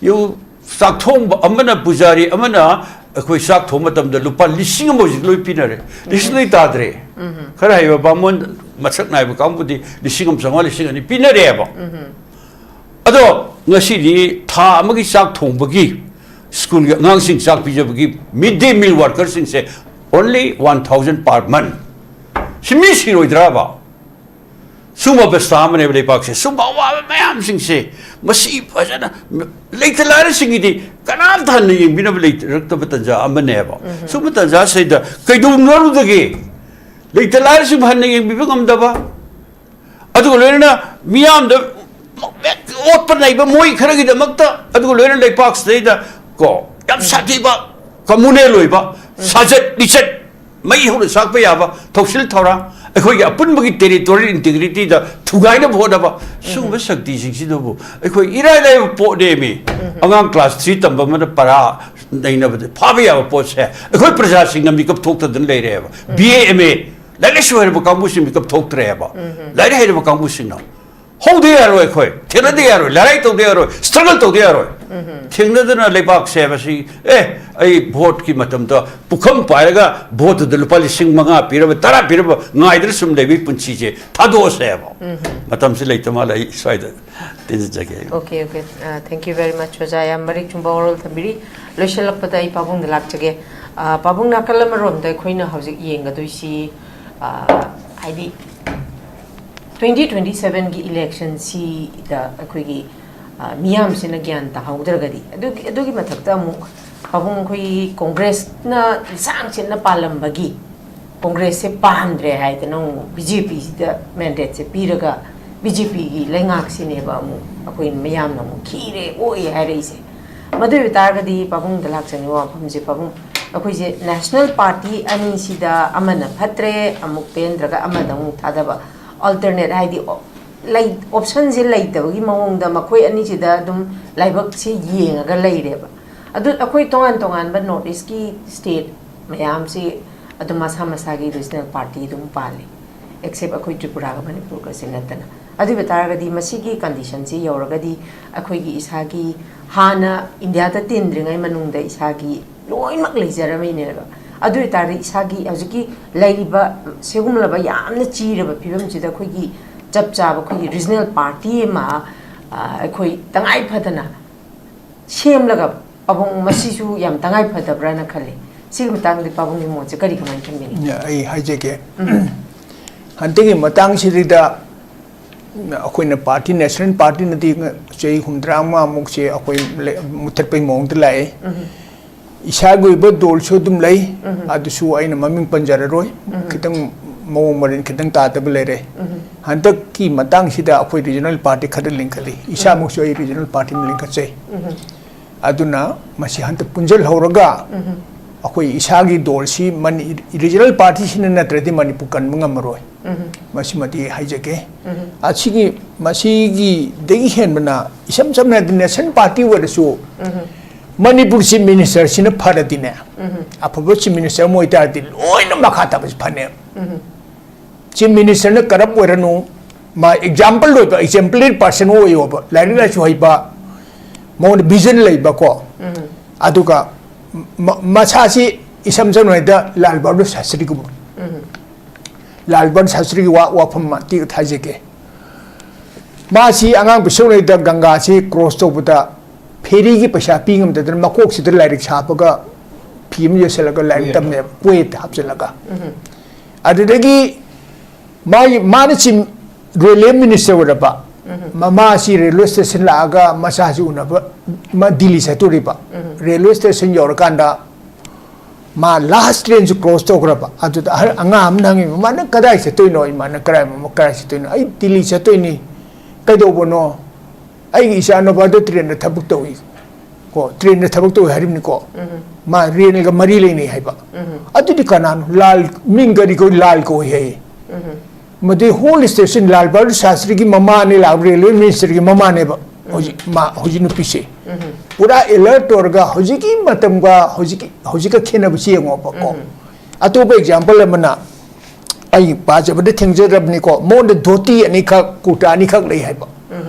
ꯌꯨ ꯆꯥꯛ ꯊꯣꯡꯕ ꯑꯃꯅ, ꯄꯨꯖꯥꯔꯤ ꯑꯃꯅ ꯑꯩꯈꯣꯏ ꯆꯥꯛ ꯊꯣꯡꯕ ꯃꯇꯝꯗ ꯂꯨꯄꯥ ꯂꯤꯁꯤꯡ ꯑꯃ ꯍꯧꯖꯤꯛ ꯂꯣꯏ ꯄꯤꯅꯔꯦ꯫ ꯂꯤꯁꯤꯡꯗꯤ ꯇꯥꯗ꯭ꯔꯦ꯫ ꯈꯔ ꯍꯩꯕ ꯕꯥꯃꯣꯟ ꯃꯁꯛ ꯅꯥꯏꯕ ꯀꯥꯡꯕꯨꯗꯤ ꯂꯤꯁꯤꯡ ꯑꯃ ꯆꯥꯝꯃꯉꯥ, ꯂꯤꯁꯤꯡ ꯑꯅꯤ ꯄꯤꯅꯔꯦꯕ꯫ ꯑꯗꯣ ꯉꯁꯤꯗꯤ ꯊꯥ ꯑꯃꯒꯤ ꯆꯥꯛ ꯊꯣꯡꯕꯒꯤ, ꯁ꯭ꯀꯨꯜꯒꯤ ꯑꯉꯥꯡꯁꯤꯡ ꯆꯥꯛ ꯄꯤꯖꯕꯒꯤ, ꯃꯤꯗ ꯗꯦ ꯃꯤꯜ ꯋꯥꯔꯀꯔꯁꯤꯡꯁꯦ only one thousand per month꯫ ꯁꯤ ꯃꯤ ꯁꯤꯔꯣꯏꯗ꯭ꯔꯕ? ꯁꯨꯝꯕ ꯑꯕꯁꯊꯥ ꯑꯃꯅꯦꯕ ꯂꯩꯕꯥꯛꯁꯦ꯫ ꯁꯨꯝꯕ ꯑꯋꯥꯕ ꯃꯌꯥꯝꯁꯤꯡꯁꯦ, ꯃꯁꯤ ꯐꯖꯅ ꯂꯩꯇ ꯂꯥꯏꯔꯁꯤꯡꯒꯤꯗꯤ ꯀꯅꯥꯝꯇ ꯍꯟꯅ ꯌꯦꯡꯕꯤꯅꯕ ꯂꯩꯔꯛꯇꯕ ꯇꯟꯖꯥ ꯑꯃꯅꯦꯕ꯫ ꯁꯨꯝꯕ ꯇꯟꯖꯥꯁꯤꯗ ꯀꯩꯗꯧꯅꯔꯨꯗꯒꯦ? ꯂꯩꯇ ꯂꯥꯏꯔꯁꯤꯡꯕꯨ ꯍꯟꯅ ꯌꯦꯡꯕꯤꯕ ꯉꯝꯗꯕ, ꯑꯗꯨꯒ ꯂꯣꯏꯅꯅ ꯃꯤꯌꯥꯝꯗ ꯑꯣꯠꯄ ꯅꯩꯕ ꯃꯣꯏ ꯈꯔꯒꯤꯗꯃꯛꯇ, ꯑꯗꯨꯒ ꯂꯣꯏꯅꯅ ꯂꯩꯄꯥꯛꯁꯤꯗꯩꯗ ꯀꯣ, ꯌꯥꯝ ꯁꯥꯊꯤꯕ ꯀꯝꯃꯨꯅꯦꯜ ꯑꯣꯏꯕ ꯁꯥꯖꯠ ꯂꯤꯆꯠ, ꯃꯩ ꯍꯧꯅ ꯆꯥꯛꯄ ꯌꯥꯕ ꯊꯧꯁꯤꯜ ꯊꯧꯔꯥꯡ, ꯑꯩꯈꯣꯏꯒꯤ ꯑꯄꯨꯟꯕꯒꯤ ꯇꯦꯔꯤꯇꯣꯔꯤꯌꯦꯜ ꯏꯟꯇꯤꯒ꯭ꯔꯤꯇꯤꯗ ꯊꯨꯒꯥꯏꯅꯕ ꯍꯣꯠꯅꯕ, ꯁꯤꯒꯨꯝꯕ ꯁꯛꯇꯤꯁꯤꯡꯁꯤꯗꯕꯨ ꯑꯩꯈꯣꯏ ꯏꯔꯥꯏ ꯂꯥꯏꯕ ꯄꯣꯠꯅꯦꯃꯤ꯫ ꯑꯉꯥꯡ ꯀ꯭ꯂꯥꯁ ꯊ꯭ꯔꯤ ꯇꯝꯕ ꯑꯃꯅ ꯄꯔꯥ ꯅꯩꯅꯕꯗ ꯐꯥꯕ ꯌꯥꯕ ꯄꯣꯠꯁꯦ ꯑꯩꯈꯣꯏ ꯄ꯭ꯔꯖꯥꯁꯤꯡꯅ ꯃꯤꯀꯞ ꯊꯣꯛꯇꯗꯅ ꯂꯩꯔꯦꯕ꯫ ꯕꯤ ꯑꯦ, ꯑꯦꯝ ꯑꯦ, ꯂꯥꯏꯔꯤꯛ ꯂꯥꯏꯁꯨ ꯍꯩꯔꯕ ꯀꯥꯡꯕꯨꯁꯤꯡ ꯃꯤꯀꯞ ꯊꯣꯛꯇ꯭ꯔꯦꯕ꯫ ꯂꯥꯏꯔꯤꯛ ꯍꯩꯔꯕ ꯀꯥꯡꯕꯨꯁꯤꯡꯅ ꯍꯧꯗ ꯌꯥꯔꯣꯏ, ꯑꯩꯈꯣꯏ ꯊꯦꯡꯅꯗ ꯌꯥꯔꯣꯏ, ꯂꯥꯏꯔꯤꯛ ꯇꯧꯗ ꯌꯥꯔꯣꯏ, ꯁ꯭ꯇ꯭ꯔꯒꯜ ꯇꯧꯗ ꯌꯥꯔꯣꯏ꯫ ꯊꯦꯡꯅꯗꯅ ꯂꯩꯕꯥꯛꯁꯦ ꯃꯁꯤ, ꯑꯦ, ꯑꯩ ꯚꯣꯠꯀꯤ ꯃꯇꯝꯗ ꯄꯨꯈꯝ ꯄꯥꯏꯔꯒ ꯚꯣꯠꯇꯨꯗ ꯂꯨꯄꯥ ꯂꯤꯁꯤꯡ ꯃꯉꯥ ꯄꯤꯔꯕ, ꯇꯔꯥ ꯄꯤꯔꯕ ꯉꯥꯏꯗꯅ ꯁꯨꯝ ꯂꯩꯕꯒꯤ ꯄꯨꯟꯁꯤꯁꯦ ꯊꯥꯗꯣꯛꯑꯁꯦꯕ꯫ ꯃꯇꯝꯁꯤ ꯂꯩꯇ ꯃꯥꯜꯂꯦ, ꯑꯩ ꯁ꯭ꯋꯥꯏꯗ ꯇꯤꯟꯖꯒꯦ꯫ Okay, okay. Uh, thank you very much, ꯑꯣꯖꯥ꯫ ꯌꯥꯝ ꯃꯔꯤꯛ ꯆꯨꯝꯕ ꯋꯥꯔꯣꯜ ꯊꯝꯕꯤꯔꯤ꯫ ꯂꯣꯏꯁꯤꯜꯂꯛꯄꯗ ꯑꯩ ꯄꯥꯕꯨꯡꯗ ꯂꯥꯛꯆꯒꯦ꯫ ꯑ, ꯄꯥꯕꯨꯡ, ꯅꯥꯀꯜ ꯑꯃꯔꯣꯝꯗ ꯑꯩꯈꯣꯏꯅ ꯍꯧꯖꯤꯛ ꯌꯦꯡꯒꯗꯣꯏꯁꯤ, ꯑ, ꯍꯥꯏꯗꯤ, ꯇ꯭ꯋꯦꯟꯇꯤ ꯇ꯭ꯋꯦꯟꯇꯤ ꯁꯚꯦꯟꯒꯤ ꯏꯂꯦꯛꯁꯟꯁꯤꯗ ꯑꯩꯈꯣꯏꯒꯤ, ꯑ, ꯃꯤꯌꯥꯝꯁꯤꯅ ꯒ꯭ꯌꯥꯟ ꯇꯥꯍꯧꯗ꯭ꯔꯒꯗꯤ, ꯑꯗꯨꯒꯤ, ꯑꯗꯨꯒꯤ ꯃꯊꯛꯇ ꯑꯃꯨꯛ ꯄꯥꯕꯨꯡ, ꯑꯩꯈꯣꯏꯒꯤ ꯀꯣꯡꯒ꯭ꯔꯦꯁꯅ ꯂꯤꯁꯥꯡ ꯁꯤꯠꯅ ꯄꯥꯜꯂꯝꯕꯒꯤ ꯀꯣꯡꯒ꯭ꯔꯦꯁꯁꯦ ꯄꯥꯝꯗ꯭ꯔꯦ ꯍꯥꯏꯗꯅ ꯑꯃꯨꯛ ꯕꯤ ꯖꯦ ꯄꯤꯁꯤꯗ ꯃꯦꯟꯗꯦꯠꯁꯦ ꯄꯤꯔꯒ ꯕꯤ ꯖꯦ ꯄꯤꯒꯤ ꯂꯩꯉꯥꯛꯁꯤꯅꯦꯕ ꯑꯃꯨꯛ ꯑꯩꯈꯣꯏ ꯃꯌꯥꯝꯅ ꯑꯃꯨꯛ ꯈꯤꯔꯦ ꯑꯣꯏ ꯍꯥꯏꯔꯛꯏꯁꯦ꯫ ꯃꯗꯨ ꯑꯣꯏꯕ ꯇꯥꯔꯒꯗꯤ ꯄꯥꯕꯨꯡꯗ ꯂꯥꯛꯆꯅꯤꯡꯕ ꯋꯥꯐꯝꯁꯦ, ꯄꯥꯕꯨꯡ, ꯑꯩꯈꯣꯏꯁꯦ ꯅꯦꯁꯅꯦꯜ ꯄꯥꯔꯇꯤ ꯑꯅꯤꯁꯤꯗ ꯑꯃꯅ ꯐꯠꯇ꯭ꯔꯦ ꯑꯃꯨꯛ ꯄꯦꯟꯗ꯭ꯔꯒ ꯑꯃꯗ ꯑꯃꯨꯛ ꯊꯥꯗꯕ, ꯑꯜꯇꯔꯅꯦꯠ ꯍꯥꯏꯗꯤ, ꯑꯣ, ꯂꯩ, ꯑꯣꯞꯁꯟꯁꯦ ꯂꯩꯇꯕꯒꯤ ꯃꯑꯣꯡꯗ ꯃꯈꯣꯏ ꯑꯅꯤꯁꯤꯗ ꯑꯗꯨꯝ ꯂꯥꯏꯕꯛꯁꯦ ꯌꯦꯡꯉꯒ ꯂꯩꯔꯦꯕ꯫ ꯑꯗꯨ ꯑꯩꯈꯣꯏ ꯇꯣꯉꯥꯟ ꯇꯣꯉꯥꯟꯕ ꯅꯣꯔꯠ ꯏꯁꯀꯤ ꯁ꯭ꯇꯦꯠ ꯃꯌꯥꯝꯁꯤ ꯑꯗꯨꯝ ꯃꯁꯥ ꯃꯁꯥꯒꯤ ꯔꯤꯖꯅꯦꯜ ꯄꯥꯔꯇꯤ ꯑꯗꯨꯝ ꯄꯥꯜꯂꯤ, ꯑꯦꯛꯁꯦꯞ ꯑꯩꯈꯣꯏ ꯇ꯭ꯔꯤꯄꯨꯔꯥꯒ ꯃꯅꯤꯄꯨꯔꯒꯁꯦ ꯅꯠꯇꯅ꯫ ꯑꯗꯨ ꯑꯣꯏꯕ ꯇꯥꯔꯒꯗꯤ ꯃꯁꯤꯒꯤ ꯀꯟꯗꯤꯁꯟꯁꯤ ꯌꯧꯔꯒꯗꯤ ꯑꯩꯈꯣꯏꯒꯤ ꯏꯁꯥꯒꯤ ꯍꯥꯟꯅ ꯏꯟꯗꯤꯌꯥꯗ ꯇꯤꯟꯗ꯭ꯔꯤꯉꯩ ꯃꯅꯨꯡꯗ ꯏꯁꯥꯒꯤ ꯂꯣꯏꯅꯃꯛ ꯂꯩꯖꯔꯝꯃꯤꯅꯦꯕ꯫ ꯑꯗꯨ ꯑꯣꯏꯇꯥꯔꯗꯤ ꯏꯁꯥꯒꯤ ꯍꯧꯖꯤꯛꯀꯤ ꯂꯩꯔꯤꯕ ꯁꯤꯒꯨꯝꯂꯕ ꯌꯥꯝꯅ ꯆꯤꯔꯕ ꯐꯤꯕꯝꯁꯤꯗ ꯑꯩꯈꯣꯏꯒꯤ ꯆꯞ ꯆꯥꯕ ꯑꯩꯈꯣꯏꯒꯤ ꯔꯤꯖꯅꯦꯜ ꯄꯥꯔꯇꯤ ꯑꯃ, ꯑ, ꯑꯩꯈꯣꯏ ꯇꯉꯥꯏ ꯐꯗꯅ ꯁꯦꯝꯂꯒ ꯄꯥꯕꯨꯡ ꯃꯁꯤꯁꯨ ꯌꯥꯝ ꯇꯉꯥꯏ ꯐꯗꯕ꯭ꯔꯥꯅ ꯈꯜꯂꯤ꯫ ꯁꯤꯒꯤ ꯃꯇꯥꯡꯗ ꯄꯥꯕꯨꯡꯒꯤ ꯃꯣꯠꯁꯦ ꯀꯔꯤ, ꯀꯃꯥꯏꯅ ꯊꯝꯕꯤꯅꯤꯡꯉꯤ? ꯑꯩ ꯍꯥꯏꯖꯒꯦ꯫ ꯎꯝ꯫ ꯍꯟꯗꯛꯀꯤ ꯃꯇꯥꯡꯁꯤꯗ ꯑꯩꯈꯣꯏꯅ ꯄꯥꯔꯇꯤ, ꯅꯦꯁꯅꯦꯜ ꯄꯥꯔꯇꯤꯅꯗꯤ ꯆꯍꯤ ꯍꯨꯝꯗ꯭ꯔꯥ ꯃꯉꯥꯃꯨꯛꯁꯦ ꯑꯩꯈꯣꯏ ꯂꯩ-, ꯃꯨꯊꯠꯄꯩ ꯃꯑꯣꯡꯗ ꯂꯥꯛꯑꯦ꯫ ꯎꯝ꯫ ꯏꯁꯥꯒꯤ ꯑꯣꯏꯕ ꯗꯣꯜꯁꯨ ꯑꯗꯨꯝ ꯂꯩ, ꯎꯝ꯫ ꯑꯗꯨꯁꯨ ꯑꯩꯅ ꯃꯃꯤꯡ ꯄꯟꯖꯔꯔꯣꯏ꯫ ꯎꯝ꯫ ꯈꯤꯇꯪ ꯃꯑꯣꯡ ꯃꯔꯤꯟ ꯈꯤꯇꯪ ꯇꯥꯗꯕ ꯂꯩꯔꯦ꯫ ꯎꯝ꯫ ꯍꯟꯗꯛꯀꯤ ꯃꯇꯥꯡꯁꯤꯗ ꯑꯩꯈꯣꯏ ꯔꯤꯖꯅꯦꯜ ꯄꯥꯔꯇꯤ ꯈꯔ ꯂꯤꯡꯈꯠꯂꯤ꯫ ꯏꯁꯥꯃꯛꯁꯨ ꯑꯩ ꯔꯤꯖꯅꯦꯜ ꯄꯥꯔꯇꯤ ꯑꯃ ꯂꯤꯡꯈꯠꯆꯩ꯫ ꯎꯝ꯫ ꯑꯗꯨꯅ ꯃꯁꯤ ꯍꯟꯗꯛ ꯄꯨꯟꯁꯤꯜꯍꯧꯔꯒ ꯎꯝ꯫ ꯑꯩꯈꯣꯏ ꯏꯁꯥꯒꯤ ꯗꯣꯜꯁꯤ ꯃꯅꯤ-, ꯔꯤꯖꯅꯦꯜ ꯄꯥꯔꯇꯤꯁꯤꯅ ꯅꯠꯇ꯭ꯔꯗꯤ ꯃꯅꯤꯄꯨꯔ ꯀꯟꯕ ꯉꯝꯃꯔꯣꯏ꯫ ꯎꯝ꯫ ꯃꯁꯤꯃꯗꯤ ꯍꯥꯏꯖꯒꯦ꯫ ꯎꯝ꯫ ꯑꯁꯤꯒꯤ, ꯃꯁꯤꯒꯤꯗꯒꯤ ꯍꯦꯟꯕꯅ ꯏꯁꯝ ꯁꯝꯅ ꯍꯥꯏꯔꯕꯗ ꯅꯦꯁꯅꯦꯜ ꯄꯥꯔꯇꯤ ꯑꯣꯏꯔꯁꯨ ꯎꯝ꯫ ꯃꯅꯤꯄꯨꯔ ꯆꯤꯐ ꯃꯤꯅꯤꯁꯇꯔꯁꯤꯅ ꯐꯔꯗꯤꯅꯦ, ꯎꯝ꯫ ꯑꯐꯕ ꯆꯤꯐ ꯃꯤꯅꯤꯁꯇꯔ ꯑꯃ ꯑꯣꯏꯇꯥꯔꯗꯤ ꯂꯣꯏꯅ ꯃꯈꯥ ꯇꯥꯕꯁꯤ ꯐꯅꯦꯕ꯫ ꯎꯝ꯫ ꯆꯤꯐ ꯃꯤꯅꯤꯁꯇꯔꯅ ꯀꯔꯞ ꯑꯣꯏꯔꯅꯨ, ꯃꯥ ꯑꯦꯛꯖꯥꯝꯄꯜ ꯑꯣꯏꯕ, ꯑꯦꯛꯖꯦꯝꯄꯂꯔꯤ ꯄꯥꯔꯁꯟ ꯑꯣꯏꯌꯣꯕ, ꯂꯥꯏꯔꯤꯛ ꯂꯥꯏꯁꯨ ꯍꯩꯕ, ꯃꯉꯣꯟꯗ ꯚꯤꯖꯟ ꯂꯩꯕꯀꯣ꯫ ꯎꯝ꯫ ꯑꯗꯨꯒ ꯃ-, ꯃꯁꯥꯁꯤ ꯏꯁꯝ ꯁꯝꯅ ꯍꯥꯏꯗ ꯂꯥꯜ ꯕꯍꯥꯗꯨꯔ ꯁꯥꯁꯇ꯭ꯔꯤꯒꯨꯝꯕ꯫ ꯎꯝ꯫ ꯂꯥꯜ ꯕꯍꯥꯗꯨꯔ ꯁꯥꯁꯇ꯭ꯔꯤꯒꯤ ꯋꯥ-, ꯋꯥꯐꯝ ꯃꯇꯦꯛ ꯊꯥꯖꯒꯦ꯫ ꯃꯥꯁꯤ ꯑꯉꯥꯡ ꯄꯤꯁꯛ ꯂꯩꯗ ꯒꯪꯒꯥꯁꯤ ꯀ꯭ꯔꯣꯁ ꯇꯧꯕꯗ ꯐꯦꯔꯤꯒꯤ ꯄꯩꯁꯥ ꯄꯤ ꯉꯝꯗꯗꯅ ꯃꯀꯣꯛꯁꯤꯗ ꯂꯥꯏꯔꯤꯛ ꯁꯥꯞꯄꯒ ꯐꯤ ꯑꯃ ꯌꯦꯠꯁꯜꯂꯒ ꯂꯥꯏꯔꯤꯛ ꯀꯨꯌꯦꯠꯇ꯫ ꯇꯝꯃꯦꯕ, ꯀꯨꯌꯦꯠꯇ ꯍꯥꯞꯆꯤꯜꯂꯒ꯫ ꯎꯝ꯫ ꯑꯗꯨꯗꯒꯤ ꯃꯥꯒꯤ, ꯃꯥꯅ ꯆꯤꯝ-, ꯔꯦꯜꯋꯦ ꯃꯤꯅꯤꯁꯇꯔ ꯑꯣꯏꯔꯕ, ꯎꯝ꯫ ꯃꯃꯥꯁꯤ ꯔꯦꯜꯋꯦ ꯁ꯭ꯇꯦꯁꯟ ꯂꯥꯛꯑꯒ ꯃꯆꯥꯁꯤ ꯎꯅꯕ ꯃꯥ ꯗꯤꯜꯂꯤ ꯆꯠꯇꯣꯔꯤꯕ꯫ ꯎꯝ꯫ ꯔꯦꯜꯋꯦ ꯁ꯭ꯇꯦꯁꯟ ꯌꯧꯔꯀꯥꯟꯗ ꯃꯥ ꯂꯥꯁ ꯇ꯭ꯔꯦꯟꯁꯨ ꯀ꯭ꯔꯣꯁ ꯇꯧꯈ꯭ꯔꯕ꯫ ꯑꯗꯨꯗ ꯑꯍꯜ, ꯑꯉꯥꯡ ꯑꯃꯅ ꯍꯪꯉꯤ, "ꯃꯃꯥ, ꯅꯪ ꯀꯗꯥꯏ ꯆꯠꯇꯣꯏꯅꯣ?" "ꯏꯃꯥ, ꯅꯪ ꯀꯗꯥꯏ, ꯃꯃꯥ, ꯀꯗꯥꯏ ꯆꯠꯇꯣꯏꯅꯣ?" "ꯑꯩ ꯗꯤꯜꯂꯤ ꯆꯠꯇꯣꯏꯅꯤ꯫ ꯀꯩꯗꯧꯕꯅꯣ?" "ꯑꯩꯒꯤ ꯏꯆꯥꯅꯨꯄꯥꯗꯣ ꯇ꯭ꯔꯦꯟꯗ ꯊꯕꯛ ꯇꯧꯏ꯫ ꯀꯣ, ꯇ꯭ꯔꯦꯟꯗ ꯊꯕꯛ ꯇꯧꯏ ꯍꯥꯏꯔꯤꯕꯅꯤꯀꯣ꯫ ꯎꯝ꯫ ꯃꯥ ꯔꯦꯜꯒ ꯃꯔꯤ ꯂꯩꯅꯩ ꯍꯥꯏꯕ꯫ ꯎꯝ꯫ ꯑꯗꯨꯗꯤ ꯀꯅꯥꯅꯣ? ꯂꯥꯜ, ꯃꯤꯡ ꯀꯔꯤ ꯀꯧꯏ? ꯂꯥꯜ ꯀꯧꯏ ꯍꯥꯏꯌꯦ꯫ ꯎꯝ꯫ ꯃꯗꯨꯏ ꯍꯣꯜ ꯁ꯭ꯇꯦꯁꯟ ꯂꯥꯜ ꯕꯍꯥꯗꯨꯔ ꯁꯥꯁꯇ꯭ꯔꯤꯒꯤ ꯃꯃꯥꯅꯦ, ꯂꯥꯜ ꯔꯦꯜꯋꯦ ꯃꯤꯅꯤꯁꯇꯔꯒꯤ ꯃꯃꯥꯅꯦꯕ꯫ ꯍꯧꯖꯤꯛ ꯃꯥ, ꯍꯧꯖꯤꯛ ꯅꯨꯄꯤꯁꯦ ꯄꯨꯔꯥ ꯑꯦꯂꯔꯠ ꯑꯣꯏꯔꯒ ꯍꯧꯖꯤꯛꯀꯤ ꯃꯇꯝꯒ ꯍꯧꯖꯤꯛꯀꯤ, ꯍꯧꯖꯤꯛꯀ ꯈꯦꯠꯅꯕꯁꯤ ꯌꯦꯡꯉꯣꯕꯀꯣ꯫ ꯑꯇꯣꯞꯄ ꯑꯦꯛꯖꯥꯝꯄꯜ ꯑꯃꯅ, ꯑꯩ ꯄꯥꯖꯕꯗ ꯊꯦꯡꯖꯗ꯭ꯔꯕꯅꯤꯀꯣ, ꯃꯉꯣꯟꯗ ꯙꯣꯇꯤ ꯑꯅꯤꯈꯛ, ꯀꯨꯔꯇꯥ ꯑꯅꯤꯈꯛ ꯂꯩ ꯍꯥꯏꯕ꯫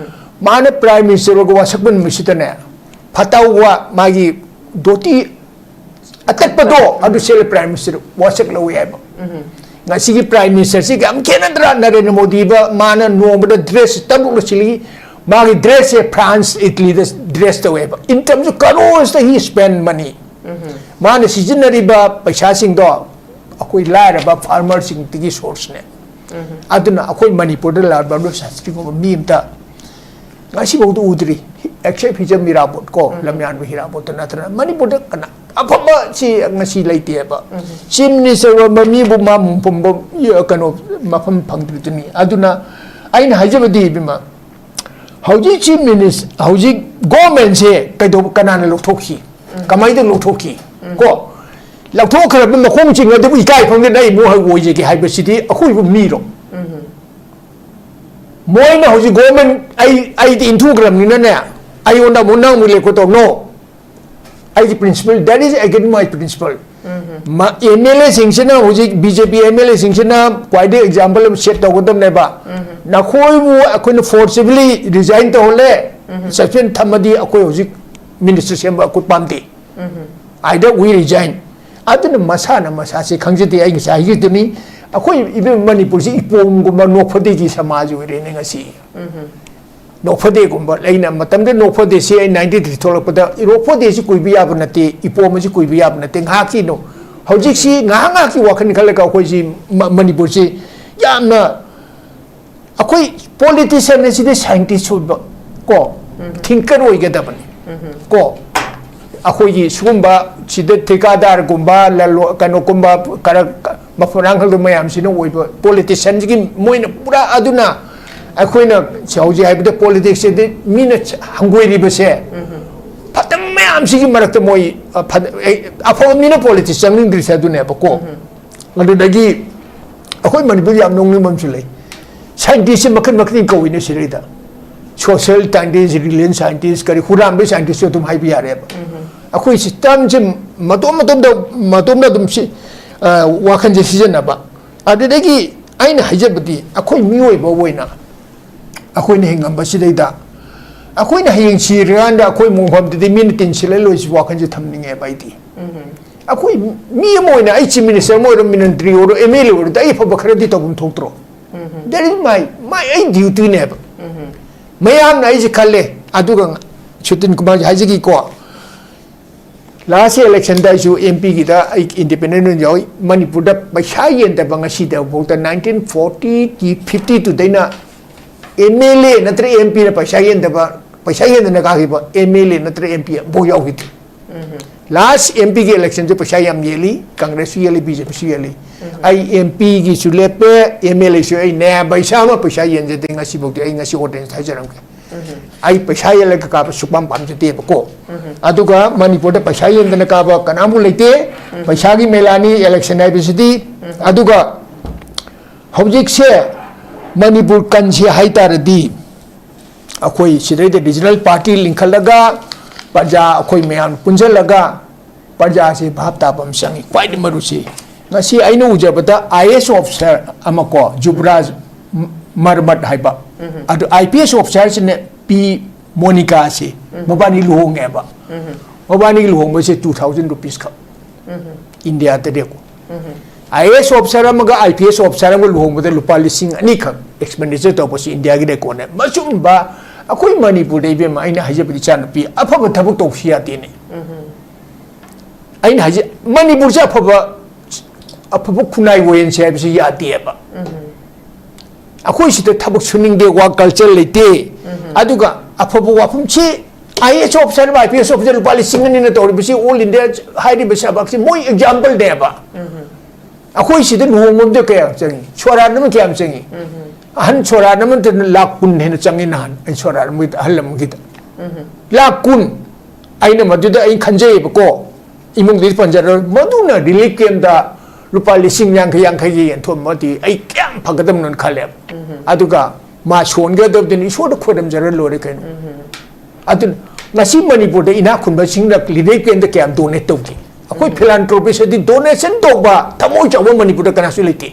ꯃꯥꯅ ꯄ꯭ꯔꯥꯏꯝ ꯃꯤꯅꯤꯁꯇꯔ ꯑꯣꯏꯔꯒ ꯋꯥꯁꯛꯄ ꯅꯨꯃꯤꯠꯁꯤꯗꯅꯦ, ꯐꯇꯥꯎꯋꯥ ꯃꯥꯒꯤ ꯙꯣꯇꯤ ꯑꯇꯠꯄꯗꯣ ꯑꯗꯨ ꯁꯦꯠꯂ ꯄ꯭ꯔꯥꯏꯝ ꯃꯤꯅꯤꯁꯇꯔ ꯋꯥꯁꯛ ꯂꯧꯏ ꯍꯥꯏꯕ꯫ ꯉꯁꯤꯒꯤ ꯄ꯭ꯔꯥꯏꯝ ꯃꯤꯅꯤꯁꯇꯔꯁꯤꯒ ꯌꯥꯝ ꯈꯦꯠꯅꯗ꯭ꯔꯥ? ꯅꯔꯦꯟꯗ꯭ꯔ ꯃꯣꯗꯤꯕ ꯃꯥꯅ ꯅꯣꯡꯃꯗ ꯗ꯭ꯔꯦꯁ ꯇꯔꯨꯛꯂ ꯁꯤꯜꯂꯤ꯫ ꯃꯥꯒꯤ ꯗ꯭ꯔꯦꯁꯁꯦ ꯐ꯭ꯔꯥꯟꯁ, ꯏꯇꯂꯤꯗ ꯗ꯭ꯔꯦꯁ ꯇꯧꯋꯦꯕ꯫ In terms of crores he spend money꯫ ꯃꯥꯅ ꯁꯤꯖꯤꯟꯅꯔꯤꯕ ꯄꯩꯁꯥꯁꯤꯡꯗꯣ ꯑꯩꯈꯣꯏ ꯂꯥꯏꯔꯕ ꯐꯥꯔꯃꯔꯁꯤꯡꯗꯒꯤ ꯁꯣꯔꯁꯅꯦ꯫ ꯑꯗꯨꯅ ꯑꯩꯈꯣꯏ ꯃꯅꯤꯄꯨꯔꯗ ꯂꯥꯜ ꯕꯍꯥꯗꯨꯔ ꯁꯥꯁꯇ꯭ꯔꯤꯒꯨꯝꯕ ꯃꯤ ꯑꯝꯇ ꯉꯁꯤꯐꯥꯎꯗ ꯎꯗ꯭ꯔꯤ꯫ Except ꯍꯤꯖꯝ ꯏꯔꯥꯕꯣꯠ ꯀꯣ, ꯂꯝꯌꯥꯟꯕ ꯏꯔꯥꯕꯣꯠꯇ ꯅꯠꯇꯅ ꯃꯅꯤꯄꯨꯔꯗ ꯀꯅꯥ ꯑꯐꯕ ꯁꯤ ꯉꯁꯤ ꯂꯩꯇꯦꯕ꯫ ꯆꯤꯐ ꯃꯤꯅꯤꯁꯇꯔ ꯑꯣꯏꯕ ꯃꯤꯕꯨ ꯃꯥ ꯃꯐꯝ, ꯀꯩꯅꯣ, ꯃꯐꯝ ꯐꯪꯗ꯭ꯔꯤꯗꯨꯅꯤ꯫ ꯑꯗꯨꯅ ꯑꯩꯅ ꯍꯥꯏꯖꯕꯗꯤ, ꯏꯕꯦꯝꯃ, ꯍꯧꯖꯤꯛ ꯆꯤꯐ ꯃꯤꯅꯤꯁ-, ꯍꯧꯖꯤꯛ ꯒꯣꯔꯃꯦꯟꯁꯦ ꯀꯩꯗꯧꯕ, ꯀꯅꯥꯅ ꯂꯧꯊꯣꯛꯈꯤ? ꯀꯃꯥꯏꯅ ꯂꯧꯊꯣꯛꯈꯤ? ꯀꯣ, ꯂꯧꯊꯣꯛꯈ꯭ꯔꯕ ꯃꯈꯣꯡ ꯆꯤꯡ ꯑꯗꯨꯕꯨ ꯏꯀꯥꯏ ꯈꯪꯗꯅ ꯑꯩ ꯑꯃꯨꯛ ꯑꯣꯏꯖꯒꯦ ꯍꯥꯏꯕꯁꯤꯗꯤ ꯑꯩꯈꯣꯏꯕꯨ ꯃꯤꯔꯣ? ꯃꯣꯏꯅ ꯍꯧꯖꯤꯛ ꯒꯣꯔꯃꯦꯟ ꯑꯩ, ꯑꯩꯗꯤ ꯏꯟꯊꯨꯈ꯭ꯔꯕꯅꯤꯅꯅꯦ, ꯑꯩꯉꯣꯟꯗ ꯑꯃꯨꯛ ꯅꯪ ꯑꯃꯨꯛ ꯂꯦꯞꯀꯣ ꯇꯧ꯫ No, ꯑꯩꯒꯤ principle, that is against my principle꯫ M L ꯑꯦꯁꯤꯡꯁꯤꯅ, ꯍꯧꯖꯤꯛ B J P M L ꯑꯦꯁꯤꯡꯁꯤꯅ ꯈ꯭ꯋꯥꯏꯗꯒꯤ ꯑꯦꯛꯖꯥꯝꯄꯜ ꯑꯃ ꯁꯦꯠ ꯇꯧꯒꯗꯕꯅꯦꯕ꯫ ꯅꯈꯣꯏꯕꯨ ꯑꯩꯈꯣꯏꯅ forcibly resign ꯇꯧꯍꯜꯂꯦ, suspend ꯊꯝꯃꯗꯤ ꯑꯩꯈꯣꯏ ꯍꯧꯖꯤꯛ ꯃꯤꯅꯤꯁꯇꯔ ꯁꯦꯝꯕ ꯑꯩꯈꯣꯏ ꯄꯥꯝꯗꯦ꯫ Either we resign꯫ ꯑꯗꯨꯅ ꯃꯁꯥꯅ ꯃꯁꯥꯁꯦ ꯈꯪꯖꯗꯦ꯫ ꯑꯩ ꯉꯁꯥꯏ ꯍꯥꯏꯖꯗꯨꯅꯤ, ꯑꯩꯈꯣꯏ ꯏꯕꯦꯝ ꯃꯅꯤꯄꯨꯔꯁꯤ ꯏꯄꯣꯝꯒꯨꯝꯕ ꯅꯣꯛꯐꯗꯦꯒꯤ ꯁꯃꯥꯖ ꯑꯣꯏꯔꯦꯅꯦ ꯉꯁꯤ꯫ ꯅꯣꯛꯐꯗꯦꯒꯨꯝꯕ, ꯑꯩꯅ ꯃꯇꯝꯗ ꯅꯣꯛꯐꯗꯦꯁꯤ ꯑꯩ ninety three ꯊꯣꯛꯂꯛꯄꯗ, ꯅꯣꯛꯐꯗꯦꯁꯤ ꯀꯨꯏꯕ ꯌꯥꯕ ꯅꯠꯇꯦ, ꯏꯄꯣꯝ ꯑꯁꯤ ꯀꯨꯏꯕ ꯌꯥꯕ ꯅꯠꯇꯦ, ꯉꯥꯏꯍꯥꯛꯀꯤꯅꯣ꯫ ꯍꯧꯖꯤꯛꯁꯤ ꯉꯥꯏꯍꯥꯛ ꯉꯥꯏꯍꯥꯛꯀꯤ ꯋꯥꯈꯜ ꯈꯜꯂꯒ ꯑꯩꯈꯣꯏꯁꯤ ꯃ-, ꯃꯅꯤꯄꯨꯔꯁꯤ ꯌꯥꯝꯅ, ꯑꯩꯈꯣꯏ ꯄꯣꯂꯤꯇꯤꯁꯤꯌꯥꯟ ꯑꯁꯤꯗꯤ ꯁꯥꯏꯟꯇꯤꯁ ꯑꯣꯏꯕ ꯀꯣ, ꯊꯤꯡꯀꯔ ꯑꯣꯏꯒꯗꯕꯅꯤ ꯀꯣ꯫ ꯑꯩꯈꯣꯏꯒꯤ ꯁꯤꯒꯨꯝꯕ ꯁꯤꯗ ꯊꯤꯀꯥꯗꯥꯔꯒꯨꯝꯕ, ꯂꯂꯣ-, ꯀꯩꯅꯣꯒꯨꯝꯕ, ꯈꯔ ꯃꯐꯝ ꯈꯪꯗꯕ ꯃꯌꯥꯝꯁꯤꯅ ꯑꯣꯏꯕ ꯄꯣꯂꯤꯇꯤꯁꯤꯌꯥꯟꯁꯤꯒꯤ ꯃꯣꯏꯅ ꯄꯨꯔꯥ ꯑꯗꯨꯅ ꯑꯩꯈꯣꯏꯅ ꯁꯤ ꯍꯧꯖꯤꯛ ꯍꯥꯏꯕꯗ ꯄꯣꯂꯤꯇꯤꯛꯁꯁꯤꯗꯤ ꯃꯤꯅ ꯍꯪꯒꯣꯏꯔꯤꯕꯁꯦ ꯐꯠꯇꯕ ꯃꯌꯥꯝꯁꯤꯒꯤ ꯃꯔꯛꯇ ꯃꯣꯏ, ꯑ, ꯐꯠ-, ꯑꯦ, ꯑꯐꯕ ꯃꯤꯅ ꯄꯣꯂꯤꯇꯤꯛꯁ ꯆꯪꯅꯤꯡꯗ꯭ꯔꯤꯁꯦ ꯑꯗꯨꯅꯦꯕꯀꯣ꯫ ꯑꯗꯨꯗꯒꯤ ꯑꯩꯈꯣꯏ ꯃꯅꯤꯄꯨꯔ ꯌꯥꯝ ꯅꯣꯛꯅꯤꯡꯕ ꯑꯃꯁꯨ ꯂꯩ꯫ ꯁꯥꯏꯟꯇꯤꯁꯁꯦ ꯃꯈꯜ ꯃꯈꯜ ꯀꯧꯏꯅꯦ ꯁꯤꯗꯩꯗ꯫ ꯁꯣꯁꯦꯜ ꯁꯥꯏꯟꯇꯤꯁ, ꯔꯤꯂꯤꯖꯟ ꯁꯥꯏꯟꯇꯤꯁ, ꯀꯔꯤ ꯍꯨꯔꯥꯟꯕ ꯁꯥꯏꯟꯇꯤꯁꯁꯨ ꯑꯗꯨꯝ ꯍꯥꯏꯕ ꯌꯥꯔꯦꯕ꯫ ꯑꯩꯈꯣꯏ ꯁꯤꯁꯇꯦꯝꯁꯦ ꯃꯇꯣꯝ ꯃꯇꯣꯝꯗ, ꯃꯇꯣꯝꯗ ꯑꯗꯨꯝ ꯁꯤ, ꯑ, ꯋꯥꯈꯜꯁꯦ ꯁꯤꯖꯤꯟꯅꯕ꯫ ꯑꯗꯨꯗꯒꯤ ꯑꯩꯅ ꯍꯥꯏꯖꯕꯗꯤ ꯑꯩꯈꯣꯏ ꯃꯤꯑꯣꯏꯕ ꯑꯣꯏꯅ ꯑꯩꯈꯣꯏꯅ ꯍꯤꯡꯉꯝꯕꯁꯤꯗꯩꯗ ꯑꯩꯈꯣꯏꯅ ꯍꯌꯦꯡ ꯁꯤꯔꯀꯥꯟꯗ ꯑꯩꯈꯣꯏ ꯃꯣꯡꯐꯝꯗꯨꯗꯤ ꯃꯤꯅ ꯇꯤꯟ ꯁꯤꯠꯂ ꯂꯣꯏꯁꯤ ꯋꯥꯈꯜꯁꯦ ꯊꯝꯅꯤꯡꯉꯦꯕ ꯑꯩꯗꯤ꯫ ꯑꯩꯈꯣꯏ ꯃꯤ ꯑꯃ ꯑꯣꯏꯅ ꯑꯩ ꯆꯤꯐ ꯃꯤꯅꯤꯁꯇꯔ ꯑꯃ ꯑꯣꯏꯔꯣ, ꯃꯟꯇ꯭ꯔꯤ ꯑꯣꯏꯔꯣ, ꯑꯦꯝ ꯑꯦꯜ ꯑꯦ ꯑꯣꯏꯔꯣ, ꯑꯩ ꯑꯐꯕ ꯈꯔꯗꯤ ꯇꯧꯐꯝ ꯊꯣꯛꯇ꯭ꯔꯣ? That is my, my, ꯑꯩ ꯗ꯭ꯌꯨꯇꯤꯅꯦꯕ꯫ ꯃꯌꯥꯝꯅ ꯑꯩꯁꯦ ꯈꯜꯂꯦ꯫ ꯑꯗꯨꯒ ꯁꯨꯇꯤꯟ ꯀꯨꯃꯥꯔꯁꯦ ꯍꯥꯏꯖꯒꯤꯀꯣ, ꯂꯥꯁ ꯏꯂꯦꯛꯁꯟꯗ ꯑꯩꯁꯨ ꯑꯦꯝ ꯄꯤꯒꯤꯗ ꯑꯩ ꯏꯟꯗꯤꯄꯦꯟꯗꯦꯟ ꯑꯣꯏꯅ ꯌꯥꯎꯏ꯫ ꯃꯅꯤꯄꯨꯔꯗ ꯄꯩꯁꯥ ꯌꯦꯟꯗꯕ ꯉꯁꯤꯗꯐꯥꯎꯗ, ꯅꯥꯏꯟꯇꯤꯟ ꯐꯣꯔꯇꯤ, ꯐꯤꯐꯇꯤ ꯇꯨꯗꯩꯅ ꯑꯦꯝ ꯑꯦꯜ ꯑꯦ ꯅꯠꯇ꯭ꯔ ꯑꯦꯝ ꯄꯤꯅ ꯄꯩꯁꯥ ꯌꯦꯟꯗꯕ, ꯄꯩꯁꯥ ꯌꯦꯟꯗꯅ ꯀꯥꯈꯤꯕ ꯑꯦꯝ ꯑꯦꯜ ꯑꯦ ꯅꯠꯇ꯭ꯔ ꯑꯦꯝ ꯄꯤ ꯑꯃꯐꯥꯎ ꯌꯥꯎꯈꯤꯗꯦ꯫ ꯂꯥꯁ ꯑꯦꯝ ꯄꯤꯒꯤ ꯏꯂꯦꯛꯁꯟꯁꯦ ꯄꯩꯁꯥ ꯌꯥꯝ ꯌꯦꯜꯂꯤ, ꯀꯪꯒ꯭ꯔꯦꯁꯁꯨ ꯌꯦꯜꯂꯤ, ꯕꯤ ꯖꯦ ꯄꯤꯁꯨ ꯌꯦꯜꯂꯤ꯫ ꯑꯩ ꯑꯦꯝ ꯄꯤꯒꯤꯁꯨ ꯂꯦꯞꯄꯦ, ꯑꯦꯝ ꯑꯦꯜ ꯑꯦꯁꯨ ꯑꯩ ꯅꯌꯥ ꯄꯩꯁꯥ ꯑꯃ ꯄꯩꯁꯥ ꯌꯦꯟꯖꯗꯦ ꯉꯁꯤꯐꯥꯎꯗꯤ꯫ ꯑꯩ ꯉꯁꯤ ꯑꯣꯗꯤꯌꯦꯟꯁ ꯍꯥꯏꯖꯔꯝꯒꯦ꯫ ꯑꯩ ꯄꯩꯁꯥ ꯌꯦꯜꯂꯒ ꯀꯥꯕ ꯁꯨꯛꯄꯥꯝ ꯄꯥꯝꯖꯗꯦꯕꯀꯣ꯫ ꯑꯗꯨꯒ ꯃꯅꯤꯄꯨꯔꯗ ꯄꯩꯁꯥ ꯌꯦꯟꯗꯅ ꯀꯥꯕ ꯀꯅꯥꯝꯕꯨ ꯂꯩꯇꯦ꯫ ꯄꯩꯁꯥꯒꯤ ꯃꯦꯂꯥꯅꯤ ꯏꯂꯦꯛꯁꯟ ꯍꯥꯏꯕꯁꯤꯗꯤ꯫ ꯑꯗꯨꯒ ꯍꯧꯖꯤꯛꯁꯦ ꯃꯅꯤꯄꯨꯔ ꯀꯟꯁꯤ ꯍꯥꯏꯇꯥꯔꯗꯤ ꯑꯩꯈꯣꯏ ꯁꯤꯗꯩꯗ ꯔꯤꯖꯅꯦꯜ ꯄꯥꯔꯇꯤ ꯂꯤꯡꯈꯠꯂꯒ ꯄ꯭ꯔꯖꯥ ꯑꯩꯈꯣꯏ ꯃꯌꯥꯝ ꯄꯨꯟꯁꯤꯜꯂꯒ ꯄ꯭ꯔꯖꯥꯁꯤ ꯚꯥꯞ ꯇꯥꯕ ꯑꯃ ꯆꯪꯉꯤ꯫ ꯈ꯭ꯋꯥꯏꯗꯒꯤ ꯃꯔꯨꯁꯤ ꯉꯁꯤ ꯑꯩꯅ ꯎꯖꯕꯗ ꯑꯥꯏ ꯑꯦ ꯑꯦꯁ ꯑꯣꯐꯤꯁꯥꯔ ꯑꯃ ꯀꯣ, ꯖꯨꯕꯔꯥꯖ ꯃꯔꯃꯠ ꯍꯥꯏꯕ, ꯑꯗꯨ ꯑꯥꯏ ꯄꯤ ꯑꯦꯁ ꯑꯣꯐꯤꯁꯥꯔꯁꯤꯅ ꯄꯤ ꯃꯣꯅꯤꯀꯥꯁꯤ, ꯃꯕꯥꯅꯤ ꯂꯨꯍꯣꯡꯉꯦꯕ꯫ ꯃꯕꯥꯅꯤꯒꯤ ꯂꯨꯍꯣꯡꯕꯁꯦ ꯇꯨ ꯊꯥꯎꯖꯟ ꯔꯨꯄꯤꯁ ꯈꯛ꯫ ꯏꯟꯗꯤꯌꯥꯗꯗꯤꯀꯣ, ꯑꯥꯏ ꯑꯦ ꯑꯦꯁ ꯑꯣꯐꯤꯁꯥꯔ ꯑꯃꯒ ꯑꯥꯏ ꯄꯤ ꯑꯦꯁ ꯑꯣꯐꯤꯁꯥꯔ ꯑꯃꯒ ꯂꯨꯍꯣꯡꯕꯗ ꯂꯨꯄꯥ ꯂꯤꯁꯤꯡ ꯑꯅꯤꯈꯛ ꯑꯦꯛꯁꯄꯦꯟꯗꯤꯆꯔ ꯇꯧꯕꯁꯤ ꯏꯟꯗꯤꯌꯥꯒꯤ ꯔꯦꯀꯣꯔꯗꯅꯦ꯫ ꯃꯁꯨꯝꯕ ꯑꯩꯈꯣꯏ ꯃꯅꯤꯄꯨꯔꯗ, ꯏꯕꯦꯝꯃ, ꯑꯩꯅ ꯍꯥꯏꯖꯕꯗꯤ, ꯏꯆꯥꯅꯨꯄꯤ, ꯑꯐꯕ ꯊꯕꯛ ꯇꯧꯁꯤ ꯌꯥꯗꯦꯅꯦ꯫ ꯑꯩꯅ ꯍꯥꯏꯁꯦ, ꯃꯅꯤꯄꯨꯔꯁꯦ ꯑꯐꯕ, ꯑꯐꯕ ꯈꯨꯟꯅꯥꯏ ꯑꯣꯏꯍꯟꯁꯦ ꯍꯥꯏꯕꯁꯤ ꯌꯥꯗꯦꯕ꯫ ꯑꯩꯈꯣꯏ ꯁꯤꯗ ꯊꯕꯛ ꯁꯨꯅꯤꯡꯗꯦ, ꯋꯥꯔꯛ ꯀꯜꯆꯔ ꯂꯩꯇꯦ꯫ ꯑꯗꯨꯒ ꯑꯐꯕ ꯋꯥꯐꯝꯁꯤ, ꯑꯥꯏ ꯑꯦ ꯑꯦꯁ ꯑꯣꯐꯤꯁꯥꯔ ꯑꯃ, ꯑꯥꯏ ꯄꯤ ꯑꯦꯁ ꯑꯣꯐꯤꯁꯥꯔ ꯂꯨꯄꯥ ꯂꯤꯁꯤꯡ ꯑꯅꯤꯅ ꯇꯧꯔꯤꯕꯁꯤ ꯑꯣꯜ ꯏꯟꯗꯤꯌꯥ ꯍꯥꯏꯔꯤꯕ ꯁꯕꯛꯁꯤ ꯃꯣꯏ ꯑꯦꯛꯖꯥꯝꯄꯜꯅꯦꯕ꯫ ꯑꯩꯈꯣꯏ ꯁꯤꯗ ꯂꯨꯍꯣꯡꯕ ꯑꯃꯗ ꯀꯌꯥꯝ ꯆꯪꯉꯤ? ꯁꯣꯔꯥꯠ ꯑꯃ ꯀꯌꯥꯝ ꯆꯪꯉꯤ? ꯑꯍꯟ ꯁꯣꯔꯥꯠ ꯑꯃꯗ ꯂꯥꯛ ꯀꯨꯟ ꯍꯦꯟꯅ ꯆꯪꯉꯤ꯫ ꯅꯍꯥꯟ ꯑꯩ ꯁꯣꯔꯥꯠ ꯑꯃꯒꯤꯗ, ꯑꯍꯜ ꯑꯃꯒꯤꯗ ꯂꯥꯛ ꯀꯨꯟ꯫ ꯑꯩꯅ ꯃꯗꯨꯗ ꯑꯩ ꯈꯟꯖꯩꯌꯦꯕꯀꯣ, ꯏꯃꯨꯡꯗꯤ ꯄꯟꯖꯔꯣꯏ, ꯃꯗꯨꯅ ꯔꯤꯂꯤꯐ ꯀꯦꯝꯗ ꯂꯨꯄꯥ ꯂꯤꯁꯤꯡ ꯌꯥꯡꯈꯩ ꯌꯥꯡꯈꯩꯒꯤ ꯌꯦꯟꯊꯣꯛꯑꯝꯃꯗꯤ ꯑꯩ ꯀꯌꯥꯝ ꯐꯒꯗꯕꯅꯣꯅ ꯈꯜꯂꯦꯕ꯫ ꯑꯗꯨꯒ ꯃꯥ ꯁꯣꯟꯒꯗꯕꯗꯨꯅ ꯏꯁꯣꯔꯗ ꯈꯣꯏꯔꯝꯖꯔ ꯂꯣꯏꯔꯦ ꯀꯩꯅꯣ꯫ ꯑꯗꯨꯅ ꯉꯁꯤ ꯃꯅꯤꯄꯨꯔꯗ ꯏꯅꯥꯛ ꯈꯨꯟꯕꯁꯤꯡꯅ relief camp ꯇ ꯀꯌꯥꯝ donate ꯇꯧꯒꯦ? ꯑꯩꯈꯣꯏ philanthropist ꯗꯤ donation ꯇꯧꯕ ꯊꯃꯣꯏ ꯆꯥꯎꯕ ꯃꯅꯤꯄꯨꯔꯗ ꯀꯅꯥꯁꯨ ꯂꯩꯇꯦ꯫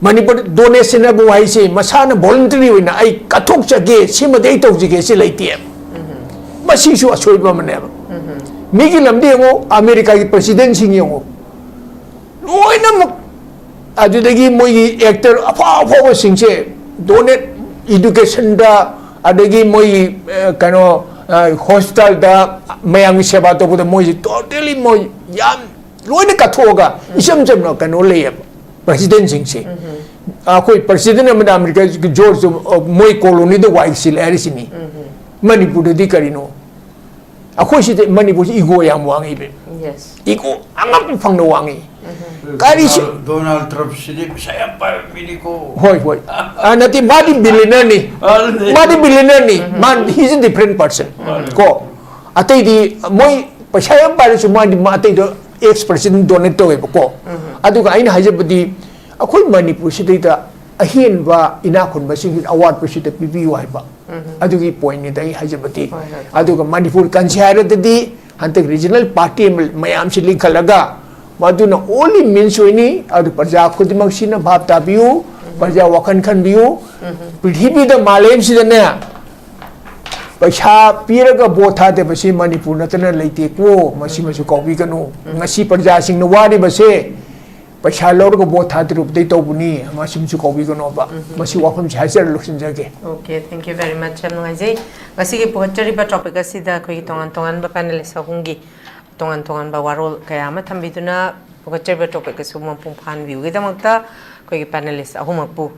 ꯃꯅꯤꯄꯨꯔ donation ꯍꯥꯏꯕ ꯋꯥꯍꯩꯁꯦ ꯃꯁꯥꯅ voluntary ꯑꯣꯏꯅ "ꯑꯩ ꯀꯠꯊꯣꯛꯆꯒꯦ, ꯁꯤꯃꯗꯤ ꯑꯩ ꯇꯧꯖꯒꯦ" ꯁꯤ ꯂꯩꯇꯦ꯫ ꯃꯁꯤꯁꯨ ꯑꯁꯣꯏꯕ ꯑꯃꯅꯦꯕ꯫ ꯃꯤꯒꯤ ꯂꯝꯗ ꯌꯦꯡꯉꯣ, ꯑꯃꯦꯔꯤꯀꯥꯒꯤ president ꯁꯤꯡ ꯌꯦꯡꯉꯣ, ꯂꯣꯏꯅꯃꯛ ꯑꯗꯨꯗꯒꯤ ꯃꯣꯏꯒꯤ actor ꯑꯐꯥꯎ ꯑꯐꯥꯎꯕꯁꯤꯡꯁꯦ donate, education ꯗ, ꯑꯗꯒꯤ ꯃꯣꯏꯒꯤ ꯑ, ꯀꯩꯅꯣ, ꯑ, hospital ꯗ ꯃꯌꯥꯝꯒꯤ ꯁꯦꯕꯥ ꯇꯧꯕꯗ ꯃꯣꯏꯁꯦ totally ꯃꯣꯏ ꯌꯥꯝ ꯂꯣꯏꯅ ꯀꯠꯊꯣꯛꯑꯒ ꯏꯆꯝ ꯆꯝꯅ ꯀꯩꯅꯣ ꯂꯩꯌꯦꯕ president ꯁꯤꯡꯁꯦ꯫ ꯑꯩꯈꯣꯏ president ꯑꯃꯅ ꯑꯃꯦꯔꯤꯀꯥꯒꯤ George, ꯑ, ꯃꯣꯏ colony ꯗ ꯋꯥꯏ ꯁꯤꯜꯂꯦ ꯍꯥꯏꯔꯤꯁꯤꯅꯤ꯫ ꯃꯅꯤꯄꯨꯔꯗꯗꯤ ꯀꯔꯤꯅꯣ? ꯑꯩꯈꯣꯏ ꯁꯤꯗ ꯃꯅꯤꯄꯨꯔꯁꯤ ego ꯌꯥꯝ ꯋꯥꯡꯉꯤꯕ꯫ Yes. Ego ꯑꯉꯛꯄ ꯐꯪꯅ ꯋꯥꯡꯉꯤ꯫ ꯀꯔꯤꯁꯤ- Donald Trump ꯁꯤꯗꯤ ꯄꯩꯁꯥ ꯌꯥꯝ ꯄꯥꯏꯕ ꯃꯤꯅꯤꯀꯣ꯫ ꯍꯣꯏ, ꯍꯣꯏ꯫ ꯑ, ꯅꯠꯇꯦ, ꯃꯥꯗꯤ billionaire ꯅꯤ꯫ ꯑꯗꯨꯅꯦ꯫ ꯃꯥꯗꯤ billionaire ꯅꯤ꯫ ꯃꯥ, he is a different person꯫ ꯀꯣ꯫ ꯑꯇꯩꯗꯤ ꯃꯣꯏ ꯄꯩꯁꯥ ꯌꯥꯝ ꯄꯥꯏꯔꯁꯨ ꯃꯥꯗꯤ ꯃꯥ ꯑꯇꯩꯗꯣ ex president donate ꯇꯧꯋꯦꯕꯀꯣ꯫ ꯑꯗꯨꯒ ꯑꯩꯅ ꯍꯥꯏꯖꯕꯗꯤ ꯑꯩꯈꯣꯏ ꯃꯅꯤꯄꯨꯔꯁꯤꯗꯩꯗ ꯑꯍꯦꯟꯕ ꯏꯅꯥꯛ ꯈꯨꯟꯕꯁꯤꯡ ꯑꯋꯥꯠꯄꯁꯤꯗ ꯄꯤꯕꯤꯌꯨ ꯍꯥꯏꯕ꯫ ꯑꯗꯨꯒꯤ point ꯅꯤꯗ ꯑꯩ ꯍꯥꯏꯖꯕꯗꯤ꯫ ꯍꯣꯏ, ꯍꯣꯏ꯫ ꯑꯗꯨꯒ ꯃꯅꯤꯄꯨꯔ ꯀꯟꯁꯤ ꯍꯥꯏꯔꯗꯗꯤ ꯍꯟꯗꯛ regional party ꯑꯃ ꯃꯌꯥꯝꯁꯤ ꯂꯤꯡꯈꯠꯂꯒ ꯃꯗꯨꯅ only means ꯑꯣꯏꯅꯤ꯫ ꯑꯗꯨ ꯄ꯭ꯔꯖꯥ ꯈꯨꯗꯤꯡꯃꯛꯁꯤꯅ ꯚꯥꯞ ꯇꯥꯕꯤꯌꯨ, ꯄ꯭ꯔꯖꯥ ꯋꯥꯈꯜ ꯈꯟꯕꯤꯌꯨ꯫ ꯄ꯭ꯔꯤꯊꯤꯕꯤꯗ, ꯃꯥꯂꯦꯝꯁꯤꯗꯅꯦ ꯄꯩꯁꯥ ꯄꯤꯔꯒ vote ꯊꯥꯗꯕꯁꯤ ꯃꯅꯤꯄꯨꯔ ꯅꯠꯇꯅ ꯂꯩꯇꯦꯀꯣ꯫ ꯃꯁꯤꯃꯁꯨ ꯀꯥꯎꯕꯤꯒꯅꯨ꯫ ꯉꯁꯤ ꯄ꯭ꯔꯖꯥꯁꯤꯡꯅ ꯋꯥꯔꯤꯕꯁꯦ ꯄꯩꯁꯥ ꯂꯧꯔꯒ vote ꯊꯥꯗꯔꯨꯕꯗꯩ ꯇꯧꯕꯅꯤ꯫ ꯃꯁꯤꯃꯁꯨ ꯀꯥꯎꯕꯤꯒꯅꯣꯕ꯫ ꯃꯁꯤ ꯋꯥꯐꯝꯁꯤ ꯍꯥꯏꯖꯔ ꯂꯣꯏꯁꯤꯟꯖꯒꯦ꯫ Okay, thank you very much꯫ ꯌꯥꯝ ꯅꯨꯡꯉꯥꯏꯖꯩ꯫ ꯉꯁꯤꯒꯤ ꯄꯨꯈꯠꯆꯔꯤꯕ topic ꯑꯁꯤꯗ ꯑꯩꯈꯣꯏꯒꯤ ꯇꯣꯉꯥꯟ ꯇꯣꯉꯥꯟꯕ panelist ꯑꯍꯨꯝꯒꯤ ꯇꯣꯉꯥꯟ ꯇꯣꯉꯥꯟꯕ ꯋꯥꯔꯣꯜ ꯀꯌꯥ ꯑꯃ ꯊꯝꯕꯤꯗꯨꯅ ꯄꯨꯈꯠꯆꯔꯤꯕ topic ꯑꯁꯤꯕꯨ ꯃꯄꯨꯡ ꯐꯥꯍꯟꯕꯤꯕꯒꯤꯗꯃꯛꯇ ꯑꯩꯈꯣꯏꯒꯤ panelist ꯑꯍꯨꯝꯃꯛꯄꯨ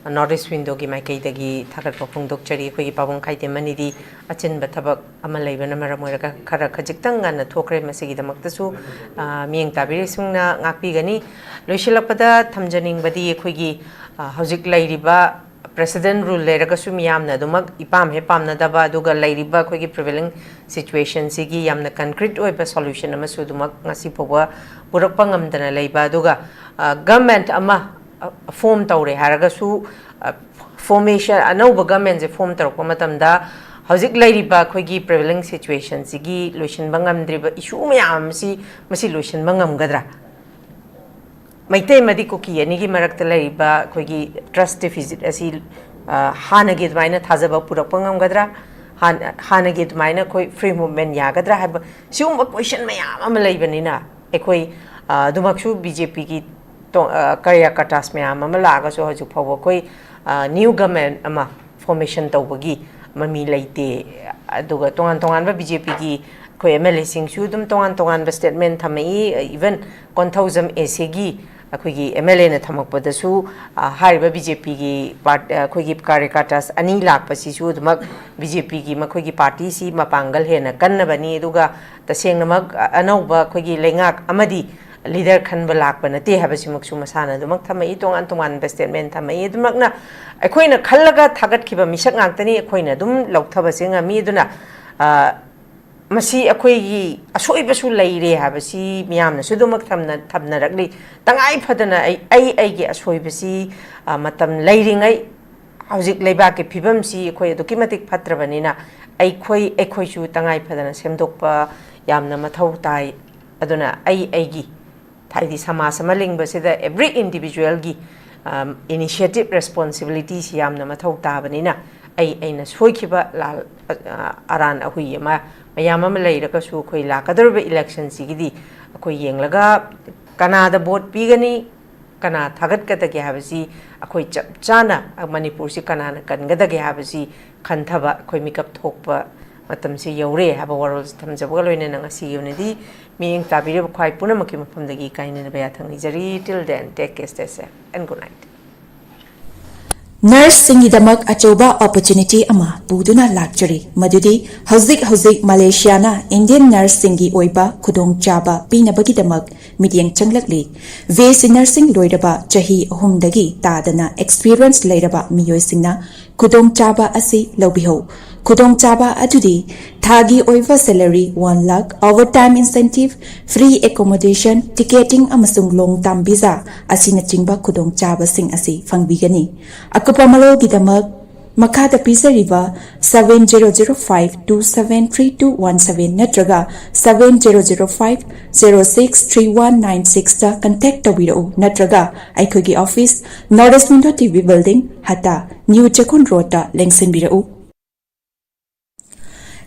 North East Window ꯒꯤ ꯃꯥꯏꯀꯩꯗꯒꯤ ꯊꯥꯒꯠꯄ ꯐꯣꯡꯗꯣꯛꯆꯔꯤ꯫ ꯑꯩꯈꯣꯏꯒꯤ ꯄꯥꯕꯨꯡ ꯈꯥꯏꯗꯦꯝ ꯑꯅꯤꯗꯤ ꯑꯆꯤꯟꯕ ꯊꯕꯛ ꯑꯃ ꯂꯩꯕꯅ ꯃꯔꯝ ꯑꯣꯏꯔꯒ ꯈꯔ ꯈꯖꯤꯛꯇꯪ ꯉꯟꯅ ꯊꯣꯛꯈ꯭ꯔꯦ꯫ ꯃꯁꯤꯒꯤꯗꯃꯛꯇꯁꯨ, ꯑ, ꯃꯤꯠꯌꯦꯡ ꯇꯥꯕꯤꯔꯤꯁꯤꯡꯅ ꯉꯥꯛꯄꯤꯒꯅꯤ꯫ ꯂꯣꯏꯁꯤꯜꯂꯛꯄꯗ ꯊꯝꯖꯅꯤꯡꯕꯗꯤ ꯑꯩꯈꯣꯏꯒꯤ, ꯑ, ꯍꯧꯖꯤꯛ ꯂꯩꯔꯤꯕ ꯄ꯭ꯔꯦꯁꯤꯗꯦꯟ ꯔꯨꯜ ꯂꯩꯔꯒꯁꯨ ꯃꯤꯌꯥꯝꯅ ꯑꯗꯨꯃꯛ ꯏꯄꯥꯝ ꯍꯦꯛ ꯄꯥꯝꯅꯗꯕ, ꯑꯗꯨꯒ ꯂꯩꯔꯤꯕ ꯑꯩꯈꯣꯏꯒꯤ ꯄ꯭ꯔꯤꯚꯦꯂꯤꯡ ꯁꯤꯆꯨꯋꯦꯁꯟꯁꯤꯒꯤ ꯌꯥꯝꯅ ꯀꯟꯀ꯭ꯔꯤꯠ ꯑꯣꯏꯕ ꯁꯣꯂꯨꯁꯟ ꯑꯃꯁꯨ ꯑꯗꯨꯃꯛ ꯉꯁꯤ ꯐꯥꯎꯕ ꯄꯨꯔꯛꯄ ꯉꯝꯗꯅ ꯂꯩꯕ, ꯑꯗꯨꯒ ꯒꯃꯦꯟꯠ ꯑꯃ ꯐꯣꯝ ꯇꯧꯔꯦ ꯍꯥꯏꯔꯒꯁꯨ, ꯐꯣꯔꯃꯦꯁꯟ, ꯑꯅꯧꯕ ꯒꯃꯦꯟꯁꯦ ꯐꯣꯝ ꯇꯧꯔꯛꯄ ꯃꯇꯝꯗ ꯍꯧꯖꯤꯛ ꯂꯩꯔꯤꯕ ꯑꯩꯈꯣꯏꯒꯤ ꯄ꯭ꯔꯤꯚꯦꯂꯤꯡ ꯁꯤꯆꯨꯋꯦꯁꯟꯁꯤꯒꯤ ꯂꯣꯏꯁꯤꯟꯕ ꯉꯝꯗ꯭ꯔꯤꯕ ꯏꯁꯨ ꯃꯌꯥꯝ ꯑꯁꯤ, ꯃꯁꯤ ꯂꯣꯏꯁꯤꯟꯕ ꯉꯝꯒꯗ꯭ꯔꯥ? ꯃꯩꯇꯩ ꯑꯃꯗꯤ ꯀꯨꯀꯤ ꯑꯅꯤꯒꯤ ꯃꯔꯛꯇ ꯂꯩꯔꯤꯕ ꯑꯩꯈꯣꯏꯒꯤ ꯇ꯭ꯔꯁ ꯗꯤꯐꯤꯁꯤꯠ ꯑꯁꯤ, ꯑ, ꯍꯥꯟꯅꯒꯤ ꯑꯗꯨꯃꯥꯏꯅ ꯊꯥꯖꯕ ꯄꯨꯔꯛꯄ ꯉꯝꯒꯗ꯭ꯔꯥ? ꯍꯥꯟ-, ꯍꯥꯟꯅꯒꯤ ꯑꯗꯨꯃꯥꯏꯅ ꯑꯩꯈꯣꯏ ꯐ꯭ꯔꯤ ꯃꯨꯚꯃꯦꯟ ꯌꯥꯒꯗ꯭ꯔꯥ ꯍꯥꯏꯕ, ꯁꯤꯒꯨꯝꯕ ꯀꯣꯏꯁꯟ ꯃꯌꯥꯝ ꯑꯃ ꯂꯩꯕꯅꯤꯅ, ꯑꯩꯈꯣꯏ, ꯑ, ꯑꯗꯨꯃꯛꯁꯨ ꯕꯤ ꯖꯦ ꯄꯤꯒꯤ ꯇꯣ-, ꯑ, ꯀꯥꯔꯌꯀꯔꯇꯥꯁ ꯃꯌꯥꯝ ꯑꯃ ꯂꯥꯛꯑꯒꯁꯨ ꯍꯧꯖꯤꯛ ꯐꯥꯎꯕ ꯑꯩꯈꯣꯏ, ꯑ, ꯅ꯭ꯌꯨ ꯒꯃꯦꯟ ꯑꯃ ꯐꯣꯔꯃꯦꯁꯟ ꯇꯧꯕꯒꯤ ꯃꯃꯤ ꯂꯩꯇꯦ꯫ ꯑꯗꯨꯒ ꯇꯣꯉꯥꯟ ꯇꯣꯉꯥꯟꯕ ꯕꯤ ꯖꯦ ꯄꯤꯒꯤ ꯑꯩꯈꯣꯏ ꯑꯦꯝ ꯑꯦꯜ ꯑꯦꯁꯤꯡꯁꯨ ꯑꯗꯨꯝ ꯇꯣꯉꯥꯟ ꯇꯣꯉꯥꯟꯕ ꯁ꯭ꯇꯦꯠꯃꯦꯟ ꯊꯝꯃꯛꯏ꯫ ꯏꯚꯟ ꯀꯣꯟꯊꯧꯖꯝ ꯑꯦ ꯁꯤꯒꯤ ꯑꯩꯈꯣꯏꯒꯤ ꯑꯦꯝ ꯑꯦꯜ ꯑꯦꯅ ꯊꯝꯃꯛꯄꯗꯁꯨ, ꯑ, ꯍꯥꯏꯔꯤꯕ ꯕꯤ ꯖꯦ ꯄꯤꯒꯤ ꯄꯥꯔꯠ-, ꯑꯩꯈꯣꯏꯒꯤ ꯀꯥꯔꯌꯀꯔꯇꯥꯁ ꯑꯅꯤ ꯂꯥꯛꯄꯁꯤꯁꯨ ꯑꯗꯨꯃꯛ ꯕꯤ ꯖꯦ ꯄꯤꯒꯤ ꯃꯈꯣꯏꯒꯤ ꯄꯥꯔꯇꯤꯁꯤ ꯃꯄꯥꯡꯒꯜ ꯍꯦꯟꯅ ꯀꯟꯅꯕꯅꯤ, ꯑꯗꯨꯒ ꯇꯁꯦꯡꯅꯃꯛ, ꯑ, ꯑꯅꯧꯕ ꯑꯩꯈꯣꯏꯒꯤ ꯂꯩꯉꯥꯛ ꯑꯃꯗꯤ ꯂꯤꯗꯔ ꯈꯟꯕ ꯂꯥꯛꯄ ꯅꯠꯇꯦ ꯍꯥꯏꯕꯁꯤꯃꯛꯁꯨ ꯃꯁꯥꯅ ꯑꯗꯨꯃꯛ ꯊꯝꯃꯛꯏ, ꯇꯣꯉꯥꯟ ꯇꯣꯉꯥꯟꯕ ꯁ꯭ꯇꯦꯠꯃꯦꯟ ꯊꯝꯃꯛꯏ꯫ ꯑꯗꯨꯃꯛꯅ ꯑꯩꯈꯣꯏꯅ ꯈꯜꯂꯒ ꯊꯥꯒꯠꯈꯤꯕ ꯃꯤꯁꯛ ꯉꯥꯛꯇꯅꯤ, ꯑꯩꯈꯣꯏꯅ ꯑꯗꯨꯝ ꯂꯧꯊꯕꯁꯦ ꯉꯝꯃꯤ꯫ ꯑꯗꯨꯅ, ꯑ, ꯃꯁꯤ ꯑꯩꯈꯣꯏꯒꯤ ꯑꯁꯣꯏꯕꯁꯨ ꯂꯩꯔꯦ ꯍꯥꯏꯕꯁꯤ ꯃꯤꯌꯥꯝꯅꯁꯨ ꯑꯗꯨꯃꯛ ꯊꯝꯅ-, ꯊꯝꯅꯔꯛꯂꯤ꯫ ꯇꯉꯥꯏ ꯐꯗꯅ ꯑꯩ, ꯑꯩ ꯑꯩꯒꯤ ꯑꯁꯣꯏꯕꯁꯤ, ꯑ, ꯃꯇꯝ ꯂꯩꯔꯤꯉꯩ, ꯍꯧꯖꯤꯛ ꯂꯩꯕꯥꯛꯀꯤ ꯐꯤꯕꯝꯁꯤ ꯑꯩꯈꯣꯏ ꯑꯗꯨꯛꯀꯤ ꯃꯇꯤꯛ ꯐꯠꯇ꯭ꯔꯕꯅꯤꯅ, ꯑꯩꯈꯣꯏ, ꯑꯩꯈꯣꯏꯁꯨ ꯇꯉꯥꯏ ꯐꯗꯅ ꯁꯦꯝꯗꯣꯛꯄ ꯌꯥꯝꯅ ꯃꯊꯧ ꯇꯥꯏ꯫ ꯑꯗꯨꯅ ꯑꯩ ꯑꯩꯒꯤ, ꯍꯥꯏꯗꯤ, ꯁꯃꯥꯖ ꯑꯃ ꯂꯤꯡꯕꯁꯤꯗ every individualꯒꯤ, ꯑꯝ, initiative responsibilityꯁꯤ ꯌꯥꯝꯅ ꯃꯊꯧ ꯇꯥꯕꯅꯤꯅ, ꯑꯩ ꯑꯩꯅ ꯁꯣꯏꯈꯤꯕ ꯂꯥꯜ-, ꯑ, ꯑꯔꯥꯟ ꯑꯍꯨꯏ ꯑꯃ ꯃꯌꯥꯝ ꯑꯃ ꯂꯩꯔꯒꯁꯨ, ꯑꯩꯈꯣꯏ ꯂꯥꯛꯀꯗꯧꯔꯤꯕ electionꯁꯤꯒꯤꯗꯤ ꯑꯩꯈꯣꯏ ꯌꯦꯡꯂꯒ ꯀꯅꯥꯗ vote ꯄꯤꯒꯅꯤ, ꯀꯅꯥ ꯊꯥꯒꯠꯀꯗꯒꯦ ꯍꯥꯏꯕꯁꯤ ꯑꯩꯈꯣꯏ ꯆꯞ ꯆꯥꯅ ꯃꯅꯤꯄꯨꯔꯁꯤ ꯀꯅꯥꯅ ꯀꯟꯒꯗꯒꯦ ꯍꯥꯏꯕꯁꯤ ꯈꯟꯊꯕ ꯑꯩꯈꯣꯏ ꯃꯤꯀꯞ ꯊꯣꯛꯄ ꯃꯇꯝꯁꯤ ꯌꯧꯔꯦ ꯍꯥꯏꯕ ꯋꯥꯔꯣꯜꯁꯤ ꯊꯝꯖꯕꯒ ꯂꯣꯏꯅꯅ ꯉꯁꯤꯒꯤ ꯑꯣꯏꯅꯗꯤ ꯃꯤꯠꯌꯦꯡ ꯇꯥꯕꯤꯔꯤꯕ ꯈ꯭ꯋꯥꯏ ꯄꯨꯝꯅꯃꯛꯀꯤ ꯃꯐꯝꯗꯒꯤ ꯀꯥꯏꯅꯅꯕ ꯌꯥꯊꯪ ꯅꯤꯖꯔꯤ꯫ Till then, take care, stay safe and good night. Nurseꯁꯤꯡꯒꯤꯗꯃꯛ ꯑꯆꯧꯕ opportunity ꯑꯃ ꯄꯨꯗꯨꯅ ꯂꯥꯛꯆꯔꯤ, ꯃꯗꯨꯗꯤ ꯍꯧꯖꯤꯛ ꯍꯧꯖꯤꯛ ꯃꯂꯦꯁꯤꯌꯥꯅ Indian nurseꯁꯤꯡꯒꯤ ꯑꯣꯏꯕ ꯈꯨꯗꯣꯡꯆꯥꯕ ꯄꯤꯅꯕꯒꯤꯗꯃꯛ ꯃꯤꯠꯌꯦꯡ ꯆꯪꯂꯛꯂꯤ꯫ ꯕꯤ ꯑꯦꯁ ꯁꯤ nursing ꯂꯣꯏꯔꯕ ꯆꯍꯤ ꯑꯍꯨꯝꯗꯒꯤ ꯇꯥꯗꯅ experience ꯂꯩꯔꯕ ꯃꯤꯑꯣꯏꯁꯤꯡꯅ ꯈꯨꯗꯣꯡꯆꯥꯕ ꯑꯁꯤ ꯂꯧꯕꯤꯍꯧ꯫ ꯈꯨꯗꯣꯡꯆꯥꯕ ꯑꯗꯨꯗꯤ ꯊꯥꯒꯤ ꯑꯣꯏꯕ salary one lakh, overtime incentive, free accommodation, ticketing ꯑꯃꯁꯨꯡ long term visa ꯑꯁꯤꯅꯆꯤꯡꯕ ꯈꯨꯗꯣꯡꯆꯥꯕꯁꯤꯡ ꯑꯁꯤ ꯐꯪꯕꯤꯒꯅꯤ꯫ ꯑꯀꯨꯞꯄ ꯃꯔꯣꯜꯒꯤꯗꯃꯛ ꯃꯈꯥꯗ ꯄꯤꯖꯔꯤꯕ seven zero zero five two seven three two one seven ꯅꯠꯇ꯭ꯔꯒ seven zero zero five zero six three one nine sixꯇ contact ꯇꯧꯕꯤꯔꯛꯎ, ꯅꯠꯇ꯭ꯔꯒ ꯑꯩꯈꯣꯏꯒꯤ office North East Window T V Building, ꯍꯇꯥ, New ꯆꯦꯛꯀꯣꯟ ꯔꯣꯗꯇ ꯂꯦꯡꯁꯤꯟꯕꯤꯔꯛꯎ꯫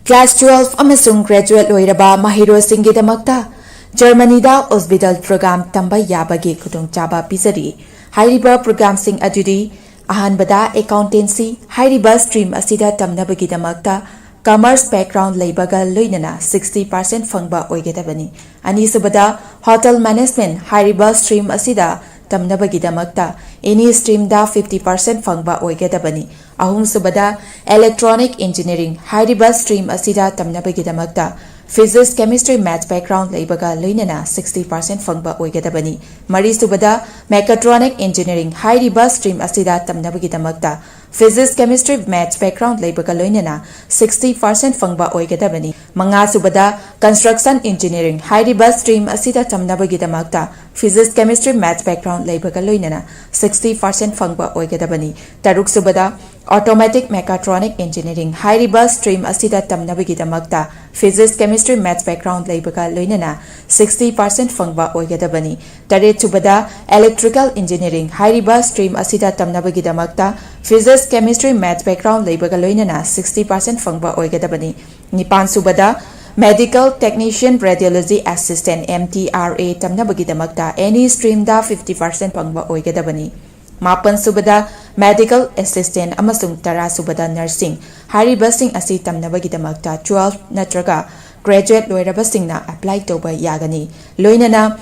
Class twelve ꯑꯃꯁꯨꯡ graduate ꯂꯣꯏꯔꯕ ꯃꯍꯩꯔꯣꯏꯁꯤꯡꯒꯤꯗꯃꯛꯇ ꯖꯔꯃꯅꯤꯗ Ausbildung program ꯇꯝꯕ ꯌꯥꯕꯒꯤ ꯈꯨꯗꯣꯡꯆꯥꯕ ꯄꯤꯖꯔꯤ꯫ ꯍꯥꯏꯔꯤꯕ programꯁꯤꯡ ꯑꯗꯨꯗꯤ, ꯑꯍꯥꯟꯕꯗ, accountancy꯫ ꯍꯥꯏꯔꯤꯕ stream ꯑꯁꯤꯗ ꯇꯝꯅꯕꯒꯤꯗꯃꯛꯇ commerce background ꯂꯩꯕꯒ ꯂꯣꯏꯅꯅ sixty percent ꯐꯪꯕ ꯑꯣꯏꯒꯗꯕꯅꯤ꯫ ꯑꯅꯤꯁꯨꯕꯗ, hotel management꯫ ꯍꯥꯏꯔꯤꯕ stream ꯑꯁꯤꯗ ꯇꯝꯅꯕꯒꯤꯗꯃꯛꯇ any streamꯗ fifty percent ꯐꯪꯕ ꯑꯣꯏꯒꯗꯕꯅꯤ꯫ ꯑꯍꯨꯝꯁꯨꯕꯗ, electronic engineering꯫ ꯍꯥꯏꯔꯤꯕ stream ꯑꯁꯤꯗ ꯇꯝꯅꯕꯒꯤꯗꯃꯛꯇ physics, chemistry, maths background ꯂꯩꯕꯒ ꯂꯣꯏꯅꯅ sixty percent ꯐꯪꯕ ꯑꯣꯏꯒꯗꯕꯅꯤ꯫ ꯃꯔꯤꯁꯨꯕꯗ, mechatronic engineering꯫ ꯍꯥꯏꯔꯤꯕ stream ꯑꯁꯤꯗ ꯇꯝꯅꯕꯒꯤꯗꯃꯛꯇ physics, chemistry, maths background ꯂꯩꯕꯒ ꯂꯣꯏꯅꯅ sixty percent ꯐꯪꯕ ꯑꯣꯏꯒꯗꯕꯅꯤ꯫ ꯃꯉꯥꯁꯨꯕꯗ, construction engineering꯫ ꯍꯥꯏꯔꯤꯕ stream ꯑꯁꯤꯗ ꯇꯝꯅꯕꯒꯤꯗꯃꯛꯇ physics, chemistry, maths background ꯂꯩꯕꯒ ꯂꯣꯏꯅꯅ sixty percent ꯐꯪꯕ ꯑꯣꯏꯒꯗꯕꯅꯤ꯫ ꯇꯔꯨꯛꯁꯨꯕꯗ, automatic mechatronic engineering꯫ ꯍꯥꯏꯔꯤꯕ stream ꯑꯁꯤꯗ ꯇꯝꯅꯕꯒꯤꯗꯃꯛꯇ physics, chemistry, maths background ꯂꯩꯕꯒ ꯂꯣꯏꯅꯅ sixty percent ꯐꯪꯕ ꯑꯣꯏꯒꯗꯕꯅꯤ꯫ ꯇꯔꯦꯠꯁꯨꯕꯗ, electrical engineering꯫ ꯍꯥꯏꯔꯤꯕ stream ꯑꯁꯤꯗ ꯇꯝꯅꯕꯒꯤꯗꯃꯛꯇ physics, chemistry, maths background ꯂꯩꯕꯒ ꯂꯣꯏꯅꯅ sixty percent ꯐꯪꯕ ꯑꯣꯏꯒꯗꯕꯅꯤ꯫ ꯅꯤꯄꯥꯟꯁꯨꯕꯗ, medical technician radiology assistant, M T R A ꯇꯝꯅꯕꯒꯤꯗꯃꯛꯇ any streamꯗ fifty percent ꯐꯪꯕ ꯑꯣꯏꯒꯗꯕꯅꯤ꯫ ꯃꯥꯄꯟꯁꯨꯕꯗ, medical assistant ꯑꯃꯁꯨꯡ ꯇꯔꯥꯁꯨꯕꯗ, nursing꯫ ꯍꯥꯏꯔꯤꯕꯁꯤꯡ ꯑꯁꯤ ꯇꯝꯅꯕꯒꯤꯗꯃꯛꯇ twelve ꯅꯠꯇ꯭ꯔꯒ graduate ꯂꯣꯏꯔꯕꯁꯤꯡꯅ apply ꯇꯧꯕ ꯌꯥꯒꯅꯤ꯫ ꯂꯣꯏꯅꯅ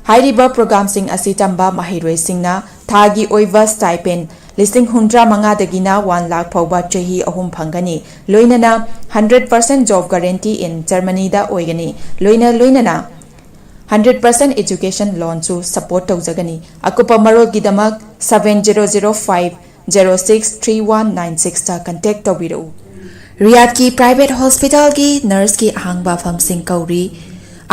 ꯍꯥꯏꯔꯤꯕ programꯁꯤꯡ ꯑꯁꯤ ꯇꯝꯕ ꯃꯍꯩꯔꯣꯏꯁꯤꯡꯅ ꯊꯥꯒꯤ ꯑꯣꯏꯕ stipend ꯂꯤꯁꯤꯡ ꯍꯨꯝꯗ꯭ꯔꯥ ꯃꯉꯥꯗꯒꯤꯅ ꯋꯥꯟ ꯂꯥꯈ ꯐꯥꯎꯕ ꯆꯍꯤ ꯑꯍꯨꯝ ꯐꯪꯒꯅꯤ꯫ ꯂꯣꯏꯅꯅ hundred percent job guarantee in ꯖꯔꯃꯅꯤꯗ ꯑꯣꯏꯒꯅꯤ꯫ ꯂꯣꯏꯅ ꯂꯣꯏꯅꯅ ꯍꯟꯗ꯭ꯔꯦꯠ ꯄꯥꯔꯁꯦꯟ ꯑꯦꯖꯨꯀꯦꯁꯟ ꯂꯣꯟꯁꯨ ꯁꯄꯣꯔꯠ ꯇꯧꯖꯒꯅꯤ꯫ ꯑꯀꯨꯞꯄ ꯃꯔꯣꯜꯒꯤꯗꯃꯛ seven zero zero five zero six three one nine sixꯇ ꯀꯟꯇꯦꯛ ꯇꯧꯕꯤꯔꯛꯎ꯫ ꯔꯤꯌꯥꯗꯀꯤ ꯄ꯭ꯔꯥꯏꯚꯦꯠ ꯍꯣꯁꯄꯤꯇꯥꯜꯒꯤ ꯅꯔꯁꯀꯤ ꯑꯍꯥꯡꯕ ꯐꯝꯁꯤꯡ ꯀꯧꯔꯤ꯫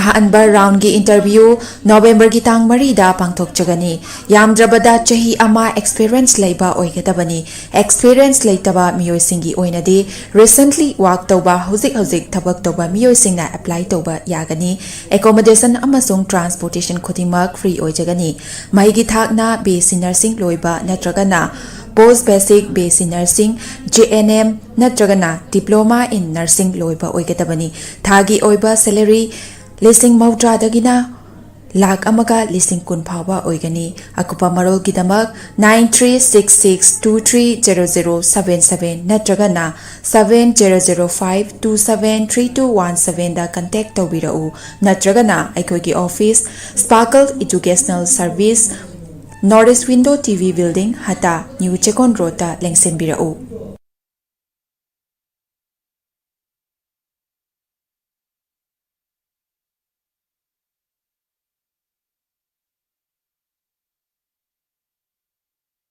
ꯑꯍꯥꯟꯕ ꯔꯥꯎꯟꯒꯤ ꯏꯟꯇꯔꯚ꯭ꯌꯨ ꯅꯣꯕꯦꯝꯕꯔꯒꯤ ꯇꯥꯡ ꯃꯔꯤꯗ ꯄꯥꯡꯊꯣꯛꯆꯒꯅꯤ꯫ ꯌꯥꯝꯗ꯭ꯔꯕꯗ ꯆꯍꯤ ꯑꯃ ꯑꯦꯛꯁꯄꯤꯔꯤꯌꯦꯟꯁ ꯂꯩꯕ ꯑꯣꯏꯒꯗꯕꯅꯤ꯫ ꯑꯦꯛꯁꯄꯤꯔꯤꯌꯦꯟꯁ ꯂꯩꯇꯕ ꯃꯤꯑꯣꯏꯁꯤꯡꯒꯤ ꯑꯣꯏꯅꯗꯤ ꯔꯤꯁꯦꯟꯠꯂꯤ ꯋꯥꯔꯛ ꯇꯧꯕ, ꯍꯧꯖꯤꯛ ꯍꯧꯖꯤꯛ ꯊꯕꯛ ꯇꯧꯕ ꯃꯤꯑꯣꯏꯁꯤꯡꯅ ꯑꯦꯄ꯭ꯂꯥꯏ ꯇꯧꯕ ꯌꯥꯒꯅꯤ꯫ ꯑꯦꯀꯣꯃꯣꯗꯦꯁꯟ ꯑꯃꯁꯨꯡ ꯇ꯭ꯔꯥꯟꯁꯄꯣꯔꯇꯦꯁꯟ ꯈꯨꯗꯤꯡꯃꯛ ꯐ꯭ꯔꯤ ꯑꯣꯏꯖꯒꯅꯤ꯫ ꯃꯍꯩꯒꯤ ꯊꯥꯛꯅ ꯕꯤ ꯑꯦꯁ ꯁꯤ ꯅꯔꯁꯤꯡ ꯂꯣꯏꯕ ꯅꯠꯇ꯭ꯔꯒꯅ ꯄꯣꯁ basic B S C nursing, J and M ꯅꯠꯇ꯭ꯔꯒꯅ ꯗꯤꯄ꯭ꯂꯣꯃꯥ ꯏꯟ ꯅꯔꯁꯤꯡ ꯂꯣꯏꯕ ꯑꯣꯏꯒꯗꯕꯅꯤ꯫ ꯊꯥꯒꯤ ꯑꯣꯏꯕ ꯁꯦꯂꯔꯤ ꯂꯤꯁꯤꯡ ꯃꯧꯗ꯭ꯔꯥꯗꯒꯤꯅ ꯂꯥꯈ ꯑꯃꯒ ꯂꯤꯁꯤꯡ ꯀꯨꯟ ꯐꯥꯎꯕ ꯑꯣꯏꯒꯅꯤ꯫ ꯑꯀꯨꯞꯄ ꯃꯔꯣꯜꯒꯤꯗꯃꯛ nine three six six two three zero zero seven seven ꯅꯠꯇ꯭ꯔꯒꯅ seven zero zero five two seven three two one sevenꯗ ꯀꯟꯇꯦꯛ ꯇꯧꯕꯤꯔꯛꯎ꯫ ꯅꯠꯇ꯭ꯔꯒꯅ ꯑꯩꯈꯣꯏꯒꯤ office, Sparkle educational service, North East Window T V building, ꯍꯇꯥ, ꯅ꯭ꯌꯨ ꯆꯦꯀꯣꯟ ꯔꯣꯗꯇ ꯂꯦꯡꯁꯤꯟꯕꯤꯔꯛꯎ꯫